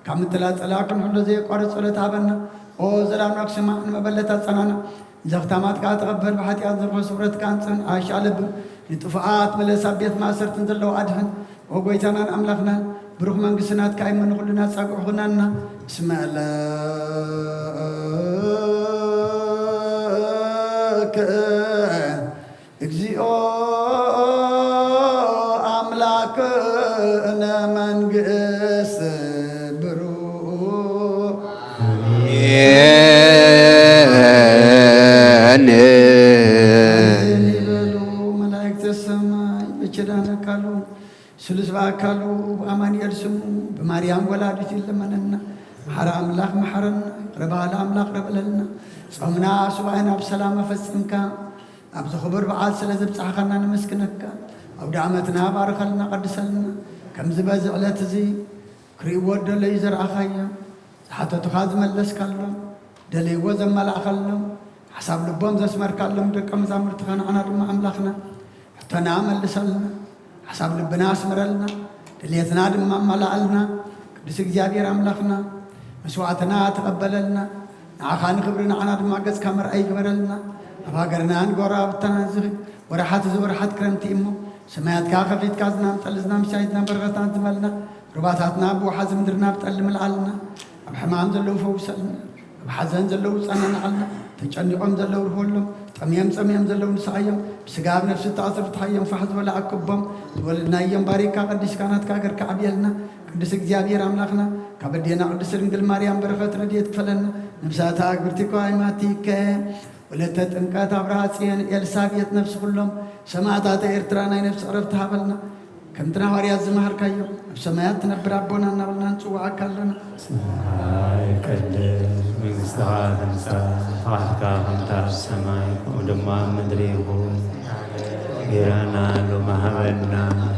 ካብ ምትላል ጸላኢ ክንሕሎ ዘየቋርጽ ጸሎት ሃበና። ኦ ዘላምና ክስማዕ ንመበለት ኣጸናና። ዘኽታማት ከኣ ተቐበል። ብሓጢኣት ዝረኸ ስብረት ከኣ ንጽን ኣሻለብም። ንጥፉኣት ምለስ። ኣብ ቤት ማእሰርትን ዘለዉ ኣድሕን። ኦ ጐይታናን ኣምላኽናን፣ ብሩኽ መንግስቲ ናትካ እሞ ንኹልና ጻግዑ ኹናና። እስመ ለከ እግዚኦ ኣምላክነ መንግስት ብሩክ። ኣሜን። ይበሉ መላእክተ ሰማይ፣ በቸዳነ ካሉ ስሉስ በኣካሉ ብኣማኑኤል ስሙ ብማርያም ወላዲቱ ይለመነና። መሓሪ ኣምላኽ መሓረና፣ ይቕረ በሃሊ ኣምላኽ ይቕረ በለልና። ጾምና ሱባኤና ብሰላም ኣፈጽምካ፣ ኣብዚ ክቡር በዓል ስለ ዘብጻሕካና ነመስግነካ። ኣውደ ዓመትና ባርኸልና፣ ቀድሰልና። ከምዚ በዚ ዕለት እዚ ክርእይዎ ደለዩ ዘርኣኻዮም፣ ዝሓተቱኻ ዝመለስካሎም፣ ደለይዎ ዘመላእኻሎም፣ ሓሳብ ልቦም ዘስመርካሎም ደቀ መዛሙርትኻ ንዓና ድማ ኣምላኽና ሕቶና መልሰልና፣ ሓሳብ ልብና ኣስምረልና፣ ድሌትና ድማ ኣማላኣልና። ቅዱስ እግዚኣብሔር ኣምላኽና መስዋዕትና ተቐበለልና፣ ንዓኻ ንኽብሪ ንዓና ድማ ገጽካ መርኣይ ይግበረልና። ኣብ ሃገርናን ጎረባብትናን እዚ ወርሓት እዚ ወርሓት ክረምቲ እሞ ሰማያትካ ከፊትካ ዝናም ጠሊ፣ ዝናም ሲሳይና በረኸትና ዝመልና፣ ሩባታትና ብውሓዚ ምድርና ብጠሊ ምልኣልና። ኣብ ሕማም ዘለዉ ፈውሰልና፣ ኣብ ሓዘን ዘለዉ ጸናንዓልና። ተጨኒቖም ዘለዉ ርህወሎም፣ ጠምዮም ጸምዮም ዘለዉ ንስዓዮም። ብስጋ ኣብ ነፍሲ ተኣስሩ ፍትሓዮም፣ ፋሕ ዝበለ ኣክቦም። ዝወለድናዮም ባሪካ ቀዲስካ ናትካ ሃገር ከዓብየልና። ቅዱስ እግዚኣብሔር ኣምላኽና ካብ ኣዴና ቅድስት ድንግል ማርያም በረኸት ረድኤት ክፈለና። ነብሳታ ኣግብርቲ ከዋይማቲከ ወለተ ጥምቀት ኣብርሃ ጽዮን ኤልሳቤጥ ነፍሲ ኩሎም ሰማዕታተ ኤርትራ ናይ ነፍሲ ዕረፍቲ ሃበልና። ከምቲ ንሃዋርያት ዝመሃርካዮ ኣብ ሰማያት ትነብር ኣቦና እናበልና ንጽውዓካ ኣለና። ሰማይ ቅድስ መንግስትኻ ትምጻእ፣ ፍቓድካ ከምታ ኣብ ሰማይ ከምኡ ድማ ኣብ ምድሪ ይኹን። ጌራና ሎሚ ሃበና፣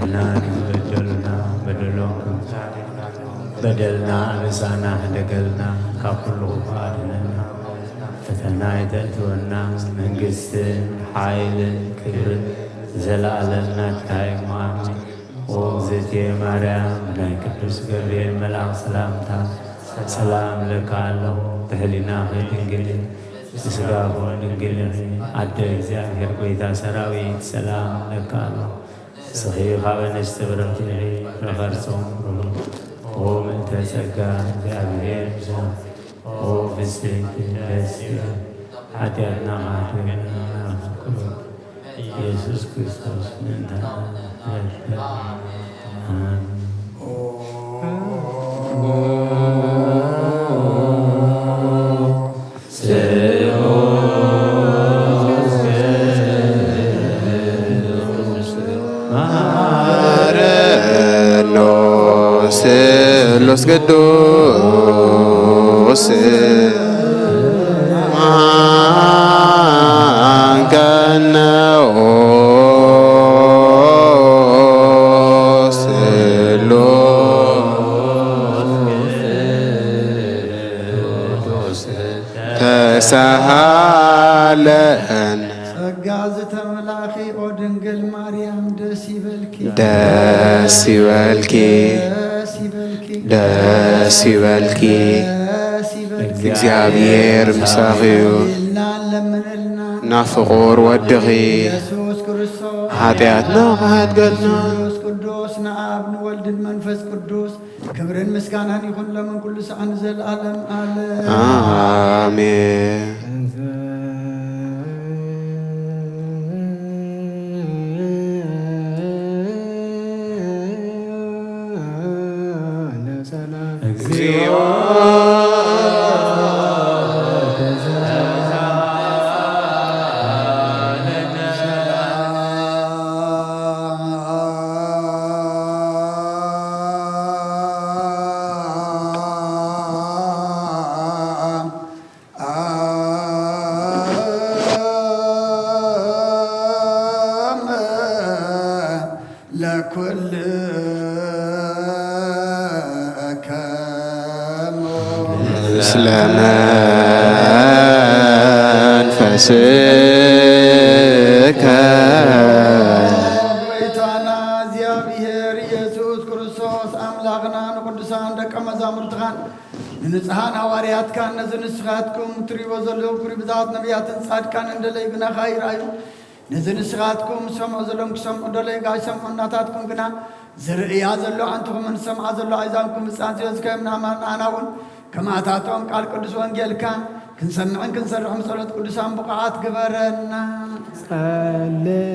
እና ንዝበደሉና በደሎም ከምታ በደልና ኣበሳና ሕደገልና፣ ካብ ኩሉ ክፉእ ኣድነና። ፈተና ኣይተእትወና፣ መንግስትን ሓይልን ክብርን ዘለኣለም ናትካ እዩ። ኣሜን። ኦ እግዝእትየ ማርያም፣ ብናይ ቅዱስ ገብርኤል መልኣኽ ሰላምታ ሰላም እብለካ ኣለኹ። ብሕሊናኺ ድንግል፣ ብስጋኺ ድንግል ኢኺ። ኣደ እግዚኣብሔር፣ ጐይታ ሰራዊት፣ ሰላም እብለካ ኣለኹ። ንስኺ ካብ ኣንስቲ ብርኽቲ ኢኺ፣ ፍረ ከርሲ እውን ብሩኽ። ኦ ምልዕተ ጸጋ፣ እግዚኣብሔር ምሳኺ። ኦ ፍስሕቲ ደስ ይበል፣ ሓጢኣትና ከሓድገልና ፍቁር ኢየሱስ ክርስቶስ ምእንታና። ኣሜን። መሐረኖ ስሉስ ቅዱስ ማንከነኦ ስሉስ ተሳሃለን። ጸጋ ዝተመላእኺ ኦ ድንግል ማርያም ደስ ይበልኪ። ደስ ይበልኪ። ደስ ይበልኪ። ደስ ይበልኪ። ደስ ይበልኪ። እግዚኣብሔር ምሳኺ እዩ። ኢልና ለምንልና። ናብ ፍቑር ወድኺ ኢየሱስ ክርስቶስ ሓጢኣትና ክሓድገልና። ስሉስ ቅዱስ ንኣብ ንወልድን መንፈስ ቅዱስ ክብርን ምስጋናን ይኹን ሎምን ኩሉ ሰዓን ንዘለኣለም ኣለም። ኣሜን። እግዚኦ። ለኩልከሙ ምስለ መንፈስከ። ጎይታና እግዚኣብሔር ኢየሱስ ክርስቶስ ኣምላኽና ንቅዱሳን ደቀ መዛሙርትኻን ንንጹሓን ሃዋርያትካን ነዚ ንስኻትኩም ትሪእዎ ዘለኹም ክብሪ ብዛት ነቢያትን ጻድቃንን ደለዩ ግናኻ ይርኣዩ። ነዚ ንስኻትኩም ዝሰምዑ ዘሎም ክሰምዑ ደለዩ ጋሽ ሰምዑ እናታትኩም ግና ዝርእያ ዘሎ ኣንትኹምን ዝሰምዓ ዘሎ ኣሕዛብኩም ብጻን ዝወዝከ ምናማን ኣና እውን ከማታቶም ቃል ቅዱስ ወንጌልካ ክንሰምዕን ክንሰርሕን ብጸሎት ቅዱሳን ብቑዓት ግበረና። ጸልእ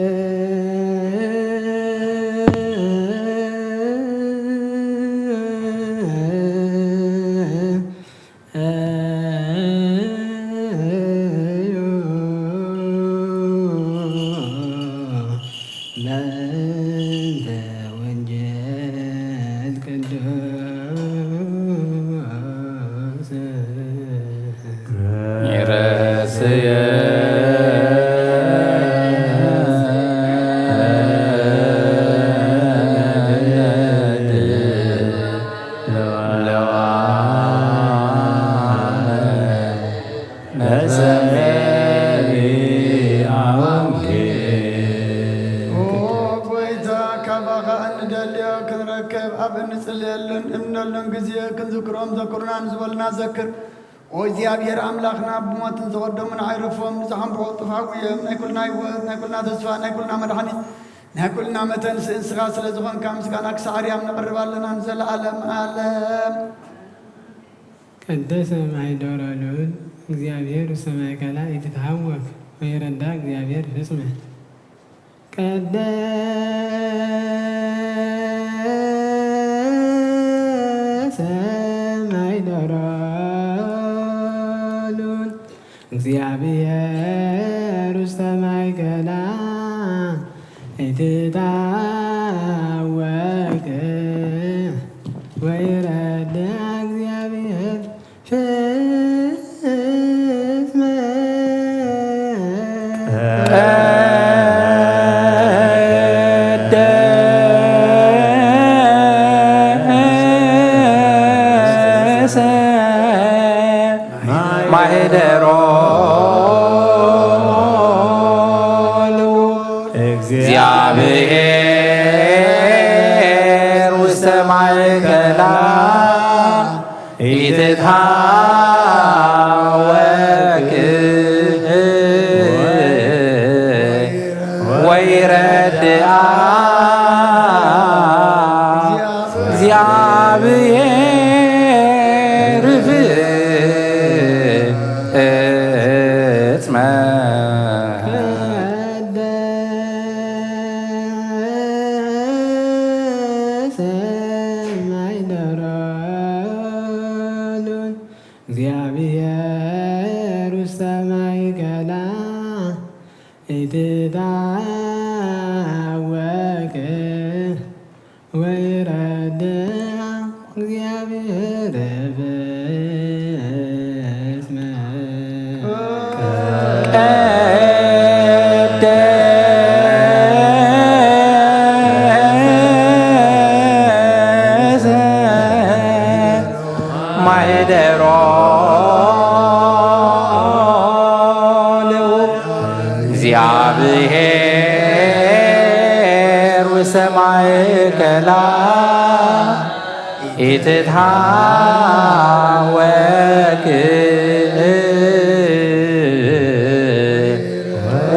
ኦ ጎይታ፣ ካባኻ እንደልዮ ክንረክብ ኣብ እንጽልየሉን እምነሉን ግዜ ክንዝክሮም ዘክሩና ንዝበሉና ዘክር። ኦ እግዚኣብሔር ኣምላኽና፣ ብሞት ንዝቐደሙና ኣይረፎም፣ ንዝሓንብቑ ጥፋ ጉዮም፣ ናይ ኩልና ህይወት፣ ናይ ኩልና ተስፋ፣ ናይ ኩልና መድሓኒት፣ ናይ ኩልና መተንስእ ንስኻ ስለ ዝኾንካ ምስጋና ክሳዕ ኣርያም ነቕርብ ኣለና ንዘለኣለም ኣለም። ቀደሰ ማይደረ ልዑል እግዚኣብሔር ውስተ ማእከላ ኢትትሃወክ ወይረዳ እግዚኣብሔር ፍጽመ። ቀደሰ ማይደረ ልዑል እግዚኣብሔር ውስተ ማእከላ ኢትትሃወክ ወይረዳ እግዚኣብሔር ፍጽመ። ቀደሰ ማይደሮ ልዑል እግዚኣብሔር ውስተ ማእከላ ኢትትሃወክ ወይረድኣ እግዚኣብሔር ፍጽመ። እግዚኣብሔር ውስተ ማእከላ ኢትትሃወክ ወይረድኣ እግዚኣብሔር ፍጽመ። ቀደሰ ማይደሮ ልዑል እግዚኣብሔር ውስተ ማእከላ ኢትትሃወክ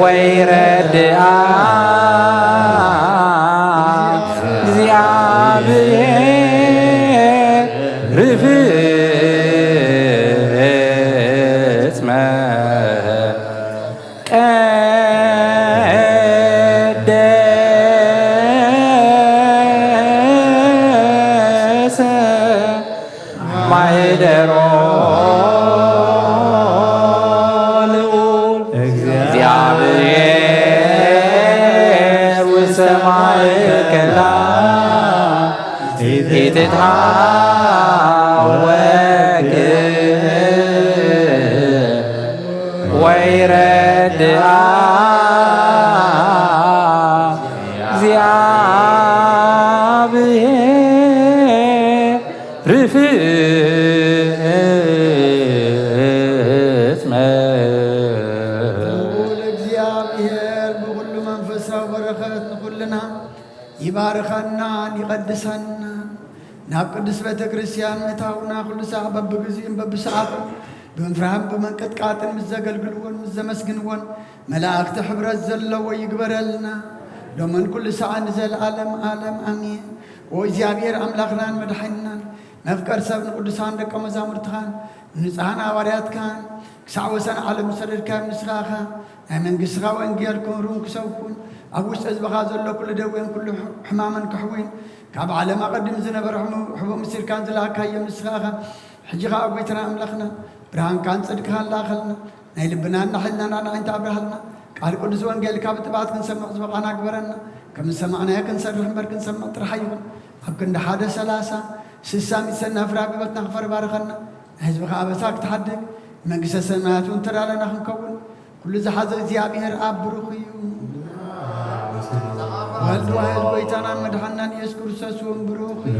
ወይረድኣ እግዚኣብሔር ቀደሰ ማህደሮ ልዑል እግዚኣብሔር ውስተ ማእከላ ኢትትሃወክ ወይረድኣ እግዚኣብሔር ርፍጽመ። ልዑል እግዚኣብሔር ብኹሉ መንፈሳዊ በረኸት ንኹልና ይባርኸናን ይቐድሰናን። ናብ ቅድስት ቤተ ክርስቲያን ምእታውና ኩሉ ሳዕ በብግዚኡን በብሰዓቱን ብምፍራህን ብምንቅጥቃጥን ምስ ዘገልግልዎን ምስ ዘመስግንዎን መላእኽቲ ሕብረት ዘለዎ ይግበረልና፣ ሎምን ኩሉ ሳዕ ንዘለዓለም ዓለም ኣሜን። ኦ እግዚኣብሔር ኣምላኽናን መድሓኒናን፣ መፍቀር ሰብ ንቅዱሳን ደቀ መዛሙርትኻን ንንጹሓን ሃዋርያትካን ክሳዕ ወሰን ዓለም ዝሰደድካዮም ንስኻ ኢኻ። ናይ መንግስትኻ ወንጌል ክምህሩን ክሰብኩን ኣብ ውሽጢ ህዝብኻ ዘሎ ኩሉ ደዌን ኩሉ ሕማምን ከሕውይን ካብ ዓለም ኣቐዲሙ ዝነበረ ሕሙ-፣ ሕቡእ ምሲልካን ዝለኣካዮም ንስኻ ኢኻ። ሕጂ ኸኣ ጎይታና ኣምላኽና ብርሃንካን ጽድቅኻን ለኣኸልና። ናይ ልብናን ናይ ሕልናን ኣዒንቲ ኣብርሃልና። ቃል ቅዱስ ወንጌልካ ብትብዓት ክንሰምዕ ዝበቓና ግበረና። ከም ዝሰማዕናዮ ክንሰርሕ እምበር ክንሰምዕ ጥራሕ ኣይኹን። ኣብ ክንዲ ሓደ ሰላሳ ስሳ ሚእቲ ሰናፍር ኣብ ህይወትና ክፈር ባርኸና። ናይ ህዝብኻ ኣበሳ ክትሓድግ መንግስተ ሰማያት እውን ተዳለና ክንከውን ኩሉ ዝሓዘ እግዚኣብሔር ኣብ ብሩኽ እዩ። ወልድ ዋሕድ ጎይታናን መድሓናን ኢየሱስ ክርስቶስ እውን ብሩኽ እዩ።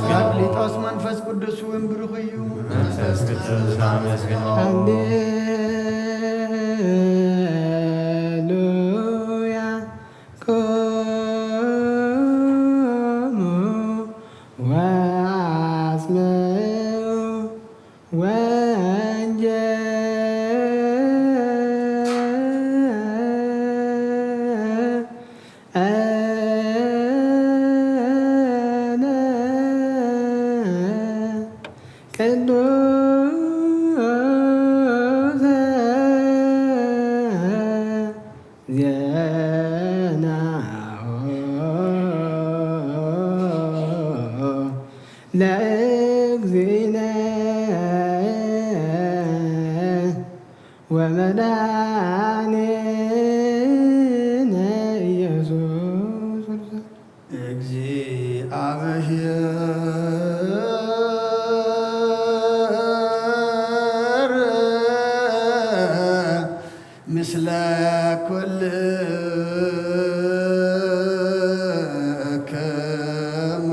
ጳራቅሊጦስ መንፈስ ቅዱስ እውን ብሩኽ እዩ። መንፈስ ቅዱስ ኣመስግኖ። ሃሌሉያ። ቁሙ ወአስምዑ ወንጌለ ቅዱሰ ዜናሁ ለእግዚእነ ወመድኃኒነ ኢየሱስ ክርስቶስ። እግዚአብሔር ምስለ ኩልክሙ።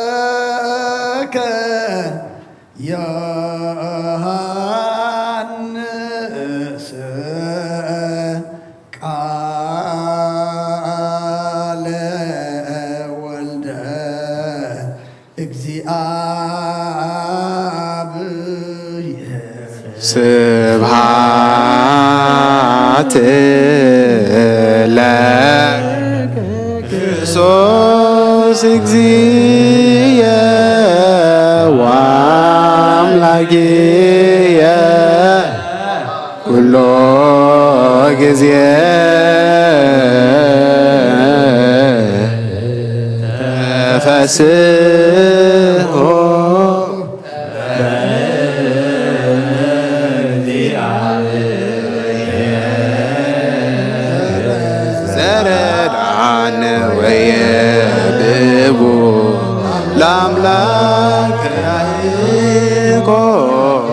ዘሰበከ ዮሐንስ ቃለ ወልደ እግዚአብሔር። ስብሐት ለክርስቶስ እግዚእየ ወአምላክየ ኩሎ ጊዜ ተንስኦ በእግዚአብሔር ዘረድአነ ወየብቦ ለአምላክ ያዕቆብ።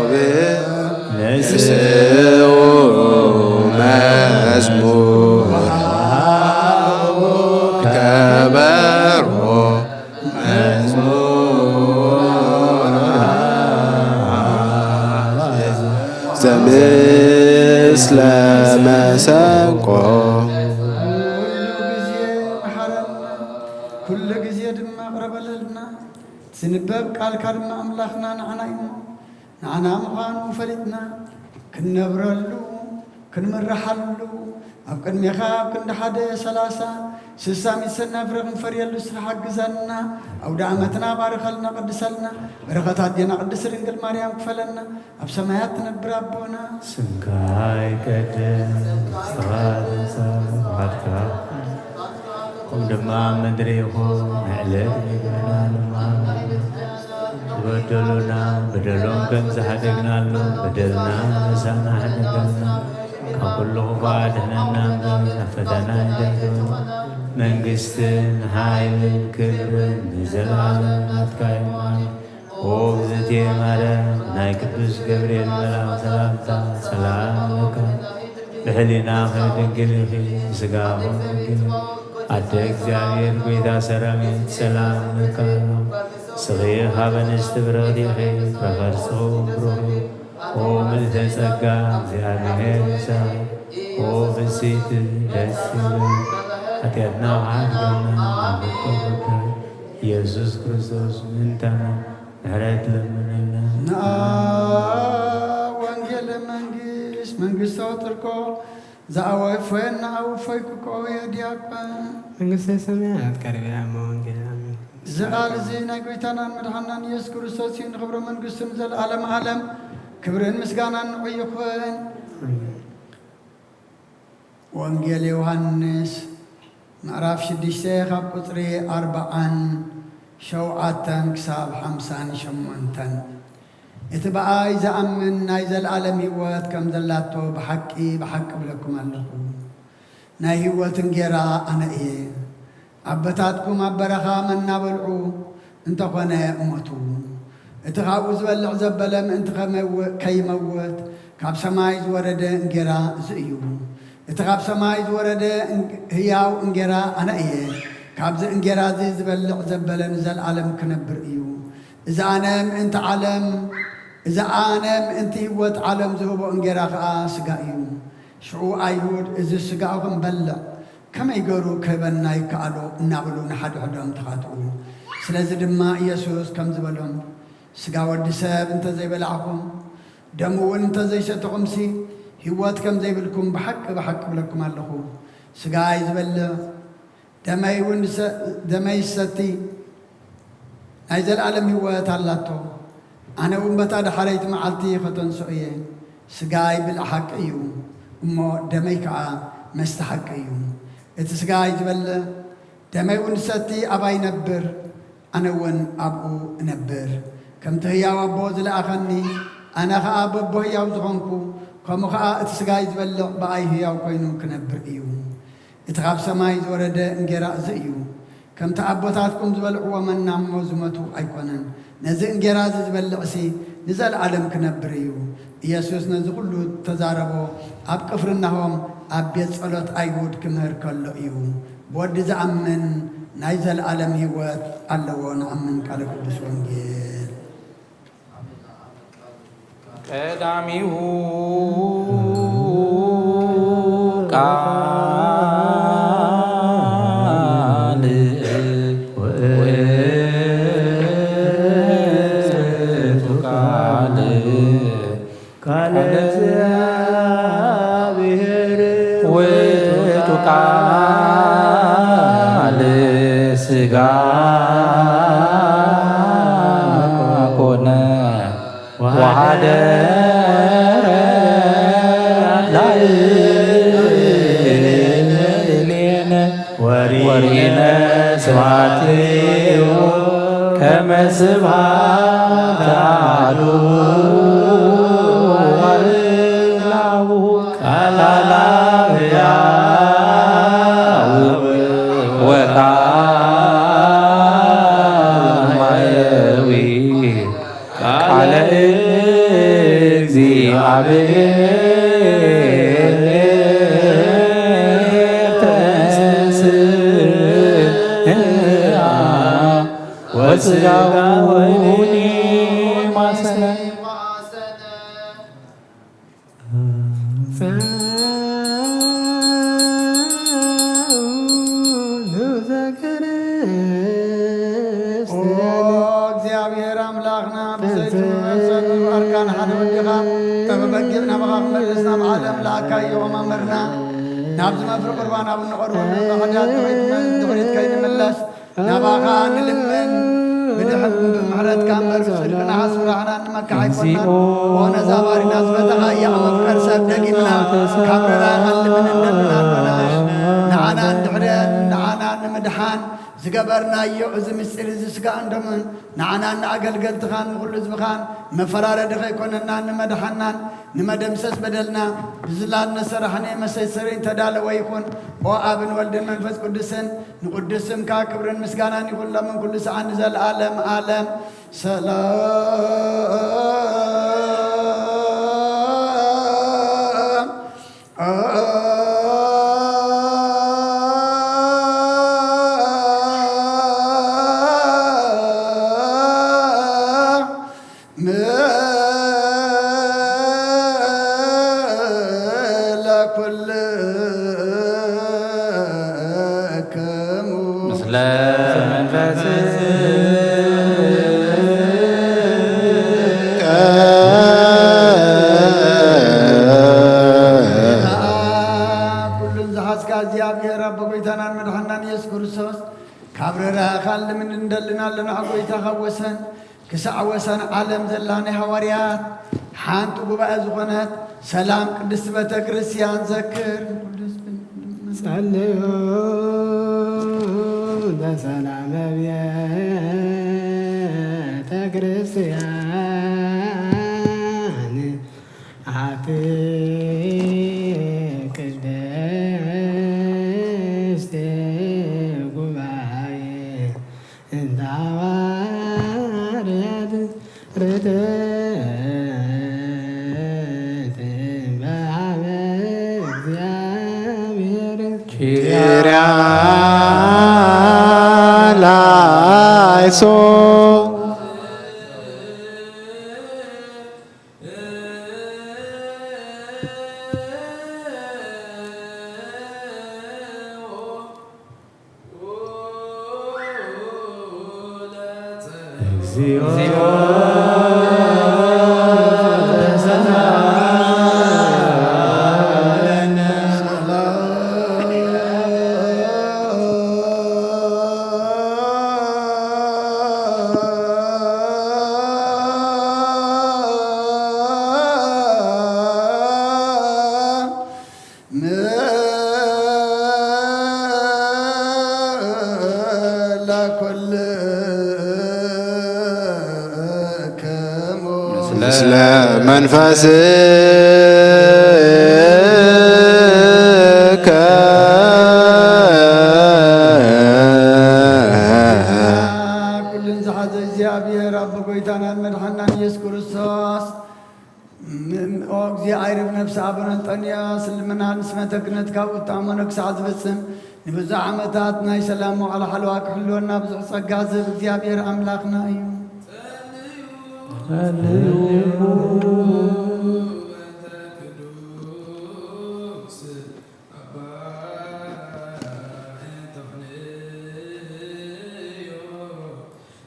ንስኡ መዝሙር ከበሮ መዝሙር ዘምስለ መሰንቆ። ኩሉ ግዜ መሓረና፣ ኩሉ ግዜ ድማ ቅረበለልና። ዝንበብ ቃልካ ድማ ኣምላኽና ንዓና እዩ። ንዓና ምዃኑ ፈሊጥና ክንነብረሉ፣ ክንምርሓሉ፣ ኣብ ቅድሜኻ ኣብ ክንዲ ሓደ ሰላሳ ስሳ ሚእቲ ሰናፍረ ክንፈርየሉ ንስኻ ሓግዘና። ኣውደ ዓመትና ባርኸልና፣ ቅድሰልና። በረኸት ኣዴና ቅድስቲ ድንግል ማርያም ክፈለና። ኣብ ሰማያት ትነብር ኣቦና፣ ስምካ ይቀደስ፣ መንግስትኻ ትምጻእ፣ ፍቓድካ ከም ድማ ኣብ ምድሪ ይኹን። ዕለት ምግብና ንሃበና፣ ዝበደሉና በደሎም ከም ዝሓደግናሎም በደልና ነሳና ሓደገልና፣ ካብ ኩሉ ክፉእ ኣድሕነና እምበር፣ ናብ ፈተና ኣይተእትወና። መንግስትን ሓይልን ክብርን ንዘለኣለም ናትካ እዩ። ኦ እግዝእትየ ማርያም፣ ናይ ቅዱስ ገብርኤል መልኣኽ ሰላምታ ሰላም እብለኪ። ብሕሊናኺ ድንግል ኢኺ፣ ብስጋኺ ድንግል ኢኺ። ኣደ እግዚኣብሔር፣ ጐይታ ሰራዊት፣ ሰላም እብለኪ ኣሎ። ንስኺ ካብ ኣንስቲ ብርኽቲ ኢኺ፣ ፍረ ከርስኺ እውን ብሩኽ እዩ። ኦ ምልዕተ ጸጋ፣ እግዚኣብሔር ምሳኺ። ኦ ፍስሕቲ ደስ ይበል፣ ሓጢኣትና ክሓድገልና ናብ ፍቅር ኢየሱስ ክርስቶስ ምእንታና ምሕረት ለምነልና። ንኣ ወንጌል መንግስት መንግስቶ ጥርቆ ዝኣወፈየና ኣውፈይኩ ከወየ ዲያቆን። መንግስተ ሰማያት ቀሪባ እያ። እሞ ወንጌል ኣሜን። እዚ ቃል እዚ ናይ ጎይታናን መድሓናን ኢየሱስ ክርስቶስ እዩ። ንኽብረ መንግስቱ ንዘለዓለም ዓለም ክብርን ምስጋናን ንዑ ይኹን። ኣሜን። ወንጌል ዮሃንስ ምዕራፍ ሽዱሽተ ካብ ቁጽሪ ኣርብዓን ሸውዓተን ክሳብ ሓምሳን ሸሞንተን። እቲ ብኣይ ዝኣምን ናይ ዘለኣለም ህይወት ከም ዘላቶ ብሓቂ ብሓቂ እብለኩም ኣለኹ። ናይ ህይወት እንጌራ ኣነ እየ። ኣቦታትኩም ኣብ በረኻ መና በልዑ፣ እንተኾነ ሞቱ። እቲ ካብኡ ዝበልዕ ዘበለ ምእንቲ ከመው-፣ ከይመውት ካብ ሰማይ ዝወረደ እንጌራ እዚ እዩ። እቲ ካብ ሰማይ ዝወረደ እን-፣ ህያው እንጌራ ኣነ እየ። ካብዚ እንጌራ እዚ ዝበልዕ ዘበለ ንዘለኣለም ክነብር እዩ። እዚ ኣነ ምእንቲ ዓለም፣ እዚ ኣነ ምእንቲ ህይወት ዓለም ዝህቦ እንጌራ ኸኣ ስጋ እዩ። ሽዑ ኣይሁድ፣ እዚ ስጋኡ ክንበልዕ ከመይ ገሩ ክህበና ይከኣሎ? እናበሉ ንሓድሕዶም ተኻትኡ። ስለዚ ድማ ኢየሱስ ከምዚ በሎም፣ ስጋ ወዲ ሰብ እንተ ዘይበላዕኹም፣ ደሙ እውን እንተ ዘይሰተኹምሲ፣ ህይወት ከም ዘይብልኩም ብሓቂ ብሓቂ እብለኩም ኣለኹ። ስጋይ ዝበልዕ፣ ደመይ እውን ዝሰ-፣ ደመይ ዝሰቲ፣ ናይ ዘለኣለም ህይወት ኣላቶ። ኣነ እውን በታ ዳሕረይቲ መዓልቲ ከተንስኦ እየ። ስጋይ ብልዒ ሓቂ እዩ፣ እሞ ደመይ ከዓ መስተ ሓቂ እዩ። እቲ ስጋይ ዝበልዕ፣ ደመይ እውን ዝሰቲ ኣባይ ይነብር፣ ኣነ እውን ኣብኡ እነብር። ከምቲ ህያው ኣቦ ዝለኣኸኒ፣ ኣነ ኸኣ በቦ ህያው ዝኾንኩ፣ ከምኡ ኸኣ እቲ ስጋይ ዝበልዕ ብኣይ ህያው ኮይኑ ክነብር እዩ። እቲ ካብ ሰማይ ዝወረደ እንጌራ እዚ እዩ። ከምቲ ኣቦታትኩም ዝበልዕዎ መና እሞ ዝመቱ ኣይኮነን። ነዚ እንጌራ እዚ ዝበልዕሲ ንዘለኣለም ክነብር እዩ። ኢየሱስ ነዚ ኹሉ ተዛረቦ ኣብ ቅፍርናሆም ኣብ ቤት ጸሎት ኣይሁድ ክምህር ከሎ እዩ። ብወዲ ዝኣምን ናይ ዘለኣለም ህይወት ኣለዎ። ንኣምን። ቃለ ቅዱስ ወንጌል። ቀዳሚሁ ቃል ውእቱ ቃል ቃለ እግዚአብሔር ውእቱ ቃል ሥጋ ኮነ ወሐደረ ላዕሌነ ወሪ ስብሐት ከመ ስብሐት አሐዱ ቃል አላውያው ወቃል ማየዊ ቃለ እግዚአብሔር ተንሥአ ወሥጋሁኒ ማሰነ። ኦ እግዚአብሔር ኣምላኽና፣ ብዘይትምመሰሉ ኣርካን ሓደ ወድኻ፣ ጠበበጊዕ ናባኻ ክመልስ ናብ ዓለም ለኣካዮ መምህርና፣ ናብዚ መፍሪ ቁርባን ኣብ እንቐርበሉ፣ ካብ ሓጢኣት ድሕሪት መ-፣ ድሕሪት ከይንምለስ፣ ናባኻ ንልምን፣ ብድሕን ብምሕረትካ እምበር ብጽድቅና ስራሕና ንመካሕ ኣይኮናን። ኦ ነዛ ባሪና ዝበተኻ እያ መፍቀር ሰብ ደጊምና ካብ ርራኻን ልምን እንደምን ኣሎና። ንዓና እንድሕደ፣ ንዓና ንምድሓን ዝገበርናዮ እዚ ምስጢር እዚ ስጋን ደምን ንዓናን ንኣገልገልትኻን ንኹሉ ህዝብኻን መፈራረዲ ከይኮነናን ንመድሓናን ንመደምሰስ በደልና ብዝላል ነሰራሕነ መሰሰሪ ተዳለወ ይኹን። ኦ ኣብን ወልድን መንፈስ ቅዱስን ንቅዱስ ስምካ ክብርን ምስጋናን ይኹን ሎምን ኩሉ ሰዓን ንዘለዓለም ዓለም። ሰላም ምስለ መንፈስከ። ኩሉን ዝሓዝካ እግዚኣብሔር ኣቦ ጎይታናን መድሓናን ኢየሱስ ክርስቶስ ካብ ርህራኸኻን ልምን እንደልን ኣለና። ጎይታ ካብ ወሰን ክሳዕ ወሰን ዓለም ዘላ ናይ ሃዋርያት ሓንቲ ጉባኤ ዝኾነት ሰላም ቅድስቲ ቤተ ክርስቲያን ዘክር። ጸልዩ ለሰላመ ቤተ ክርስቲያን ኣቲ ቅድስት ጉባኤ እንተ ሐዋርያት ርትዕት በሃበ እግዚአብሔር። ኪርያ ላይሶ። እግዚኦ ተሰሃለነ። ምስለ መንፈስከ። ኩሉን ዝሓዘ እግዚኣብሔር ኣቦ ጎይታናን መድሓናን ኢየሱስ ክርስቶስ ም-፣ ኦ እግዚእ ኣይርብ ነፍሲ ኣቡነ እንጠንዮስ ልምና ንስመተ ክህነትካ ውእቱ ኣመኖ ክሳዕ ዝፍጽም ንብዙሕ ዓመታት ናይ ሰላም መዋዕለ ሓለዋ ክሕልወና ብዙሕ ጸጋ ዝህብ እግዚኣብሔር ኣምላኽና እዩ።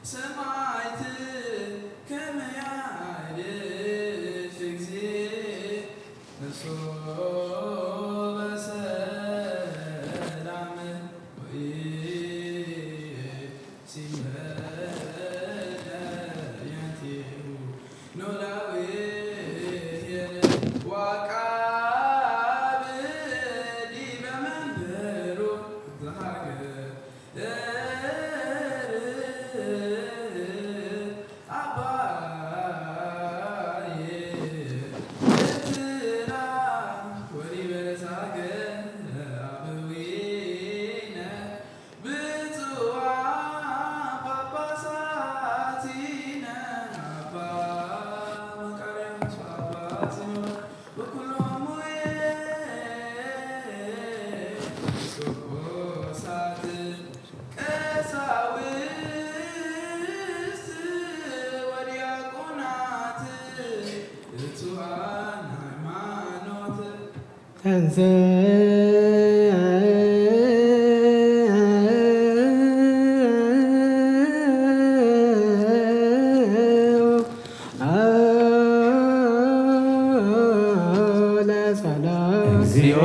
ሰማዕት ከመ ያዕርፍ እግዚእ ንሶ በሰላም ወኢሲመ ያንቴሁ ኖላዊ እንስ ለጸሎት። እግዚኦ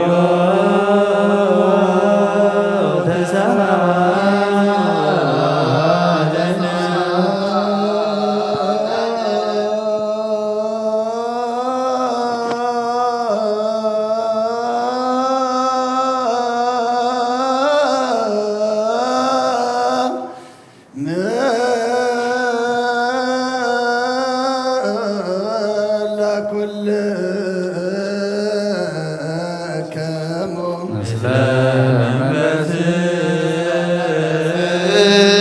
ተሳሃለነ። ለኩልክሙ። ምስለ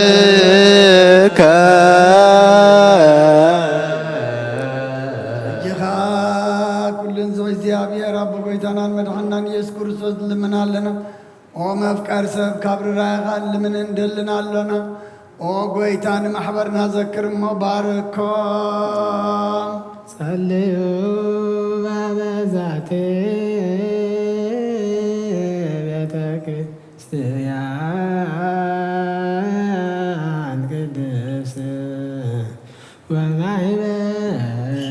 መንፈስከ። እጅኻ ኩሉን ዝኽሪ እግዚኣብሔር ኣቦ ጎይታናን መድሓናን ኢየሱስ ክርስቶስ ንልምን ኣለና። ኦ መፍቀር ሰብ ካብ ርራይኻ ልምን እንደልን ኣሎና። ኦ ጎይታ ንማሕበርና ዘክር እሞ ባርኮም። ጸልዩ በበዛቲ ቤተ ክርስቲያን ቅድስት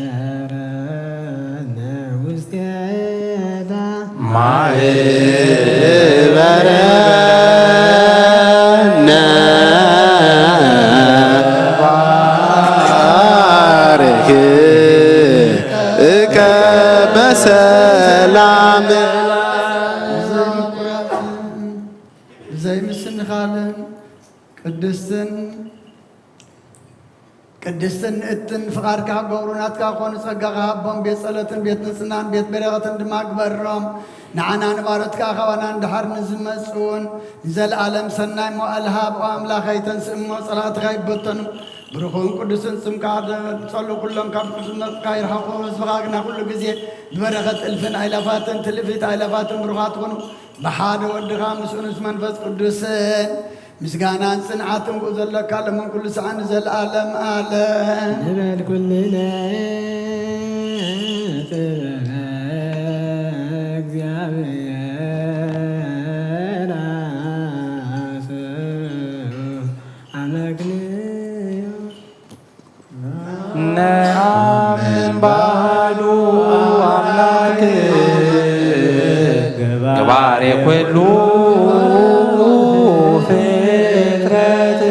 ወማሕበረነ ውስቴታ። ማሕበረነ ባርክ እከ በሰላም። ዘይምስንኻልን ቅድስትን ቅድስትን ንእትን ፍቓድካ ክገብሩ ናትካ ክኾኑ ጸጋኻ ሃቦም። ቤት ጸሎትን ቤት ንጽህናን ቤት በረኸትን ድማ ግበሮም። ንዓና ንባሮትካ ካባና ንድሓር ንዝመጽኡን ንዘለኣለም ሰናይ መዋእል ሃብ። ኦ ኣምላኸይ፣ ተንስእ እሞ ጸላእትኻ ይበተኑ። ብሩኽን ቅዱስን ስምካ ዘጸሉ ኩሎም ካብ ቅዱስነትካ ይርሓቑ። ህዝብኻ ግና ኩሉ ግዜ ብበረኸት እልፍን ኣይላፋትን ትልፊት ኣይላፋትን ብሩኻት ኩኑ። ብሓደ ወድኻ ምስኡ ምስ መንፈስ ቅዱስን ምስጋናን ጽንዓትን ብኡ ዘለካ ለምን ኩሉ ሰዓት ንዘለኣለም ኣለም። ንበል ኩልነ ጥበበ እግዚኣብሔር ኣስኡ ኣመክንዮ። ነአምን ባዱ ኣምላክ ገባሬ ኩሉ ፍጥረት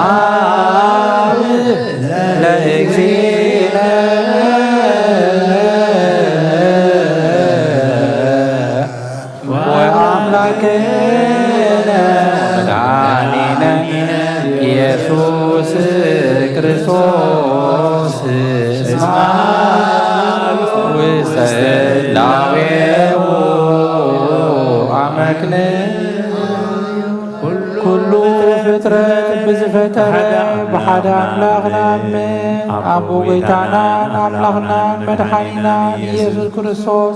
ኣብ ለእግዚእነ ወአምላክነ መድኃኒነ ኢየሱስ ክርስቶስ እስማ ውስተ ህላዌሁ አመክንዮ። ኩሉ ፍጥረት ብዝፈጠረ ብሓደ ኣምላኽ ንኣምን፣ ኣቦ ጐይታናን ኣምላኽናን መድሓኒናን ኢየሱስ ክርስቶስ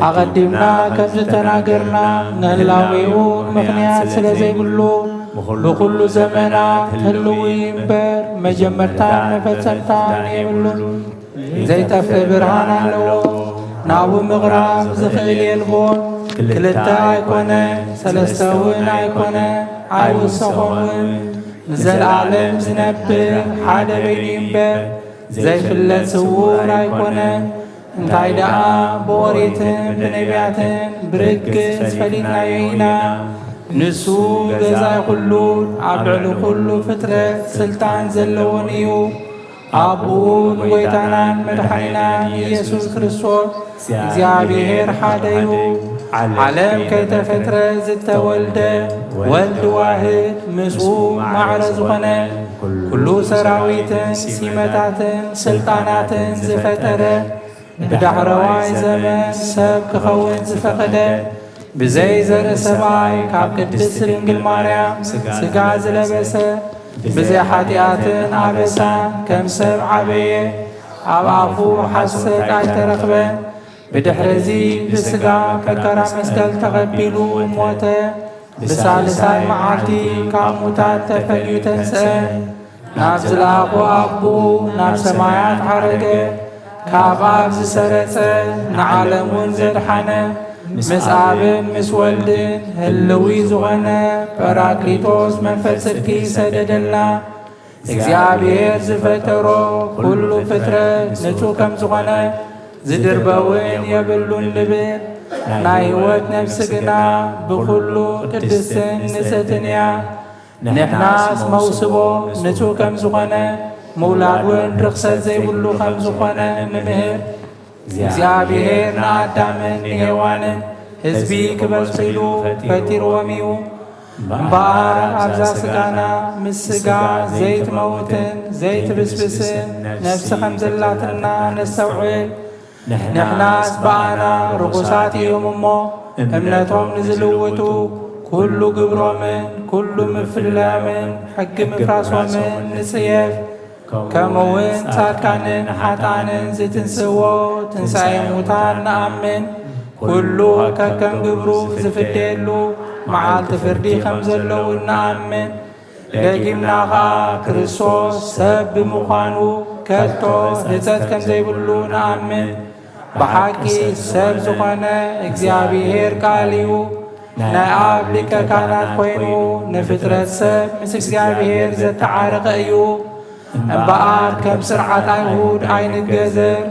ኣቐዲምና ከም ዝተናገርና፣ ንህላዌኡ ምኽንያት ስለ ዘይብሉ፣ ብኹሉ ዘመናት ህልው እዩ እምበር፣ መጀመርታን መፈጸምታን የብሉን። ዘይጠፍእ ብርሃን ኣለዎ። ናብኡ ምቕራብ ዝኽእል የልቦን። ክልተ ኣይኮነ፣ ሰለስተ እውን ኣይኮነ፣ ኣይውሰኾን እውን። ንዘለኣለም ዝነብር ሓደ በይኑ እዩ እምበር፣ ዘይፍለጥ ስዉር ኣይኮነ። እንታይ ደኣ ብኦሪትን ብነቢያትን ብርግጽ ፈሊጥናዮ ኢና። ንሱ ገዛኢ ኩሉን ኣብ ልዕሊ ኩሉ ፍጥረት ስልጣን ዘለዎን እዩ። ኣቦኡ ንጐይታናን መድሓኒናን ኢየሱስ ክርስቶስ እግዚኣብሔር ሓደ እዩ። ዓለም ከይተፈጥረ ዝተወልደ ወልድ ዋህድ ምስኡ ማዕረ ዝኾነ፣ ኩሉ ሰራዊትን ሲመታትን ስልጣናትን ዝፈጠረ፣ ብዳሕረዋይ ዘመን ሰብ ክኸውን ዝፈቐደ፣ ብዘይ ዘርኢ ሰብኣይ ካብ ቅድስት ድንግል ማርያም ሥጋ ዝለበሰ፣ ብዘይ ኃጢኣትን ኣበሳን ከም ሰብ ዓበየ፣ ኣብ ኣፉ ሓሶት ኣይተረኽበን። ብድሕርዚ ብሥጋ መከራ መስቀል ተቐቢሉ ሞተ። ብሳልሳይ መዓልቲ ካብ ሙታት ተፈልዩ ተንስአ። ናብ ዝለኣኾ ኣቦኡ ናብ ሰማያት ዓረገ። ካብ ኣብ ዝሰረጸ ንዓለም እውን ዘድሓነ ምስ ኣብን ምስ ወልድን ህልዊ ዝኾነ ጳራክሊጦስ መንፈስ ጽድቂ ሰደደልና። እግዚኣብሔር ዝፈጠሮ ኩሉ ፍጥረት ንጹህ ከም ዝኾነ ዝድርበውን የብሉን ልብል ናይ ህይወት ነፍሲ ግና ብኹሉ ቅድስትን ንጽህትን እያ። ንሕናስ መውስቦ ንጹህ ከም ዝኾነ ምውላድ እውን ርኽሰት ዘይብሉ ከም ዝኾነ ንምህር። እግዚኣብሔር ንኣዳምን ንሄዋንን ህዝቢ ክበዝሑ ኢሉ ፈጢርዎም እዩ። እምበኣር ኣብዛ ስጋና ምስ ስጋ ዘይትመውትን ዘይትብስብስን ነፍሲ ከም ዘላትና ነስተውዕል። ንሕናስ ብኣና ርኹሳት እዮም እሞ፣ እምነቶም ንዝልውጡ ኩሉ ግብሮምን ኩሉ ምፍልላዮምን ሕጊ ምፍራሶምን ንጽየፍ። ከምኡ እውን ጻድቃንን ሓጥኣንን ዝትንስእዎ ትንሳኤ ሙታን ንኣምን። ኩሉ ከከም ግብሩ ዝፍደየሉ መዓልቲ ፍርዲ ከም ዘለዉ ንኣምን። ደጊምና ኸኣ ክርስቶስ ሰብ ብምዃኑ ከቶ ሕጸት ከም ዘይብሉ ንኣምን። ብሓቂ ሰብ ዝኾነ እግዚኣብሔር ቃል እዩ። ናይ ኣብ ሊቀ ካህናት ኮይኑ ንፍጥረት ሰብ ምስ እግዚኣብሔር ዘተዓረቐ እዩ። እምበኣር ከም ስርዓት ኣይሁድ ኣይንገዘር፣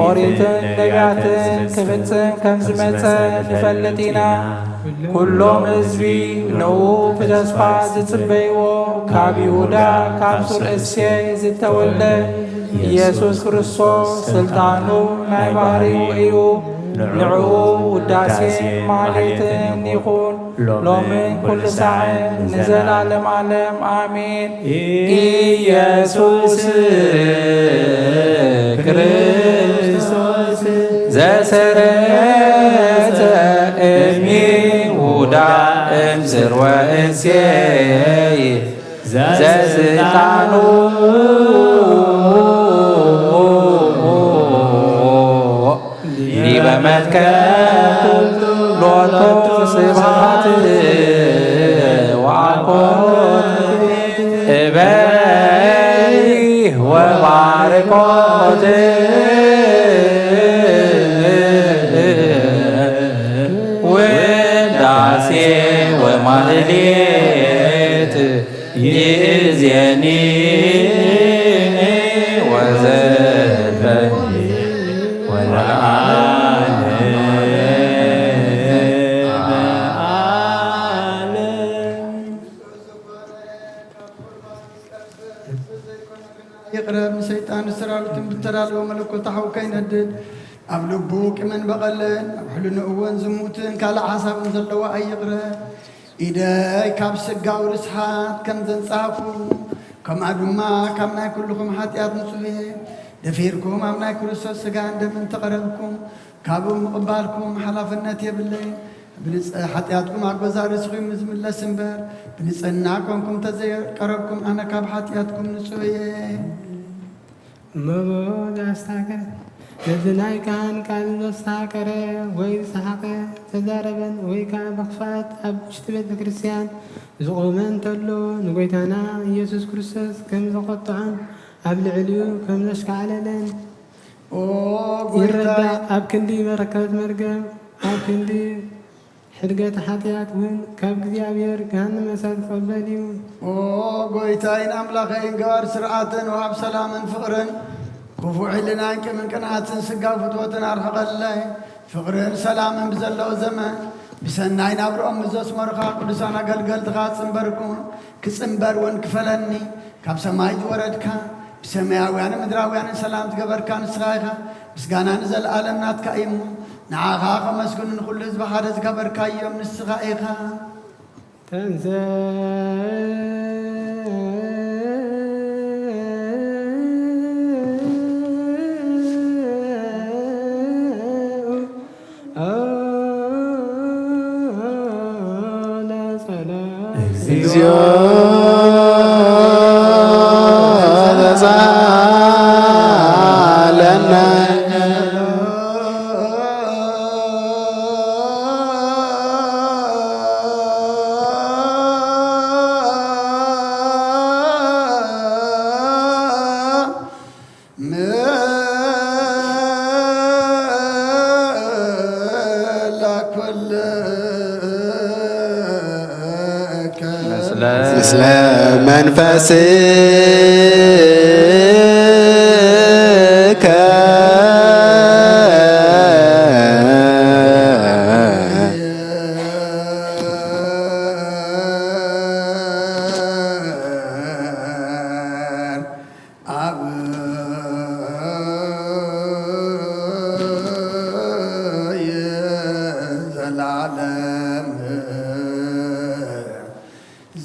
ኦሪትን ነቢያትን ክፍጽም ከም ዝመጸ ንፈልጥ ኢና። ኩሎም ህዝቢ ንኡ ብተስፋ ዝጽበይዎ ካብ ይሁዳ ካብ ሱር እሴይ ዝተወልደ ኢየሱስ ክርስቶስ ስልጣኑ ናይ ባህሪኡ እዩ። ንዕኡ ውዳሴን ማህሌትን ይኹን ሎምን ኩሉ ሳዕን ንዘላለም ዓለም ኣሜን። ኢየሱስ ክርስቶስ ዘሰረተ እምይሁዳ እምስርወ እሴይ ዘስልጣኑ ዲበ መትከል ሎቱ ስብሐት ወአኮት እበይ ወባርኮት ውዳሴ ወማህሌት ይእዜኒ ወዘልፈኒ ወለዓለመ ዓለም። ይቕረብ፣ ንሰይጣን ንሰራዊትን ብተዳለወ መለኮታዊ ከይነድድ፣ ኣብ ልቡ ቂምን በቐልን፣ ኣብ ሕልንኡ እውን ዝሙትን ካልእ ሓሳብን ዘለዎ ኣይቕረብ። ኢደይ ካብ ስጋዊ ርስሓት ከም ዘንጻህኩ፣ ከምኣ ድማ ካብ ናይ ኩልኹም ሓጢኣት ንጹህ እየ። ደፊርኩም ኣብ ናይ ክርስቶስ ስጋን ደምን ተቐረብኩም፣ ካብኡ ምቕባልኩም ሓላፍነት የብለይን። ብንጽ-፣ ሓጢኣትኩም ኣብ ገዛእ ርእስኹም እዩ ዝምለስ እምበር፣ ብንጽህና ኮንኩም ተዘይቀረብኩም፣ ኣነ ካብ ሓጢኣትኩም ንጹህ እየ። እሞ ብኡ ዘስተሃቀረ፣ ነዚ ናይ ካህን ቃል ዘስተሃቀረ ወይ ዝሰሓቐ፣ ዘዛረበን ወይ ከኣ ብኽፍኣት ኣብ ውሽጢ ቤተ ክርስቲያን ዝቖመ እንተሎ፣ ንጎይታና ኢየሱስ ክርስቶስ ከም ዘቖጥዖን ኣብ ልዕሊኡ ከም ዘሽካዕለለን ኦ ይረዳእ። ጎይታይ። ኣብ ክንዲ መረከብት መርገም፣ ኣብ ክንዲ ሕድገት ሓጢኣት እውን ካብ እግዚኣብሔር ገሃነመ እሳት ዝቐበል እዩ። ኦ ጎይታይን ኣምላኸይን፣ ገባር ስርዓትን ወሃብ ሰላምን ፍቕርን፣ ክፉእ ሕልናን ቂምን ቅንኣትን ስጋዊ ፍትወትን ኣርሕቐለይ። ፍቕርን ሰላምን ብዘለዎ ዘመን ብሰናይ ናብርኦም ምስ ዘስመሩኻ ቅዱሳን ኣገልገልትኻ ጽንበርኩም ክጽንበር እውን ክፈለኒ። ካብ ሰማይ ዝወረድካ፣ ብሰማያውያንን ምድራውያንን ሰላም ዝገበርካ ንስኻ ኢኻ። ምስጋና ንዘለኣለም ናትካ እዩ እሞ፣ ንዓኻ ከመስግኑ ንኹሉ ህዝቢ ሓደ ዝገበርካዮም ንስኻ ኢኻ። ተንሥእ እግዚኦ ተሳለነ። ለመንፈስከ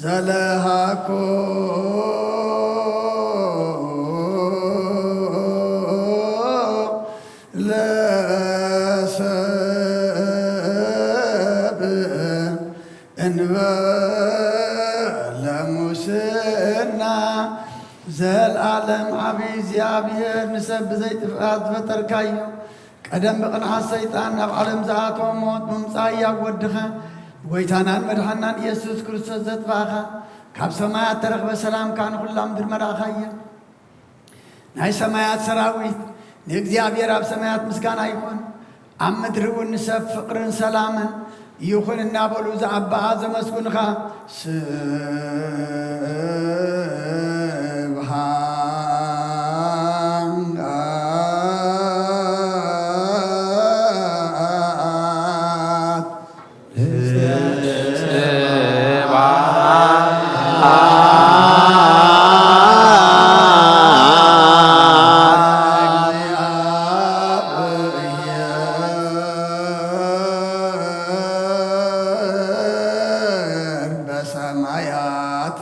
ዘለሃኮ ለሰብ እንበለ ሙስና። ዘልዓለም ዓቢ እግዚኣብሔር፣ ንሰብ ብዘይ ጥፍኣት ዝፈጠርካዮ፣ ቀደም ብቕንዓት ሰይጣን ናብ ዓለም ዝኣተወ ሞት ብምምጻእ እያ ወድኻ፣ ጎይታናን መድሓናን ኢየሱስ ክርስቶስ ዘጥፋእኻ፣ ካብ ሰማያት ተረኽበ ሰላምካ ንኹላ ምድሪ መላእኻ እያ። ናይ ሰማያት ሰራዊት ንእግዚኣብሔር ኣብ ሰማያት ምስጋና ይኹን፣ ኣብ ምድሪ እውን ንሰብ ፍቕርን ሰላምን ይኹን እናበሉ ዝኣባኣ ዘመስግኑኻ። ስብሐት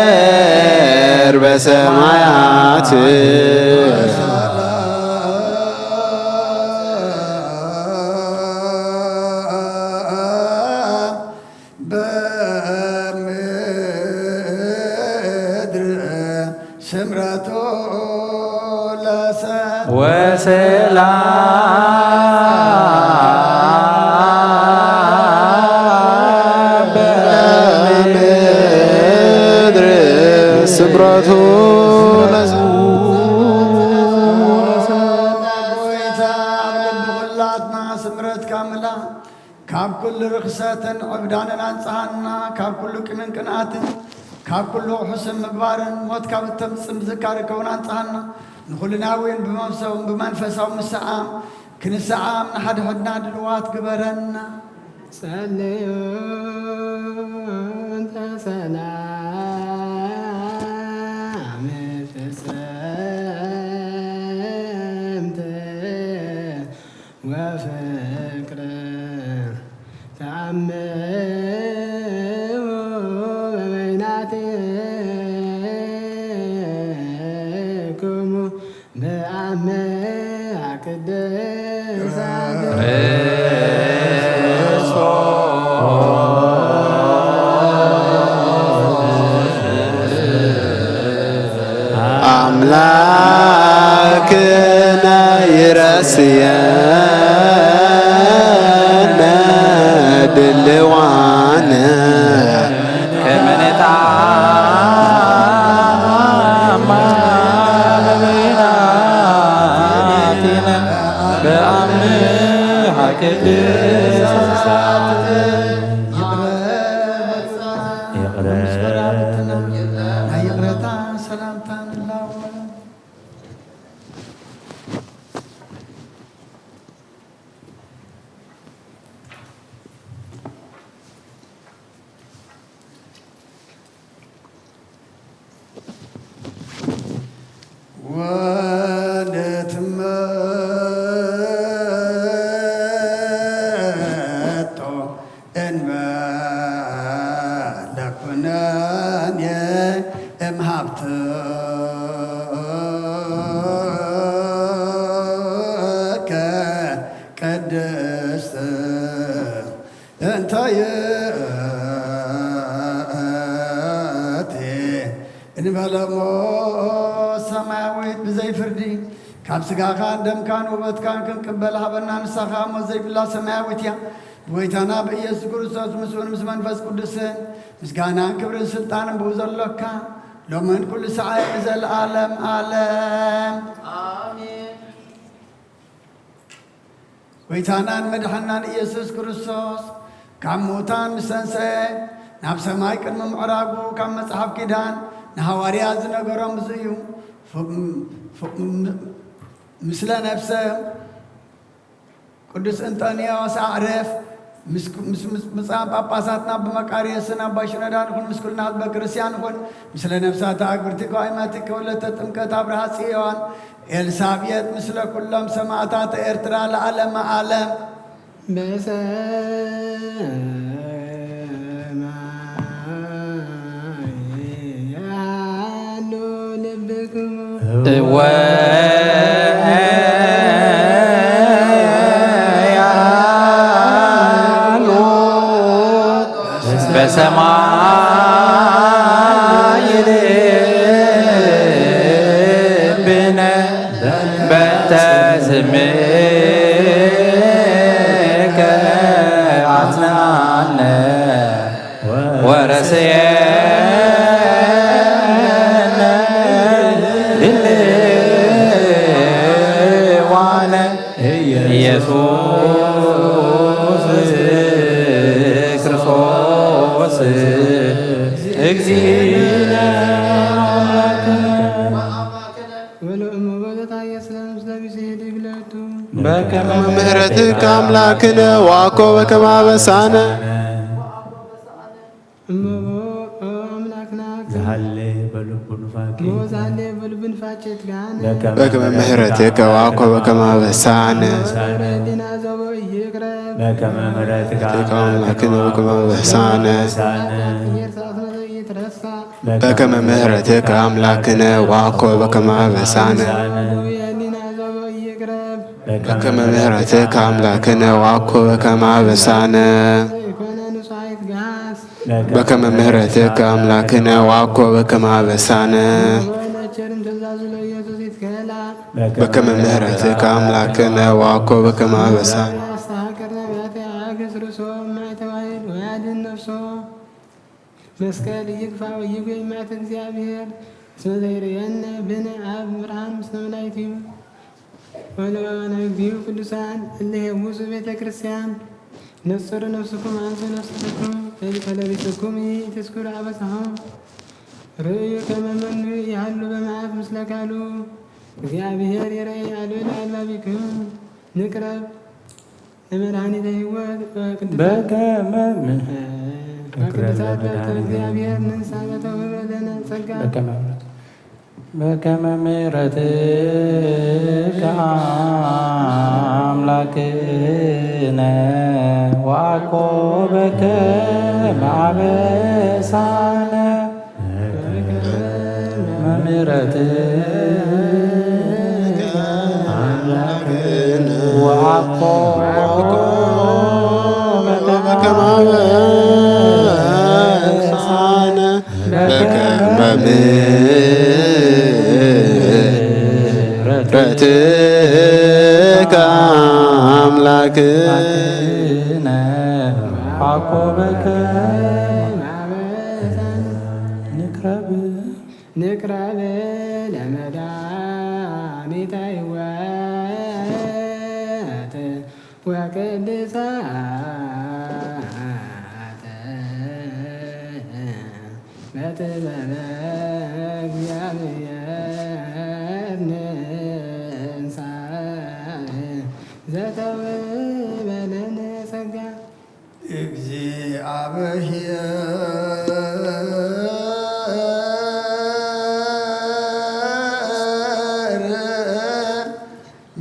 ለእግዚአብሔር በሰማያት በምድር ስምረቱ ለሰብ ወሰላም በምድር ስምረቱ ለሰብ። ጎይታ ኣብ ልቢ ኩላትና ስምረትካ ምላ። ካብ ኩሉ ርኽሰትን ዕብዳንን ኣንጽሃና፣ ካብ ኩሉ ቂምን ቅንኣትን፣ ካብ ኩሉ ርሑስን ምግባርን፣ ሞት ካብ እተምጽእ ምዝካር ከውን ኣንጽሃና። ንኹልና እውን ብመንፈሳዊ፣ ብመንፈሳዊ ምስዓም ክንሰዓም ንሓድሕድና ድልዋት ግበረና። ጸልዩ እንተ ሰላም ፍጽምት ወፍቅር ተአምሩ በበይናቲክሙ በአምሃ ቅድሳት ኣምላክነ ይረስየነ ድልዋነ ከመ ንትአመን በበይናቲነ በአምሃ ቅድሳት ይቕረ። ናይ ይቕረታ ሰላምታ ንላወ። ወለትመጦ እንበለ ኩነኔ እምሃብትከ ቅድስት እንተ ይእቲ እንበለሞ ሰማያዊት ብዘይ ፍርዲ ካብ ስጋኻን ደምካን ውበትካን ክንቅበል ሃበና። ንሳኻ ሞት ዘይብላ ሰማያዊት እያ። ብጎይታና ብኢየሱስ ክርስቶስ ምስኡን ምስ መንፈስ ቅዱስን ምስጋናን ክብርን ስልጣንን ብኡ ዘሎካ ሎምን ኩሉ ሰዓት ንዘለኣለም ኣለም። ኣሜን። ጎይታናን መድሓናን ኢየሱስ ክርስቶስ ካብ ምዉታን ምስ ተንስአ፣ ናብ ሰማይ ቅድሚ ምዕራጉ፣ ካብ መጽሓፍ ኪዳን ንሃዋርያት ዝነገሮም እዚ እዩ። ፍ-፣ ፍ-፣ ም-፣ ምስለ ነፍሰ ቅዱስ እንጠንዮስ ኣዕረፍ፣ ምስ፣ ምስ፣ ምስ ብፁዓን ጳጳሳትና ብመቃርዮስን ኣባ ሽኖዳን ይኹን፣ ምስ ኩልና ህዝበ ክርስቲያን ይኹን፣ ምስለ ነፍሳት ኣግብርቲ ጓይማቲ ከወለተ ጥምቀት ኣብርሃ ጽዮን ኤልሳቤጥ፣ ምስለ ኩሎም ሰማዕታት ኤርትራ ለዓለመ ዓለም። በሰማይ ያሉ ልብክሙ። እወ ያሉ በሰማይ ልብነ በእንተ ስምከ አጽንዓነ ወረስየነ ድልዋነ ኢየሱስ ክርስቶስ እግዚእነ። ወለእመቦ ዘታየስለ ምስለ ቢጽ ይህድግ ለቱ። በከመ ምሕረትከ አምላክነ ወአኮ በከመ አበሳነ። እመቦ ኦ አምላክና፣ ዝሃሌ በልቡ ኑፋቄ። እመቦ ዝሃሌ በልቡ ኑፋቄ ትጋነ። በከመ ምሕረትከ ወአኮ በከመ አበሳነ። እመቦ ህሊና ዘቦ ይቅረብ። በከመ ምሕረትከ አምላክነ ወበከመ አበሳነ። ይርሳት መዘ ይትረሳ። በከመ ምሕረትከ አምላክነ ወአኮ በከመ አበሳነ። በከመ ምሕረትከ አምላክነ ወአኮ በከመ አበሳነ። በከመ ምሕረትከ አምላክነ ወአኮ በከመ አበሳነ። በከመ ምሕረትከ አምላክነ ወአኮ በከመ አበሳነ። መስቀል ይግፋ ወይጉ ይማት እግዚአብሔር እስመ ዘይርእየነ ብነ አብ ብርሃን ምስለ መላእክቲሁ። ወለወነ እግዚኡ ቅዱሳን እለ ሄውሱ ቤተ ክርስቲያን ነጽሩ ነፍስኩም አንሱ ነፍስኩም ፈለቢስኩም ኢትስኩር አበሳሆ። ርእዩ ከመ መኑ ይሃሉ በመዓት ምስለ ካሉ። እግዚአብሔር ይረይ አልዕል አልባቢክም። ንቅረብ ለመድኃኒተ ሕይወት በቅዱሳት በቅዱሳት በቅተ እግዚአብሔር ንንሳ በተውህበ ለነ ጸጋ። በከመ ምሕረትከ አምላክነ ወአኮ በከመ አበሳነ። በከመ ምሕረትከ አምላክነ ወአኮ በከመ አበሳነ። በከመ ምሕረትከ አምላክነ ወአኮ በከመ ንቅረብ ንቅረብ ለመድኃኒተ ሕይወት ወቅድሳት በጥበበ እግዚአብሔር ንንሳእ ዘተውህበ ለነ ጸጋ። እግዚአብሔር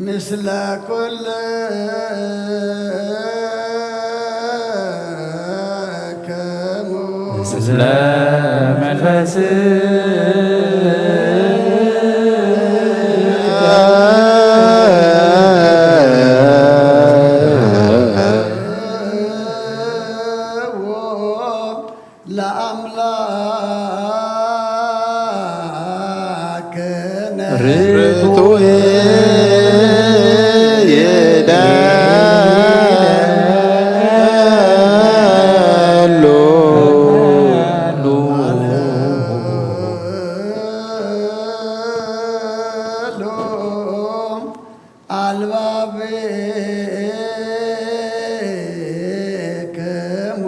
ምስለ ኩልክሙ። ምስለ መንፈስከ። ለአምላክነ ርቱዕ ይደሉ። አልባብክሙ።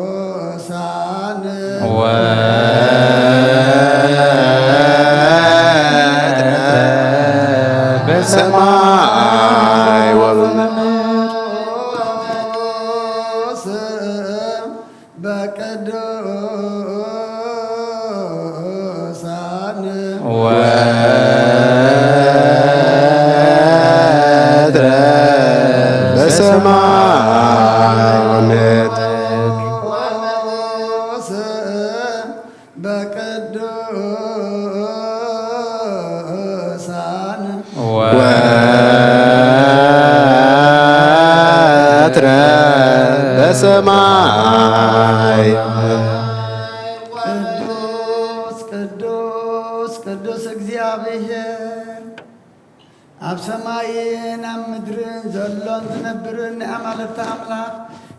ቅዱሳን በሰማይ ወበምድር በቅዱሳን ወትረ በሰማይ ወምድር በቅዱሳን ወትረ በሰማይ ቅዱስ ቅዱስ ቅዱስ እግዚኣብሔር ኣብ ሰማይን ኣብ ምድርን ዘሎን ዝነብርን ናይ ኣማልክቲ ኣምላኽ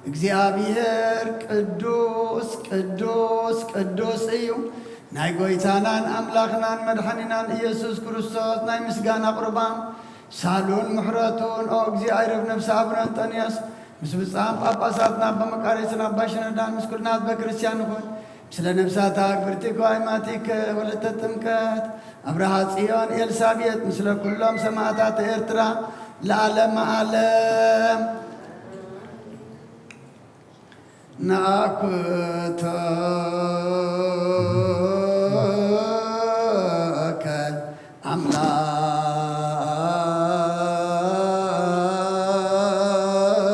እግዚኣብሔር ቅዱስ ቅዱስ ቅዱስ እዩ። ናይ ጐይታናን ኣምላኽናን መድሓኒናን ኢየሱስ ክርስቶስ ናይ ምስጋና ቁርባን ሳሉን ምሕረቱን ኦ እግዚኣብሔር ነፍሲ ኣቡነ እንጠንዮስ ምስ ብፁዓን ጳጳሳትና ኣባ መቃርዮስን ኣባ ሽኖዳን ምስ ኩልና ህዝበ ክርስቲያን ንኹን። ምስለ ነፍሳታ ግብርቲ ጓይ ማቲከ ወለተ ጥምቀት ኣብርሃ ጽዮን ኤልሳቤጥ ምስለ ኩሎም ሰማዕታት ኤርትራ ለዓለመ ዓለም። ነኣኩቶ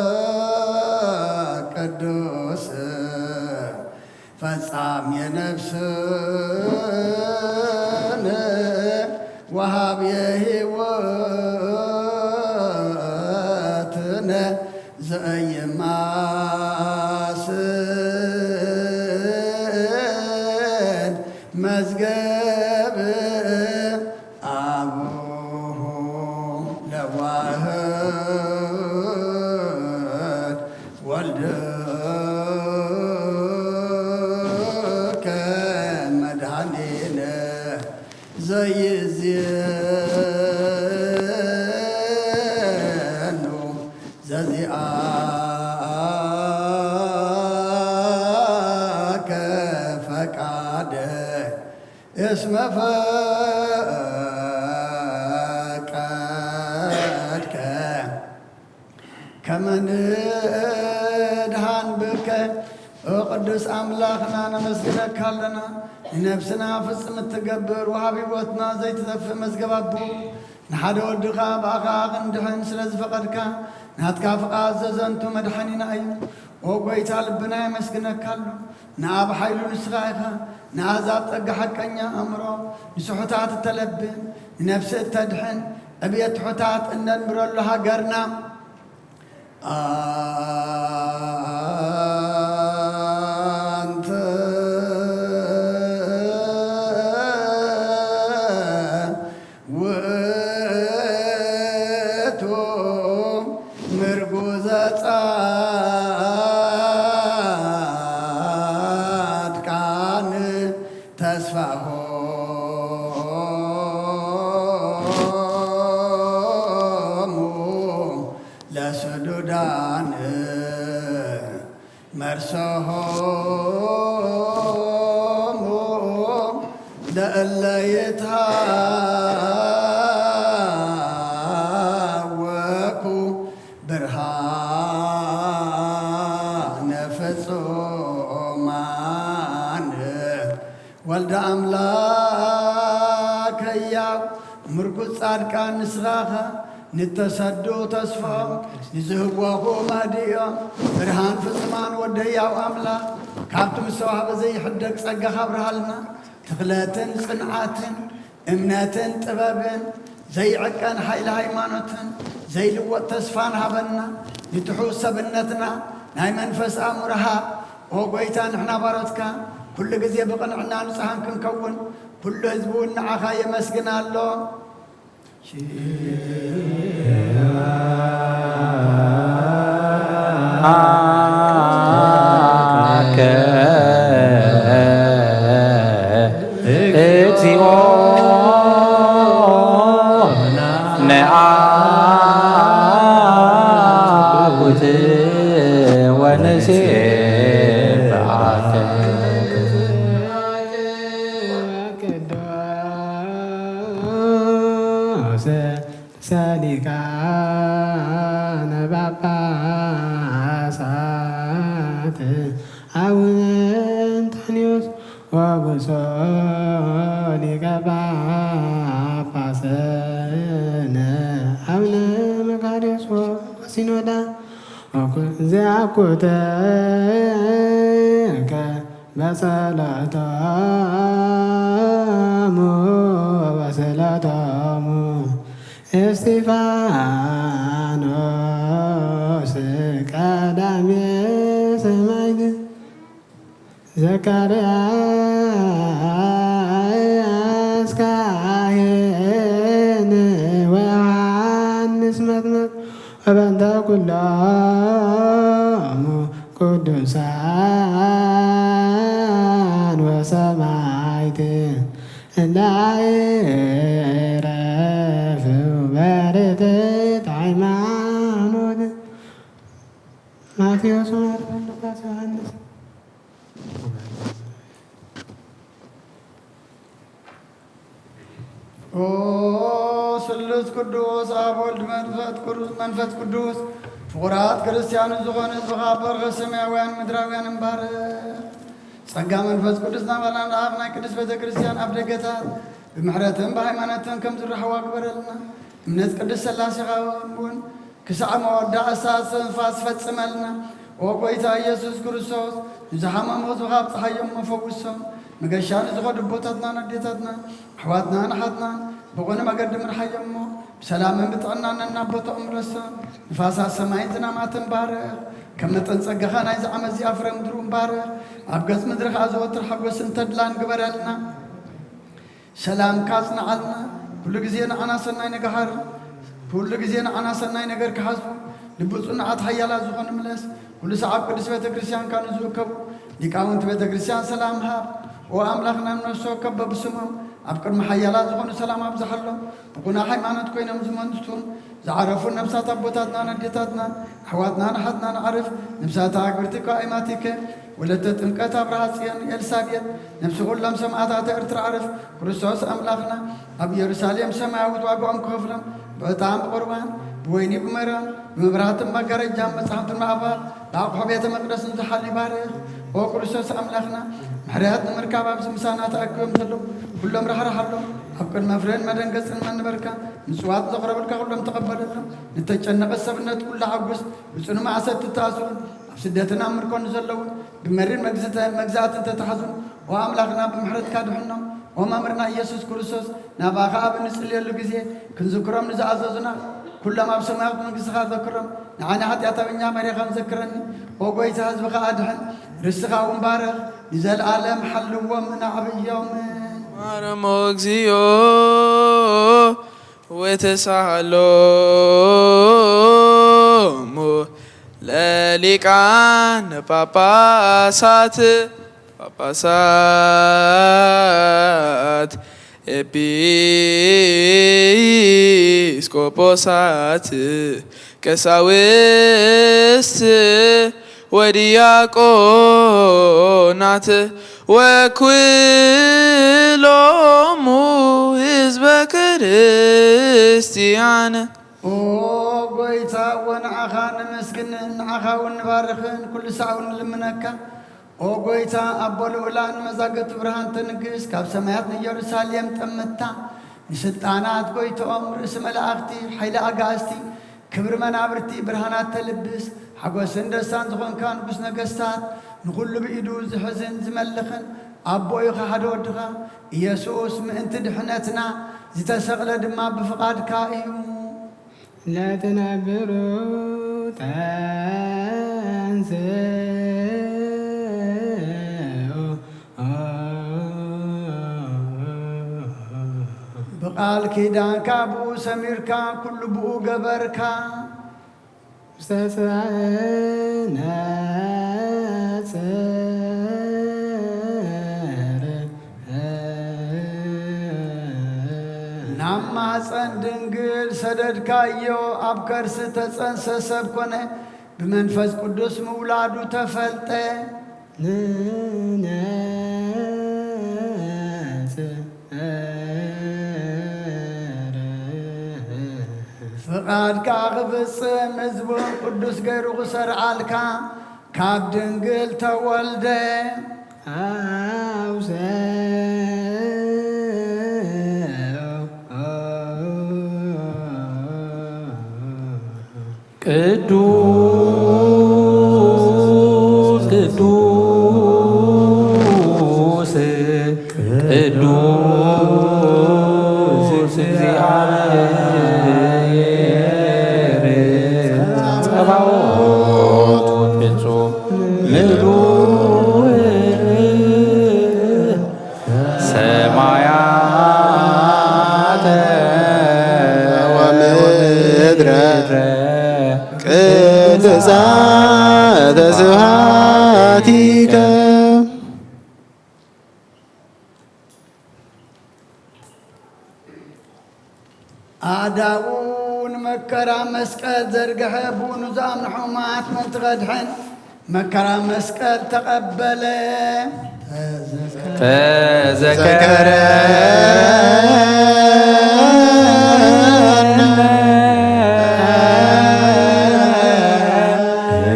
ኣምላክ ቅዱስ ፈጻሜ ነፍስን ወሃቤ ሕይወትን ዘኢይማስን መዝገብ ኣቡሁ ለዋህድ ወልድከ መድኃኒነ ዘይእዝየኑ ዘዚኣከ ፈቃደ እስመ ፈቀድከ ከመ ንድኃን ብከ። ኦ ቅዱስ ኣምላኽና ነመስግነካ ኣለና። ንነፍስና ፍጽምቲ ትገብር ወሃቢ ሕይወትና ዘይትጠፍእ መዝገብ ኣቦ ንሓደ ወድኻ ብኣኻ ክንድሕን ስለ ዝፈቐድካ ናትካ ፍቓድ ዘዘንቱ መድሓኒና እዩ። ኦ ጐይታ ልብና የመስግነካ ኣሎ። ንኣብ ሓይሉ ንስኻ ኢኻ። ንኣሕዛብ ጸጋ ሓቀኛ ኣእምሮ ንስሑታት እተለብን ንነፍሲ እተድሕን ዕብየት ትሑታት እነንብረሉ ሃገርና ኣንተ ውእቱ ምርጉዘ ጻድቃን ተስፋሆ ለስዱዳን መርሰሆሙ ለእለ ይትሃወኩ ብርሃነ ፍጹማን ወልደ ኣምላክ ህያው ምርጉጽ ጻድቃን ንስኻኸ ንተሰዱ ተስፋ ንዝህወኹ መህድዮም ብርሃን ፍጹማን ወደ ህያው ኣምላኽ ካብቲ ምስ ተዋህበ ዘይሕደግ ጸጋኻ ኣብርሃልና። ትኽለትን ጽንዓትን እምነትን ጥበብን ዘይዕቀን ሓይሊ ሃይማኖትን ዘይልወጥ ተስፋን ሃበና። ንትሑት ሰብነትና ናይ መንፈስ ኣእምሮኻ ኦ ጐይታ ንሕና ባሮትካ ኩሉ ግዜ ብቕንዕና ንጹሃን ክንከውን ኩሉ ህዝቢ እውን ንዓኻ የመስግን ኣሎ። እግዚኦ ነአኩቶ ወንሴብሐከ። ቅዱስ ርእሰ ሊቃነ ጳጳሳት አቡነ እንጦንዮስ ወብፁዕ ሊቀ ጳጳስነ አቡነ መቃርዮስ ወሲኖዳ ወኩ-፣ ዘአኩተከ በጸሎቶሙ ወበጸሎቶሙ እስጢፋኖስ ቀዳሜ ሰማዕት ዘካርያስ ካህን ወዮሐንስ መጥምቅ ወበእንተ ኩሎሙ ቅዱሳን ወሰማዕት እለ አይረፉ በርትዕት ሃይማኖት። ማቴዎስ፣ ማርቆስ፣ ሉቃስ፣ ዮሐንስ። ኦ ስሉስ ቅዱስ አብ ወልድ መንፈስ ቅዱስ፣ መንፈስ ቅዱስ ፍቑራት ክርስቲያኑ ዝኾነ ህዝብኻ በርኸ ሰማያውያን ምድራውያን እምባር ጸጋ መንፈስ ቅዱስ ናባና ንኣብ ናይ ቅድስት ቤተ ክርስቲያን ኣብ ደገታት ብምሕረትን ብሃይማኖትን ከም ዝረሕዋ ግበረልና። እምነት ቅድስት ሥላሴኻ እውን ክሳዕ መወዳእታ እስትንፋስ ፈጽመልና። ኦ ጐይታ ኢየሱስ ክርስቶስ፣ ንዝሓመሙ ህዝብኻ ኣብጽሓዮም እሞ ፈውሶም። መገሻ ንዝኸዱ ኣቦታትናን ኣዴታትናን ኣሕዋትናን ኣሓትናን ብቕኑዕ መገዲ ምርሓዮም እሞ ብሰላምን ብጥዕናን ነናብ ቦታኦም ምለሶም። ንፋሳት ሰማይን ዝናማትን ባርኽ። ከም መጠን ጸጋኻ ናይዚ ዓመት እዚኣ ፍረ ምድሩ እምባርኽ። ኣብ ገጽ ምድሪ ኸኣ ዘወትር ሓጎስን ተድላን ግበረልና። ሰላምካ ኣጽንዓልና። ኩሉ ግዜ ንዓና ሰናይ ነገር፣ ኩሉ ግዜ ንዓና ሰናይ ነገር ክሓስቡ ልቢ ጽኑዓት ሓያላት ዝኾኑ ምለስ። ኩሉ ሰዓብ ቅድስት ቤተ ክርስቲያንካ ንዝእከቡ ሊቃውንቲ ቤተ ክርስቲያን ሰላም ሃብ። ኦ ኣምላኽና፣ ነፍሲ ወከፍ በብስሞም ኣብ ቅድሚ ሓያላት ዝኾኑ ሰላም ኣብዝሓሎም። ብቁና ሃይማኖት ኮይኖም ዝመንቱን ዝዓረፉን ነፍሳት ኣቦታትናን ኣዴታትናን ኣሕዋትናን ኣሓትናን ኣዕርፍ። ነፍሳት ኣግብርቲ ከዋኢማቲከ ወለተ ጥምቀት ኣብርሃ ጽዮን ኤልሳቤጥ፣ ነፍሲ ኩሎም ሰማዕታት ኤርትራ ኣዕርፍ። ክርስቶስ ኣምላኽና ኣብ ኢየሩሳሌም ሰማያዊት ዋጋኦም ክኸፍሎም ብዕጣን ብቁርባን ብወይኒ ብመረን ብመብራህትን መጋረጃን መጻሕፍትን ማዕበል ብኣቕሑ ቤተ መቅደስን ዝሓሉ ይባርኽ። ኦ ክርስቶስ ኣምላኽና፣ ምሕረት ንምርካብ ኣብዚ ምሳና ተኣኪቦም ዘለዉ ኩሎም ራሕርሓሎም። ኣብ ቅድመ ፍሬን መደንገጽን መንበርካ ምጽዋት ዘቕረብልካ ኩሎም ተቐበለሎም። ንተጨነቐ ሰብነት ኩሉ ሓጉስ። ብጽኑ ማእሰርቲ ተኣስሩን ኣብ ስደትን ኣብ ምርኮን ዘለዉን ብመሪር መግዝተ-፣ መግዛእትን ተታሕዙን፣ ኦ ኣምላኽና፣ ብምሕረትካ ድሕኖም። ኦ መምህርና ኢየሱስ ክርስቶስ፣ ናባኻ ኣብ እንጽልየሉ ግዜ ክንዝክሮም ንዝኣዘዙና ኩሎም ኣብ ሰማያዊት መንግስትኻ ዘክሮም። ንዓና ሓጢኣተኛ መሪኻን ዘክረኒ። ኦ ጐይታ፣ ህዝብኻ ኣድሕን፣ ርስኻ እውን ባርኽ፣ ንዘለኣለም ሓልዎም ኣዕብዮም። ማረሞ እግዚኦ ወተሳሃሎሙ ለሊቃነ ጳጳሳት ጳጳሳት ኤጲስቆጶሳት ቀሳውስት ወዲያቆናት ወኩሎሙ ህዝበ ክርስቲያን። ኦ ጐይታ፣ እወ ንዓኻ ነመስግንን ንዓኻ እውን ንባርኽን ኩሉ ሳዕ እውን ንልምነካ። ኦ ጐይታ፣ ኣቦ ልዑላን መዛገቱ ብርሃን ተንግስ፣ ካብ ሰማያት ንኢየሩሳሌም ጠምታ፣ ንስልጣናት ጐይትኦም፣ ርእሲ መላእኽቲ፣ ሓይሊ ኣጋእዝቲ፣ ክብሪ መናብርቲ ብርሃናት ተልብስ፣ ሓጎስን ደስታን ዝኾንካ ንጉስ ነገስታት፣ ንኹሉ ብኢዱ ዝሕዝን ዝመልኽን ኣቦ ኢኻ፣ ሓደ ወድኻ ኢየሱስ ምእንቲ ድሕነትና ዝተሰቕለ ድማ ብፍቓድካ እዩ። ለትነብሩ ተንስኡ። ብቓል ኪዳንካ ብኡ ሰሚርካ፣ ኩሉ ብኡ ገበርካ። ውስተ ስብሐ ነጽር። ናብ ማህፀን ድንግል ሰደድካዮ፣ ኣብ ከርሲ ተጸንሰ ሰብ ኮነ። ብመንፈስ ቅዱስ ምውላዱ ተፈልጠ። ፍቓድካ ክፍጽም ህዝቡ ቅዱስ ገይሩ ክሰርዓልካ ካብ ድንግል ተወልደ። ቅዱስ ቅዱስ ቅዱስ እግዚአብሔር ጸባኦት ፍጹም ምሉእ ሰማያተ ወምድረ ቅድሳተ ስብሐቲከ። ኣእዳዉ ንመከራ መስቀል ዘርግሐ፣ ብኡ ንዝኣምኑ ሕሙማት ምእንቲ ከድሕን መከራ መስቀል ተቐበለ። ተዘከረ።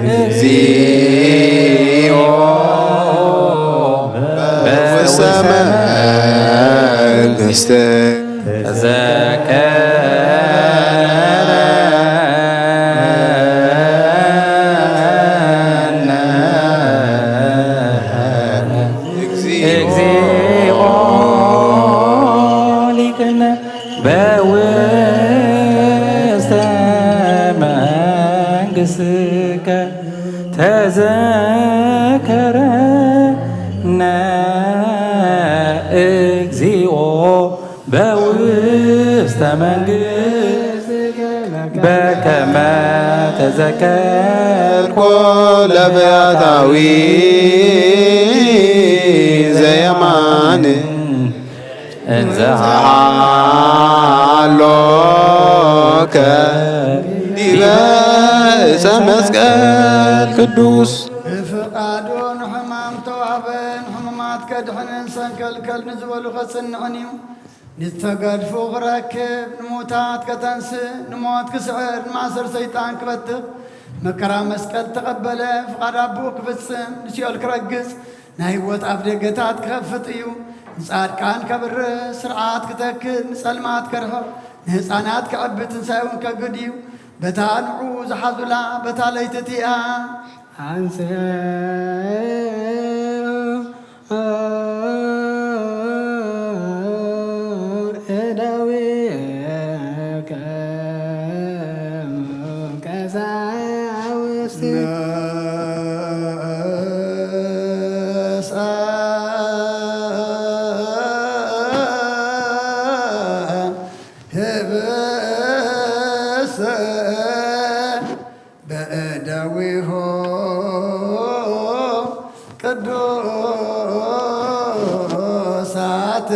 እግዚኦ በውስተ መንግስት ተዘከረነ እግዚኦ ሊቅነ በውስተ መንግሥትከ ተዘከረነ እግዚኦ በውስተ መንግሥትከ በከመ ተዘከርኮ ለፈያታዊ ዘየማን እንዘ ሃሎከ ዲበ ዕፀ መስቀል ቅዱስ። ብፍቓዱ ንሕማም ተዋህበን ሕሙማት ከድሕንን ሰንከልከል ንዝበሉ ከጽንዕን እዩ። ንዝተገድፉ ክረክብ፣ ንሙታት ከተንስእ፣ ንሞት ክስዕር፣ ንማእሰር ሰይጣን ክበትኽ፣ መከራ መስቀል ተቐበለ፣ ፍቓድ ኣቦኡ ክፍጽም፣ ንሲኦል ክረግጽ፣ ናይ ህይወት ኣፍ ደገታት ክኸፍት እዩ። ንጻድቃን ከብርህ፣ ስርዓት ክተክል፣ ንጸልማት ከርሕቕ፣ ንህፃናት ከዕቢ፣ ትንሳኤ እውን ከግድ እዩ። በታ ንዑ ዝሓዙላ በታ ለይቲ እቲኣ ኣንስኡ እደዊክሙ ቀሳውስት። ህብስተ በእደዊሆ ቅዱሳት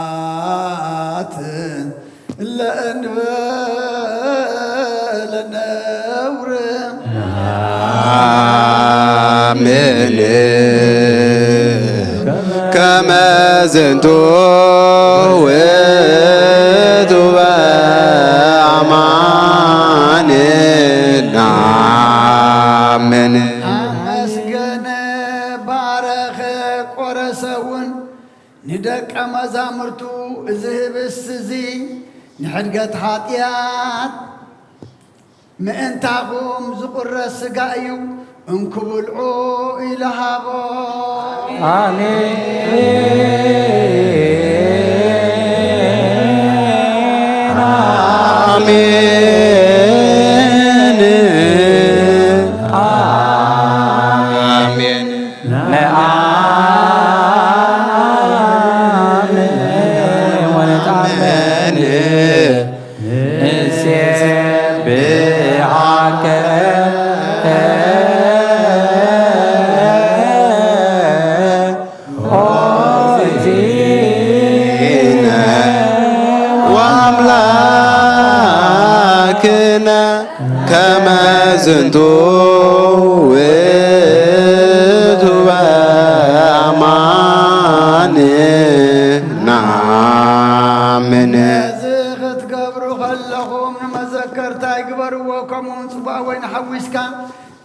ወብፁዓት ለእንበለ ነውር። አሜን። ከመ ዝንቱ ውእቱ በአማን ናምን። አመስገነ ባረኸ ቆረሰውን ንደቀ መዛሙርቱ፣ እዚ ህብስት እዚ ንሕድገት ኃጢኣት ምእንታኹም ዝቑረስ ሥጋ እዩ፣ እንኩ ብልዑ ኢሉ ሃቦ። አሜን። አሜን። አሜን። ነአምን ወነትአመን ንሴብሐከ ኦ እግዚእነ ወአምላክ ከመ ዝንቱ ውእቱ በአማን ነአምን። እዚ ክትገብሩ ከለኹም ንመዘከርታ ይግበርዎ፣ ከምኡውን ጽዋእ ወይን ሓዊስካ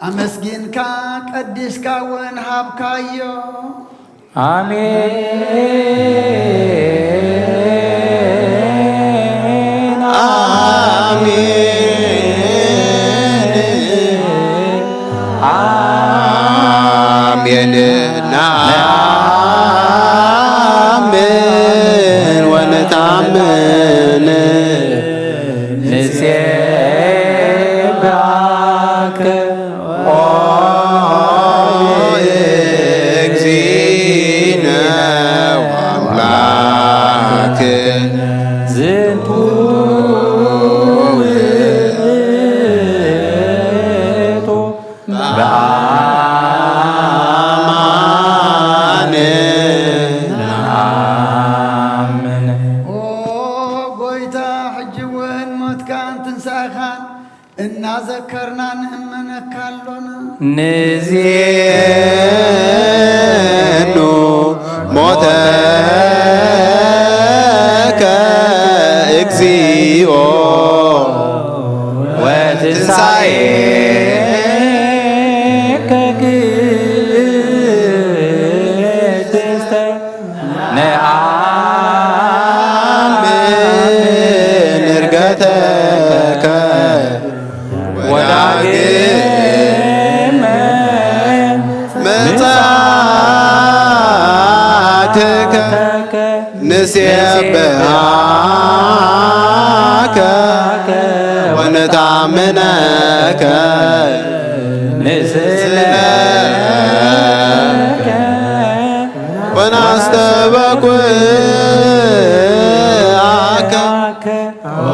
ኣመስጊንካ ቀዲስካ እውን ሃብካዮ። ኣሜን። ኣሜን። ኣሜን። ነአምን ወነታምን። ንሴብሐከ ኦ እግዚእነ ወአምላክነ። ዝንቱ ውእቱ በአማን ነአምን። ኦ ጎይታ፣ ሕጂ እውን ሞትካን ትንሳኤኻን እናዘከርና ንእመነካ ኣሎና። ንዜኑ ሞተከ እግዚኦ ወትንሳኤከ ግዝእተ ነአምን። ዕርገተከ ወዳግመ ምጽኣትከ ንሴብሐከ ወነታምነከ ንስእለከ ወናስተበኩዓከ ኦ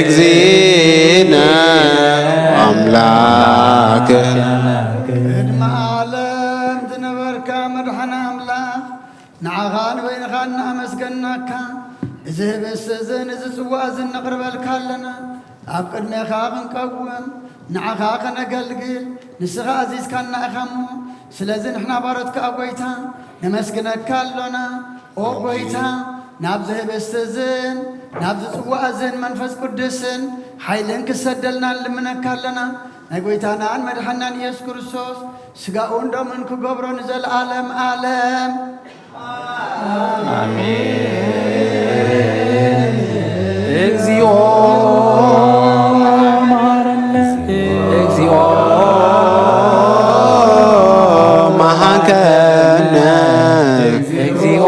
እግዚእነ ኣምላክ። ቅድሚ ዓለም ዝነበርካ መድሓኒ ኣምላኽ፣ ንዓኻ ንበይንኻ እናኣመስገናካ፣ እዚ ህብስቲ እዝን እዚ ጽዋ እዝን ነቕርበልካ ኣለና። ኣብ ቅድሜኻ ክንቀውም፣ ንዓኻ ከነገልግል፣ ንስኻ ኣዚዝካና ኢኻ እሞ፣ ስለዚ ንሕና ባሮትካ፣ ኣ ጐይታ፣ ነመስግነካ ኣሎና። ኦ ጐይታ፣ ናብዚ ህብስቲ እዝን ናብዚ ጽዋ እዝን መንፈስ ቅዱስን ሓይልን ክሰደልና ንልምነካ ኣለና። ናይ ጐይታናን መድሓናን ኢየሱስ ክርስቶስ ስጋኡን ደሙን ክገብሮ ንዘለኣለም ኣለም። ኣሜን። እግዚኦ መሐረነ፣ እግዚኦ መሐረነ፣ እግዚኦ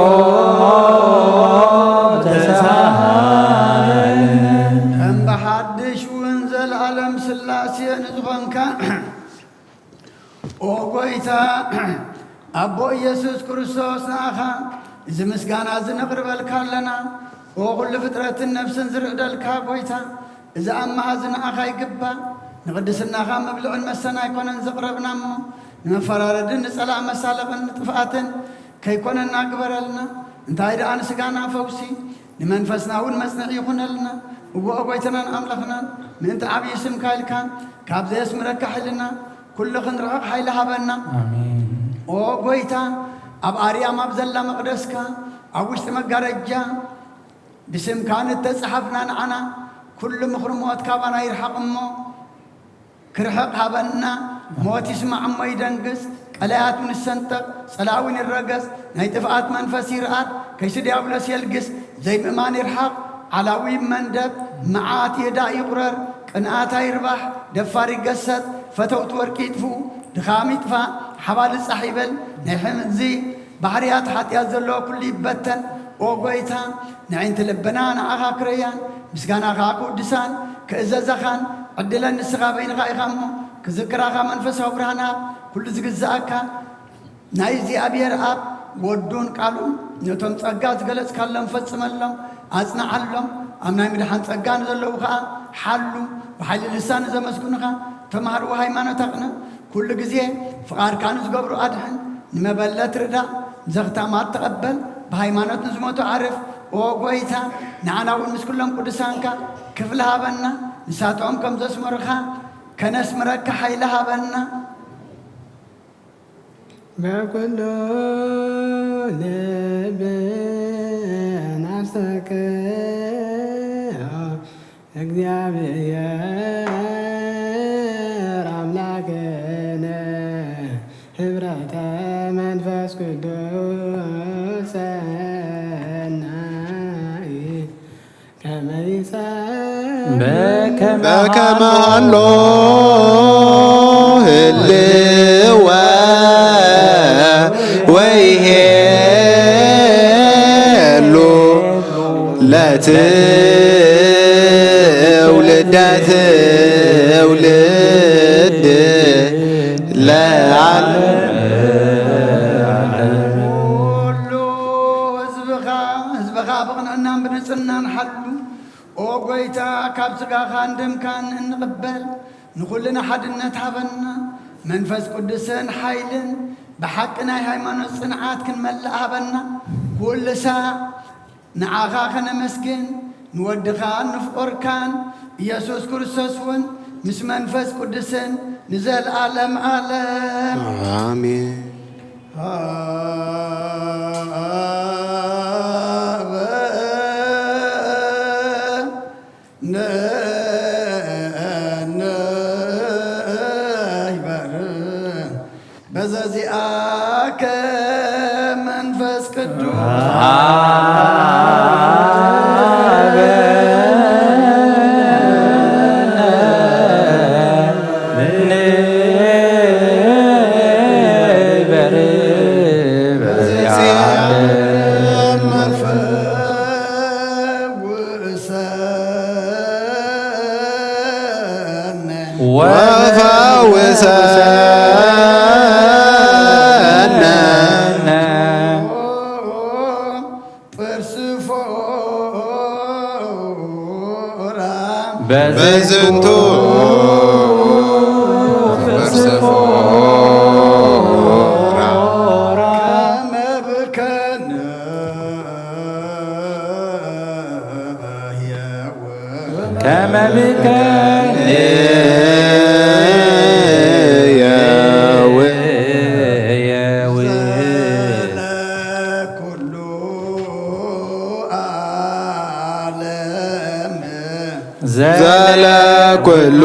ተሳሃለነ። ከም ብሓድሽ እውን ዘለኣለም ስላሴ ንዝኾንካ ኦ ጐይታ፣ ኣቦ ኢየሱስ ክርስቶስ፣ ንኣኻ እዚ ምስጋና እዚ ነቕርበልካ ኣለና። ኦ ኹሉ ፍጥረትን ነፍስን ዝርዕደልካ ጐይታ፣ እዚ ኣምሃ እዚ ንኣኻ ይግባእ። ንቕድስናኻ መብልዕን መስተን ኣይኮነን ዘቕረብና እሞ፣ ንመፈራረድን ንጸላእ መሳለቕን ንጥፍኣትን ከይኮነና ግበረልና። እንታይ ደኣ ንስጋና ፈውሲ፣ ንመንፈስና እውን መጽንዒ ይኹነልና። እወ ጐይታናን ኣምላኽናን፣ ምእንቲ ዓብዪ ስምካ ኢልካ፣ ካብ ዘየስምረካ ሕልና ኩሉ ክንርሕቕ ሓይሊ ሃበና። ኣሜን። ኦ ጐይታ፣ ኣብ ኣርያም ኣብ ዘላ መቕደስካ፣ ኣብ ውሽጢ መጋረጃ ብስምካ ንተጻሓፍና ንዓና፣ ኩሉ ምኽሪ ሞት ካባና ይርሓቕ እሞ፣ ክርሕቕ ሃበና። ሞት ይስማዕ እሞ ይደንግጽ፣ ቀላያት እውን ይሰንጠቕ፣ ጸላእ እውን ይረገጽ፣ ናይ ጥፍኣት መንፈስ ይርኣድ፣ ከይሲ ዲያብሎስ የልግስ፣ ዘይምእማን ይርሓቕ፣ ዓላዊ ይመንደብ፣ መዓት ይህዳእ ይቑረር፣ ቅንኣት ኣይርባሕ፣ ደፋር ይገሰጽ፣ ፈተውቲ ወርቂ ይጥፍኡ፣ ድኻም ይጥፋእ፣ ሓባል ጻሕ ይበል፣ ናይ ሕምዚ ባሕርያት ሓጢኣት ዘለዎ ኩሉ ይበተን። ኦ ጐይታ፣ ንዕንቲ ልብና ንዓኻ ክረያን፣ ምስጋናኻ ክውድሳን ክእዘዘኻን ዕድለን ንስኻ በይንኻ ኢኻ እሞ፣ ክዝክራኻ መንፈሳዊ ብርሃን ሃብ። ኩሉ ዝግዝኣካ ናይ እግዚኣብሔር ኣብ ወዱን ቃሉን ነቶም ጸጋ ዝገለጽካሎም ፈጽመሎም፣ ኣጽንዓሎም። ኣብ ናይ ምድሓን ጸጋ ንዘለዉ ኸኣ ሓሉ። ብሓይሊ ልሳን ንዘመስግኑኻ ተማህርዎ ሃይማኖት ኣቕነ። ኩሉ ግዜ ፍቓድካ ንዝገብሩ ኣድሕን፣ ንመበለት ርዳእ፣ ንዘኽታማት ተቐበል፣ ብሃይማኖት ንዝሞቱ ዓርፍ። ኦ ጐይታ፣ ንዓና እውን ምስ ኵሎም ቅዱሳንካ ክፍሊ ሃበና፣ ንሳቶም ከም ዘስመሩኻ ከነስምረካ ሓይሊ ሃበና። በኩሉ ልብና ኣስተክዮ እግዚኣብሔር ኣምላክነ ህብረተ መንፈስ ቅዱስ ሰናይ ከመ ይሰ- በከመ በከመ ሀሎ ሀሎ ህልወ ወይሄሉ ለትውልደ ትውልድ ለዓለመ ዓለም። ኩሉ ህዝብኻ፣ ህዝብኻ ብቕንዕናን ብንጽህናን ሓሉ። ኦ ጐይታ፣ ካብ ሥጋኻን ደምካን እንቕበል ንኹልና ሓድነት ሃበና። መንፈስ ቅዱስን ሓይልን ብሓቂ ናይ ሃይማኖት ጽንዓት ክንመልእ ሃበና። ኩሉ ሳዕ ንዓኻ ከነመስግን ንወድኻን ንፍቑርካን ኢየሱስ ክርስቶስ እውን ምስ መንፈስ ቅዱስን ንዘለዓለም ዓለም። ኣሜን። በ- ነ- ነ- ይበል። በዘዚአከ መንፈስ ቅዱስ ወፈውሰነ። በዝንቱ በዝንቱ ከመ ብከ ዘለኩሉ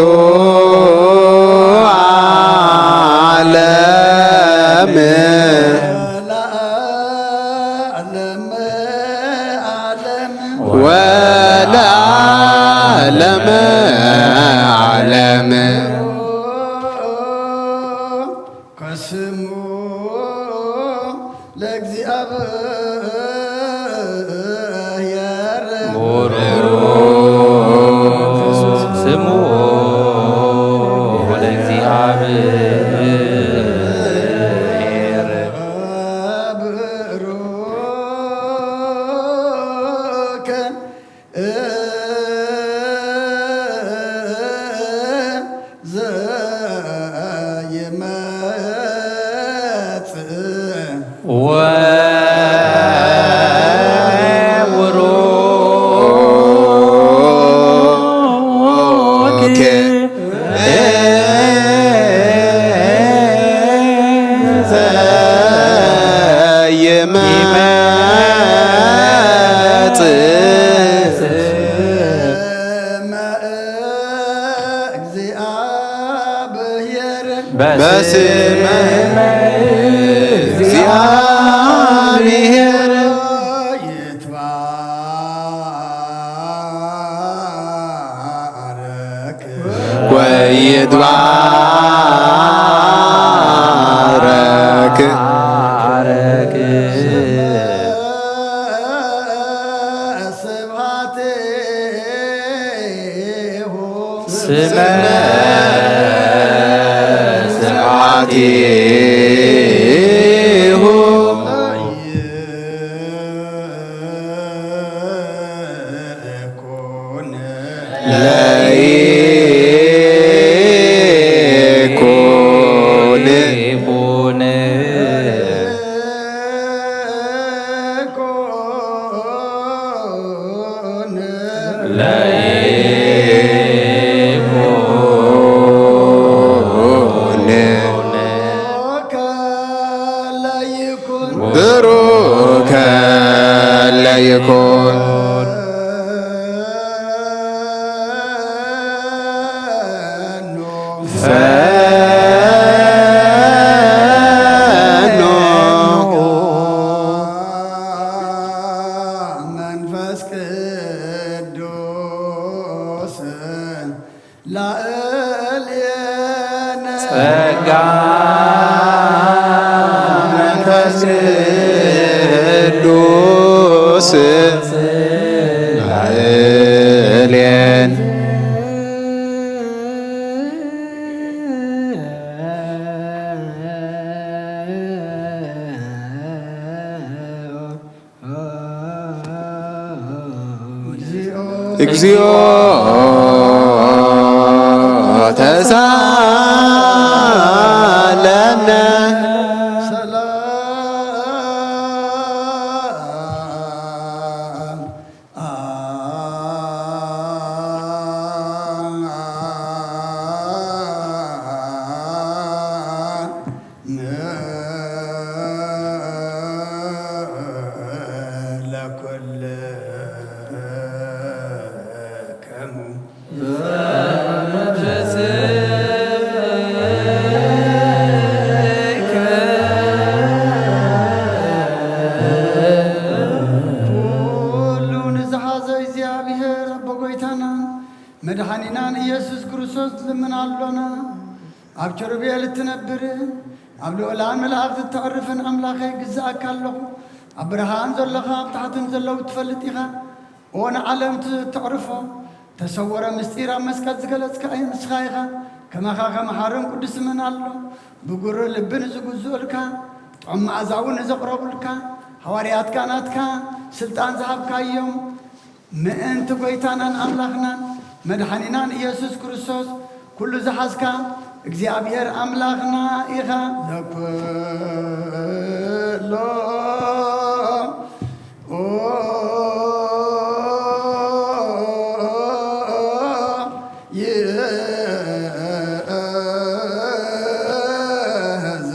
ዓለም ወለዓለመ ዓለም። ከስሙ ለእግዚኣብሔር ቡሩክ ስሙ ለእግዚኣብሔር። ብሩክ ዘይመጽእ ወቡሩክ ዘይመጽእ ስመ እግዚአብሔር በስመ እግዚአብሔር ይትባረክ ወይትባረክ ስብሐት ስመ ስብሐቲሁ ለይኩን ለይኩን። ብሩከ ለይኩን። ፈኖ። መንፈስ ቅዱስ ላዕሌነ። ጸጋ መንፈስ ቅዱስ ላዕሌነ። እግዚኦ ተሳለነ። ለኩልክሙ። ኩሉ ንዝሓዘ እግዚኣብሔር ኣቦ ጎይታናን መድሓኒናን ኢየሱስ ክርስቶስ ንልምን ኣሎና። ኣብ ኪሩቤል እትነብር፣ ኣብ ልዑላን መላእኽቲ እተዕርፍን ኣምላኸይ ግዝኣካ ኣለኹ። ኣብ ብርሃን ዘሎኻ፣ ኣብ ታሕትን ዘለዉ ትፈልጥ ኢኻ። ኦ ንዓለም እተዕርፎ፣ ተሰወረ ምስጢር ኣብ መስቀል ዝገለጽካ ንስኻ ኢኻ። ከማኻ ከመሓርን ቅዱስ መን ኣሎ? ብጉር ልቢ ንዝግዝኡልካ፣ ጥዑም መኣዛ እውን ንዘቕረቡልካ፣ ሃዋርያትካ ናትካ ስልጣን ዝሃብካዮም፣ ምእንቲ ጐይታናን ኣምላኽናን መድሓኒናን ኢየሱስ ክርስቶስ፣ ኩሉ ዝሓዝካ እግዚኣብሔር ኣምላኽና ኢኻ። ዘኩሎ ይእዝ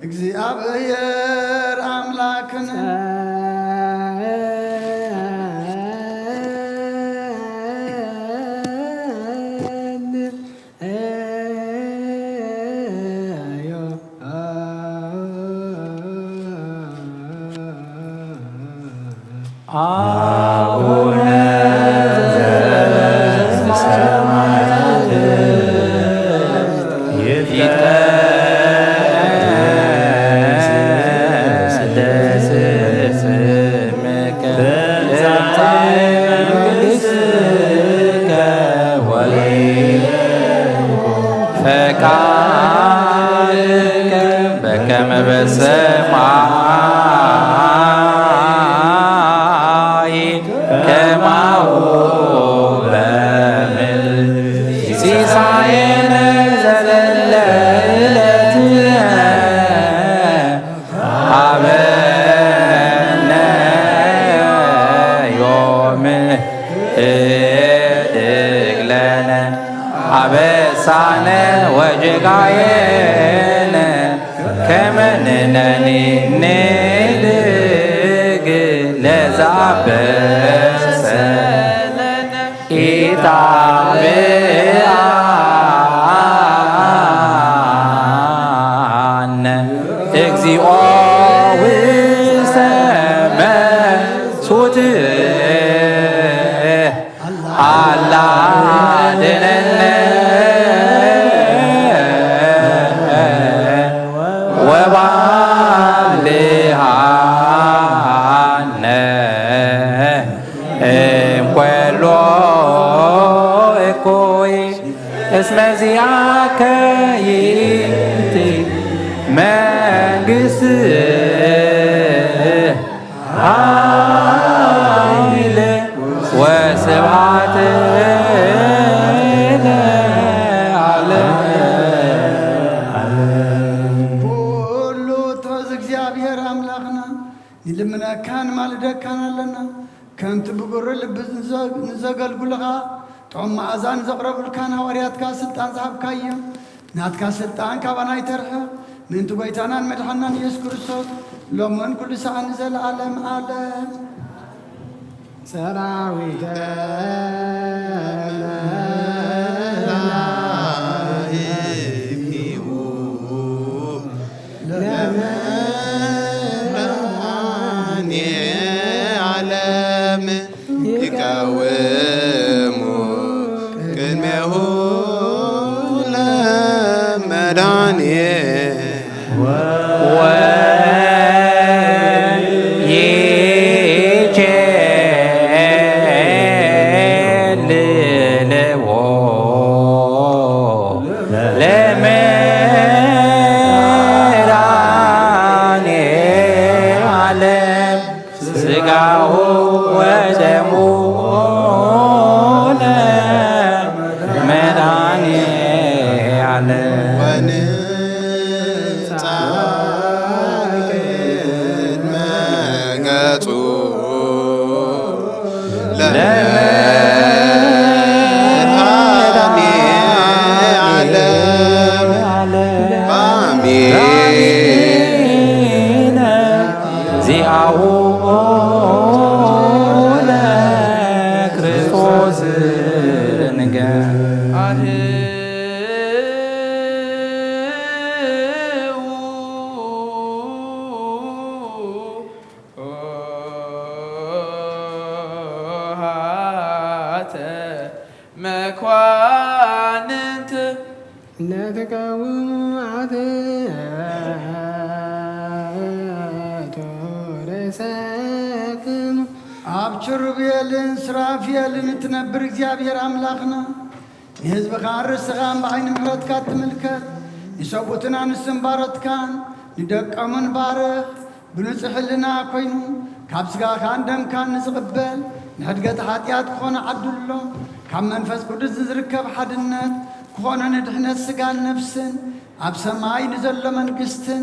እግዚኣብሔር ኣምላኽን። አቡነ ዘበሰማያት ይትቀደስ ስምከ ትምጻእ መንግሥትከ ወይኩን ፈቃድከ በከመ በሰማይ ከማሁ በምድር። ሲሳየነ ዘለለ ዕለትነ ሀበነ ዮም ህድግ ለነ አበሳነ ወጌጋየነ ከመ ንሕነኒ ንህድግ ለዘአበሰ ኢታብአነ እግዚኦ ውስተ መንሱት አላ አድነነ ወባልዓነ እምኩሉ እኩይ እስመ ዚአከ ይእቲ መንግሥት ኃይል ወስብሐት ለዓለመ ዓለም። ኩሉ ትሕዝ እግዚኣብሔር ኣምላኽና ንልምነካን ማልደካን ኣለና። ከምቲ ብግሩህ ልቢ ንዘ-፣ ንዘገልግሉኻ ጥዑም መኣዛ ንዘቕረቡልካን ሃዋርያትካ ስልጣን ዝሃብካዮም፣ ናትካ ስልጣን ካባና ኣይተርሕቕ። ምእንቲ ጐይታናን መድሓናን ኢየሱስ ክርስቶስ፣ ሎምን ኩሉ ሰዓት ንዘለዓለም ዓለም። ሰራዊተ መላእክቲሁ ለመድኃኔ ዓለም ይቀውሙ ቅድሜሁ ለመድኃኔ ወይኬልልዎ ለመድኃኔ ዓለም ሥጋሁ ወደሙ ለመድኃኔ ዓለም። ወንጻ ቅድመ ገጹ ለመድኃኔ ዓለም። አሜን። ዚአሁ ለክርስቶስ ንገር። ሃተ መኳንንት ለትቀውሙ አትያቶ ርእሰክሙ። ኣብ ኪሩቤልን ሱራፌልን እትነብር እግዚኣብሔር ኣምላኽና፣ ንህዝብኻን ርእስኻን ብዓይኒ ምሕረትካ እትምልከት፣ ንሰብኡትን ኣንስትን ባሮትካን ንደቆምን ባርኽ። ብንጹሕ ሕልና ኮይኑ ካብ ስጋኻን ደምካን ንዝቕበል ንሕድገት ሓጢኣት ክኾነ ዓድሎ፣ ካብ መንፈስ ቅዱስ ንዝርከብ ሓድነት ክኾነ ንድሕነት ስጋን ነፍስን ኣብ ሰማይ ንዘሎ መንግስትን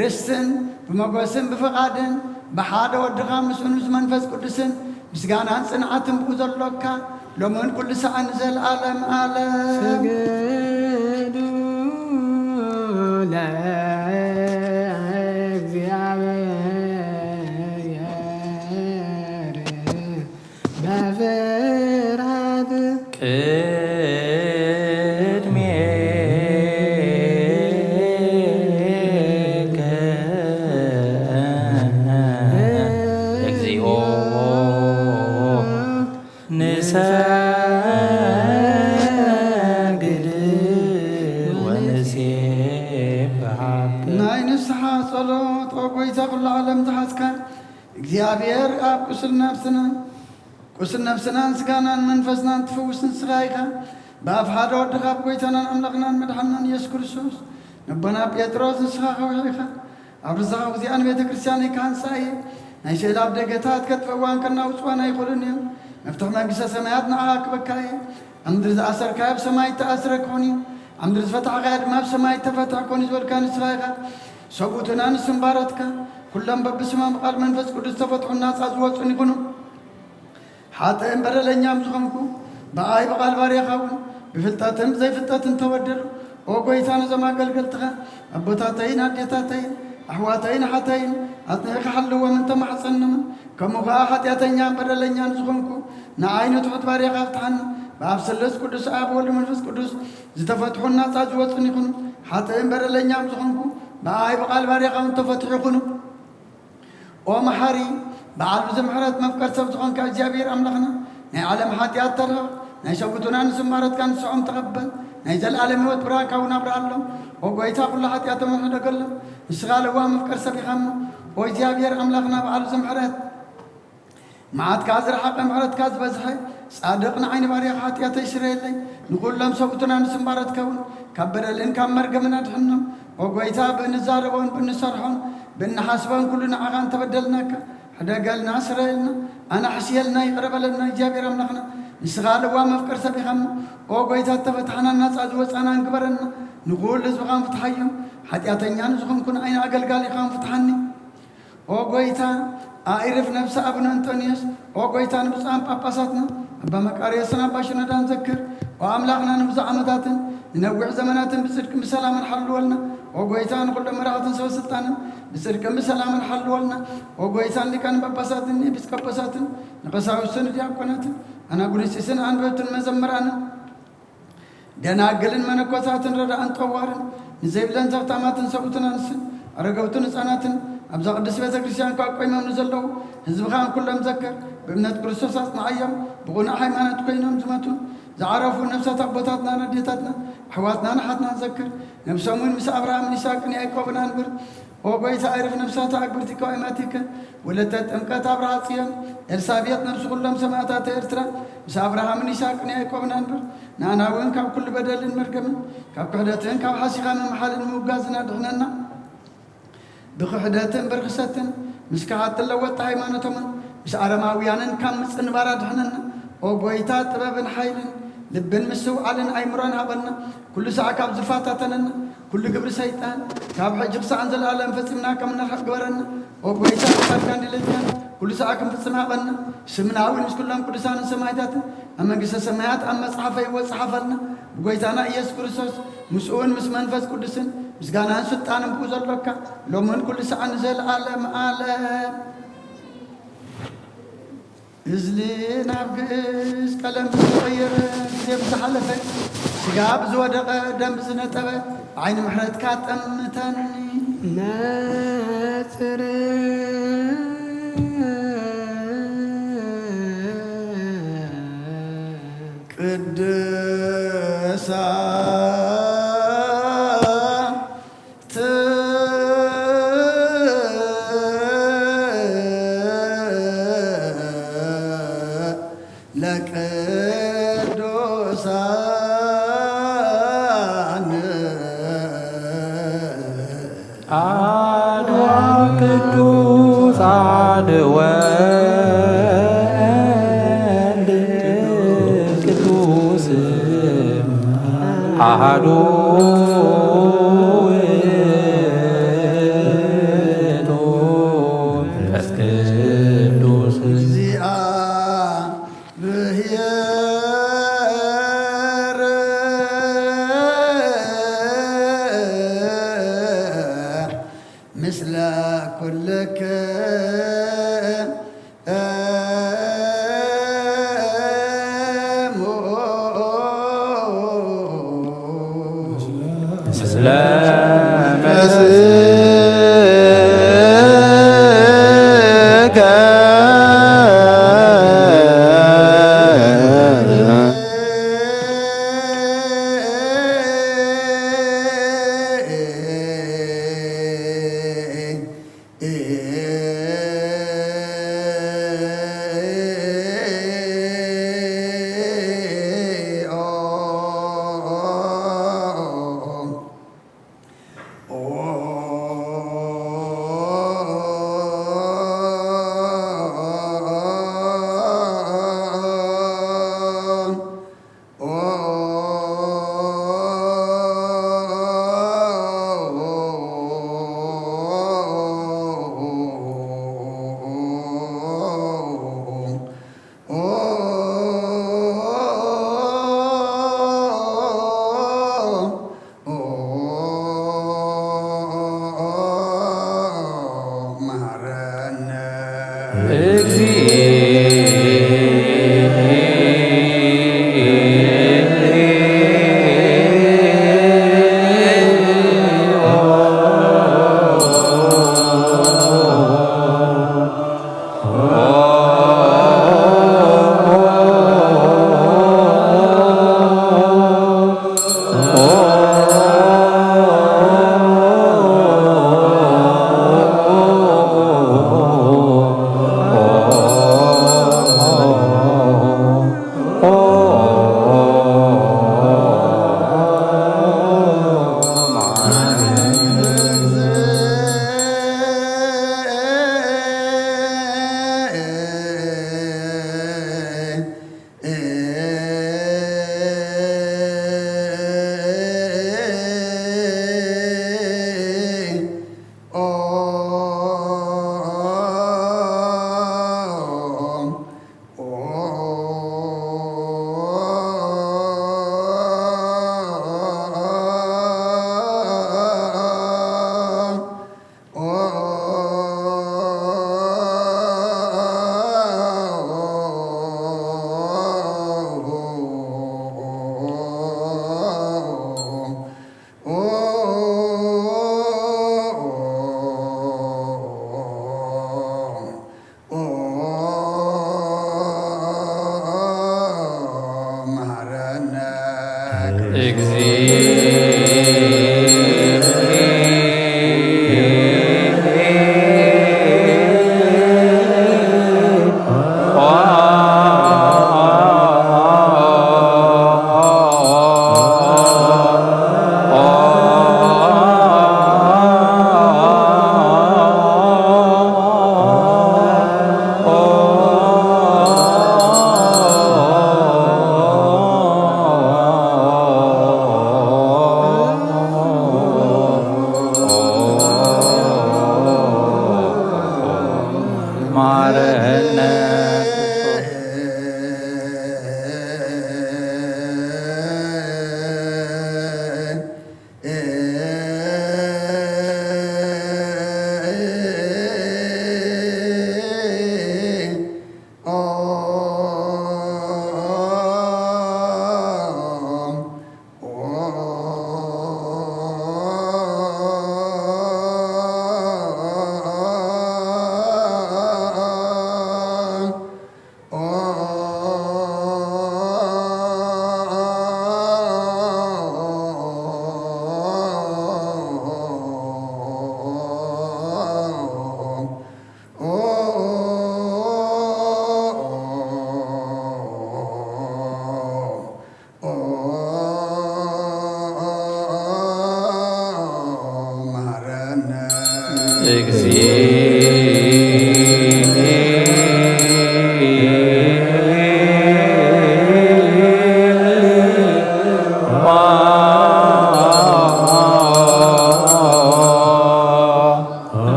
ርስትን ብመጎስን ብፍቓድን ብሓደ ወድኻ ምስኡን ምስ መንፈስ ቅዱስን ምስጋናን ጽንዓትን ብኡ ዘሎካ ሎምን ኩሉ ሰዓን ንዘለዓለም ዓለም። ስግዱ ለእግዚኣብሔር በፍርሃት። ቅድሜከ እግዚኦ ንሰግድ ወንሴብሐከ። ናይ ንስሓ ጸሎት። ኦ ጐይታ ኩሉ ዓለም ዝሓዝካ እግዚኣብሔር፣ ኣብ ቁስል ነፍስና፣ ቁስል ነፍስናን ስጋናን መንፈስናን ትፍውስ ንስኻ ኢኻ። ብኣፍ ሓደ ወድኻ፣ ብጐይታናን ኣምላኽናን መድሓንናን ኢየሱስ ክርስቶስ፣ ነቦና ጴጥሮስ ንስኻ ከውሒ ኢኻ። ኣብ ርዛኻ ውዚኣን ቤተ ክርስቲያነይ ክሃንጻ እየ። ናይ ስእሊ ኣብ ደገታት ከጥፍእዋን ከናውጽዋን ኣይኽእሉን እዮም። መፍትሒ መንግስተ ሰማያት ንዓኻ ክበካ እየ። ኣብ ምድሪ ዝኣሰርካዮ ኣብ ሰማይ እተኣስረ ክኾን እዩ። ኣብ ምድሪ ዝፈታሕካዮ ድማ ኣብ ሰማይ እተፈትሐ ክኾን እዩ ዝበልካ ንስኻ ኢኻ። ሰብኡትን ኣንስትን ባሮትካ ኩሎም በብስሞም ብቓል መንፈስ ቅዱስ ዝተፈትሑን ናጻ ዝወጹን ይኹኑ። ሓጥእን በደለኛም ዝኾንኩ ብኣይ ብቓል ባርያኻ እውን ብፍልጠትን ብዘይፍልጠትን ተበደሉ። ኦ ጐይታ፣ ነዞም ኣገልገልትኻ ኣቦታተይን ኣዴታተይን ኣሕዋተይን ኣሓተይን ኣጽኒዕካ ሓልዎም እንተማሕጸኖምን፣ ከምኡ ኸኣ ሓጢኣተኛን በደለኛን ዝኾንኩ ንኣይ ንትሑት ባርያኻ ፍትሓኒ። ብኣብ ስሉስ ቅዱስ ኣብ ወልድ መንፈስ ቅዱስ ዝተፈትሑን ናጻ ዝወጹን ይኹኑ። ሓጥእን በደለኛም ዝኾንኩ ብኣይ ብቓል ባርያኻ እውን ተፈትሑ ይኹኑ። ኦ መሓሪ፣ በዓል ብዙሕ ምሕረት፣ መፍቀር ሰብ ዝኾንካ እግዚኣብሔር ኣምላኽና፣ ናይ ዓለም ሓጢኣት ተርሕቕ፣ ናይ ሰብኡትን ኣንስትን ባሮትካ ንስሖም ተቐበል። ናይ ዘለኣለም ህይወት ብርሃንካ እውን ኣብርሃሎም። ኦ ጐይታ፣ ኩሉ ሓጢኣቶም ሕደገሎም። ንስኻ ለዋህ መፍቀር ሰብ ኢኻ እሞ፣ ኦ እግዚኣብሔር ኣምላኽና በዓል ብዙሕ ምሕረት፣ መዓትካ ዝረሓቐ ምሕረትካ ዝበዝሐ ጻድቕ ንዓይ ንባርያኻ ሓጢኣተይ ስረየለይ፣ ንኹሎም ሰብኡትን ኣንስትን ባሮትካ እውን ካብ በደልን ካብ መርገምን ኣድሕኖም። ኦ ጐይታ፣ ብእንዛረቦን ብእንሰርሖን ብእንሓስቦን ኩሉ ንዓኻ እንተበደልናካ፣ ሕደገልና፣ ስረየልና፣ ኣናሕስየልና፣ ይቕረ በለልና። እግዚኣብሔር ኣምላኽና፣ ንስኻ ለዋህ መፍቀር ሰብ ኢኻ እሞ፣ ኦ ጐይታ፣ እተፈታሕናን ናጻ ዝወጻናን ግበረና። ንኹሉ ህዝብኻን ፍትሓዮም። ሓጢኣተኛ ንዝኾንኩ ንዓይ ንኣገልጋሊኻን ፍትሓኒ። ኦ ጐይታ፣ ኣዒርፍ ነፍሲ ኣቡነ እንጦንዮስ። ኦ ጐይታ፣ ንብፁዓን ጳጳሳትና ኣባ መቃርዮስን ኣባ ሽኖዳን ዘክር። ኦ ኣምላኽና፣ ንብዙሕ ዓመታትን ንነዊሕ ዘመናትን ብጽድቅን ብሰላምን ሓልወልና። ኦ ጐይታ፣ ንኹሎም መራሕትን ሰበ ስልጣንን ብጽድቅን ብሰላምን ሓልወልና። ኦ ጐይታ፣ ንሊቃነ ጳጳሳትን ንኤጲስቆጶሳትን ንቐሳውስትን ንዲያቆናትን ኣናጉንስጢስን ኣንበብትን መዘምራንን ደናግልን መነኮሳትን ረዳእን ጠዋርን ንዘይብለን ዘኽታማትን ሰብኡትን ኣንስትን ኣረገውትን ህፃናትን ኣብዛ ቅድስት ቤተ ክርስቲያን ካብ ቆይሞም ንዘለዉ ህዝብኻን ኩሎም ዘክር። ብእምነት ክርስቶስ ኣጽንዓዮም። ብቕኑዕ ሃይማኖት ኮይኖም ዝመቱ ዝዓረፉ ነፍሳት ኣቦታትናን ኣዴታትናን ኣሕዋትናን ኣሓትናን ዘክር። ነብሶም እውን ምስ ኣብርሃምን ይስሐቅን ያዕቆብን ኣንብር። ኦ ጐይታ፣ ኣዕርፍ ነፍሳት ኣግብርቲከ ወኣማቲከ ወለተ ጥምቀት ኣብርሃ ጽዮን ኤልሳቤጥ፣ ነፍሲ ኩሎም ሰማእታተ ኤርትራ ምስ ኣብርሃምን ይስሐቅን ያዕቆብን ኣንብር። ንኣና እውን ካብ ኩሉ በደልን መርገምን ካብ ክሕደትን ካብ ሓሲኻ ምምሓልን ምውጋዝን ኣድሕነና። ብክሕደትን ብርኽሰትን ምስ ከሃት ትለወጥ ሃይማኖቶምን ምስ ኣረማውያንን ካብ ምጽንባር ኣድሕነና። ኦ ጐይታ፣ ጥበብን ሓይልን ልብን ምስትውዓልን ኣይምሮን ሃበና። ኩሉ ሳዕ ካብ ዝፋታተነና ኩሉ ግብሪ ሰይጣን ካብ ሕጂ ክሳዕ ንዘለኣለም ፈጺምና ከም ንርሕቕ ግበረና። ኦ ጐይታ፣ ፍቓድካን ድሌትካን ኩሉ ሳዕ ክንፍጽም ሃበና። ስምና እውን ምስ ኩሎም ቅዱሳንን ሰማዕታትን ኣብ መንግስተ ሰማያት ኣብ መጽሓፈ ህይወት ጸሓፈልና። ብጐይታና ኢየሱስ ክርስቶስ፣ ምስኡን ምስ መንፈስ ቅዱስን ምስጋናን ስልጣንን ብኡ ዘሎካ፣ ሎምን ኩሉ ሳዕን ንዘለኣለም ኣለም። እዝሊ ናብ ግእዝ ቀለም ብዝተቐየረ፣ ግዜ ብዝሓለፈ፣ ስጋ ብዝወደቐ፣ ደም ብዝነጠበ፣ ብዓይኒ ምሕረትካ ጠምተኒ። ነጽር ቅድሳ ለቅዱሳን አሐዱ ቅዱስ አሐዱ ወልድ ቅዱስ አሐዱ ውእቱ መንፈስ ቅዱስ። እግዚአ ብሔር ምስለ ኩልክሙ። ምስለ መንፈስከ። እግዚእ። ማረነ።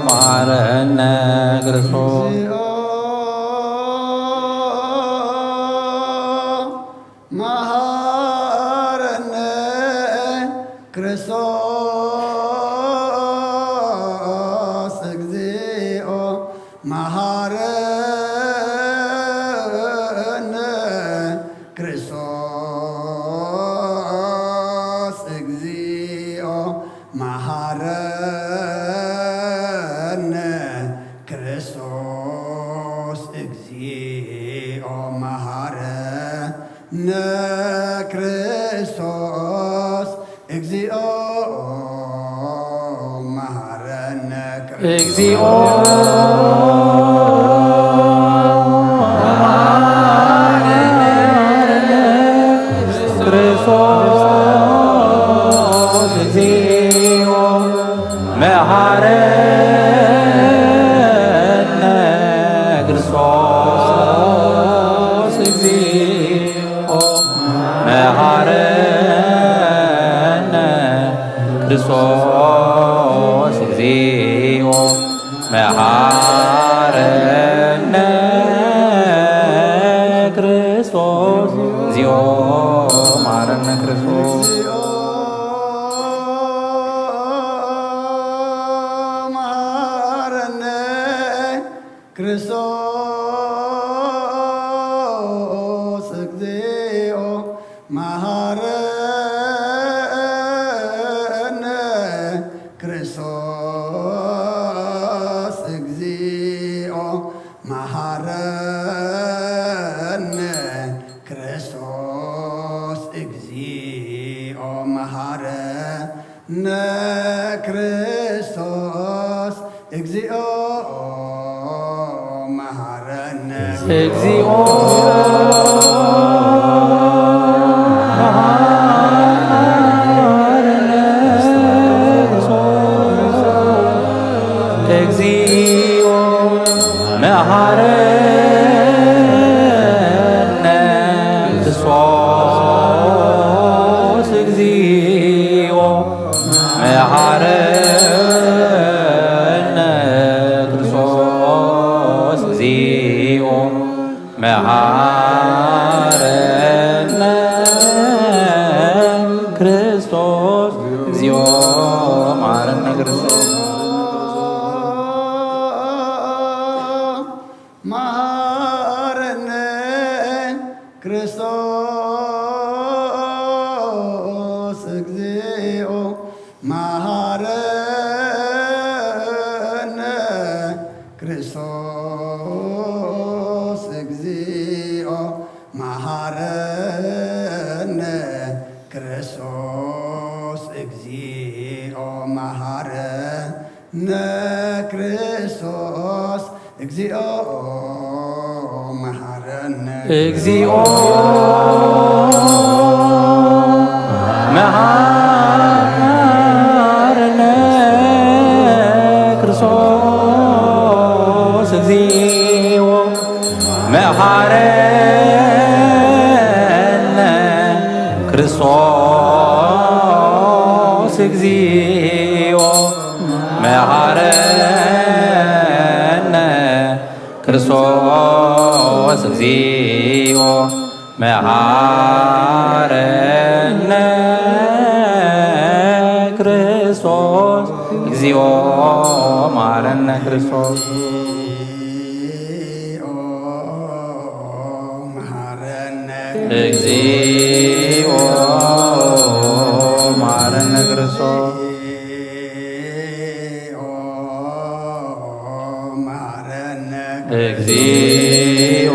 ማረነ ክርስቶስ። መሃረነ ክርስቶስ እግዚኦ፣ መሃረነ ክርስቶስ እግዚኦ፣ መሃረነ ክርስቶስ እግዚኦ፣ መሃረነ ክርስቶስ እግዚኦ፣ መሃረነ ክርስቶስ። እግዚኦ፣ መሃረነ ክርስቶስ እግዚኦ፣ መሃረነ ክርስቶስ እግዚኦ፣ መሃረነ ክርስቶስ እግዚኦ፣ መሃረነ ክርስቶስ እግዚኦ፣ መሃረነ ክርስቶስ። መሃረነ ክርስቶስ እግዚኦ፣ መሃረነ ክርስቶስ እግዚኦ፣ መሃረነ ክርስቶስ እግዚኦ፣ መሃረነ ክርስቶስ እግዚኦ፣ መሃረነ እግዚኦ፣ መሃረነ ክርስቶስ እግዚኦ፣ መሃረነ ክርስቶስ እግዚኦ፣ መሃረነ ክርስቶስ እግዚኦ፣ መሃረነ ክርስቶስ እግዚኦ፣ መሃረነ ክርስቶስ። መሃረነ ክርስቶስ እግዚኦ፣ መሃረነ ክርስቶስ እግዚኦ፣ መሃረነ ክርስቶስ እግዚኦ፣ መሃረነ። እግዚኦ መሃረነ ክርስቶስ እግዚኦ፣ መሃረነ ክርስቶስ እግዚኦ፣ መሃረነ ክርስቶስ እግዚኦ፣ መሃረነ ክርስቶስ እግዚኦ፣ መሃረነ ክርስቶስ። እግዚኦ መሐረነ ክርስቶስ። እግዚኦ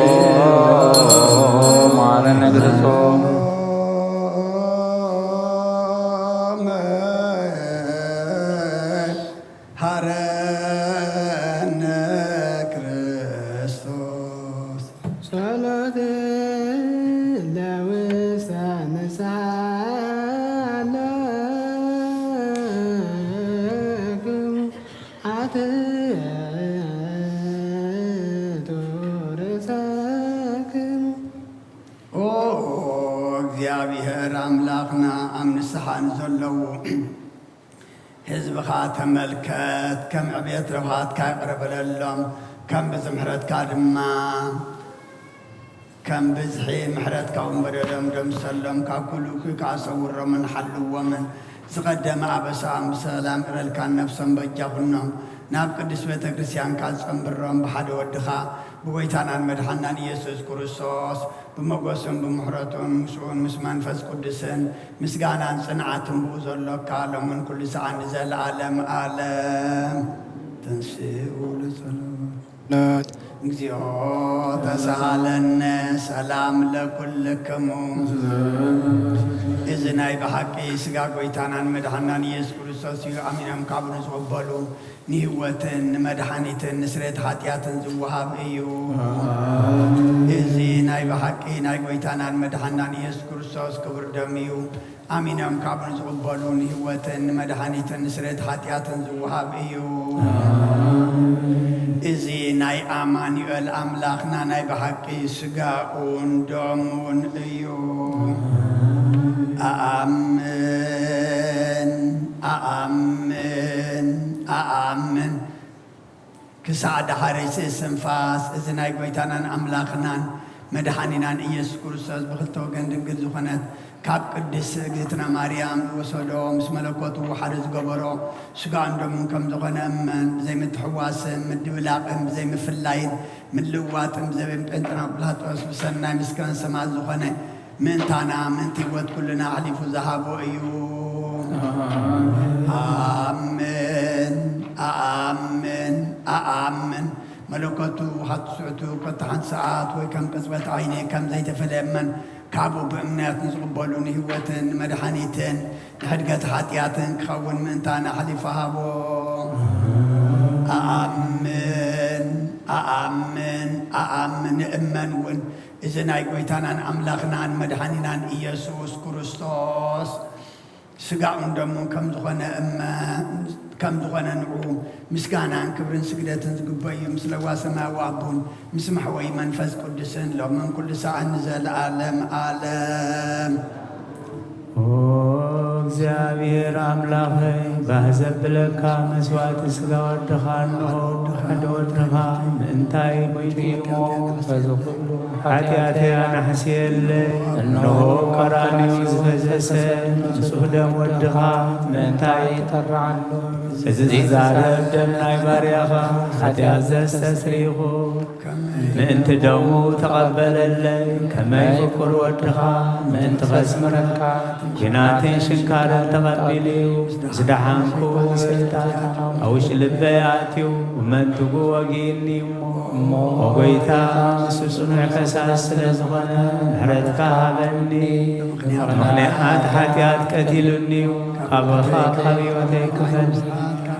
መሐረነ ክርስቶስ። መሐረነ ክርስቶስ። ጸሎት ለውስተ ንስሓ ለክሙ ኣትሕቱ ርእሰክሙ። ኦ እግዚኣብሔር ኣምላኽና፣ ኣብ ንስሓ ንዘለዉ ህዝብኻ ተመልከት፣ ከም ዕቤት ርኽባትካ ይቕረ በለሎም፣ ከም ብዝሒ ምሕረትካ ድማ፣ ከም ብዝሒ ምሕረትካ እውን በደሎም ደምሰሎም፣ ካብ ኩሉ እኩይ ከኣ ሰውሮምን ሓልዎምን። ዝቐደመ ኣበሳኦም ብሰላም እረልካን ነፍሶም በጃ ኩኖም፣ ናብ ቅድስት ቤተ ክርስቲያንካ ጸንብሮም፣ ብሓደ ወድኻ ብጎይታናን መድሓናን ኢየሱስ ክርስቶስ ብመጎስን ብምሕረቱን ምስኡን ምስ መንፈስ ቅዱስን ምስጋናን ጽንዓትን ብኡ ዘሎካ ሎምን ኩሉ ሰዓት ንዘለዓለም ዓለም። ተንሥኡ ለጸሎት። ጸሎት። እግዚኦ ተሳሃለነ ሰላም ለኩልክሙ። እዚ ናይ ብሓቂ ስጋ ጎይታናን መድሓናን ኢየሱስ ክርስቶስ እዩ። ኣሚኖም ካብኡ ንዝቕበሉ ንህይወትን ንመድሓኒትን ንስሬት ሓጢኣትን ዝወሃብ እዩ። ኣሜን። እዚ ናይ ብሓቂ ናይ ጎይታናን መድሓናን ኢየሱስ ክርስቶስ ክቡር ደም እዩ። ኣሚኖም ካብኡ ንዝቕበሉ ንህይወትን ንመድሓኒትን ንስሬት ሓጢኣትን ዝወሃብ እዩ። ኣሜን። እዚ ናይ ኣማኑኤል ኣምላኽና ናይ ብሓቂ ስጋኡን ደሙን እዩ። ኣሜን። ኣኣምን ኣኣምን ኣኣምን። ክሳዕ ዳሕረይቲ እስትንፋስ እዚ ናይ ጐይታናን ኣምላኽናን መድሓኒናን ኢየሱስ ክርስቶስ ብኽልተ ወገን ድንግል ዝኾነት ካብ ቅድስት እግዝእትነ ማርያም ዝወሰዶ ምስ መለኮቱ ሓደ ዝገበሮ ስጋኡን ደሙን ከም ዝኾነ እመን። ብዘይምትሕዋስን ምድብላቕን ብዘይምፍላይን ምልዋጥን ብዘይ ጴንጠናቁላጦስ ብሰናይ ምስክረን ሰማዕት ዝኾነ ምእንታና ምእንቲ ህይወት ኩልና ኣሕሊፉ ዝሃቦ እዩ። ኣሜን። ኣኣምን ኣኣምን ኣኣምን። መለኮቱ ካብ ትስዕቱ ኮታ ሓንቲ ሰዓት ወይ ከም ቅጽበት ዓይኒ ከም ዘይተፈልየ እመን። ካብኡ ብእምነት ንዝቕበሉ ንህይወትን ንመድሓኒትን ንሕድገት ሓጢኣትን ክኸውን ምእንታና ኣሕሊፉ ሃቦ። ኣኣምን ኣኣምን ኣኣምን እመን እውን። እዚ ናይ ጐይታናን ኣምላኽናን መድሓኒናን ኢየሱስ ክርስቶስ ስጋኡን ደሙን ከም ዝኾነ እመ-፣ ከም ዝኾነ ንዑ ምስጋናን ክብርን ስግደትን ዝግበእ እዩ። ምስ ለዋ ሰማያዊ ኣቦን ምስ መሕወይ መንፈስ ቅዱስን ሎምን ኩሉ ሰዓት ንዘለዓለም ዓለም። ኦ እግዚኣብሔር ኣምላኸይ፣ ባህ ዘብለካ መስዋእቲ ስጋ ወድኻ እንሆ፣ ሓደ ወድኻ ምእንታይ ሞይቱ እዩ እሞ፣ በዚ ኩሉ ሓጢኣተይ ኣናሕስየለይ። እንሆ ቀራንዮ ዝፈሰሰ ንጹህ ደም ወድኻ ምእንታይ ይጠርዓሉ። እዚ ዝዛረብ ደም ናይ ባርያኻ ሓጢኣት ዘስተስሪ ይኹን። ምእንቲ ደሙ ተቐበለለይ፣ ከመይ ፍቁር ወድኻ ምእንቲ ከስምረካ ኲናትን ሽንካርን ተቐቢሉ እዩ ዝደሓንኩ። ሰይጣን ኣብ ውሽጢ ልበይ ኣትዩ ብመንትጉ ወጊእኒ እሞ፣ እሞ ኦ ጐይታ፣ እሱ ጽኑዕ ከሳስ ስለ ዝኾነ ምሕረትካ ሃበኒ። ምኽንያት ሓጢኣት ቀቲሉኒ እዩ፣ ካብ ርኻብ ካብ ህይወተይ ክፈል።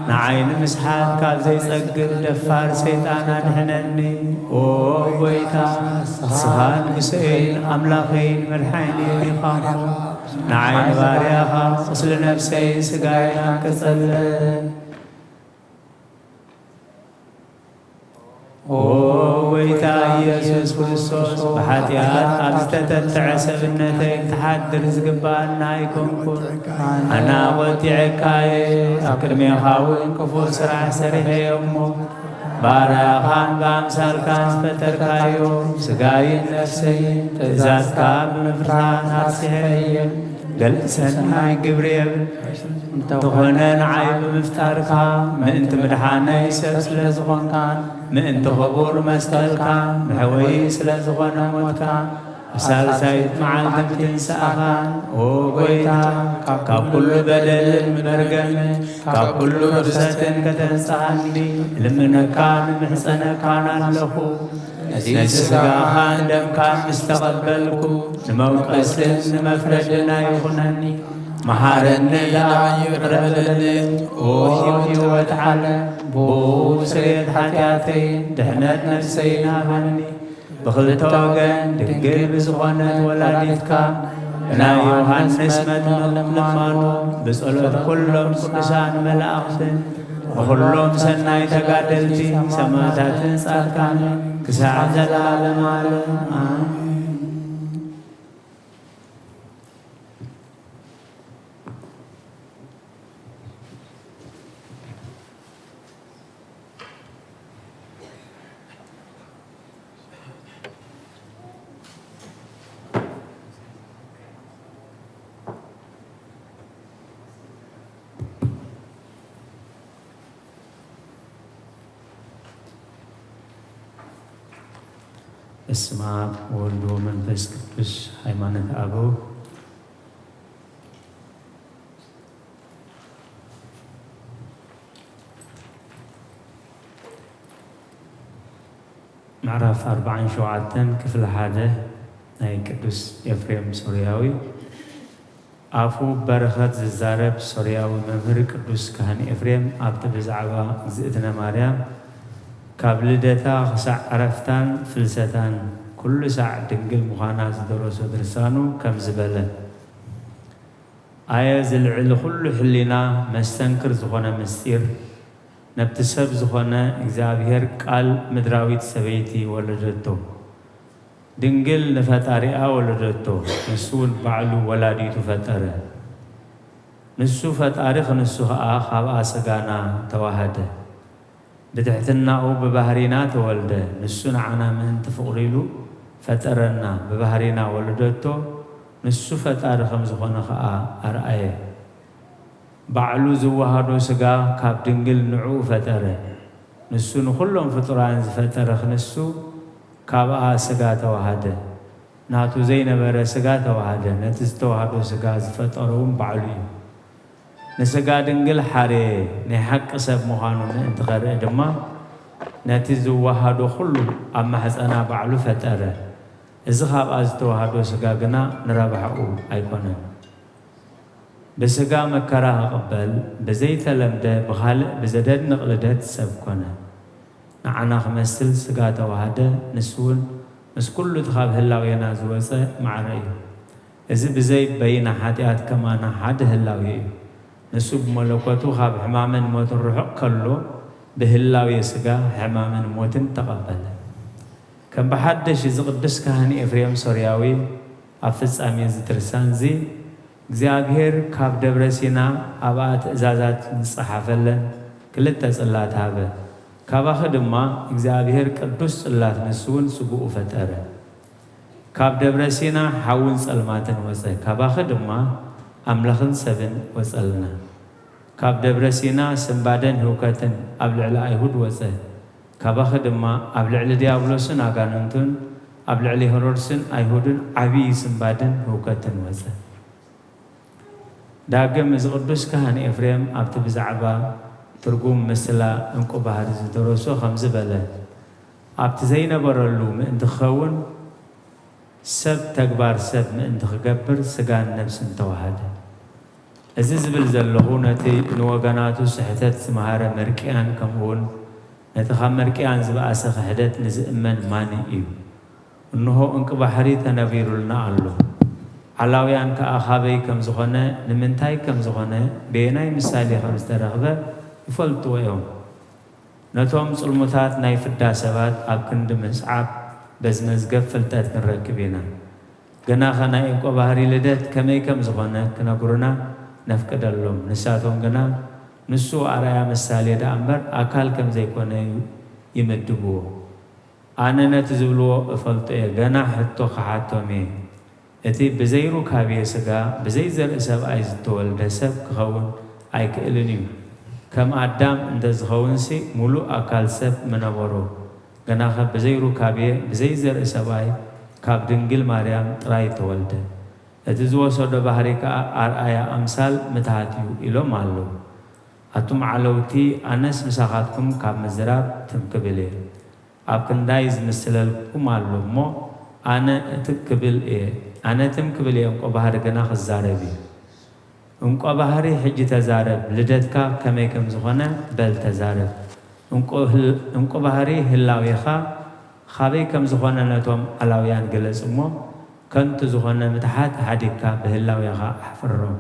ንዓይ ንምስሓት ካብ ዘይጸግብ ደፋር ሰይጣን ኣድሕነኒ። ኦ ጐይታ፣ ንስኻ ንጉሰይን ኣምላኸይን መድሓኒየይን ኢኻ እሞ፣ ንዓይ ንባርያኻ ቁስሊ ነፍሰይን ስጋይን ኣቅጸለይ። ኦ ጐይታ ኢየሱስ ክርስቶስ፣ ብሓጢኣት ኣብ ዝተተትዐ ሰብነተይ ክትሓድር ዝግብኣና ኣይኮንኩን። ኣነ ኣቖጢዐካ እየ፣ ኣብ ቅድሜኻ እውን ክፉእ ስራሕ ሰሪሐ እየ እሞ፣ ባርያኻን ብኣምሳልካን ዝፈጠርካዮ ስጋይን ነፍሰይን ትእዛዝካ ብምፍራን ኣርሲሐ እየ። ገለ ሰናይ ግብሪ የብል። እንተኾነ ንዓይ ብምፍጣርካ፣ ምእንቲ ምድሓነይ ሰብ ስለ ዝኾንካን፣ ምእንቲ ክቡር መስቀልካ፣ መሕወዪ ስለ ዝኾነ ሞትካ፣ ኣብ ሳልሳይት መዓልቲ ምትንሳእኻን፣ ኦ ጐይታ፣ ካብ ኩሉ በደልን መርገምን፣ ካብ ኩሉ ርኽሰትን ከተንጽኣኒ እልምነካን እምሕጸነካን ኣለኹ። ነዚ ስጋኻን ደምካን ምስ ተቐበልኩ፣ ንመውቀስን ንመፍረድን ኣይኹነኒ። መሓረኒ ደኣ፣ ይቕረ በለለይ። ኦ ህይወት ዓለም፣ ብኡ ስርየት ሓጢኣተይን ድሕነት ነፍሰይን ሃበኒ። ብኽልተ ወገን ድንግል ብዝኾነት ወላዲትካ፣ ብናይ ዮሃንስ መጥምቕ ልማኖ፣ ብጸሎት ኩሎም ቅዱሳን መላእኽትን፣ ብኹሎም ሰናይ ተጋደልቲ ሰማዕታትን ጻድቃንን ክሳዕ ዘለዓለም ዓለም ኣሜን። በስመ አብ ወወልድ ወመንፈስ ቅዱስ። ሃይማኖት አበው ምዕራፍ ኣርባዓን ሸውዓተን ክፍሊ ሓደ ናይ ቅዱስ ኤፍሬም ሶርያዊ። ኣፉ በረኸት ዝዛረብ ሶርያዊ መምህር ቅዱስ ካህን ኤፍሬም ኣብቲ ብዛዕባ እግዝእትነ ማርያም ካብ ልደታ ክሳዕ ዕረፍታን ፍልሰታን ኩሉ ሳዕ ድንግል ምዃና ዝደረሶ ድርሳኑ ከምዚ በለ። ኣየ ዝልዕል ኩሉ ሕሊና መስተንክር ዝኾነ ምስጢር፣ ነብቲ ሰብ ዝኾነ እግዚኣብሔር ቃል ምድራዊት ሰበይቲ ወለደቶ። ድንግል ንፈጣሪኣ ወለደቶ፣ ንሱ እውን ባዕሉ ወላዲቱ ፈጠረ። ንሱ ፈጣሪ ክንሱ ኸኣ ካብኣ ሥጋና ተዋህደ። ብትሕትናኡ ብባህሪና ተወልደ፣ ንሱ ንዓና ምእንቲ ፍቕሩ ኢሉ ፈጠረና፣ ብባህሪና ወለደቶ፣ ንሱ ፈጣሪ ከም ዝኾነ ኸኣ ኣርኣየ። ባዕሉ ዝወሃዶ ሥጋ ካብ ድንግል ንዕኡ ፈጠረ። ንሱ ንኹሎም ፍጡራን ዝፈጠረ ክንሱ ካብኣ ሥጋ ተዋሃደ። ናቱ ዘይነበረ ሥጋ ተዋሃደ። ነቲ ዝተዋህዶ ሥጋ ዝፈጠሮ እውን ባዕሉ እዩ። ንሥጋ ድንግል ሓረየ፣ ናይ ሓቂ ሰብ ምዃኑ ምእንቲ ኸርኢ ድማ፣ ነቲ ዝወሃዶ ኹሉ ኣብ ማሕፀና ባዕሉ ፈጠረ። እዚ ኻብኣ ዝተዋህዶ ሥጋ ግና ንረብሓኡ ኣይኮነን። ብሥጋ መከራ ክቕበል፣ ብዘይተለምደ ብኻልእ ብዘደንቕ ልደት ሰብ ኮነ። ንዓና ክመስል ሥጋ ተዋህደ፣ ንሱ እውን ምስ ኩሉ እቲ ካብ ህላዌና ዝወጸ ማዕረ እዩ። እዚ ብዘይ በይና ኃጢኣት ከማና ሓደ ህላዌ እዩ። ንሱ ብመለኮቱ ካብ ሕማምን ሞትን ርሑቕ ከሎ፣ ብህላዌ ሥጋ ሕማምን ሞትን ተቐበለ። ከም ብሓድሽ እዚ ቅዱስ ካህን ኤፍሬም ሶርያዊ ኣብ ፍጻሜ እዚ ድርሳን እዚ እግዚኣብሔር ካብ ደብረ ሲና ኣብኣ ትእዛዛት ዝጸሓፈለን ክልተ ጽላት ሃበ። ካባኺ ድማ እግዚኣብሔር ቅዱስ ጽላት ንሱ እውን ስግኡ ፈጠረ። ካብ ደብረ ሲና ሓውን ጸልማትን ወጸ፣ ካባኺ ድማ ኣምላኽን ሰብን ወጸልና። ካብ ደብረ ሲና ስንባደን ህውከትን ኣብ ልዕሊ ኣይሁድ ወጸ፣ ካባኺ ድማ ኣብ ልዕሊ ዲያብሎስን ኣጋንንቱን ኣብ ልዕሊ ሄሮድስን ኣይሁድን ዓብዪ ስንባድን ህውከትን ወጸ። ዳግም እዚ ቅዱስ ካህን ኤፍሬም ኣብቲ ብዛዕባ ትርጉም ምስላ ዕንቁ ባህሪ ዝደረሶ ከምዚ በለ፣ ኣብቲ ዘይነበረሉ ምእንቲ ክኸውን ሰብ ተግባር ሰብ ምእንቲ ክገብር ስጋን ነፍስን ተዋሃደ። እዚ ዝብል ዘለኹ ነቲ ንወገናቱ ስሕተት ዝመሃረ መርቅያን ከምኡውን ነቲ ካብ መርቅያን ዝበኣሰ ክሕደት ንዝእመን ማኒ እዩ። እንሆ ዕንቂ ባሕሪ ተነቢሩልና ኣሎ። ዓላውያን ከኣ ካበይ ከም ዝኾነ፣ ንምንታይ ከም ዝኾነ፣ በየናይ ምሳሌ ከም ዝተረኽበ ይፈልጥዎ እዮም። ነቶም ጽልሙታት ናይ ፍዳ ሰባት ኣብ ክንዲ ምስዓብ በዚ መዝገብ ፍልጠት ክንረክብ ኢና። ግናኸ ናይ ዕንቆ ባህሪ ልደት ከመይ ከም ዝኾነ ክነግሩና ነፍቅደሎም። ንሳቶም ግና ንሱ ኣርኣያ ምሳሌ ደኣ እምበር ኣካል ከም ዘይኮነ ይምድብዎ። ኣነ ነቲ ዝብልዎ እፈልጦ እየ፣ ገና ሕቶ ክሓቶም እየ። እቲ ብዘይ ሩካቤ ስጋ ብዘይ ዘርኢ ሰብኣይ ዝተወልደ ሰብ ክኸውን ኣይክእልን እዩ። ከም ኣዳም እንተ ዝኸውንሲ ምሉእ ኣካል ሰብ ምነበሮ። ገናኸ ብዘይ ሩካቤ ብዘይ ዘርኢ ሰብኣይ ካብ ድንግል ማርያም ጥራይ ተወልደ። እቲ ዝወሰዶ ባህሪ ከኣ ኣርኣያ ኣምሳል ምትሃት እዩ ኢሎም ኣለዉ። ኣቱም ዓለውቲ ኣነስ ምሳኻትኩም ካብ ምዝራብ ትም ክብል እየ። ኣብ ክንዳይ ዝምስለልኩም ኣሎ እሞ ኣነ እቲ ክብል እየ ኣነ ትም ክብል እየ እንቆ ባህሪ ግና ክዛረብ እዩ። እንቆ ባህሪ ሕጂ ተዛረብ ልደትካ ከመይ ከም ዝኾነ በል ተዛረብ። እንቆ ህል- እንቆ ባህሪ ህላዌኻ ኻበይ ከም ዝኾነ ነቶም ኣላውያን ግለጽ እሞ ከንቱ ዝኾነ ምትሓት ሓዲግካ ብህላዌኻ ኣሕፍሮም።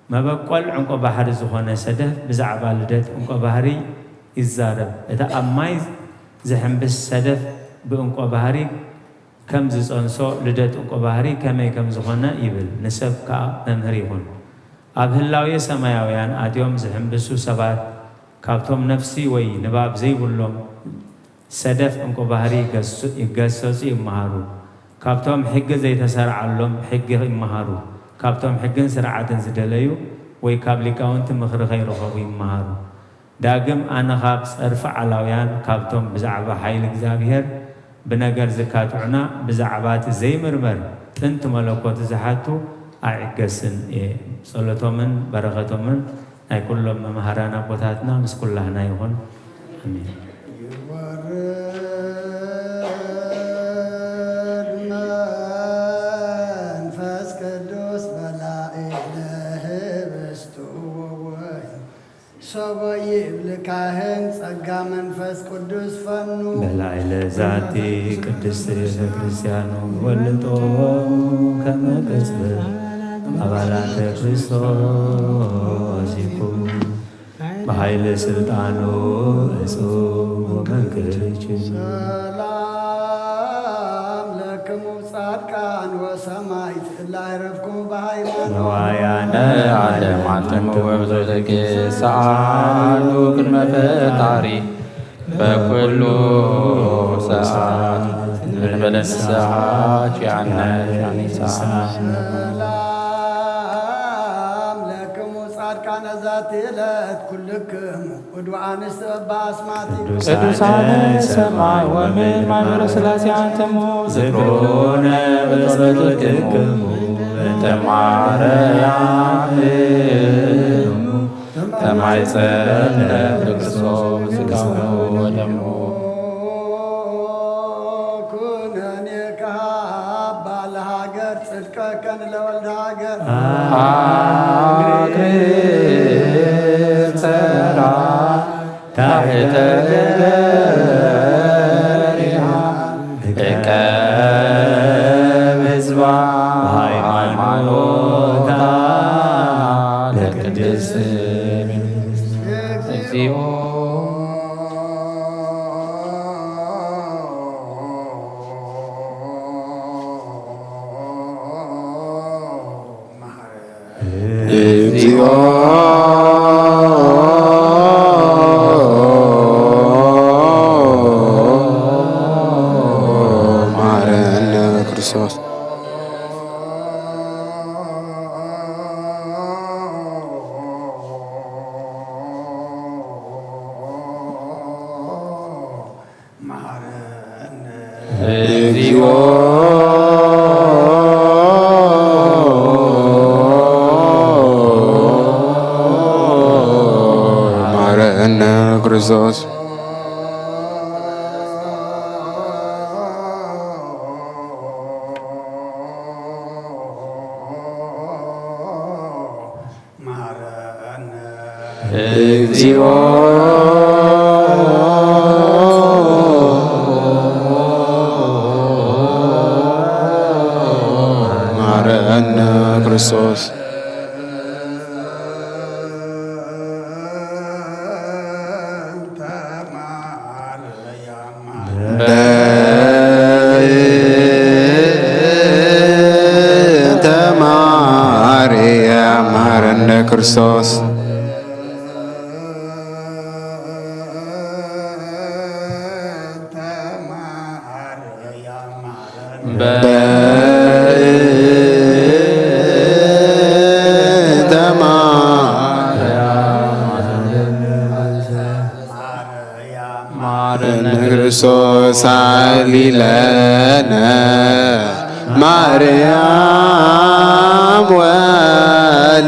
መበቆል ዕንቆ ባሕሪ ዝኾነ ሰደፍ ብዛዕባ ልደት ዕንቆ ባህሪ ይዛረብ። እቲ ኣብ ማይ ዝሕምብስ ሰደፍ ብዕንቆ ባህሪ ከም ዝጸንሶ ልደት ዕንቆ ባህሪ ከመይ ከም ዝኾነ ይብል፣ ንሰብ ከኣ መምህር ይኹን። ኣብ ህላዌ ሰማያውያን ኣትዮም ዝሕምብሱ ሰባት ካብቶም ነፍሲ ወይ ንባብ ዘይብሎም ሰደፍ ዕንቆ ባህሪ ይገሱ- ይገሰጹ ይመሃሩ። ካብቶም ሕጊ ዘይተሰርዓሎም ሕጊ ይመሃሩ። ካብቶም ሕግን ስርዓትን ዝደለዩ ወይ ካብ ሊቃውንቲ ምኽሪ ከይረኸቡ ይመሃሩ። ዳግም ኣነ ካብ ጸርፊ ዓላውያን ካብቶም ብዛዕባ ሓይሊ እግዚኣብሔር ብነገር ዝካትዑና ብዛዕባ እቲ ዘይምርመር ጥንቲ መለኮት ዝሓቱ ኣይዕገስን እየ። ጸሎቶምን በረኸቶምን ናይ ኩሎም መምሃራን ኣቦታትና ምስ ኩላህና ይኹን። ኣሜን። ይወርድ መንፈስ ቅዱስ በላዒ ለህብስቱ ወወይኑ ሰቦ ይብል ካህን ጸጋ መንፈስ ቅዱስ ፈኑ። በላዕለ ዛቲ ቅድስት ቤተ ክርስቲያኑ ወልጦ ከመ ቅጽበት ኣባላተ ክርስቶስ ይኩን። ብኃይለ ሥልጣኑ እጹብ ወመንክር ችል። ሰላም ለክሙ ጻድቃን ወሰማዕት እለ አይረፍክሙ በሃይማኖት። ነዋያነ ዓለም አጥሙ ወብዙ ደቂ ሰአሉ ቅድመ ፈጣሪ በኩሉ ሰዓት እንበለ ንስሐ ኪያነ ሻኒሳ። ሰላም ለክሙ ጻድቃነ ዛቲ ዕለት ኩልክሙ ውዱ አንስት በአስማቲ። ቅዱሳነ ሰማይ ወምድር ማህበረ ሥላሴ አንትሙ። ዝክሩነ በጸሎትክሙ እንተ ማርያም ተማይጸነ በክርስቶስ ሥጋሁ ወደሙ። ኩነኔ ከሃባ ለሃገር ጽድቀከን ለወልደ ሃገር። አክሪር ጸራ ታሕተ ገበሪሃ እቀብ ህዝባ ሃይማኖታ ለቅድስት እግዚኦ። እግዚኦ መሐረነ ክርስቶስ። እግዚኦ መሐረነ ክርስቶስ። በእንተ ማርያም መሐረነ ክርስቶስ። በእንተ ማርያም መሐረነ ክርስቶስ። ሃሌ ለነ ማርያም ወልድኪ።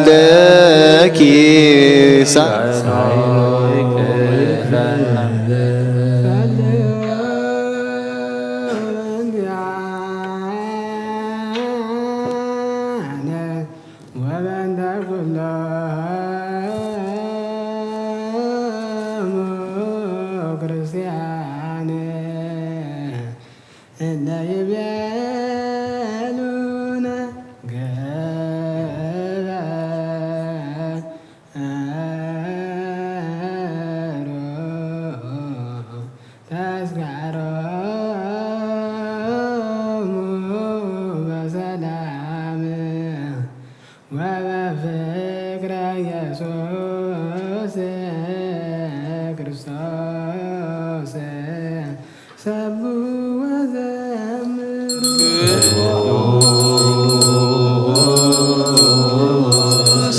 ወበእንተ ኩሎሙ ክርስቲያን እለ ይቤሉነ ግበሩ ተስካሮሙ በሰላም ወበፍቅረ ኢየሱስ ክርስቶስ። ሰብሑ ወዘምሩ።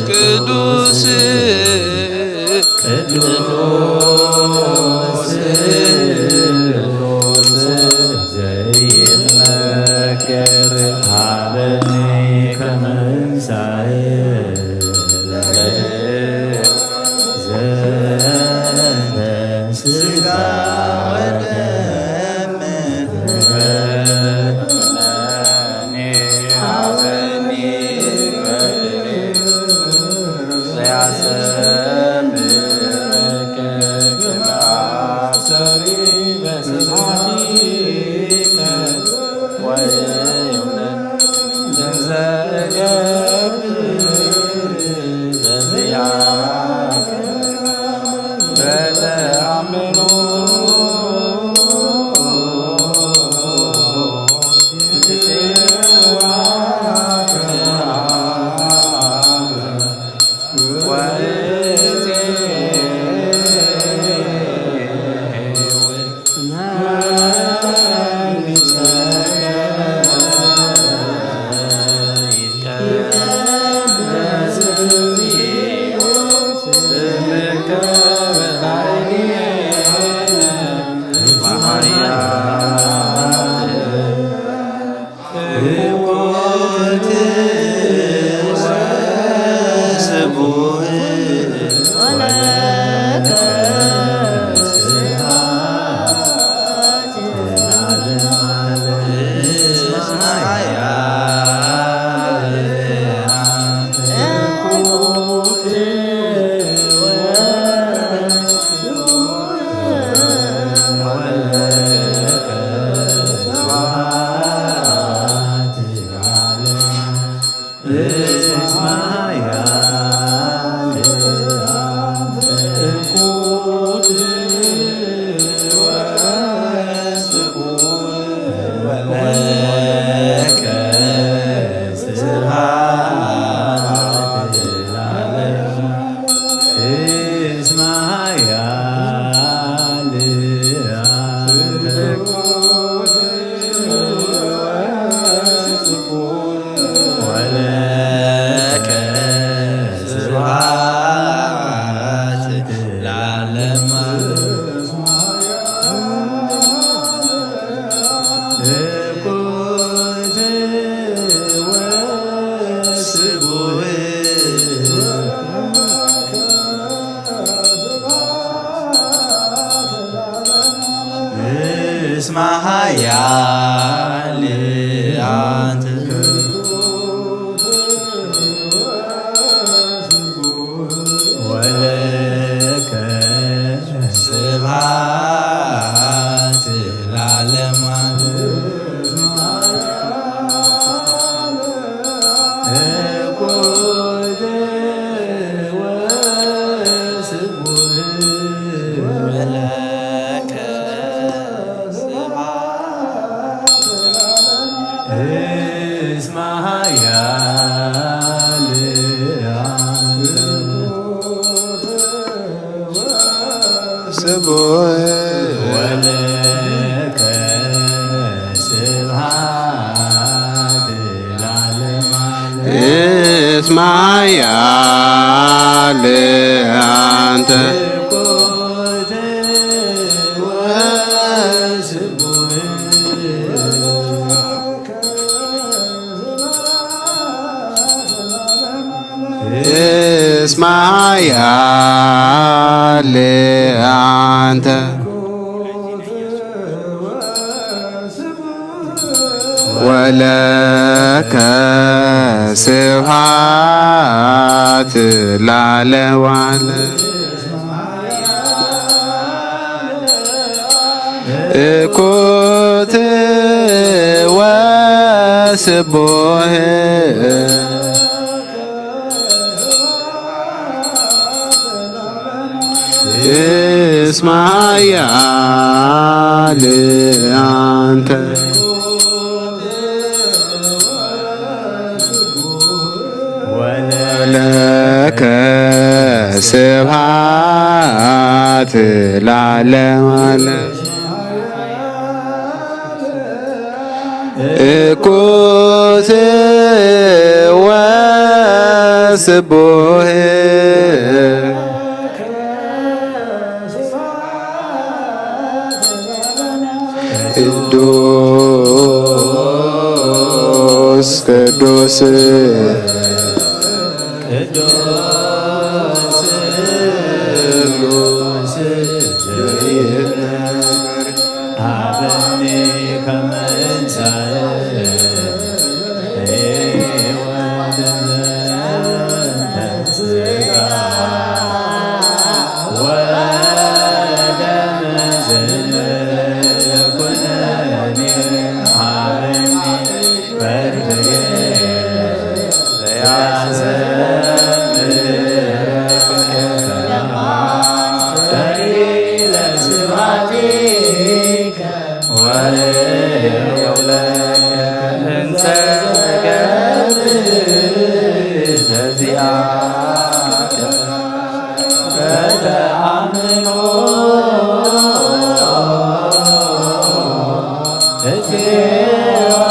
ቅዱስ ቅዱስ ቅዱስ ዘይመከር ሀበኒ ከመንሳኤ ዘተ ስጋ ወደም ኃያል አንተ ወለከ ስብሐት ለዓለመ ዓለም። እስመ ኃያል አንተ ስቡሕ ወለከ ስብሐት ለዓለመ ዓለም። እስመ ኃያል አንተ እስመ ኃያል አንተ ወለከ ስብሐት ለዓለመ ዓለም። እኩት ወስቡሕ እስመ ኃያል አንተ ወለከ ስብሐት ለዓለመ ዓለም። እኩት ወስቡሕ ቅዱስ ቅዱስ ቅዱስ ቅዱስ ሀበኒ ከመ እንሳእ ሕይወት ዘንተ ሥጋ ወደም ዘንተ ኩነኒ ሀበኒ በርትየ ዘያሰምር ከተማ ተሪለ ስብሐቲከ ወእብለከ እንተ ገብር ዘዚአከ በተአምኖ እዜዋ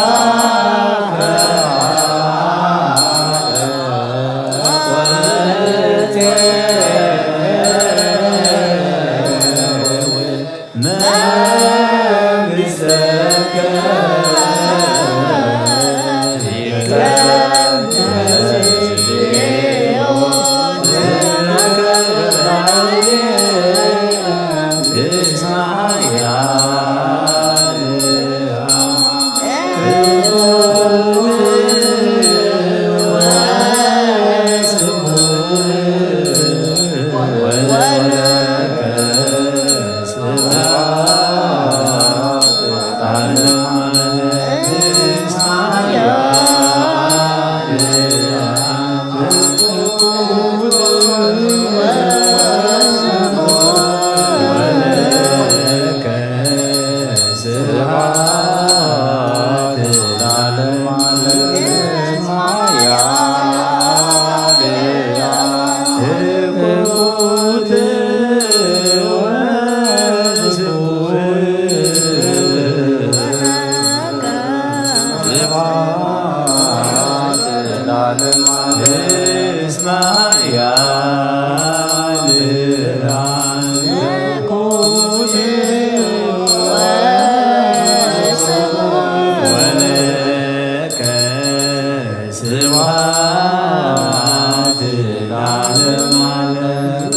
ስብሐት ለዓለመ ዓለም።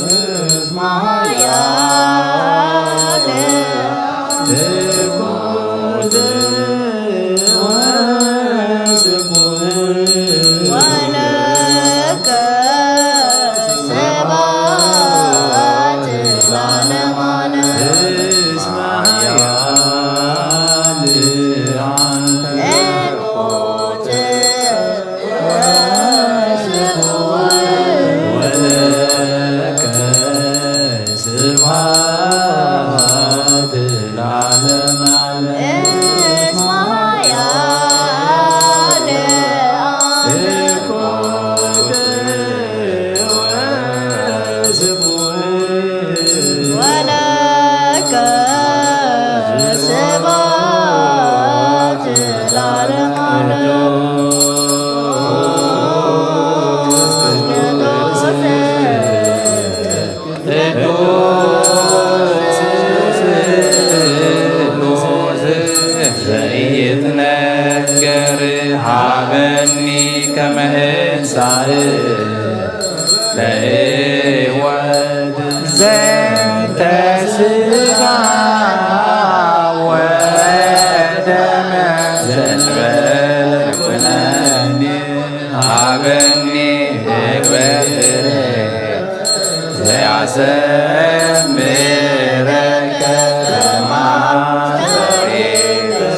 ስብሐት ለዓለመ ዓለም። እስመ ኃያል ወለከ ስብሐት ለዓለመ ዓለም። ቅዱስ ዘይትነገር ሃበኒ ከመ እንሳእ ለሕይወት ዘንተ ሥጋ ወደመ ዘንበለ ኩነኒ ሃበኒ እግበ ፍሬ ዘያሰምረከ ማስተሪ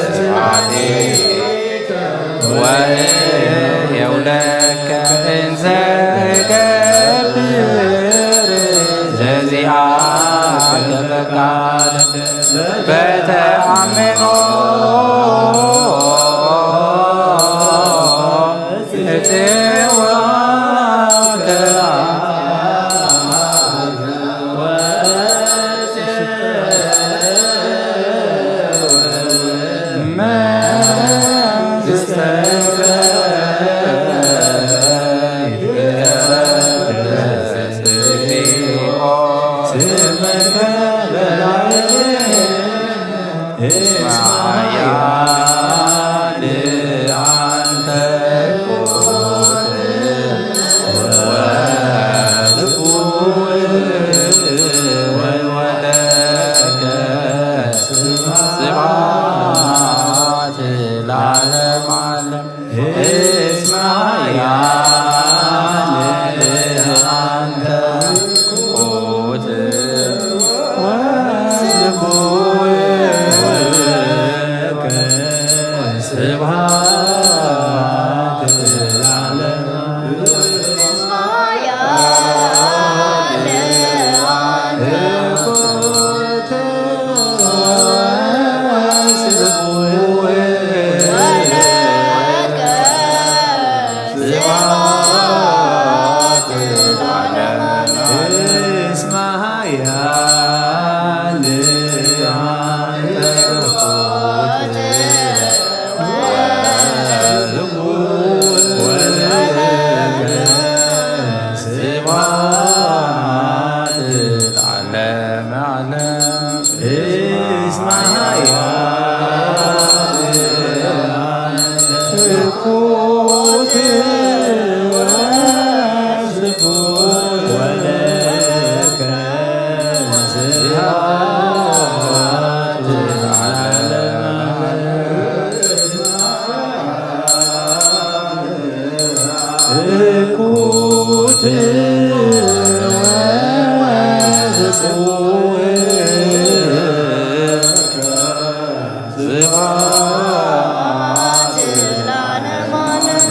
ስብሐቲ ወእየው ለከ እንዘ እገብር ዘዚአከ ፈቃድ በተአምኖ እትወከ ስብሐት ለዓለመ ዓለም። እስመ ኃያል አንተ ኩት ወስቡሕ ስብሐት ለዓለመ ዓለም። ስብሐት ለዓለመ ዓለም። እስመ ኃያል ኩት ወስቡሕ ወለከ ስብሐት ለዓለመ ዓለም። እኩት ወስቡሕ ስብሐት ለዓለመ ዓለም።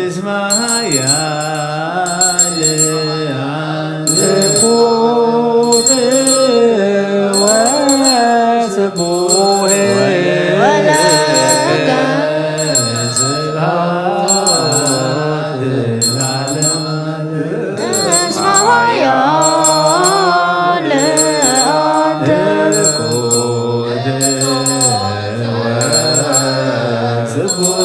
እስመ ኃያል እኩት ወስቡሕ ወለከ ስብሐት ለዓለመ ዓለም። እስመ ኃያል አንተ እኩት ወስቡሕ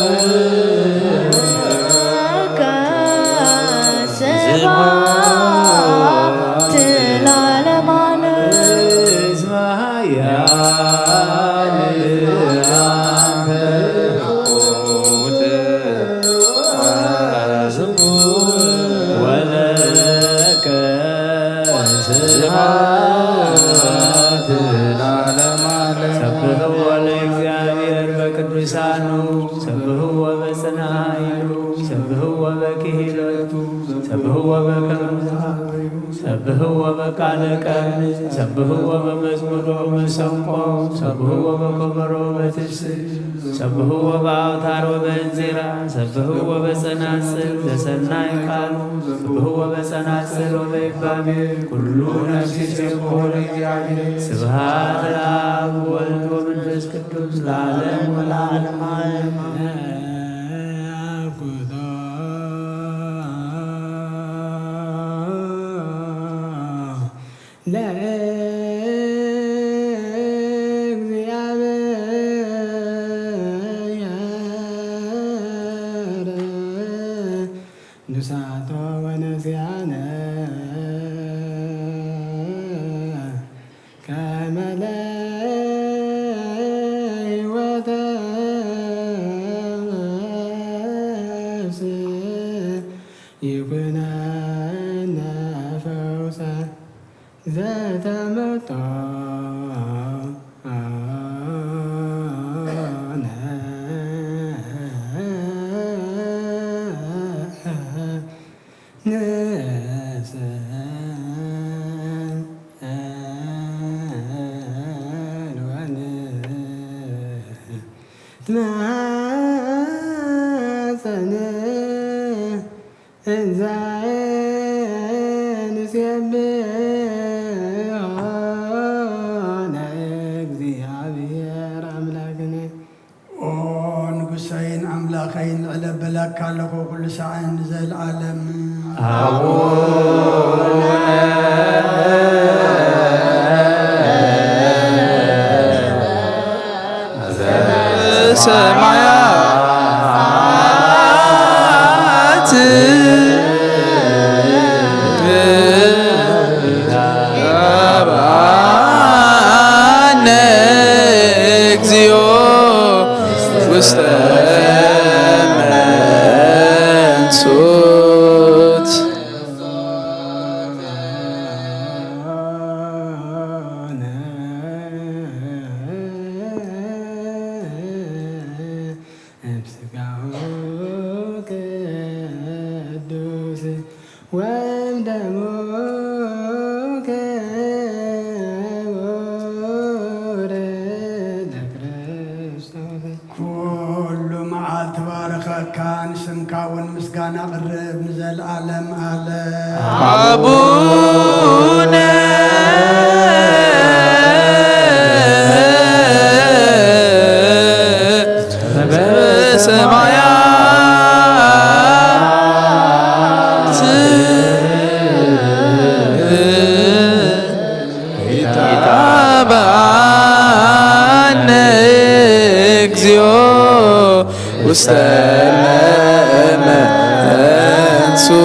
ለዓለመ ዓለም። እስመ ኃያል አንተ እኩት ወስቡሕ ወለከ ስብሐት ለዓለመ ዓለም። ሰብሕዎ ለእግዚአብሔር በቅዱሳኑ፣ ሰብሕዎ በጽንዓ ኃይሉ፣ ሰብሕዎ በክሂሎቱ፣ ሰብሕዎ በከመ ሰብህዎ በቃለ ቀርኒ፣ ሰብህዎ በመዝሙር ወመሰንቆ፣ ሰብህዎ በከበሮ በትስብ፣ ሰብህዎ በአውታር ወበእንዚራ፣ ሰብህዎ በጸናጽል ዘሰናይ ቃሉ፣ ሰብህዎ በጸናጽል ወበይባቤ፣ ኩሉ ነፍሲ ሰብሖ ለእግዚአብሔር። ስብሐት ለአብ ወወልድ ወመንፈስ ቅዱስ ለዓለም ወለዓለመ ዓለም። ለእግዚአብሔር ንሳቶ ወነሲያነ ከመ ለህይወተ ነፍስ ይኩነነ ፈውሰ ዘተመጦነ ንስእል ወንትማጸን እንዘ ንሴብሖ ለእግዚአብሔር አምላክነ። ኦ ንጉሰይን ኣምላኸይን፣ ልዕለ በለካ ኣለኹ ኩሉ ሳዕን ንዘለዓለም። አቡነ ዘበሰማያት ይትባረክ ስምከ እግዚኦ ውስተ መንሱት። እም ስጋሁ ቅዱስ ወእም ደሙ ክቡር ለክርስቶስ። ኩሉ መዓልቲ ባረኸካ፣ ንስምካ እውን ምስጋና ኣቕርብ ንዘለዓለም ዓለም። አቡነ ዘበሰማያት ይትባረክ ስምከ እግዚኦ ውስተ መንሱት።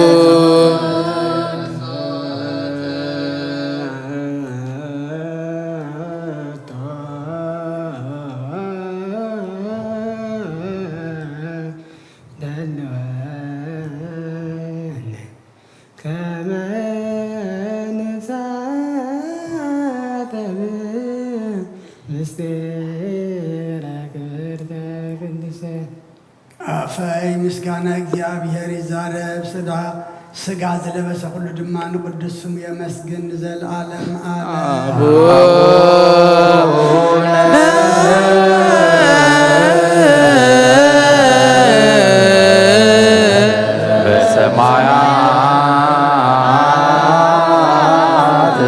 ከመ ንሳተብ ምስጢረ ክብርተ ቅድስተ። ኣፈይ ምስጋና እግዚኣብሔር ይዛረብ፣ ስጋ፣ ስጋ ዝለበሰ ኩሉ ድማ ንቅዱስ ስሙ የመስግን ንዘለዓለም ዓለም። አቡነ በሰማያት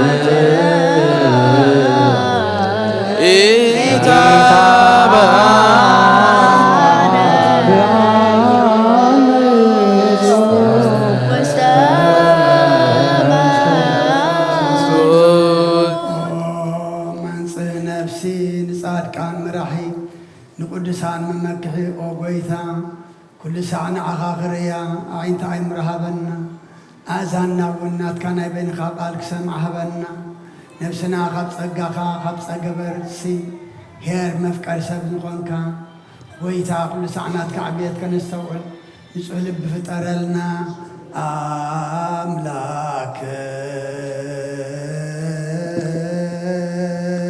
መንጽህ ነፍሲ ንጻድቃን መራሒ ንቅዱሳን መመክሒ ኦ ጎይታ፣ ኩሉ ሳዕ ንዓኻ ክርእያ ኣዒንቲ ኣይምር ሃበና፣ ኣእዛንና እውን ናትካ ናይ በይንኻ ቃል ክሰምዓ ሃበና። ነብስና ካብ ጸጋኻ፣ ካብ ጸገበ ርእሲ ሄር መፍቀሪ ሰብ ዝኾንካ ጎይታ፣ ኩሉ ሳዕ ናትካ ዕብየት ከነስተውዕል ንጹህ ልቢ ፍጠረልና።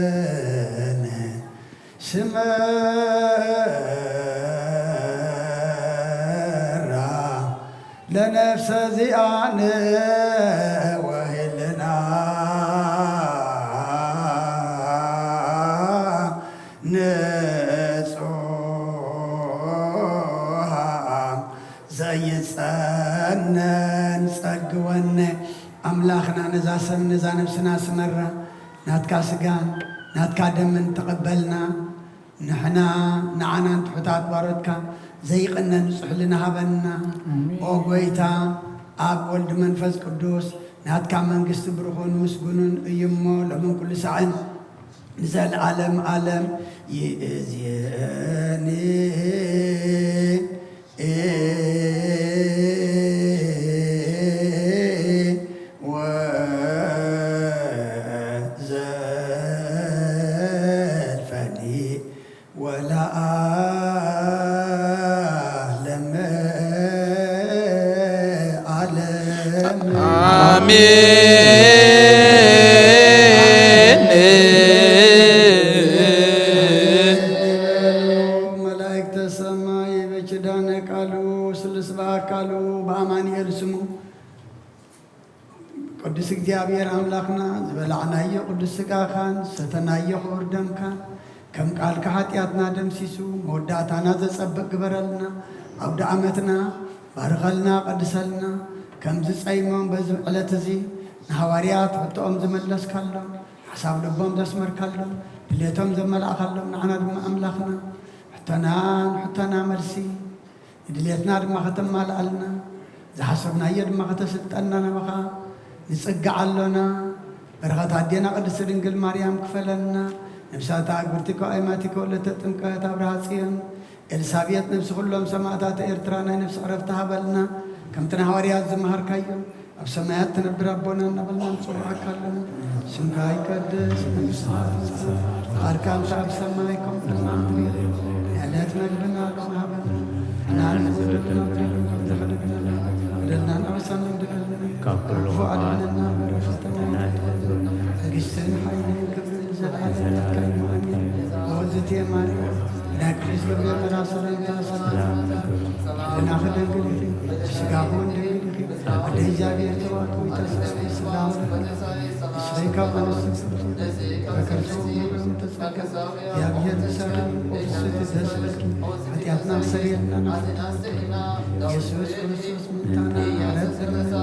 ኣምላክን ስመራ ለነፍሰ ዚኣነ ወሄለና ሰብ ነዛ ነብስና ስመራ፣ ናትካ ስጋን ናትካ ደምን ተቐበልና። ንሕና ንዓናን ትሑታት ባሮትካ ዘይቕነ ንጹሕ ህልና ሃበና። ኣሜን። ኦ ጎይታ፣ ኣብ ወልድ መንፈስ ቅዱስ ናትካ መንግስቲ ብሩኹን ምስጉኑን እዩ እሞ፣ ሎምን ኩሉ ሳዕን ንዘለዓለም ዓለም ይእዜኒ። ወዘልፈኒ ወለዓለመ ዓለም። ኣሜን። መላእክተ ሰማይ በኪዳነ ቃሉ ስሉስ በአካሉ በአማኑኤል ስሙ ቅዱስ እግዚኣብሔር ኣምላኽና፣ ዝበላዕናዮ ቅዱስ ሥጋኻን ዝሰተናዮ ክቡር ደምካን ከም ቃልካ ሓጢኣትና ደምሲሱ መወዳእታና ዘጸብቕ ግበረልና። ኣውደ ዓመትና ባርኸልና፣ ቀድሰልና። ከምዚ ጸይሞም በዚ ዕለት እዚ ንሃዋርያት ሕቶኦም ዝመለስካሎም፣ ሓሳብ ልቦም ዘስመርካሎም፣ ድሌቶም ዘመላእካሎም፣ ንዓና ድማ ኣምላኽና ሕቶና ንሕቶና መልሲ፣ ንድሌትና ድማ ከተማልኣልና፣ ዝሓሰብናዮ ድማ ከተስልጠና ናባኻ ንጽግዕ ኣሎና። በረኸት ኣዴና ቅድስቲ ድንግል ማርያም ክፈለና። ነብሳታ ኣግብርቲኮ ኣይማቲኮ ወለተ ጥምቀት ኣብርሃ ጽዮን ኤልሳቤጥ ነብሲ ኩሎም ሰማእታት ኤርትራ ናይ ነብሲ ዕረፍቲ ሃበልና። ከምቲ ንሃዋርያት ዝመሃርካዮም ኣብ ሰማያት ትነብር ኣቦና እናበልና ንጽውዓካ ኣለና። ስምካ ይቀደስ፣ መንግስትኻ ትምጻእ፣ ፍቓድካ ከምቲ ኣብ ሰማይ ከምኡ እውን ኣብ ምድሪ። ዕለት መግብና ሎሚ ሃበና። ንሕና ንዝበደልና በደልና ንበደልና፣ በደልና ንኣበሳና ይደለና፣ ካብ ኩሉ ክፉእ ኣድሕነና፣ መንግስትን ሓይልን ክብርን ንዘለኣለም ናትካ እዩ። ኣሜን። ኦዝቴ ማርያም ናይ ቅዱስ ገብርኤል መልኣክ ሰላምታ ሰላም ልቦናኺ ድንግል ኢኺ፣ ስጋኺ እውን ድንግል ኢኺ። ኣደ እግዚኣብሔር ተባረኪ፣ ተስፋ ሰላም ለኪ፣ ምስሌኪ ኮነ ስብሐት ለኪ፣ በከርሰኪ ወበደሙ ተጸገ፣ እግዚኣብሔር ምሳኪ፣ ፍስሕቲ ደስ ይበልኪ፣ ኃጢአትና ስተሰርየልና፣ ኢየሱስ ክርስቶስ መድኃኒና ምሕረት ለኪ።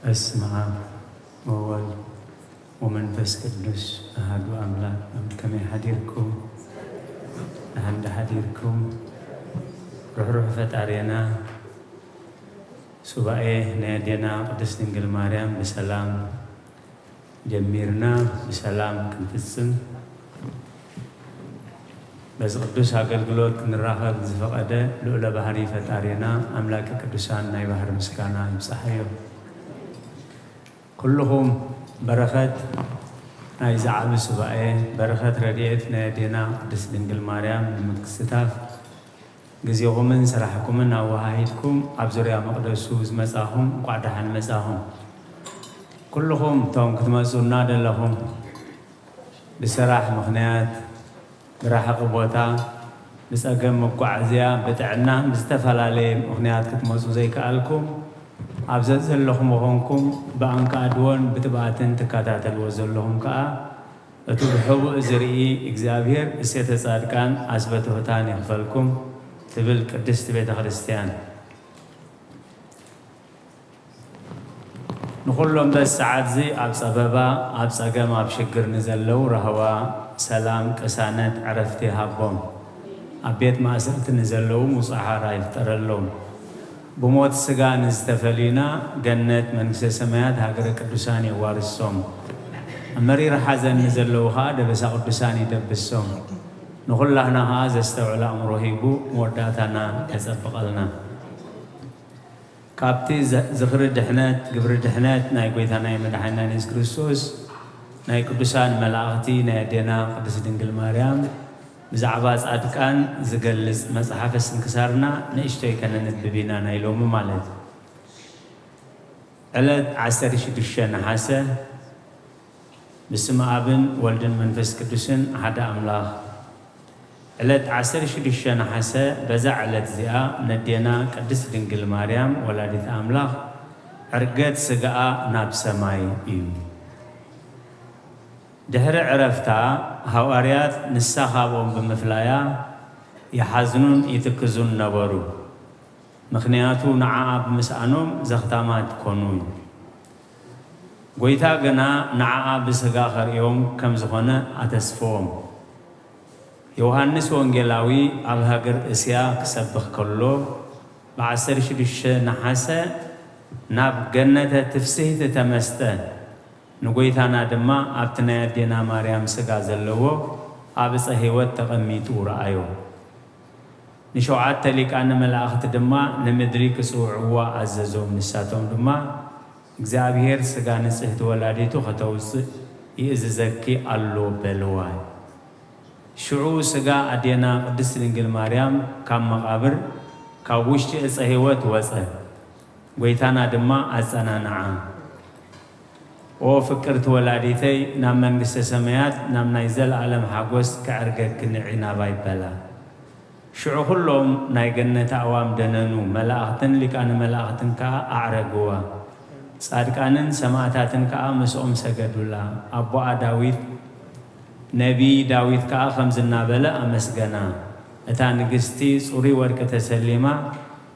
በስመ አብ ወወልድ ወመንፈስ ቅዱስ አሐዱ አምላክ። ከመይ ሓዲርኩም? ደሓን ዶ ሓዲርኩም? ርሕሩሕ ፈጣሪና ሱባኤ ናይ ኣዴና ቅድስት ድንግል ማርያም ብሰላም ጀሚርና ብሰላም ክንፍጽም በዚ ቅዱስ ኣገልግሎት ክንራኸብ ዝፈቐደ ልዑለ ባህሪ ፈጣሪና ኣምላከ ቅዱሳን ናይ ባህሪ ምስጋና ይብጻሓዮ። ኩልኹም በረኸት ናይዚ ዓቢ ሱባኤ፣ በረኸት ረድኤት ናይ ኣዴና ቅድስት ድንግል ማርያም ንምክስታፍ ግዜኹምን ስራሕኩምን ኣወሃሂድኩም ኣብ ዙርያ መቕደሱ ዝመጻኹም እንቋዕ ደሓን መጻኹም። ኩልኹም እቶም ክትመጹና ደለኹም ብስራሕ ምኽንያት፣ ብረሓቒ ቦታ፣ ብጸገም መጓዓዝያ፣ ብጥዕና፣ ብዝተፈላለየ ምኽንያት ክትመጹ ዘይከኣልኩም፣ ኣብ ዘዘለኹም ኮንኩም ብኣንቃድዎን ብትብኣትን ትከታተልዎ ዘለኹም ከኣ፣ እቲ ብሕቡእ ዝርኢ እግዚኣብሔር እሴተ ጻድቃን ኣስበ ትሑታን ይኽፈልኩም ትብል ቅድስት ቤተ ክርስቲያን። ንኹሎም በዚ ሰዓት እዚ ኣብ ጸበባ፣ ኣብ ጸገም፣ ኣብ ሽግር ንዘለዉ ራህዋ፣ ሰላም፣ ቅሳነት፣ ዕረፍቲ ይሃቦም። ኣብ ቤት ማእሰርቲ ንዘለዉ ምውጽእ ሓራ ይፍጠረሎም። ብሞት ስጋ ንዝተፈልዩና ገነት መንግስተ ሰማያት ሃገረ ቅዱሳን የዋርሶም። ኣብ መሪር ሓዘን ንዘለዉ ኸኣ ደበሳ ቅዱሳን ይደብሶም። ንኹላህና ኸኣ ዘስተውዕል ኣእምሮ ሂቡ መወዳእታና የጸብቐልና። ካብቲ ዘ-፣ ዝኽሪ ድሕነት፣ ግብሪ ድሕነት ናይ ጐይታና ናይ መድሓኒና የሱስ ክርስቶስ፣ ናይ ቅዱሳን መላእኽቲ፣ ናይ ኣዴና ቅድስት ድንግል ማርያም ብዛዕባ ጻድቃን ዝገልጽ መጽሓፈ ስንክሳርና ንእሽቶይ ከነንብብ ኢና፣ ናይ ሎሚ ማለት። ዕለት ዓሰርተ ሽዱሽተ ነሓሰ። ብስም ኣብን ወልድን መንፈስ ቅዱስን ሓደ ኣምላኽ። ዕለት ዓሰርተ ሽዱሽተ ነሓሰ፣ በዛ ዕለት እዚኣ ነዴና ቅድስት ድንግል ማርያም ወላዲት ኣምላኽ ዕርገት ስጋኣ ናብ ሰማይ እዩ። ድሕሪ ዕረፍታ፣ ሃዋርያት ንሳ ካብኦም ብምፍላያ ይሓዝኑን ይትክዙን ነበሩ። ምኽንያቱ ንዓኣ ብምስኣኖም ዘኽታማት ኮኑ። ጐይታ ግና ንዓኣ ብስጋ ከርእዮም ከም ዝኾነ ኣተስፈዎም። ዮሃንስ ወንጌላዊ ኣብ ሃገር እስያ ክሰብኽ ከሎ፣ ብዓሰርተ ሽዱሽተ ነሓሰ ናብ ገነተ ትፍስሕቲ ተመስጠ። ንጐይታና ድማ ኣብቲ ናይ ኣዴና ማርያም ስጋ ዘለዎ ኣብ ዕፀ ህይወት ተቐሚጡ ረኣዮ። ንሸውዓተ ሊቃነ መላእኽቲ ድማ ንምድሪ ክጽውዕዋ ኣዘዞም። ንሳቶም ድማ፣ እግዚኣብሔር ስጋ ንጽሕቲ ወላዲቱ ከተውጽእ ይእዝዘኪ ኣሎ በልዋ። ሽዑ ስጋ ኣዴና ቅድስት ድንግል ማርያም ካብ መቓብር፣ ካብ ውሽጢ ዕፀ ህይወት ወጸ። ጐይታና ድማ ኣጸናንዓ። ኦ ፍቅርቲ ወላዲተይ፣ ናብ መንግስተ ሰማያት፣ ናብ ናይ ዘለዓለም ሓጎስ ከዕርገኪ ንዒ ናባይ በላ። ሽዑ ኩሎም ናይ ገነት ኣእዋም ደነኑ፣ መላእኽትን ሊቃነ መላእኽትን ከኣ ኣዕረግዋ። ጻድቃንን ሰማእታትን ከኣ ምስኦም ሰገዱላ። ኣቦኣ ዳዊት፣ ነቢይ ዳዊት ከኣ ከምዚ እናበለ ኣመስገና፣ እታ ንግስቲ ጽሩይ ወርቂ ተሰሊማ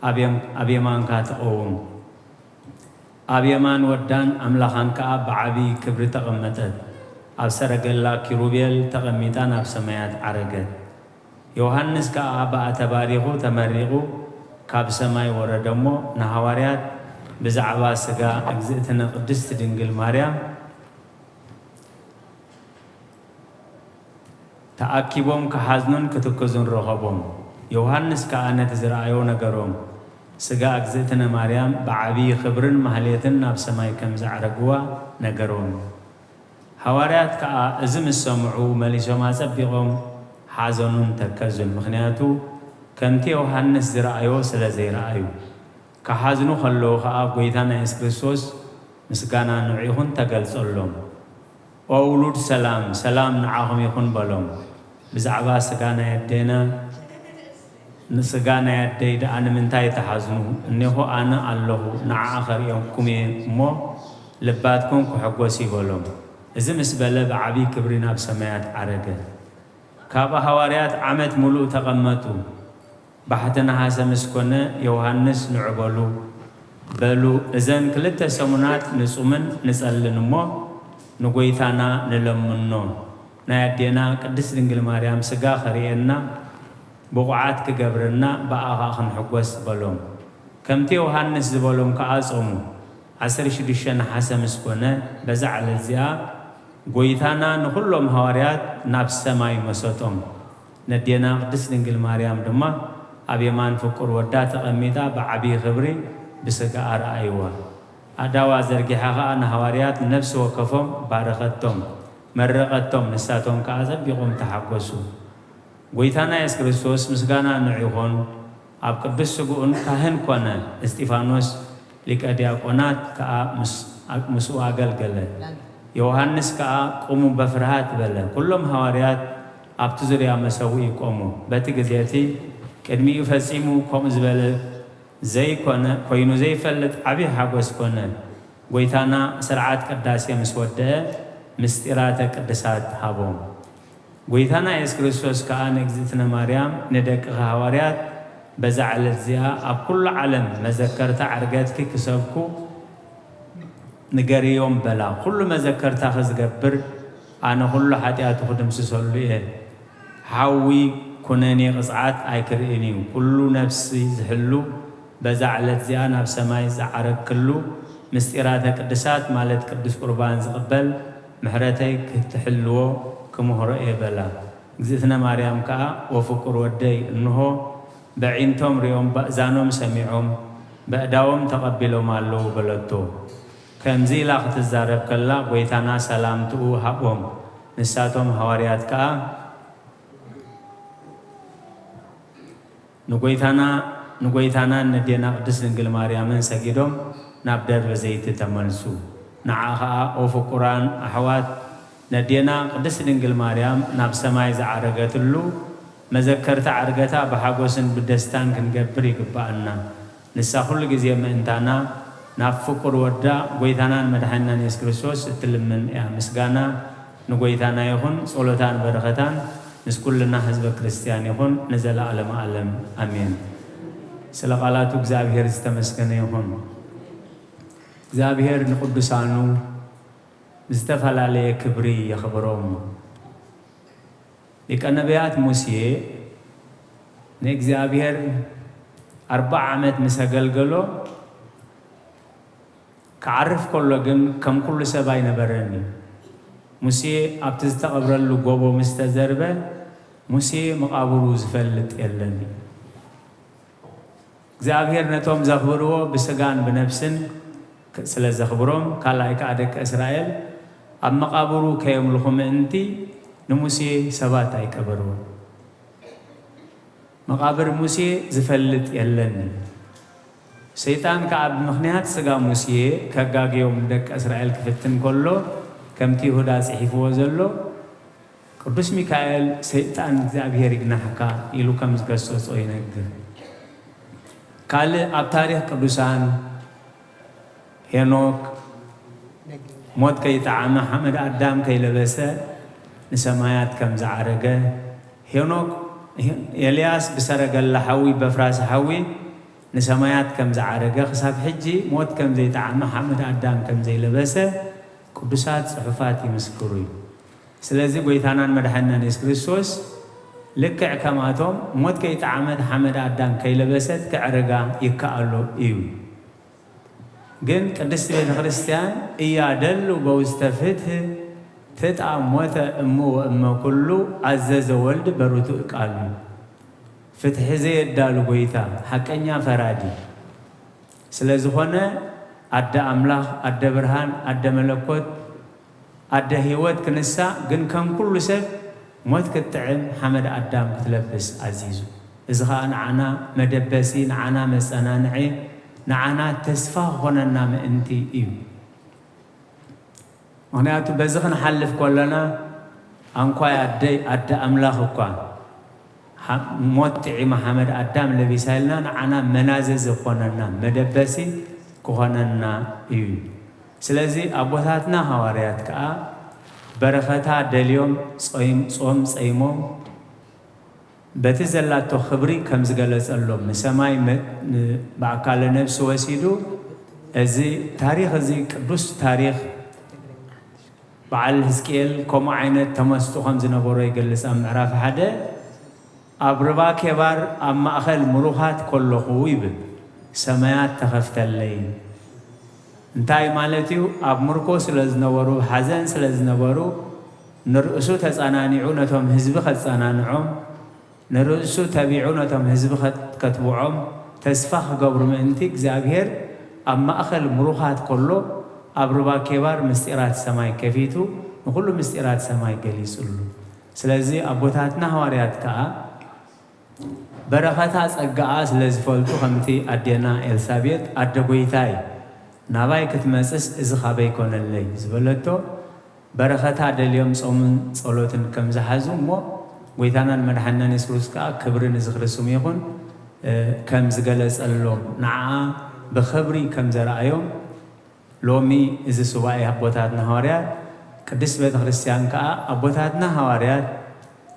ኣብ የም-፣ ኣብ የማንካ ትቐውም። ኣብ የማን ወዳን ኣምላኻን ከኣ ብዓቢ ክብሪ ተቐመጠት። ኣብ ሰረገላ ኪሩቤል ተቐሚጣ ናብ ሰማያት ዓረገት። ዮሃንስ ከኣ ብኣ ተባሪኹ ተመሪቑ ካብ ሰማይ ወረደ እሞ ንሃዋርያት ብዛዕባ ስጋ እግዝእትነ ቅድስት ድንግል ማርያም ተኣኪቦም ክሓዝኑን ክትክዙን ረኸቦም። ዮሃንስ ከኣ ነቲ ዝረኣዮ ነገሮም። ስጋ እግዝእትነ ማርያም ብዓቢ ክብርን ማህሌትን ናብ ሰማይ ከም ዘዕረግዋ ነገሮም። ሃዋርያት ከኣ እዚ ምስ ሰምዑ መሊሶም ኣጸቢቖም ሓዘኑን ተከዙን። ምኽንያቱ ከምቲ ዮሃንስ ዝረኣዮ ስለ ዘይረኣዩ። ክሓዝኑ ከለዉ ከኣ ጐይታና የሱስ ክርስቶስ ምስጋና ንዑ ይኹን ተገልጸሎም። ኦ ውሉድ ሰላም፣ ሰላም ንዓኹም ይኹን በሎም። ብዛዕባ ስጋ ናይ ኣዴና፣ ንስጋ ናይ ኣደይ ደኣ ንምንታይ ትሓዝኑ? እኔኹ ኣነ ኣለኹ፣ ንዓኣ ከርእየኩም እየ እሞ ልባትኩም ክሕጎስ እዩ በሎም። እዚ ምስ በለ ብዓቢ ክብሪ ናብ ሰማያት ዓረገ። ካብ ሃዋርያት ዓመት ምሉእ ተቐመጡ። ባሕቲ ነሃሰ ምስ ኮነ፣ ዮሃንስ ንዑ በሉ፣ በሉ፣ እዘን ክልተ ሰሙናት ንጹምን ንጸልን እሞ ንጎይታና ንለምኖ። ናይ ኣዴና ቅድስት ድንግል ማርያም ስጋ ከርእየና ብቑዓት ክገብረና ብኣኻ ክንሕጎስ በሎም። ከምቲ ዮሃንስ ዝበሎም ከኣ ጾሙ። ዓሰርተ ሽዱሽተ ነሓሰ ምስ ኮነ በዛ ዕለት እዚኣ ጎይታና ንኹሎም ሃዋርያት ናብ ሰማይ መሰጦም። ነዴና ቅድስት ድንግል ማርያም ድማ ኣብ የማን ፍቁር ወዳ ተቐሚጣ ብዓብዪ ክብሪ ብስጋኣ ረኣይዋ። ኣእዳዋ ዘርጊሓ ኸኣ ንሃዋርያት ነፍሲ ወከፎም ባረኸቶም፣ መረቐቶም፣ ንሳቶም ከኣ ጸቢቖም ተሓጎሱ። ጎይታና የሱስ ክርስቶስ ምስጋና ንዑ ይኹን፣ ኣብ ቅዱስ ስግኡን ካህን ኮነ። እስጢፋኖስ ሊቀ ዲያቆናት ከኣ ምስ-፣ ምስኡ ኣገልገለ። ዮሃንስ ከኣ ቁሙ በፍርሃት በለ። ኩሎም ሃዋርያት ኣብቲ ዙርያ መሰውኢ ቆሙ። በቲ ግዜ እቲ ቅድሚኡ ፈጺሙ ከምኡ ዝበለ ዘይኮነ፣ ኮይኑ ዘይፈልጥ ዓብዪ ሓጎስ ኮነ። ጎይታና ስርዓት ቅዳሴ ምስ ወደአ ምስጢራተ ቅድሳት ሃቦም። ጎይታና የሱስ ክርስቶስ ከኣ ንእግዝእትነ ማርያም ንደቅኺ ሃዋርያት በዛ ዕለት እዚኣ ኣብ ኩሉ ዓለም መዘከርታ ዕርገትኪ ክሰብኩ ንገርዮም በላ። ኩሉ መዘከርታኺ ዝገብር ኣነ ኩሉ ሓጢኣቱ ክድምስሰሉ እየ። ሓዊ ኩነኔ ቅጽዓት ኣይክርእን እዩ። ኩሉ ነፍሲ ዝሕሉ በዛ ዕለት እዚኣ ናብ ሰማይ ዝዓረግክሉ ምስጢራተ ቅድሳት ማለት ቅዱስ ቁርባን ዝቕበል ምሕረተይ ክትሕልዎ ክምህሮ እየ በላ። እግዝእትነ ማርያም ከኣ ወፍቁር ወደይ እንሆ በዒንቶም ሪኦም በእዛኖም ሰሚዖም በእዳዎም ተቐቢሎም ኣለዉ በለቶ። ከምዚ ኢላ ክትዛረብ ከላ ጎይታና ሰላምትኡ ሃቦም። ንሳቶም ሃዋርያት ከኣ ንጎይታና ንጎይታናን ነዴና ቅድስት ድንግል ማርያምን ሰጊዶም ናብ ደብረ ዘይቲ ተመልሱ። ንዓ ኸኣ ኦ ፍቁራን ኣሕዋት ነዴና ቅድስት ድንግል ማርያም ናብ ሰማይ ዝዓረገትሉ መዘከርታ ዕርገታ ብሓጎስን ብደስታን ክንገብር ይግብኣና። ንሳ ኩሉ ግዜ ምእንታና ናብ ፍቁር ወዳ ጎይታናን መድሓኒናን የሱስ ክርስቶስ እትልምን እያ። ምስጋና ንጎይታና ይኹን፣ ጸሎታን በረኸታን ምስ ኩልና ህዝበ ክርስትያን ይኹን ንዘለዓለመ ዓለም ኣሜን። ስለ ቃላቱ እግዚኣብሔር ዝተመስገነ ይኹን። እግዚኣብሔር ንቅዱሳኑ ብዝተፈላለየ ክብሪ የኽብሮም። ሊቀ ነቢያት ሙሴ ንእግዚኣብሔር ኣርብዓ ዓመት ምስ ኣገልገሎ ክዓርፍ ከሎ ግን ከም ኩሉ ሰብ ኣይነበረን እዩ። ሙሴ ኣብቲ ዝተቐብረሉ ጎቦ ምስ ተዘርበ ሙሴ መቓብሩ ዝፈልጥ የለን እዩ። እግዚኣብሔር ነቶም ዘኽብርዎ ብስጋን ብነፍስን ክ-፣ ስለ ዘኽብሮም፣ ካልኣይ ከኣ ደቂ እስራኤል ኣብ መቓብሩ ከየምልኹ ምእንቲ ንሙሴ ሰባት ኣይቀበርዎን። መቓብር ሙሴ ዝፈልጥ የለን። ሰይጣን ከኣ ብምኽንያት ስጋ ሙሴ ከጋግዮም ደቂ እስራኤል ክፍትን ከሎ፣ ከምቲ ይሁዳ ጽሒፍዎ ዘሎ፣ ቅዱስ ሚካኤል ሰይጣን እግዚኣብሔር ይግናሕካ ኢሉ ከም ዝገሰጾ ይነግር። ካልእ ኣብ ታሪኽ ቅዱሳን ሄኖክ ሞት ከይጠዓመ ሓመድ ኣዳም ከይለበሰ ንሰማያት ከም ዝዓረገ፣ ሄኖክ፣ ኤልያስ ብሰረገላ ሓዊ፣ በፍራስ ሓዊ ንሰማያት ከም ዝዓረገ፣ ክሳብ ሕጂ ሞት ከም ዘይጠዓመ ሓመድ ኣዳም ከም ዘይለበሰ ቅዱሳት ጽሑፋት ይምስክሩ እዩ። ስለዚ ጎይታናን መድሓኒናን የሱስ ክርስቶስ ልክዕ ከምኣቶም ሞት ከይጠዓመት ሓመድ ኣዳም ከይለበሰት ክዕርጋ ይከኣሎ እዩ። ግን ቅድስቲ ቤተ ክርስቲያን እያደሉ በውስተ ፍትህ ትጣ ሞተ እሙ ወእመ ኩሉ ኣዘዘ ወልድ በርቱዕ ቃሉ። ፍትሒ ዘየዳሉ ጎይታ፣ ሓቀኛ ፈራዲ ስለ ዝኾነ፣ ኣደ ኣምላኽ፣ ኣደ ብርሃን፣ ኣደ መለኮት፣ ኣደ ህይወት ክንሳ ግን ከም ኩሉ ሰብ ሞት ክትጥዕም ሓመድ ኣዳም ክትለብስ ኣዚዙ። እዚ ኸኣ ንዓና መደበሲ፣ ንዓና መጸናንዒ፣ ንዓና ተስፋ ክኾነና ምእንቲ እዩ። ምኽንያቱ በዚ ክንሓልፍ ከለና፣ ኣንኳይ ኣደይ፣ ኣደ ኣምላኽ እኳ ሓ-፣ ሞት ጥዒማ ሓመድ ኣዳም ለቢሳ ኢልና ንዓና መናዘዚ ክኾነና፣ መደበሲ ክኾነና እዩ። ስለዚ ኣቦታትና ሃዋርያት ከኣ በረኸታ ደልዮም ጾይም-፣ ጾም ጸይሞም በቲ ዘላቶ ክብሪ ከም ዝገለጸሎም ንሰማይ መ-፣ ን-፣ ብኣካለ ነፍሲ ወሲዱ እዚ ታሪኽ እዚ ቅዱስ ታሪኽ በዓል ሕዝቅኤል ከምኡ ዓይነት ተመስጦ ከም ዝነበሮ ይገልጽ። ኣብ ምዕራፍ ሓደ ኣብ ርባ ኬባር ኣብ ማእኸል ምሩኻት ከለኹ ይብል፣ ሰማያት ተኸፍተለይ። እንታይ ማለት እዩ? ኣብ ምርኮ ስለ ዝነበሩ፣ ሓዘን ስለ ዝነበሩ፣ ንርእሱ ተጸናኒዑ ነቶም ህዝቢ ከጸናንዖም፣ ንርእሱ ተቢዑ ነቶም ህዝቢ ከት-፣ ከትብዖም ተስፋ ክገብሩ ምእንቲ እግዚኣብሔር ኣብ ማእኸል ምሩኻት ከሎ ኣብ ርባ ኬባር ምስጢራት ሰማይ ከፊቱ ንኹሉ ምስጢራት ሰማይ ገሊጹሉ። ስለዚ ኣቦታትና ሃዋርያት ከኣ በረኸታ ጸጋኣ ስለ ዝፈልጡ ከምቲ ኣዴና ኤልሳቤጥ ኣደ ጐይታይ ናባይ ክትመጽስ እዚ ካበይ ኮነለይ ዝበለቶ በረኸታ ደልዮም ጾምን ጸሎትን ከም ዝሓዙ እሞ ጐይታናን መድሓንናን የሱስ ክርስቶስ ከኣ ክብሪ ንዝኽሪ ስሙ ይኹን ከም ዝገለጸሎም ንዓኣ ብኽብሪ ከም ዘርኣዮም ሎሚ እዚ ሱባኤ ኣቦታትና ሃዋርያት ቅድስት ቤተ ክርስቲያን ከኣ ኣቦታትና ሃዋርያት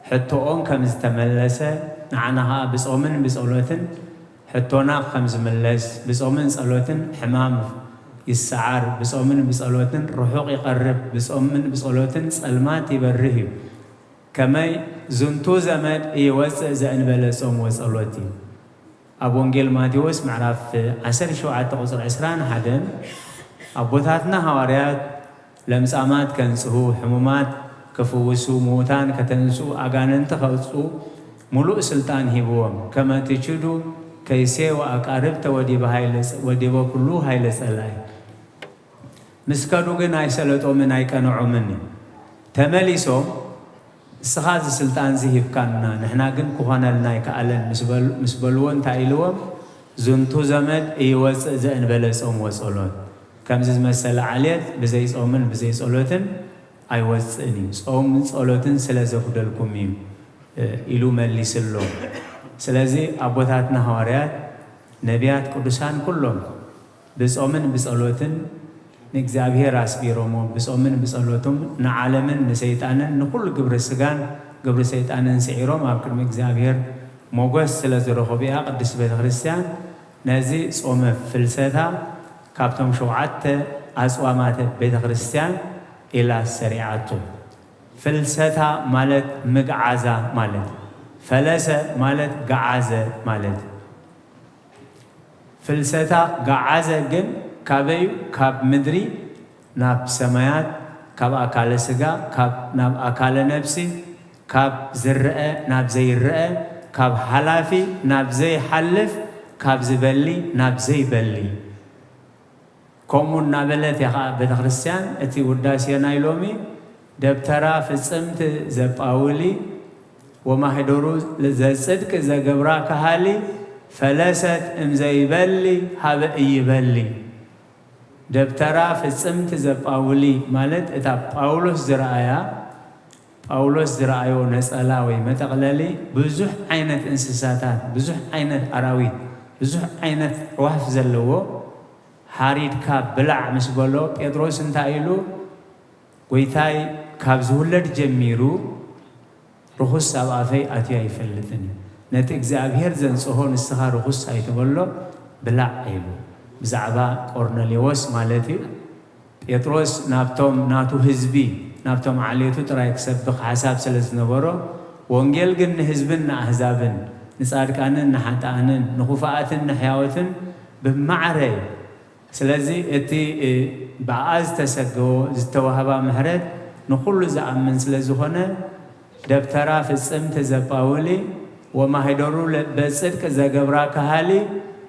ሕቶኦም ከም ዝተመለሰ ንዓና ከኣ ብጾምን ብጸሎትን ሕቶና ከም ዝምለስ ብጾምን ጸሎትን ሕማም ይሰዓር ብጾምን ብጸሎትን ርሑቕ ይቐርብ ብጾምን ብጸሎትን ጸልማት ይበርህ እዩ። ከመይ ዝንቱ ዘመድ እይወፅእ ዘእንበለ ጾም ወጸሎት እዩ። ኣብ ወንጌል ማቴዎስ ምዕራፍ ዓሰርተ ሸውዓተ ቁፅሪ ዕስራን ሓደን ኣቦታትና ሃዋርያት ለምጻማት ከንጽሁ፣ ሕሙማት ክፍውሱ፣ ምዉታን ከተንስኡ፣ ኣጋንንቲ ከውጽኡ ምሉእ ስልጣን ሂብዎም። ከመ ትችዱ ከይሴ ወኣቃርብተ ወዲበ ኃይለ ጸ-፣ ወዲበ ኩሉ ኃይለ ጸላኢ። ምስ ከዱ ግን ኣይሰለጦምን ኣይቀንዖምን እዩ። ተመሊሶም፣ "እስኻ እዚ ስልጣን እዚ ሂብካና፣ ንሕና ግን ክኾነልና ኣይከኣለን" ምስ በሉ-፣ ምስ በልዎ እንታይ ኢልዎም? "ዝንቱ ዘመድ እይወፅእ ዘእንበለ ጾም ወጸሎት። ከምዚ ዝመሰለ ዓሌት ብዘይ ጾምን ብዘይ ጸሎትን ኣይወፅእን እዩ። ጾምን ጸሎትን ስለ ዘጉደልኩም እዩ" ኢሉ መሊስሎም። ስለዚ ኣቦታትና ሃዋርያት፣ ነቢያት፣ ቅዱሳን ኩሎም ብጾምን ብጸሎትን ንእግዚኣብሔር ኣስቢሮሞ፣ ብጾምን ብጸሎቶም ንዓለምን ንሰይጣንን ንኹሉ ግብሪ ስጋን ግብሪ ሰይጣንን ስዒሮም ኣብ ቅድሚ እግዚኣብሔር ሞገስ ስለ ዝረኸቡ እያ ቅድስት ቤተ ክርስቲያን ነዚ ጾመ ፍልሰታ ካብቶም ሸውዓተ ኣጽዋማተ ቤተ ክርስቲያን ኢላ ሰሪዓቶ። ፍልሰታ ማለት ምግዓዛ ማለት እዩ። ፈለሰ ማለት ገዓዘ ማለት እዩ። ፍልሰታ ገዓዘ ግን ካበዩ? ካብ ምድሪ ናብ ሰማያት፣ ካብ ኣካለ ስጋ ካብ ናብ ኣካለ ነፍሲ፣ ካብ ዝረአ ናብ ዘይረአ፣ ካብ ሓላፊ ናብ ዘይሓልፍ፣ ካብ ዝበሊ ናብ ዘይበሊ። ከምኡ እናበለት እያ ኸዓ ቤተ ክርስቲያን እቲ ውዳሴ ናይ ሎሚ፣ ደብተራ ፍጽምቲ ዘጳውሊ ወማህደሩ ዘጽድቅ ዘገብራ ከሃሊ ፈለሰት እምዘይበሊ ሀበ እይበሊ። ደብተራ ፍጽምቲ ዘጳውሊ ማለት እታ ጳውሎስ ዝረኣያ፣ ጳውሎስ ዝረኣዮ ነጸላ ወይ መጠቕለሊ ብዙሕ ዓይነት እንስሳታት፣ ብዙሕ ዓይነት ኣራዊት፣ ብዙሕ ዓይነት ኣዕዋፍ ዘለዎ ሓሪድካ ብላዕ ምስ በሎ፣ ጴጥሮስ እንታይ ኢሉ? "ጐይታይ፣ ካብ ዝውለድ ጀሚሩ ርኹስ ኣብ ኣፈይ ኣትዩ ኣይፈልጥን እዩ። ነቲ እግዚኣብሔር ዘንጽሆ ንስኻ ርኹስ ኣይትበሎ፣ ብላዕ" ኢሉ። ብዛዕባ ቆርኔሌዎስ ማለት እዩ። ጴጥሮስ ናብቶም ናቱ ህዝቢ፣ ናብቶም ዓሌቱ ጥራይ ክሰብኽ ሓሳብ ስለ ዝነበሮ፣ ወንጌል ግን ንህዝብን ንኣህዛብን፣ ንጻድቃንን ንሓጥኣንን፣ ንኹፋኣትን ንሕያዎትን ብማዕረ እዩ። ስለዚ እቲ፣ እ፣ ብኣኣ ዝተሰገወ፣ ዝተዋህባ ምሕረት ንኹሉ ዝኣምን ስለ ዝኾነ፣ ደብተራ ፍጽምቲ ዘጳውሊ ወማህደሩ ለበ ጽድቅ ዘገብራ ከሃሊ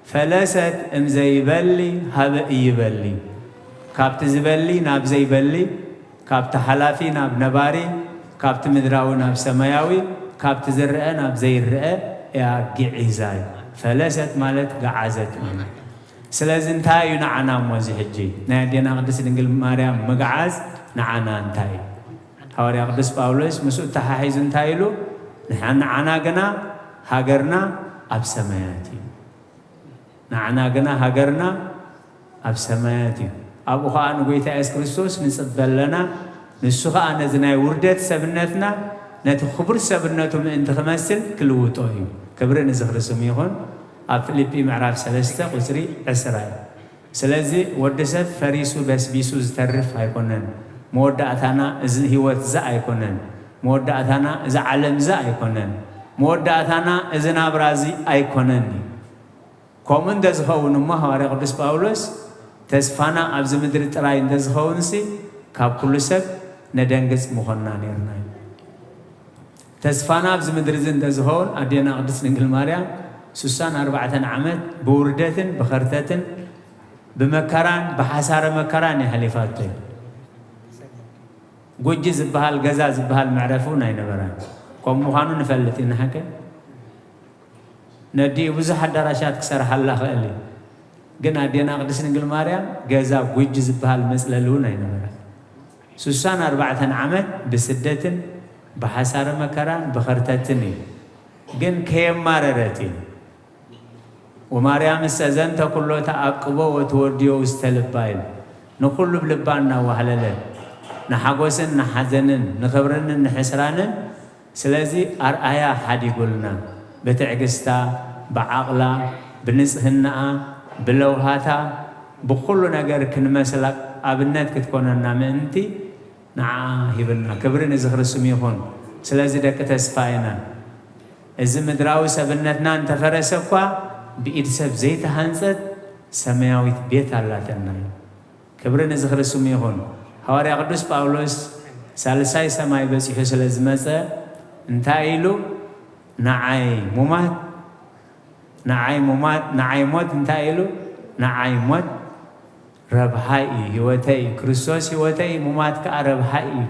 ፈለሰት እምዘይበሊ ሀበ እይበሊ። ካብቲ ዝበሊ ናብ ዘይበሊ፣ ካብቲ ሓላፊ ናብ ነባሪ፣ ካብቲ ምድራዊ ናብ ሰማያዊ፣ ካብቲ ዝረአ ናብ ዘይረአ እያ ግዒዛ እዩ። ፈለሰት ማለት ገዓዘት ማለት። ስለዚ እንታይ እዩ ንዓና እሞ እዚ ሕጂ? ናይ ኣዴና ቅድስት ድንግል ማርያም ምግዓዝ ንዓና እንታይ እዩ? ሃዋርያ ቅዱስ ጳውሎስ ምስኡ ተሓሒዙ እንታይ ኢሉ? ንሓ-፣ ንዓና ግና ሃገርና ኣብ ሰማያት እዩ። ንዓና ግና ሃገርና ኣብ ሰማያት እዩ። ኣብኡ ኸዓ ንጐይታ የሱስ ክርስቶስ ንጽበ ኣለና። ንሱ ኸዓ ነዚ ናይ ውርደት ሰብነትና ነቲ ክቡር ሰብነቱ ምእንቲ ክመስል ክልውጦ እዩ። ክብሪ ንዝኽሪ ስሙ ይኹን። ኣብ ፊልጲ ምዕራፍ ሰለስተ ቁጽሪ ዕስራ እዩ። ስለዚ ወዲ ሰብ ፈሪሱ በስቢሱ ዝተርፍ ኣይኮነን። መወዳእታና እዚ ህይወት እዚ ኣይኮነን። መወዳእታና እዚ ዓለም እዚ ኣይኮነን። መወዳእታና እዚ ናብራ እዚ ኣይኮነን እዩ። ከምኡ እንተዝኸውን እሞ፣ ሃዋርያ ቅዱስ ጳውሎስ፣ "ተስፋና ኣብዚ ምድሪ ጥራይ እንተዝኸውንሲ፣ ካብ ኩሉ ሰብ ነደንግጽ ምኾንና ኔርና" እዩ። ተስፋና ኣብዚ ምድሪ እዚ እንተዝኸውን፣ ኣዴና ቅድስት ድንግል ማርያም ሱሳን ኣርባዕተን ዓመት ብውርደትን ብኸርተትን ብመከራን ብሓሳረ መከራን የሕሊፋቶ እዩ። ጉጂ ዝበሃል ገዛ ዝበሃል መዕረፊ እውን ኣይነበራን። ከም ምዃኑ ንፈልጥ ኢና፣ ሓቀ ነዲኡ ብዙሕ ኣዳራሻት ክሰርሓላ ክእል እዩ። ግን ኣዴና ቅድስት ድንግል ማርያም ገዛ ጉጂ ዝበሃል መጽለሊ እውን ኣይነበራን። ሱሳን ኣርባዕተን ዓመት ብስደትን ብሓሳረ መከራን ብኸርተትን እዩ። ግን ከየማረረት እዩ። "ወማርያምሰ ዘንተ ኩሎ ተዓቅቦ ወትወድዮ ውስተ ልባ" ኢሉ ንኹሉ ብልባ እናዋህለለት፣ ንሓጎስን ንሓዘንን፣ ንኽብርንን ንሕስራንን፣ ስለዚ ኣርኣያ ሓዲጉልና፣ ብትዕግስታ፣ ብዓቕላ፣ ብንጽህናኣ፣ ብለውሃታ፣ ብኹሉ ነገር ክንመስላ ኣብነት ክትኮነና ምእንቲ ንዓ ሂብና። ክብሪ ንዝኽሪ ስሙ ይኹን። ስለዚ ደቂ ተስፋ ኢና። እዚ ምድራዊ ሰብነትና እንተፈረሰ እኳ፣ ብኢድ ሰብ ዘይተሃንጸት ሰማያዊት ቤት ኣላትና እዩ። ክብሪ ንዝኽሪ ስሙ ይኹን። ሃዋርያ ቅዱስ ጳውሎስ ሳልሳይ ሰማይ በጺሑ ስለ ዝመጸ፣ እንታይ ኢሉ? "ንዓይ ሙማት፣ ንዓይ ሙማት፣ ንዓይ ሞት" እንታይ ኢሉ? "ንዓይ ሞት ረብሓይ እዩ፣ ህይወተይ እዩ፣ ክርስቶስ ህይወተይ እዩ፣ ሙማት ከኣ ረብሓይ እዩ።"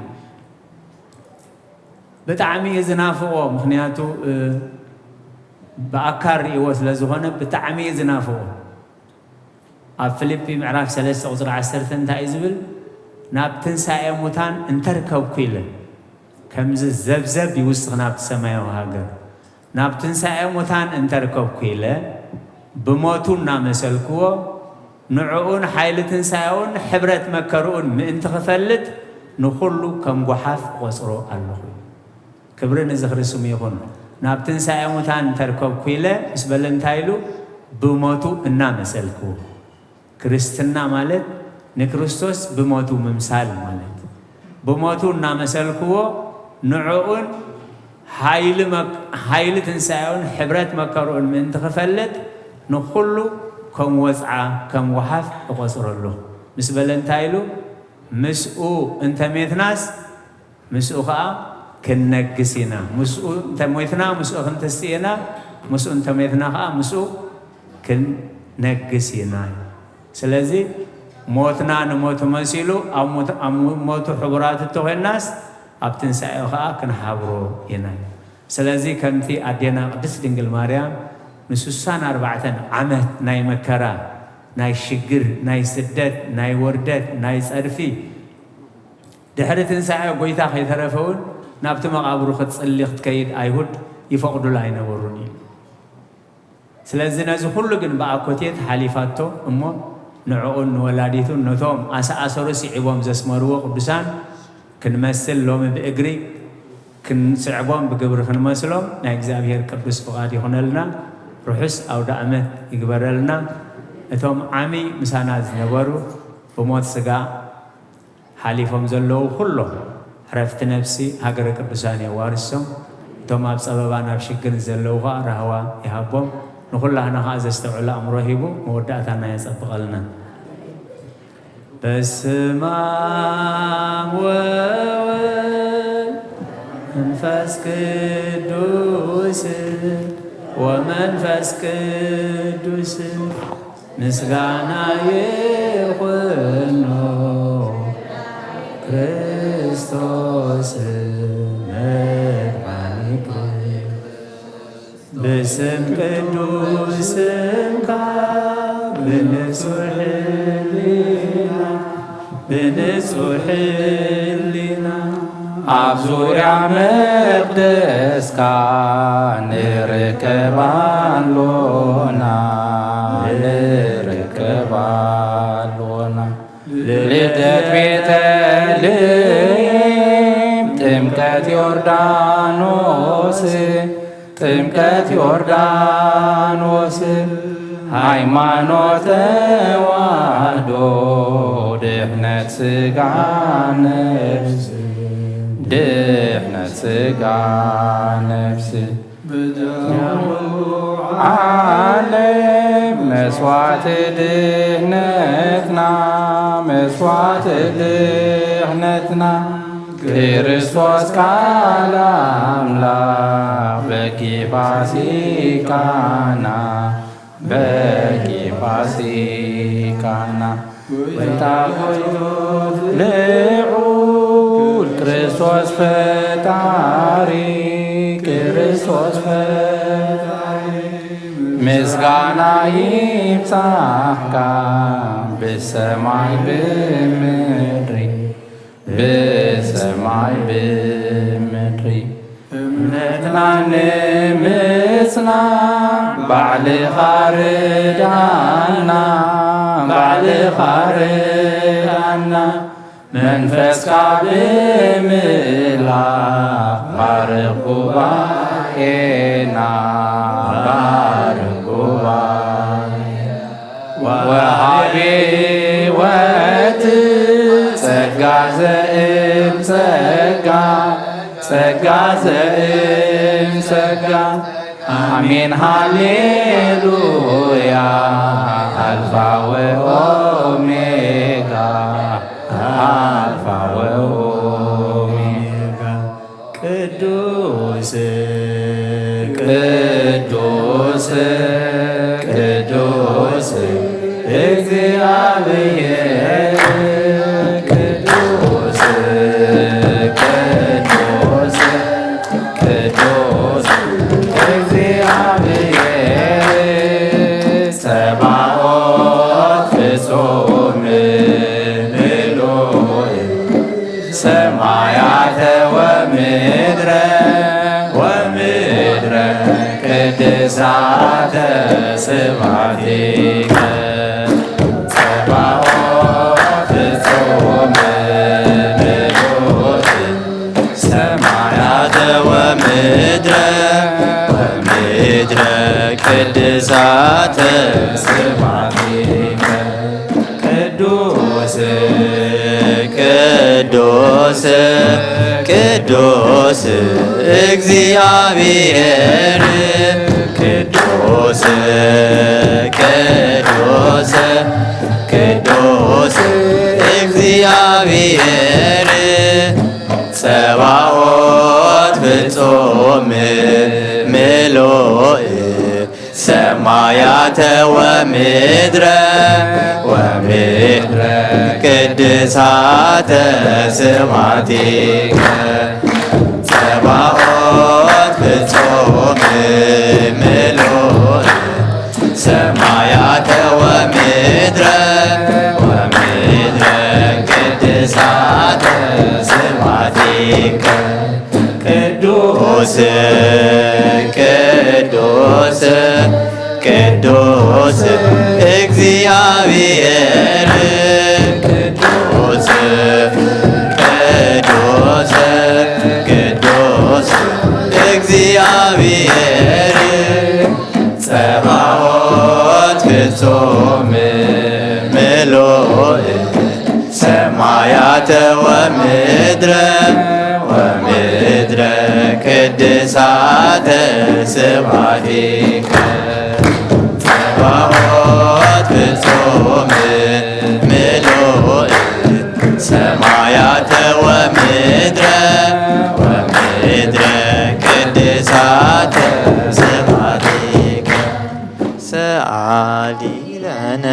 ብጣዕሚ እየ ዝናፍቖ፣ ምኽንያቱ፣ እ፣ ብኣካል ርእይዎ ስለ ዝኾነ ብጣዕሚ እየ ዝናፍቖ። ኣብ ፊልጲ ምዕራፍ ሰለስተ ቁጽሪ ዓሰርተ እንታይ እዩ ዝብል? "ናብ ትንሳኤ ሙታን እንተርከብኩ" ኢለ፣ ከምዚ ዘብዘብ ይውስኽ ናብቲ ሰማያዊ ሃገር። "ናብ ትንሳኤ ሙታን እንተርከብኩ" ኢለ፣ ብሞቱ እናመሰልክዎ፣ ንዕኡን ሓይሊ ትንሳኤኡን ሕብረት መከርኡን ምእንቲ ክፈልጥ፣ ንኹሉ ከም ጓሓፍ እቖጽሮ ኣለኹ። ክብሪ ንዝኽሪ ስሙ ይኹን። "ናብ ትንሳኤ ሙታን እንተርከብኩ" ኢለ ምስ በለ እንታይ ኢሉ? ብሞቱ እናመሰልክዎ። ክርስትና ማለት ንክርስቶስ ብሞቱ ምምሳል ማለት። ብሞቱ እናመሰልክዎ፣ ንዕኡን ሓይሊ መክ-፣ ሓይሊ ትንሳኤኡን ሕብረት መከርኡን ምእንቲ ክፈልጥ፣ ንኹሉ ከም ወጽዓ፣ ከም ጓሓፍ እቖጽሮ ኣለኹ ምስ በለ እንታይ ኢሉ? "ምስኡ እንተሜትናስ ምስኡ ኸኣ ክንነግስ ኢና። ምስኡ እንተ ሞይትና፣ ምስኡ ክንትስእ ኢና። ምስኡ እንተ ሞይትና ኸኣ፣ ምስኡ ክንነግስ ኢና." ስለዚ፣ ሞትና ንሞቱ መሲሉ፣ ኣብ ሞት-፣ ኣብ ሞቱ ሕቡራት እንተኾይናስ፣ ኣብ ትንሳኤኡ ኸኣ ክንሓብሮ ኢና። ስለዚ፣ ከምቲ ኣዴና ቅድስት ድንግል ማርያም ንስሳን ኣርባዕተን ዓመት ናይ መከራ፣ ናይ ሽግር፣ ናይ ስደት፣ ናይ ወርደት፣ ናይ ጸርፊ፣ ድሕሪ ትንሳኤ ጐይታ ከይተረፈ እውን ናብቲ መቓብሩ ክትጽሊ ክትከይድ ኣይሁድ ይፈቕዱላ ኣይነበሩን እዩ። ስለዚ ነዚ ኩሉ ግን ብኣኮቴት ሓሊፋቶ እሞ ንዕኡን ንወላዲቱን ነቶም ኣሰኣሰሩ ስዒቦም ዘስመርዎ ቅዱሳን ክንመስል ሎሚ ብእግሪ ክንስዕቦም ብግብሪ ክንመስሎም ናይ እግዚኣብሔር ቅዱስ ፍቓድ ይኹነልና። ርሑስ ኣውደ ኣመት ይግበረልና። እቶም ዓሚ ምሳና ዝነበሩ ብሞት ስጋ ሓሊፎም ዘለዉ ኩሎም ዕረፍቲ ነፍሲ ሃገረ ቅዱሳን የዋርሶም። እቶም ኣብ ጸበባን ኣብ ሽግርን ዘለዉ ኸኣ ራህዋ ይሃቦም። ንኹላህና ኸኣ ዘስተውዕል ኣእምሮ ሂቡ መወዳእታና የጸብቐልና። በስመ አብ ወወልድ መንፈስ ቅዱስ ወመንፈስ ቅዱስ ምስጋና ይኹኖ ክርስቶስ መድኃኒት። ብስም ቅዱስ ስምካ ብንጹሕ ሕሊና፣ ብንጹሕ ሕሊና ኣብ ዙርያ መቅደስካ ንርከብ ኣሎና፣ ንርከብ ኣሎና። ልደት ቤተልሔም፣ ጥምቀት ዮርዳኖስ፣ ጥምቀት ዮርዳኖስ፣ ሃይማኖት ተዋህዶ ድሕነት ስጋ ነፍሲ፣ ድሕነት ስጋ ነፍሲ። ዓለም መስዋዕቲ ድሕነትና፣ መስዋዕቲ ድሕነትና፣ ክርስቶስ ቃል ኣምላኽ በኪ ፋሲካና፣ በኪ ፋሲካና። ጎይታ ሆይ ልዑል ክርስቶስ ፈጣሪ፣ ክርስቶስ ፈጣሪ፣ ምስጋና ይብጻሕካ ብሰማይ ብምድሪ፣ ብሰማይ ብምድሪ። እምነትና ንምጽና ባዕልኻ ርዳና፣ ባዕልኻ ርዳና። መንፈስካ ብምልኣኽ ባርኽ ጉባኤና፣ ባርኽ ጉባኤ። ወሃቢ ሕይወት ጸጋ ዘእም ጸጋ፣ ጸጋ ዘእም ጸጋ። ኣሜን ሃሌሉያ። ኣልፋ ወኦሜጋ፣ ኣልፋ ወኦሜጋ። ቅዱስ፣ ቅዱስ፣ ቅዱስ እግዚአብሔር። ቅዱስ፣ ቅዱስ፣ ቅዱስ እግዚአብሔር። ጸባኦት ፍጹም ምሉእ ሰማያተ ወምድረ፣ ወምድረ ቅድሳተ ስብሐቲከ። ጸባኦት ፍጹም ምሉእ ሰማያተ ወምድረ፣ ወምድረ ቅድሳተ ስብሐቲከ። ቅዱስ፣ ቅዱስ፣ ቅዱስ እግዚአብሔር። ቅዱስ፣ ቅዱስ፣ ቅዱስ እግዚአብሔር። ጸባኦት ፍጹም ምሉእ ሰማያተ ወምድረ፣ ወምድረ ቅድሳተ ስብሐቲከ። ጸባኦት ፍጹም ምሉእ ሰማያተ ወምድረ፣ ወምድረ ቅድሳተ ስብሐቲከ። ቅዱስ፣ ቅዱስ፣ ቅዱስ እግዚአብሔር። ቅዱስ፣ ቅዱስ፣ ቅዱስ እግዚአብሔር። ጸባኦት ፍጹም ምሉእ ሰማያተ ወምድረ፣ ወምድረ ቅድሳተ ስብሐቲከ። ጸባኦት ፍጹም ምሉእ ሰማያተ ወምድረ፣ ወምድረ ቅድሳተ ስብሐቲከ። ሰአሊ ለነ፣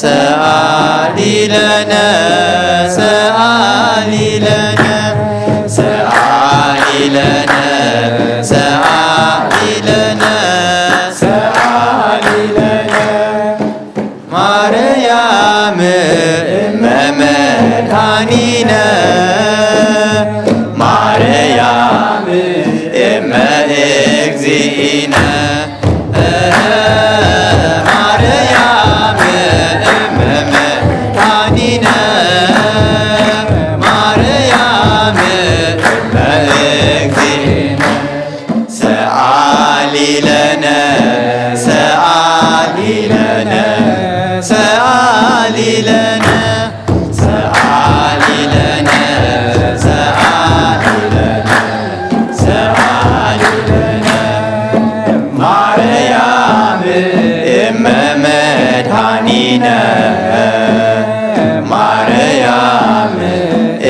ሰአሊ ለነ፣ ሰአሊ ለነ፣ ሰአሊ ለነ፣ ሰአሊ ለነ፣ ሰአሊ ለነ። ማርያም እመ መድኃኒነ፣ ማርያም እመ እግዚእነ፣ ማርያም እመ መድኃኒነ፣ ማርያም እመ እግዚእነ።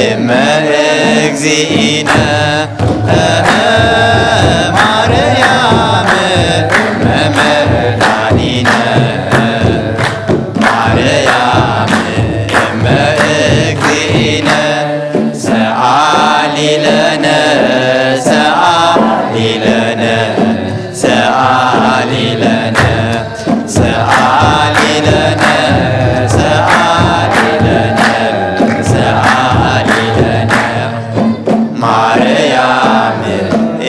እመ እግዚእነ፣ እህ፣ ማርያም እመ መድኃኒነ፣ ማርያም እመ እግዚእነ፣ ሰአሊ ለነ፣ ሰአሊ ለነ፣ ሰአሊ ለነ፣ ሰአሊ ለነ፣ ሰአሊ ለነ፣ ሰአሊ ለነ። ማርያም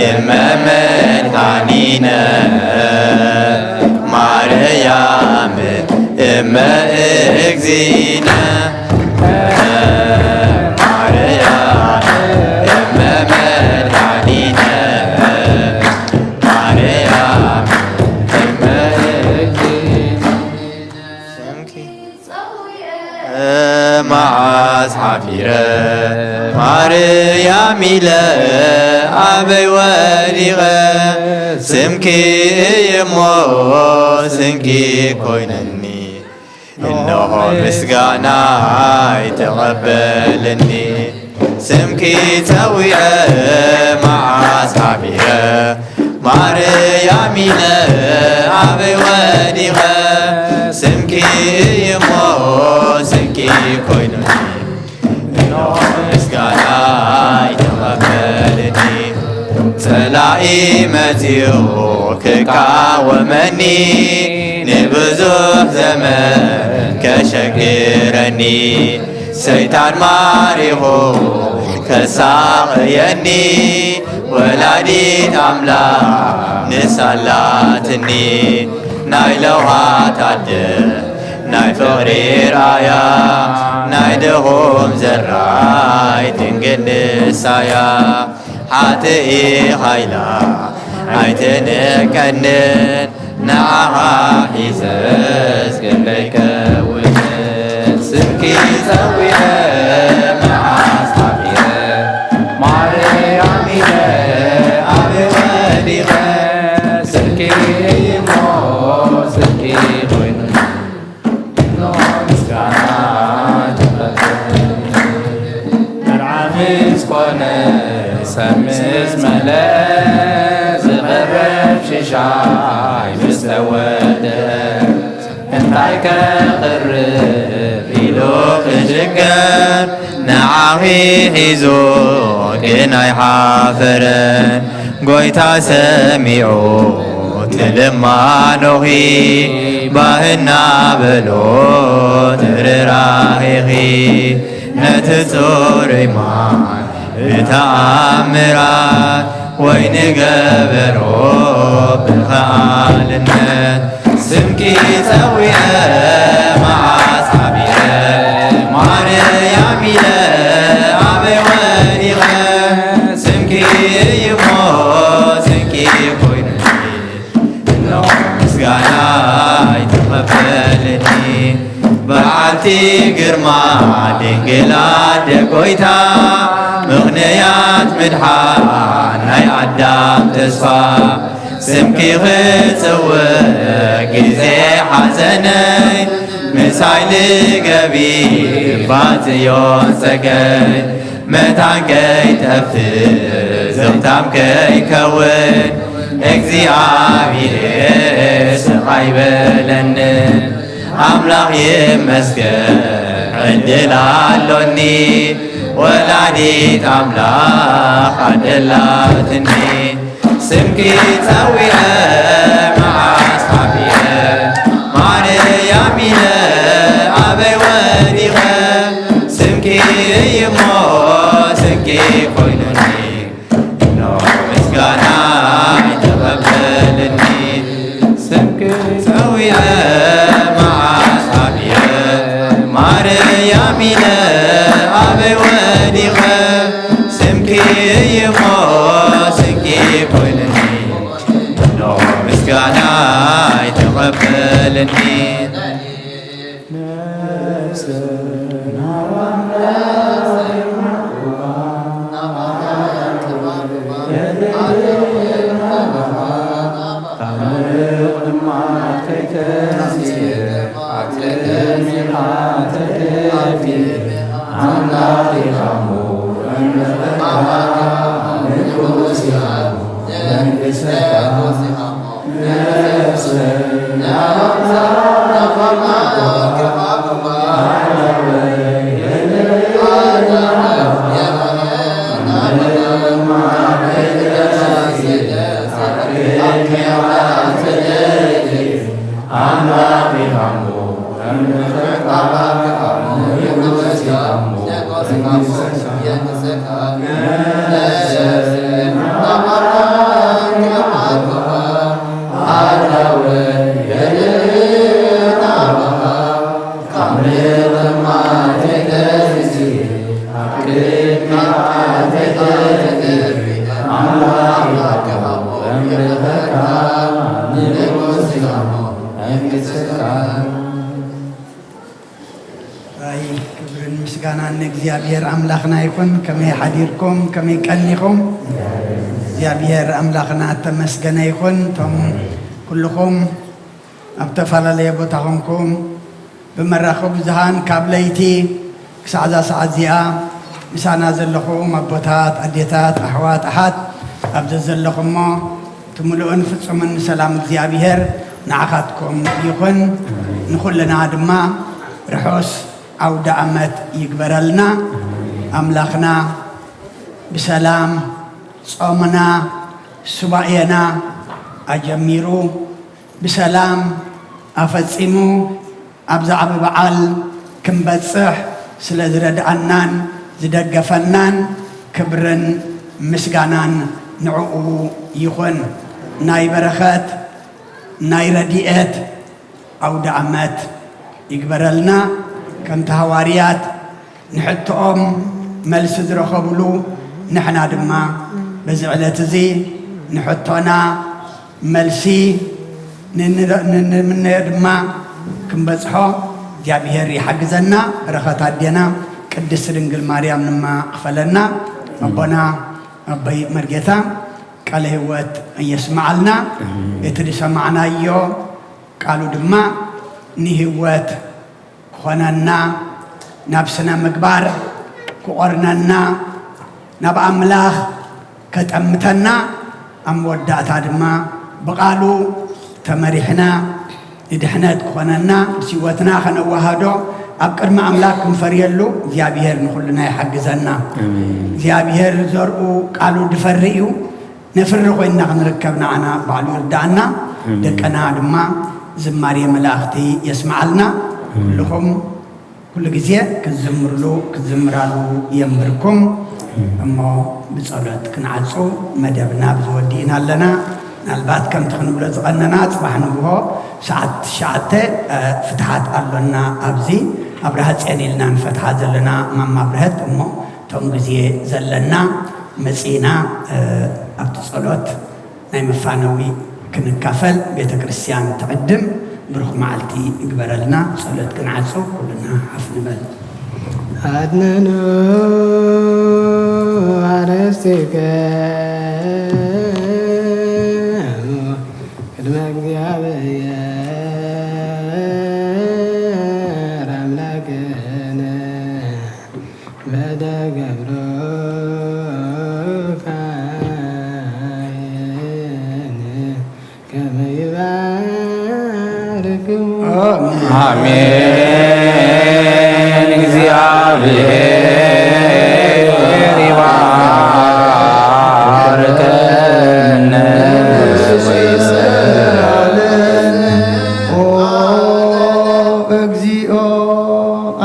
እመ መድኃኒነ፣ ማርያም እመ እግዚእነ፣ ማርያም እመ መድኃኒነ፣ ማርያም እመ እግዚእነ። መዓስ ሓፊረ ማርያም ኢለ ኣበይ ወዲቐ፣ ስምኪ እዩሞ ስንቂ ኮይነኒ፣ እነሆ ምስጋናይ ተቐበልኒ። ስምኪ ጸዊዐ መዓስ ሓፊረ ማርያም ኢለ ኣበይ ወዲቐ፣ ስምኪ እዩሞ ስንቂ ኮይኑኒ፣ እነሆ ምስጋናይ ተቐበልኒ። ጸላኢ መጺኡ ክቃወመኒ፣ ንብዙሕ ዘመን ከሸግረኒ፣ ሰይጣን ማሪኹ ከሳቕየኒ፣ ወላዲት ኣምላኽ ንሳ ኣላትኒ። ናይ ለውሃት ኣደ፣ ናይ ፍቕሪ ራያ፣ ናይ ድኹም ዘራይ ድንግል ንሳያ። ሓጥኢ ኃይላ ኣይትንቀንን፣ ንዓኻ ሒዘስ ክንደይ ከውንን። ስምኪ ጸዊዐ መዓስ ሓፊረ፣ ማርያም ኢለ ኣበይ ወዲቐ። ስምኪ እዩሞ ስንቂ ኮይኑኒ፣ ምስጋና ተቐበል። መርዓ ምስ ኮነ፣ ሰብ ምስ መለ፣ ዝቐረብ ሽሻይ ምስ ተወድአ፣ እንታይ ከቕርብ ኢሉ ክሽገር፣ ንዓኺ ሒዙ ግን ኣይሓፈረን። ጐይታ ሰሚዑ ትልማኖኺ፣ ባህ እናበሎ ትርራሄኺ፣ ነቲ ጽሩይ ማይ ብተኣምራት፣ ወይኒ ገበሮ ብኸኣልነት። ስምኪ ጸዊዐ መዓስ ሓፊረ፣ ማርያም ኢለ ኣበይ ወዲቐ። ስምኪ እዩሞ ስንቂ ኮይኑኒ፣ እነሆ ምስጋናይ ተቐበልኒ። በዓልቲ ግርማ ድንግል ኣደ ጐይታ፣ ምኽንያት ምድሓን ናይ ኣዳም ተስፋ። ስምኪ ክጽውዕ ግዜ ሓዘነይ፣ ምሳይ ልገቢ ባጽዮን ጸገይ። መታን ከይጠፍእ ዘውታም ከይከውን፣ እግዚኣብሔር ስቕ ኣይበለንን። ኣምላኽ ይመስገን ዕድል ኣሎኒ፣ ወላዲት ኣምላኽ ኣደላትኒ። ስምኪ ጸዊዐ መዓስ ሓፊረ፣ ማርያም ኢለ ኣበይ ወዲቐ። ስምኪ እዩሞ ስንቂ ኮይኑኒ፣ እነሆ ምስጋናይ ተቐበልኒ። ስምኪ ጸዊዐ መዓስ ሓፊረ፣ ማርያም ኢለ ኣበይ ወዲቐ። ስምኪ እዩሞ ስንቂ ኮይኑኒ፣ እነሆ ምስጋናይ ተቐበልኒ። ኣይ፣ ክብርን ምስጋናን ንእግዚኣብሔር ኣምላኽና ይኹን። ከመይ ሓዲርኩም? ከመይ ቀኒኹም? እግዚኣብሔር ኣምላኽና እተመስገነ ይኹን። እቶም ኩልኹም ኣብ ዝተፈላለየ ቦታ ኾንኩም ብመራኸቢ ብዙሃን ካብ ለይቲ ክሳዕ እዛ ሰዓት እዚኣ ምሳና ዘለኹም ኣቦታት፣ ኣዴታት፣ ኣሕዋት፣ ኣሓት፣ ኣብ ዘዘለኹሞ እቲ ምሉእን ፍጹምን ሰላም እግዚኣብሔር ንዓኻትኩም ይኹን። ንኹልና ድማ ርሑስ ኣውደ ኣመት ይግበረልና። ኣምላኽና ብሰላም ጾምና ሱባኤና ኣጀሚሩ ብሰላም ኣፈጺሙ ኣብዛ ዓቢ በዓል ክንበጽሕ ስለ ዝረድኣናን ዝደገፈናን ክብርን ምስጋናን ንዕኡ ይኹን። ናይ በረኸት፣ ናይ ረድኤት ኣውደ ኣመት ይግበረልና። ከምቲ ሃዋርያት ንሕቶኦም መልሲ ዝረኸብሉ፣ ንሕና ድማ በዚ ዕለት እዚ ንሕቶና መልሲ ንንረ-፣ ንንምነዮ ድማ ክንበጽሖ እግዚኣብሔር ይሓግዘና። በረኸት ኣዴና ቅድስት ድንግል ማርያም ድማ ክፈለና። ኣቦና ኣቦይ መርጌታ ቃለ ህይወት የስምዓልና። እቲ ዝሰማዕናዮ ቃሉ ድማ ንህይወት ክኾነና፣ ናብ ስነ ምግባር ክቖርነና፣ ናብ ኣምላኽ ከጠምተና፣ ኣብ መወዳእታ ድማ ብቓሉ ተመሪሕና ንድሕነት ክኾነና፣ ምስ ህይወትና ከነዋህዶ፣ ኣብ ቅድሚ ኣምላኽ ክንፈርየሉ እግዚኣብሔር ንኹልና ይሓግዘና። ኣሜን። እግዚኣብሔር ዘርኡ ቃሉ ድፈሪ እዩ። ነፍሪ ኮይንና ክንርከብ ንዓና ባዕሉ ይርዳእና። ኣሜን። ደቀና ድማ ዝማሬ መላእኽቲ የስምዓልና። ኣሜን። ኩልኹም ኩሉ ግዜ ክትዝምርሉ ክትዝምራሉ የንብርኩም። ኣሜን። እሞ ብጸሎት ክንዓጹ መደብና ብዝወዲእና ኣለና። ምናልባት ከምቲ ክንብሎ ዝቐነና ጽባሕ ንግሆ ሰዓት ትሽዓተ፣ እ፣ ፍትሓት ኣሎና። ኣብዚ ኣብርሃ ጽዮን ኢልና ንፈትሓ ዘለና ማማ ኣብርሀት እሞ እቶም ግዜ ዘለና መጺና፣ እ፣ ኣብቲ ጸሎት ናይ መፋነዊ ክንካፈል ቤተ ክርስቲያን ትዕድም። ብሩኽ መዓልቲ ይግበረልና። ጸሎት ክንዓጹ ኩልና ሓፍ ንበል። ኣድነኑ ኣረስቲከ ቅድመ እግዚኣብሔር ኣምላክነ በደገብሮ ካይን ከመ ይባርክሙ። ኣሜን። እግዚኣብሔር ይባርከነ ወይስእለነ። ኦ እግዚኦ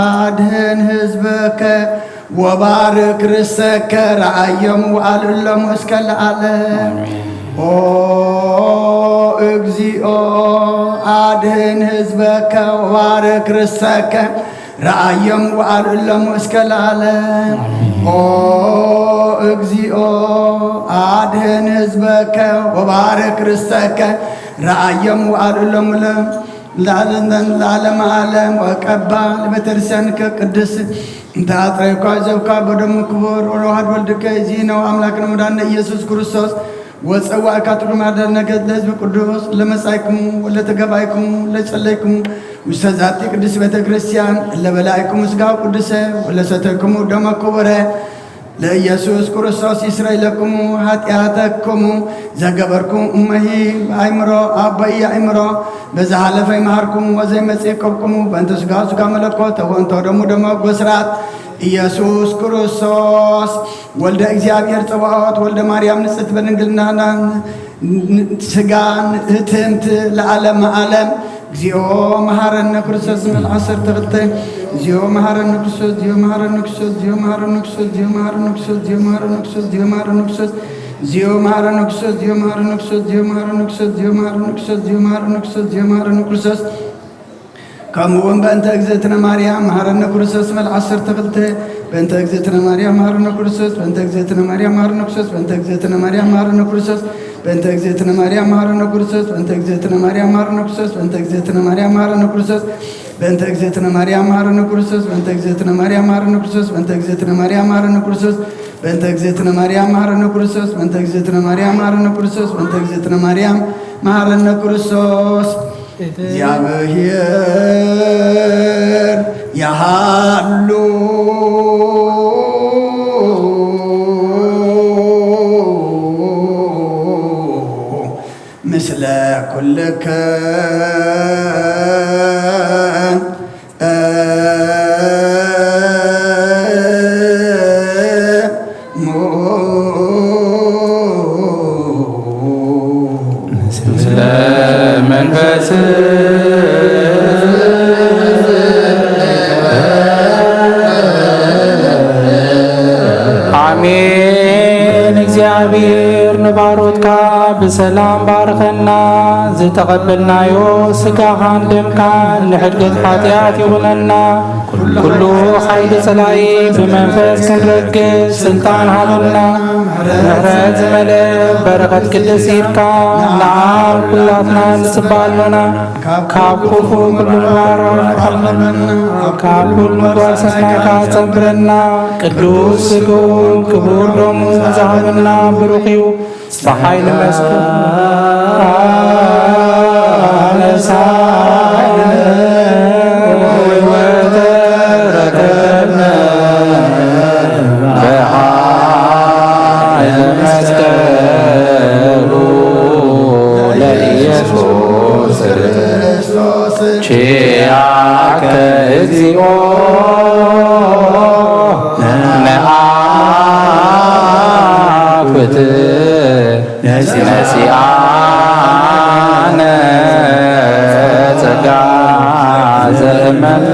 ኣድህን ህዝበከ ወባርክ ርሰከ ረኣዮም ወኣልዕሎሙ እስከ ለዓለም። ኣሜን። ኦ እግዚኦ ኣድህን ህዝበከ ወባርክ ርሰከ ረኣዮም ወኣልዕሎሙ እስከ ለዓለም። ኣሜን። ኦ እግዚኦ ኣድህን ህዝበከ ወባርክ ርሰከ ረኣዮም ወኣልዕሎሙ ለ-፣ ለዓለም ለዓለም ዓለም። ወቀባ ለቤተክርስቲያንከ ቅድስት እንተ ኣጽረይኳ ዘብካ በደሙ ክቡር ወለዋህድ ወልድከ ዚነው ኣምላክን መድኃኒነ ኢየሱስ ክርስቶስ ወጸዋእካ ትርጉም አዳነከ ለሕዝብ ቅዱስ ለመጻእክሙ ወለተገባእክሙ ለጸለይክሙ ውስተ ዛቲ ቅድስት ቤተ ክርስቲያን እለ በላዕክሙ ሥጋሁ ቅዱሰ ወለሰተይክሙ ደሞ ክቡረ ለኢየሱስ ክርስቶስ ይስረይ ለክሙ ኃጢኣተክሙ። ዘገበርኩም እመሂ ብኣይምሮ ኣቦይ ኣእምሮ። በዝሓለፈ ይምሃርኩም ወዘይመጽእ ይቀብቅሙ። በእንተ ስጋ ስጋ መለኮት፣ ተወንቶ ደሙ ደሞ ጎስራት። ኢየሱስ ክርስቶስ ወልደ እግዚኣብሔር ጸባኦት፣ ወልደ ማርያም ንጽሕት በድንግልናና፣ ስጋን ህትምት ለዓለመ ዓለም። እግዚኦ መሐረነ ክርስቶስ። መል ዓሰርተ ክልተ። እግዚኦ መሐረነ ክርስቶስ። ከምኡ እውን በእንተ እግዝእትነ ማርያም መሐረነ ክርስቶስ። መል ዓሰርተ ክልተ። በእንተ እግዝእትነ ማርያም መሐረነ ክርስቶስ። በእንተ እግዝእትነ ማርያም መሐረነ ክርስቶስ። በእንተ እግዝእትነ ማርያም መሐረነ ክርስቶስ። በእንተ እግዝእትነ ማርያም መሐረነ ክርስቶስ። በእንተ እግዝእትነ ማርያም መሐረነ ክርስቶስ። በእንተ እግዝእትነ ማርያም መሐረነ ክርስቶስ። በእንተ እግዝእትነ ማርያም መሐረነ ክርስቶስ። በእንተ እግዝእትነ ማርያም መሐረነ ክርስቶስ። በእንተ እግዝእትነ ማርያም መሐረነ ክርስቶስ። በእንተ እግዝእትነ ማርያም መሐረነ ክርስቶስ። በእንተ እግዝእትነ ማርያም መሐረነ ክርስቶስ። በእንተ እግዝእትነ ማርያም መሐረነ ክርስቶስ። እግዚኣብሔር ያሃሉ ምስለ ኩልከ። ምስለ መንፈስ። ኣሜን። እግዚኣብሔር ንባሮትካ ብሰላም ባርኸና። ዝተቐበልናዮ ስጋኻን ደምካን ንሕድገት ሓጢኣት ይኹነና። ኩሉ ሓይሊ ጸላኢ ብመንፈስ ክንረግጽ ስልጣን ሃበና። ምሕረት ዝመልአ በረኸት ቅድስ ኢድካ ንዓ ኩላትና ንጽበ ኣሎና። ካብ ክፉ ኩሉ ባሮት ሓልወና። ካብ ኩሉ ምግባር ሰናይካ ጸብረና። ቅዱስ ስግኡን ክቡር ደሙን ዝሃበና ብሩኽ እዩ። ብሓይሊ መስቀል ኣነሳነ ወተረከብነ ብሓይሊ መስቀሉ ለኢየሱስ ክርስቶስ ኪያከ እግዚኦ ነአኩት ነሲአነ ጸጋ ዘእመን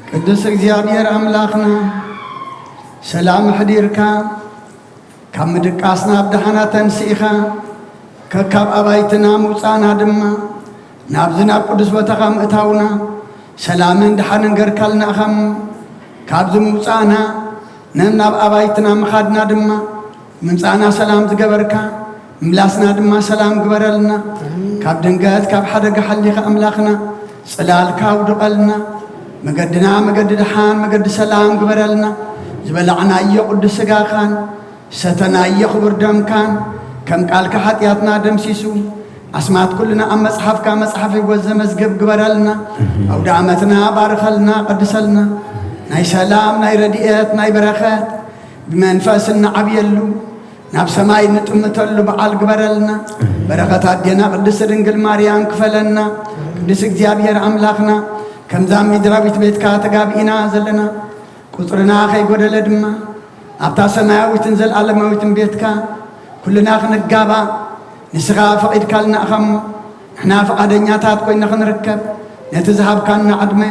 ቅዱስ እግዚኣብሔር ኣምላኽና፣ ሰላም ኣሕዲርካ፣ ካብ ምድቃስና ብደሓና ተንሲእኻ፣ ከካብ ኣባይትና ምውጻእና ድማ፣ ናብዚ ናብ ቅዱስ ቦታኻ ምእታውና፣ ሰላምን ደሓንን ገርካልና ኢኻ እሞ፣ ካብዚ ምውጻእና፣ ነናብ ኣባይትና ምኻድና ድማ፣ ምምጻእና ሰላም ዝገበርካ፣ ምምላስና ድማ ሰላም ግበረልና። ካብ ድንገት፣ ካብ ሓደጋ ሓሊኻ ኣምላኽና፣ ጽላልካ ኣውድቐልና። መገድና መገዲ ደሓን፣ መገዲ ሰላም ግበረልና። ዝበላዕናዮ ቅዱስ ስጋኻን፣ ዝሰተናዮ ክቡር ደምካን፣ ከም ቃልካ ሓጢኣትና ደምሲሱ፣ ኣስማት ኩልና ኣብ መጽሓፍካ መጽሓፍ ሕይወት ዘመዝግብ ግበረልና። ኣውደ ዓመትና ባርኸልና፣ ቀድሰልና። ናይ ሰላም፣ ናይ ረድኤት፣ ናይ በረኸት፣ ብመንፈስ እንዓብየሉ፣ ናብ ሰማይ እንጥምተሉ በዓል ግበረልና። በረኸት ኣዴና ቅድስት ድንግል ማርያም ክፈለና። ቅዱስ እግዚኣብሔር ኣምላኽና፣ ከምዛ ምድራዊት ቤትካ ተጋቢእና ዘለና፣ ቁጽርና ከይጎደለ ድማ፣ ኣብታ ሰማያዊትን ዘለኣለማዊትን ቤትካ ኩልና ክንጋባእ ንስኻ ፈቒድካልና ኢኻ እሞ፣ ንሕና ፍቓደኛታት ኮይና ክንርከብ፣ ነቲ ዝሃብካና ዕድመ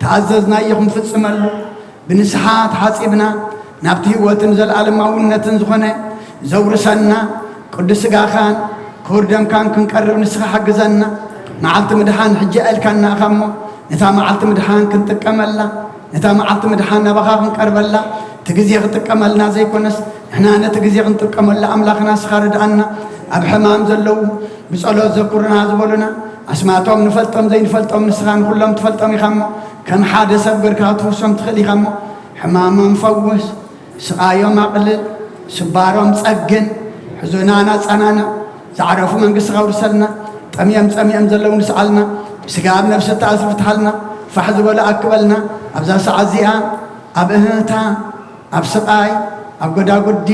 ተኣዘዝናዮ ክንፍጽመሉ፣ ብንስሓ ተሓጺብና ናብቲ ህይወትን ዘለኣለማውነትን ዝኾነ ዘውርሰና ቅዱስ ስጋኻን ክቡር ደምካን ክንቀርብ ንስኻ ሓግዘና። መዓልቲ ምድሓን ሕጂ ኣልካና ኢኻ እሞ፣ ነታ መዓልቲ ምድሓን ክንጥቀመላ፣ ነታ መዓልቲ ምድሓን ናባኻ ክንቀርበላ፣ እቲ ግዜ ክጥቀመልና ዘይኮነስ፣ ንሕና ነቲ ግዜ ክንጥቀመሉ ኣምላኽና ንስኻ ርድኣና። ኣብ ሕማም ዘለዉ ብጸሎት ዘኩርና ዝበሉና፣ ኣስማቶም ንፈልጦም ዘይንፈልጦም ንስኻ ንኹሎም ትፈልጦም ኢኻ እሞ፣ ከም ሓደ ሰብ ገርካ ክትፍውሶም ትኽእል ኢኻ እሞ፣ ሕማሞም ፈውስ፣ ስቓዮም ኣቕልል፣ ስባሮም ጸግን፣ ሕዙናን ኣጸናንዕ፣ ዝዓረፉ መንግስቲ ከውርሰልና፣ ጠምዮም ጸሚኦም ዘለዉ ንስዓልና፣ ብስጋ ኣብ ነፍሲ እተኣስሩ ፍትሓልና፣ ፋሕ ዝበሉ ኣክበልና፣ ኣብዛ ሰዓት እዚኣ ኣብ እህታ፣ ኣብ ስቓይ፣ ኣብ ጎዳጉዲ፣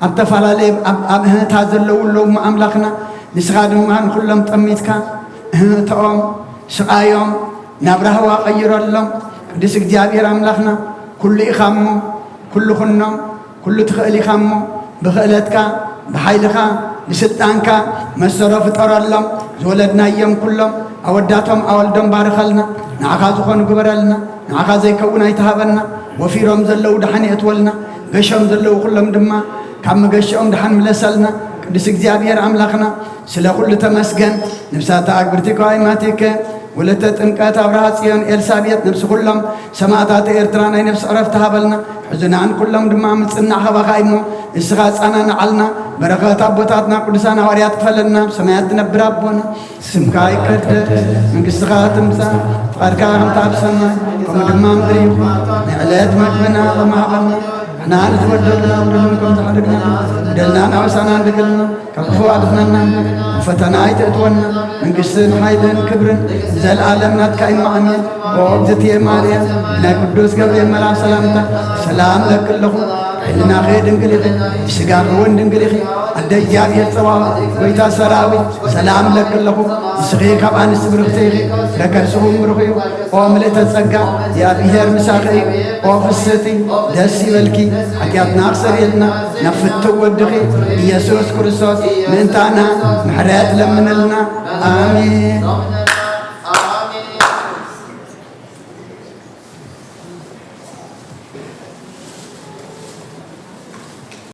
ኣብ ተፈላለየ ኣብ ኣብ እህታ ዘለዉ ኣለዉ እሞ ኣምላኽና፣ ንስኻ ድማ ንኹሎም ጠሚትካ እህትኦም፣ ስቓዮም ናብ ራህዋ ቀይረሎም። ቅዱስ እግዚኣብሔር ኣምላኽና፣ ኩሉ ኢኻ እሞ፣ ኩሉ ኩኖም፣ ኩሉ ትኽእል ኢኻ እሞ፣ ብኽእለትካ፣ ብሓይልኻ፣ ብስልጣንካ መሰሮ ፍጠረሎም። ዝወለድናዮም ኩሎም ኣወዳቶም ኣወልዶም ባርኸልና። ንዓኻ ዝኾኑ ግበረልና። ንዓኻ ዘይከውን ኣይትሃበና። ወፊሮም ዘለዉ ደሓን የእትወልና። ገሾም ዘለዉ ኩሎም ድማ ካብ መገሽኦም ደሓን ምለሰልና። ቅዱስ እግዚኣብሔር ኣምላኽና፣ ስለ ኩሉ ተመስገን። ንብሳታ ኣግብርቲ ከዋይ ማቲከ፣ ወለተ ጥምቀት ኣብርሃ ጽዮን ኤልሳቤጥ፣ ነብሲ ኩሎም ሰማዕታት ኤርትራ ናይ ነብሲ ዕረፍቲ ሃበልና። ሕዙናን ኩሎም ድማ ምጽናዕ ኻባኻ እሞ፣ ንስኻ ጻናንዓልና። በረኸት ኣቦታትና ቅዱሳን ሃዋርያት ክፈለልና። ኣብ ሰማያት ትነብር ኣቦና፣ ስምካ ይቀደስ፣ መንግስትኻ ትምጻእ፣ ፍቓድካ ከምቲ ኣብ ሰማይ ከምኡ ድማ ምድሪ ይኹን። ንዕለት መግብና ሎሚ ሃበና። ንሕና ንዝበደሉና በደሎም ከም ዝሓደግና፣ በደልና ንዓውሳና ንድግልና፣ ካብ ክፉ ኣድሕነና። ፈተና ኣይተእትወና። መንግስትን ሓይልን ክብርን ንዘለኣለም ናትካ እዩ። ኣሜን። ኦ እግዝእትየ ማርያም፣ ናይ ቅዱስ ገብርኤል መልኣክ ሰላምታ ሰላም ለኪ ኣለኹ። ሕልናኺ ድንግል ኢኺ፣ ስጋኺ እውን ድንግል ኢኺ። ኣደ እግዚኣብሔር ጸባኦት፣ ጎይታ ሰራዊት፣ ሰላም ለኪ ኣለኹ። ንስኺ ካብ ኣንስቲ ብርኽቲ ኢኺ፣ ፍረ ከርስኺ እውን ብሩኽ እዩ። ኦ ምልእተ ጸጋ፣ እግዚኣብሔር ምሳኺ እዩ። ኦ ፍስህቲ፣ ደስ ይበልኪ፣ ሓጢኣትና ክሰርየልና ናብ ፍትው ወድኺ ኢየሱስ ክርስቶስ ምእንታና ምሕረት ለምንልና። ኣሜን።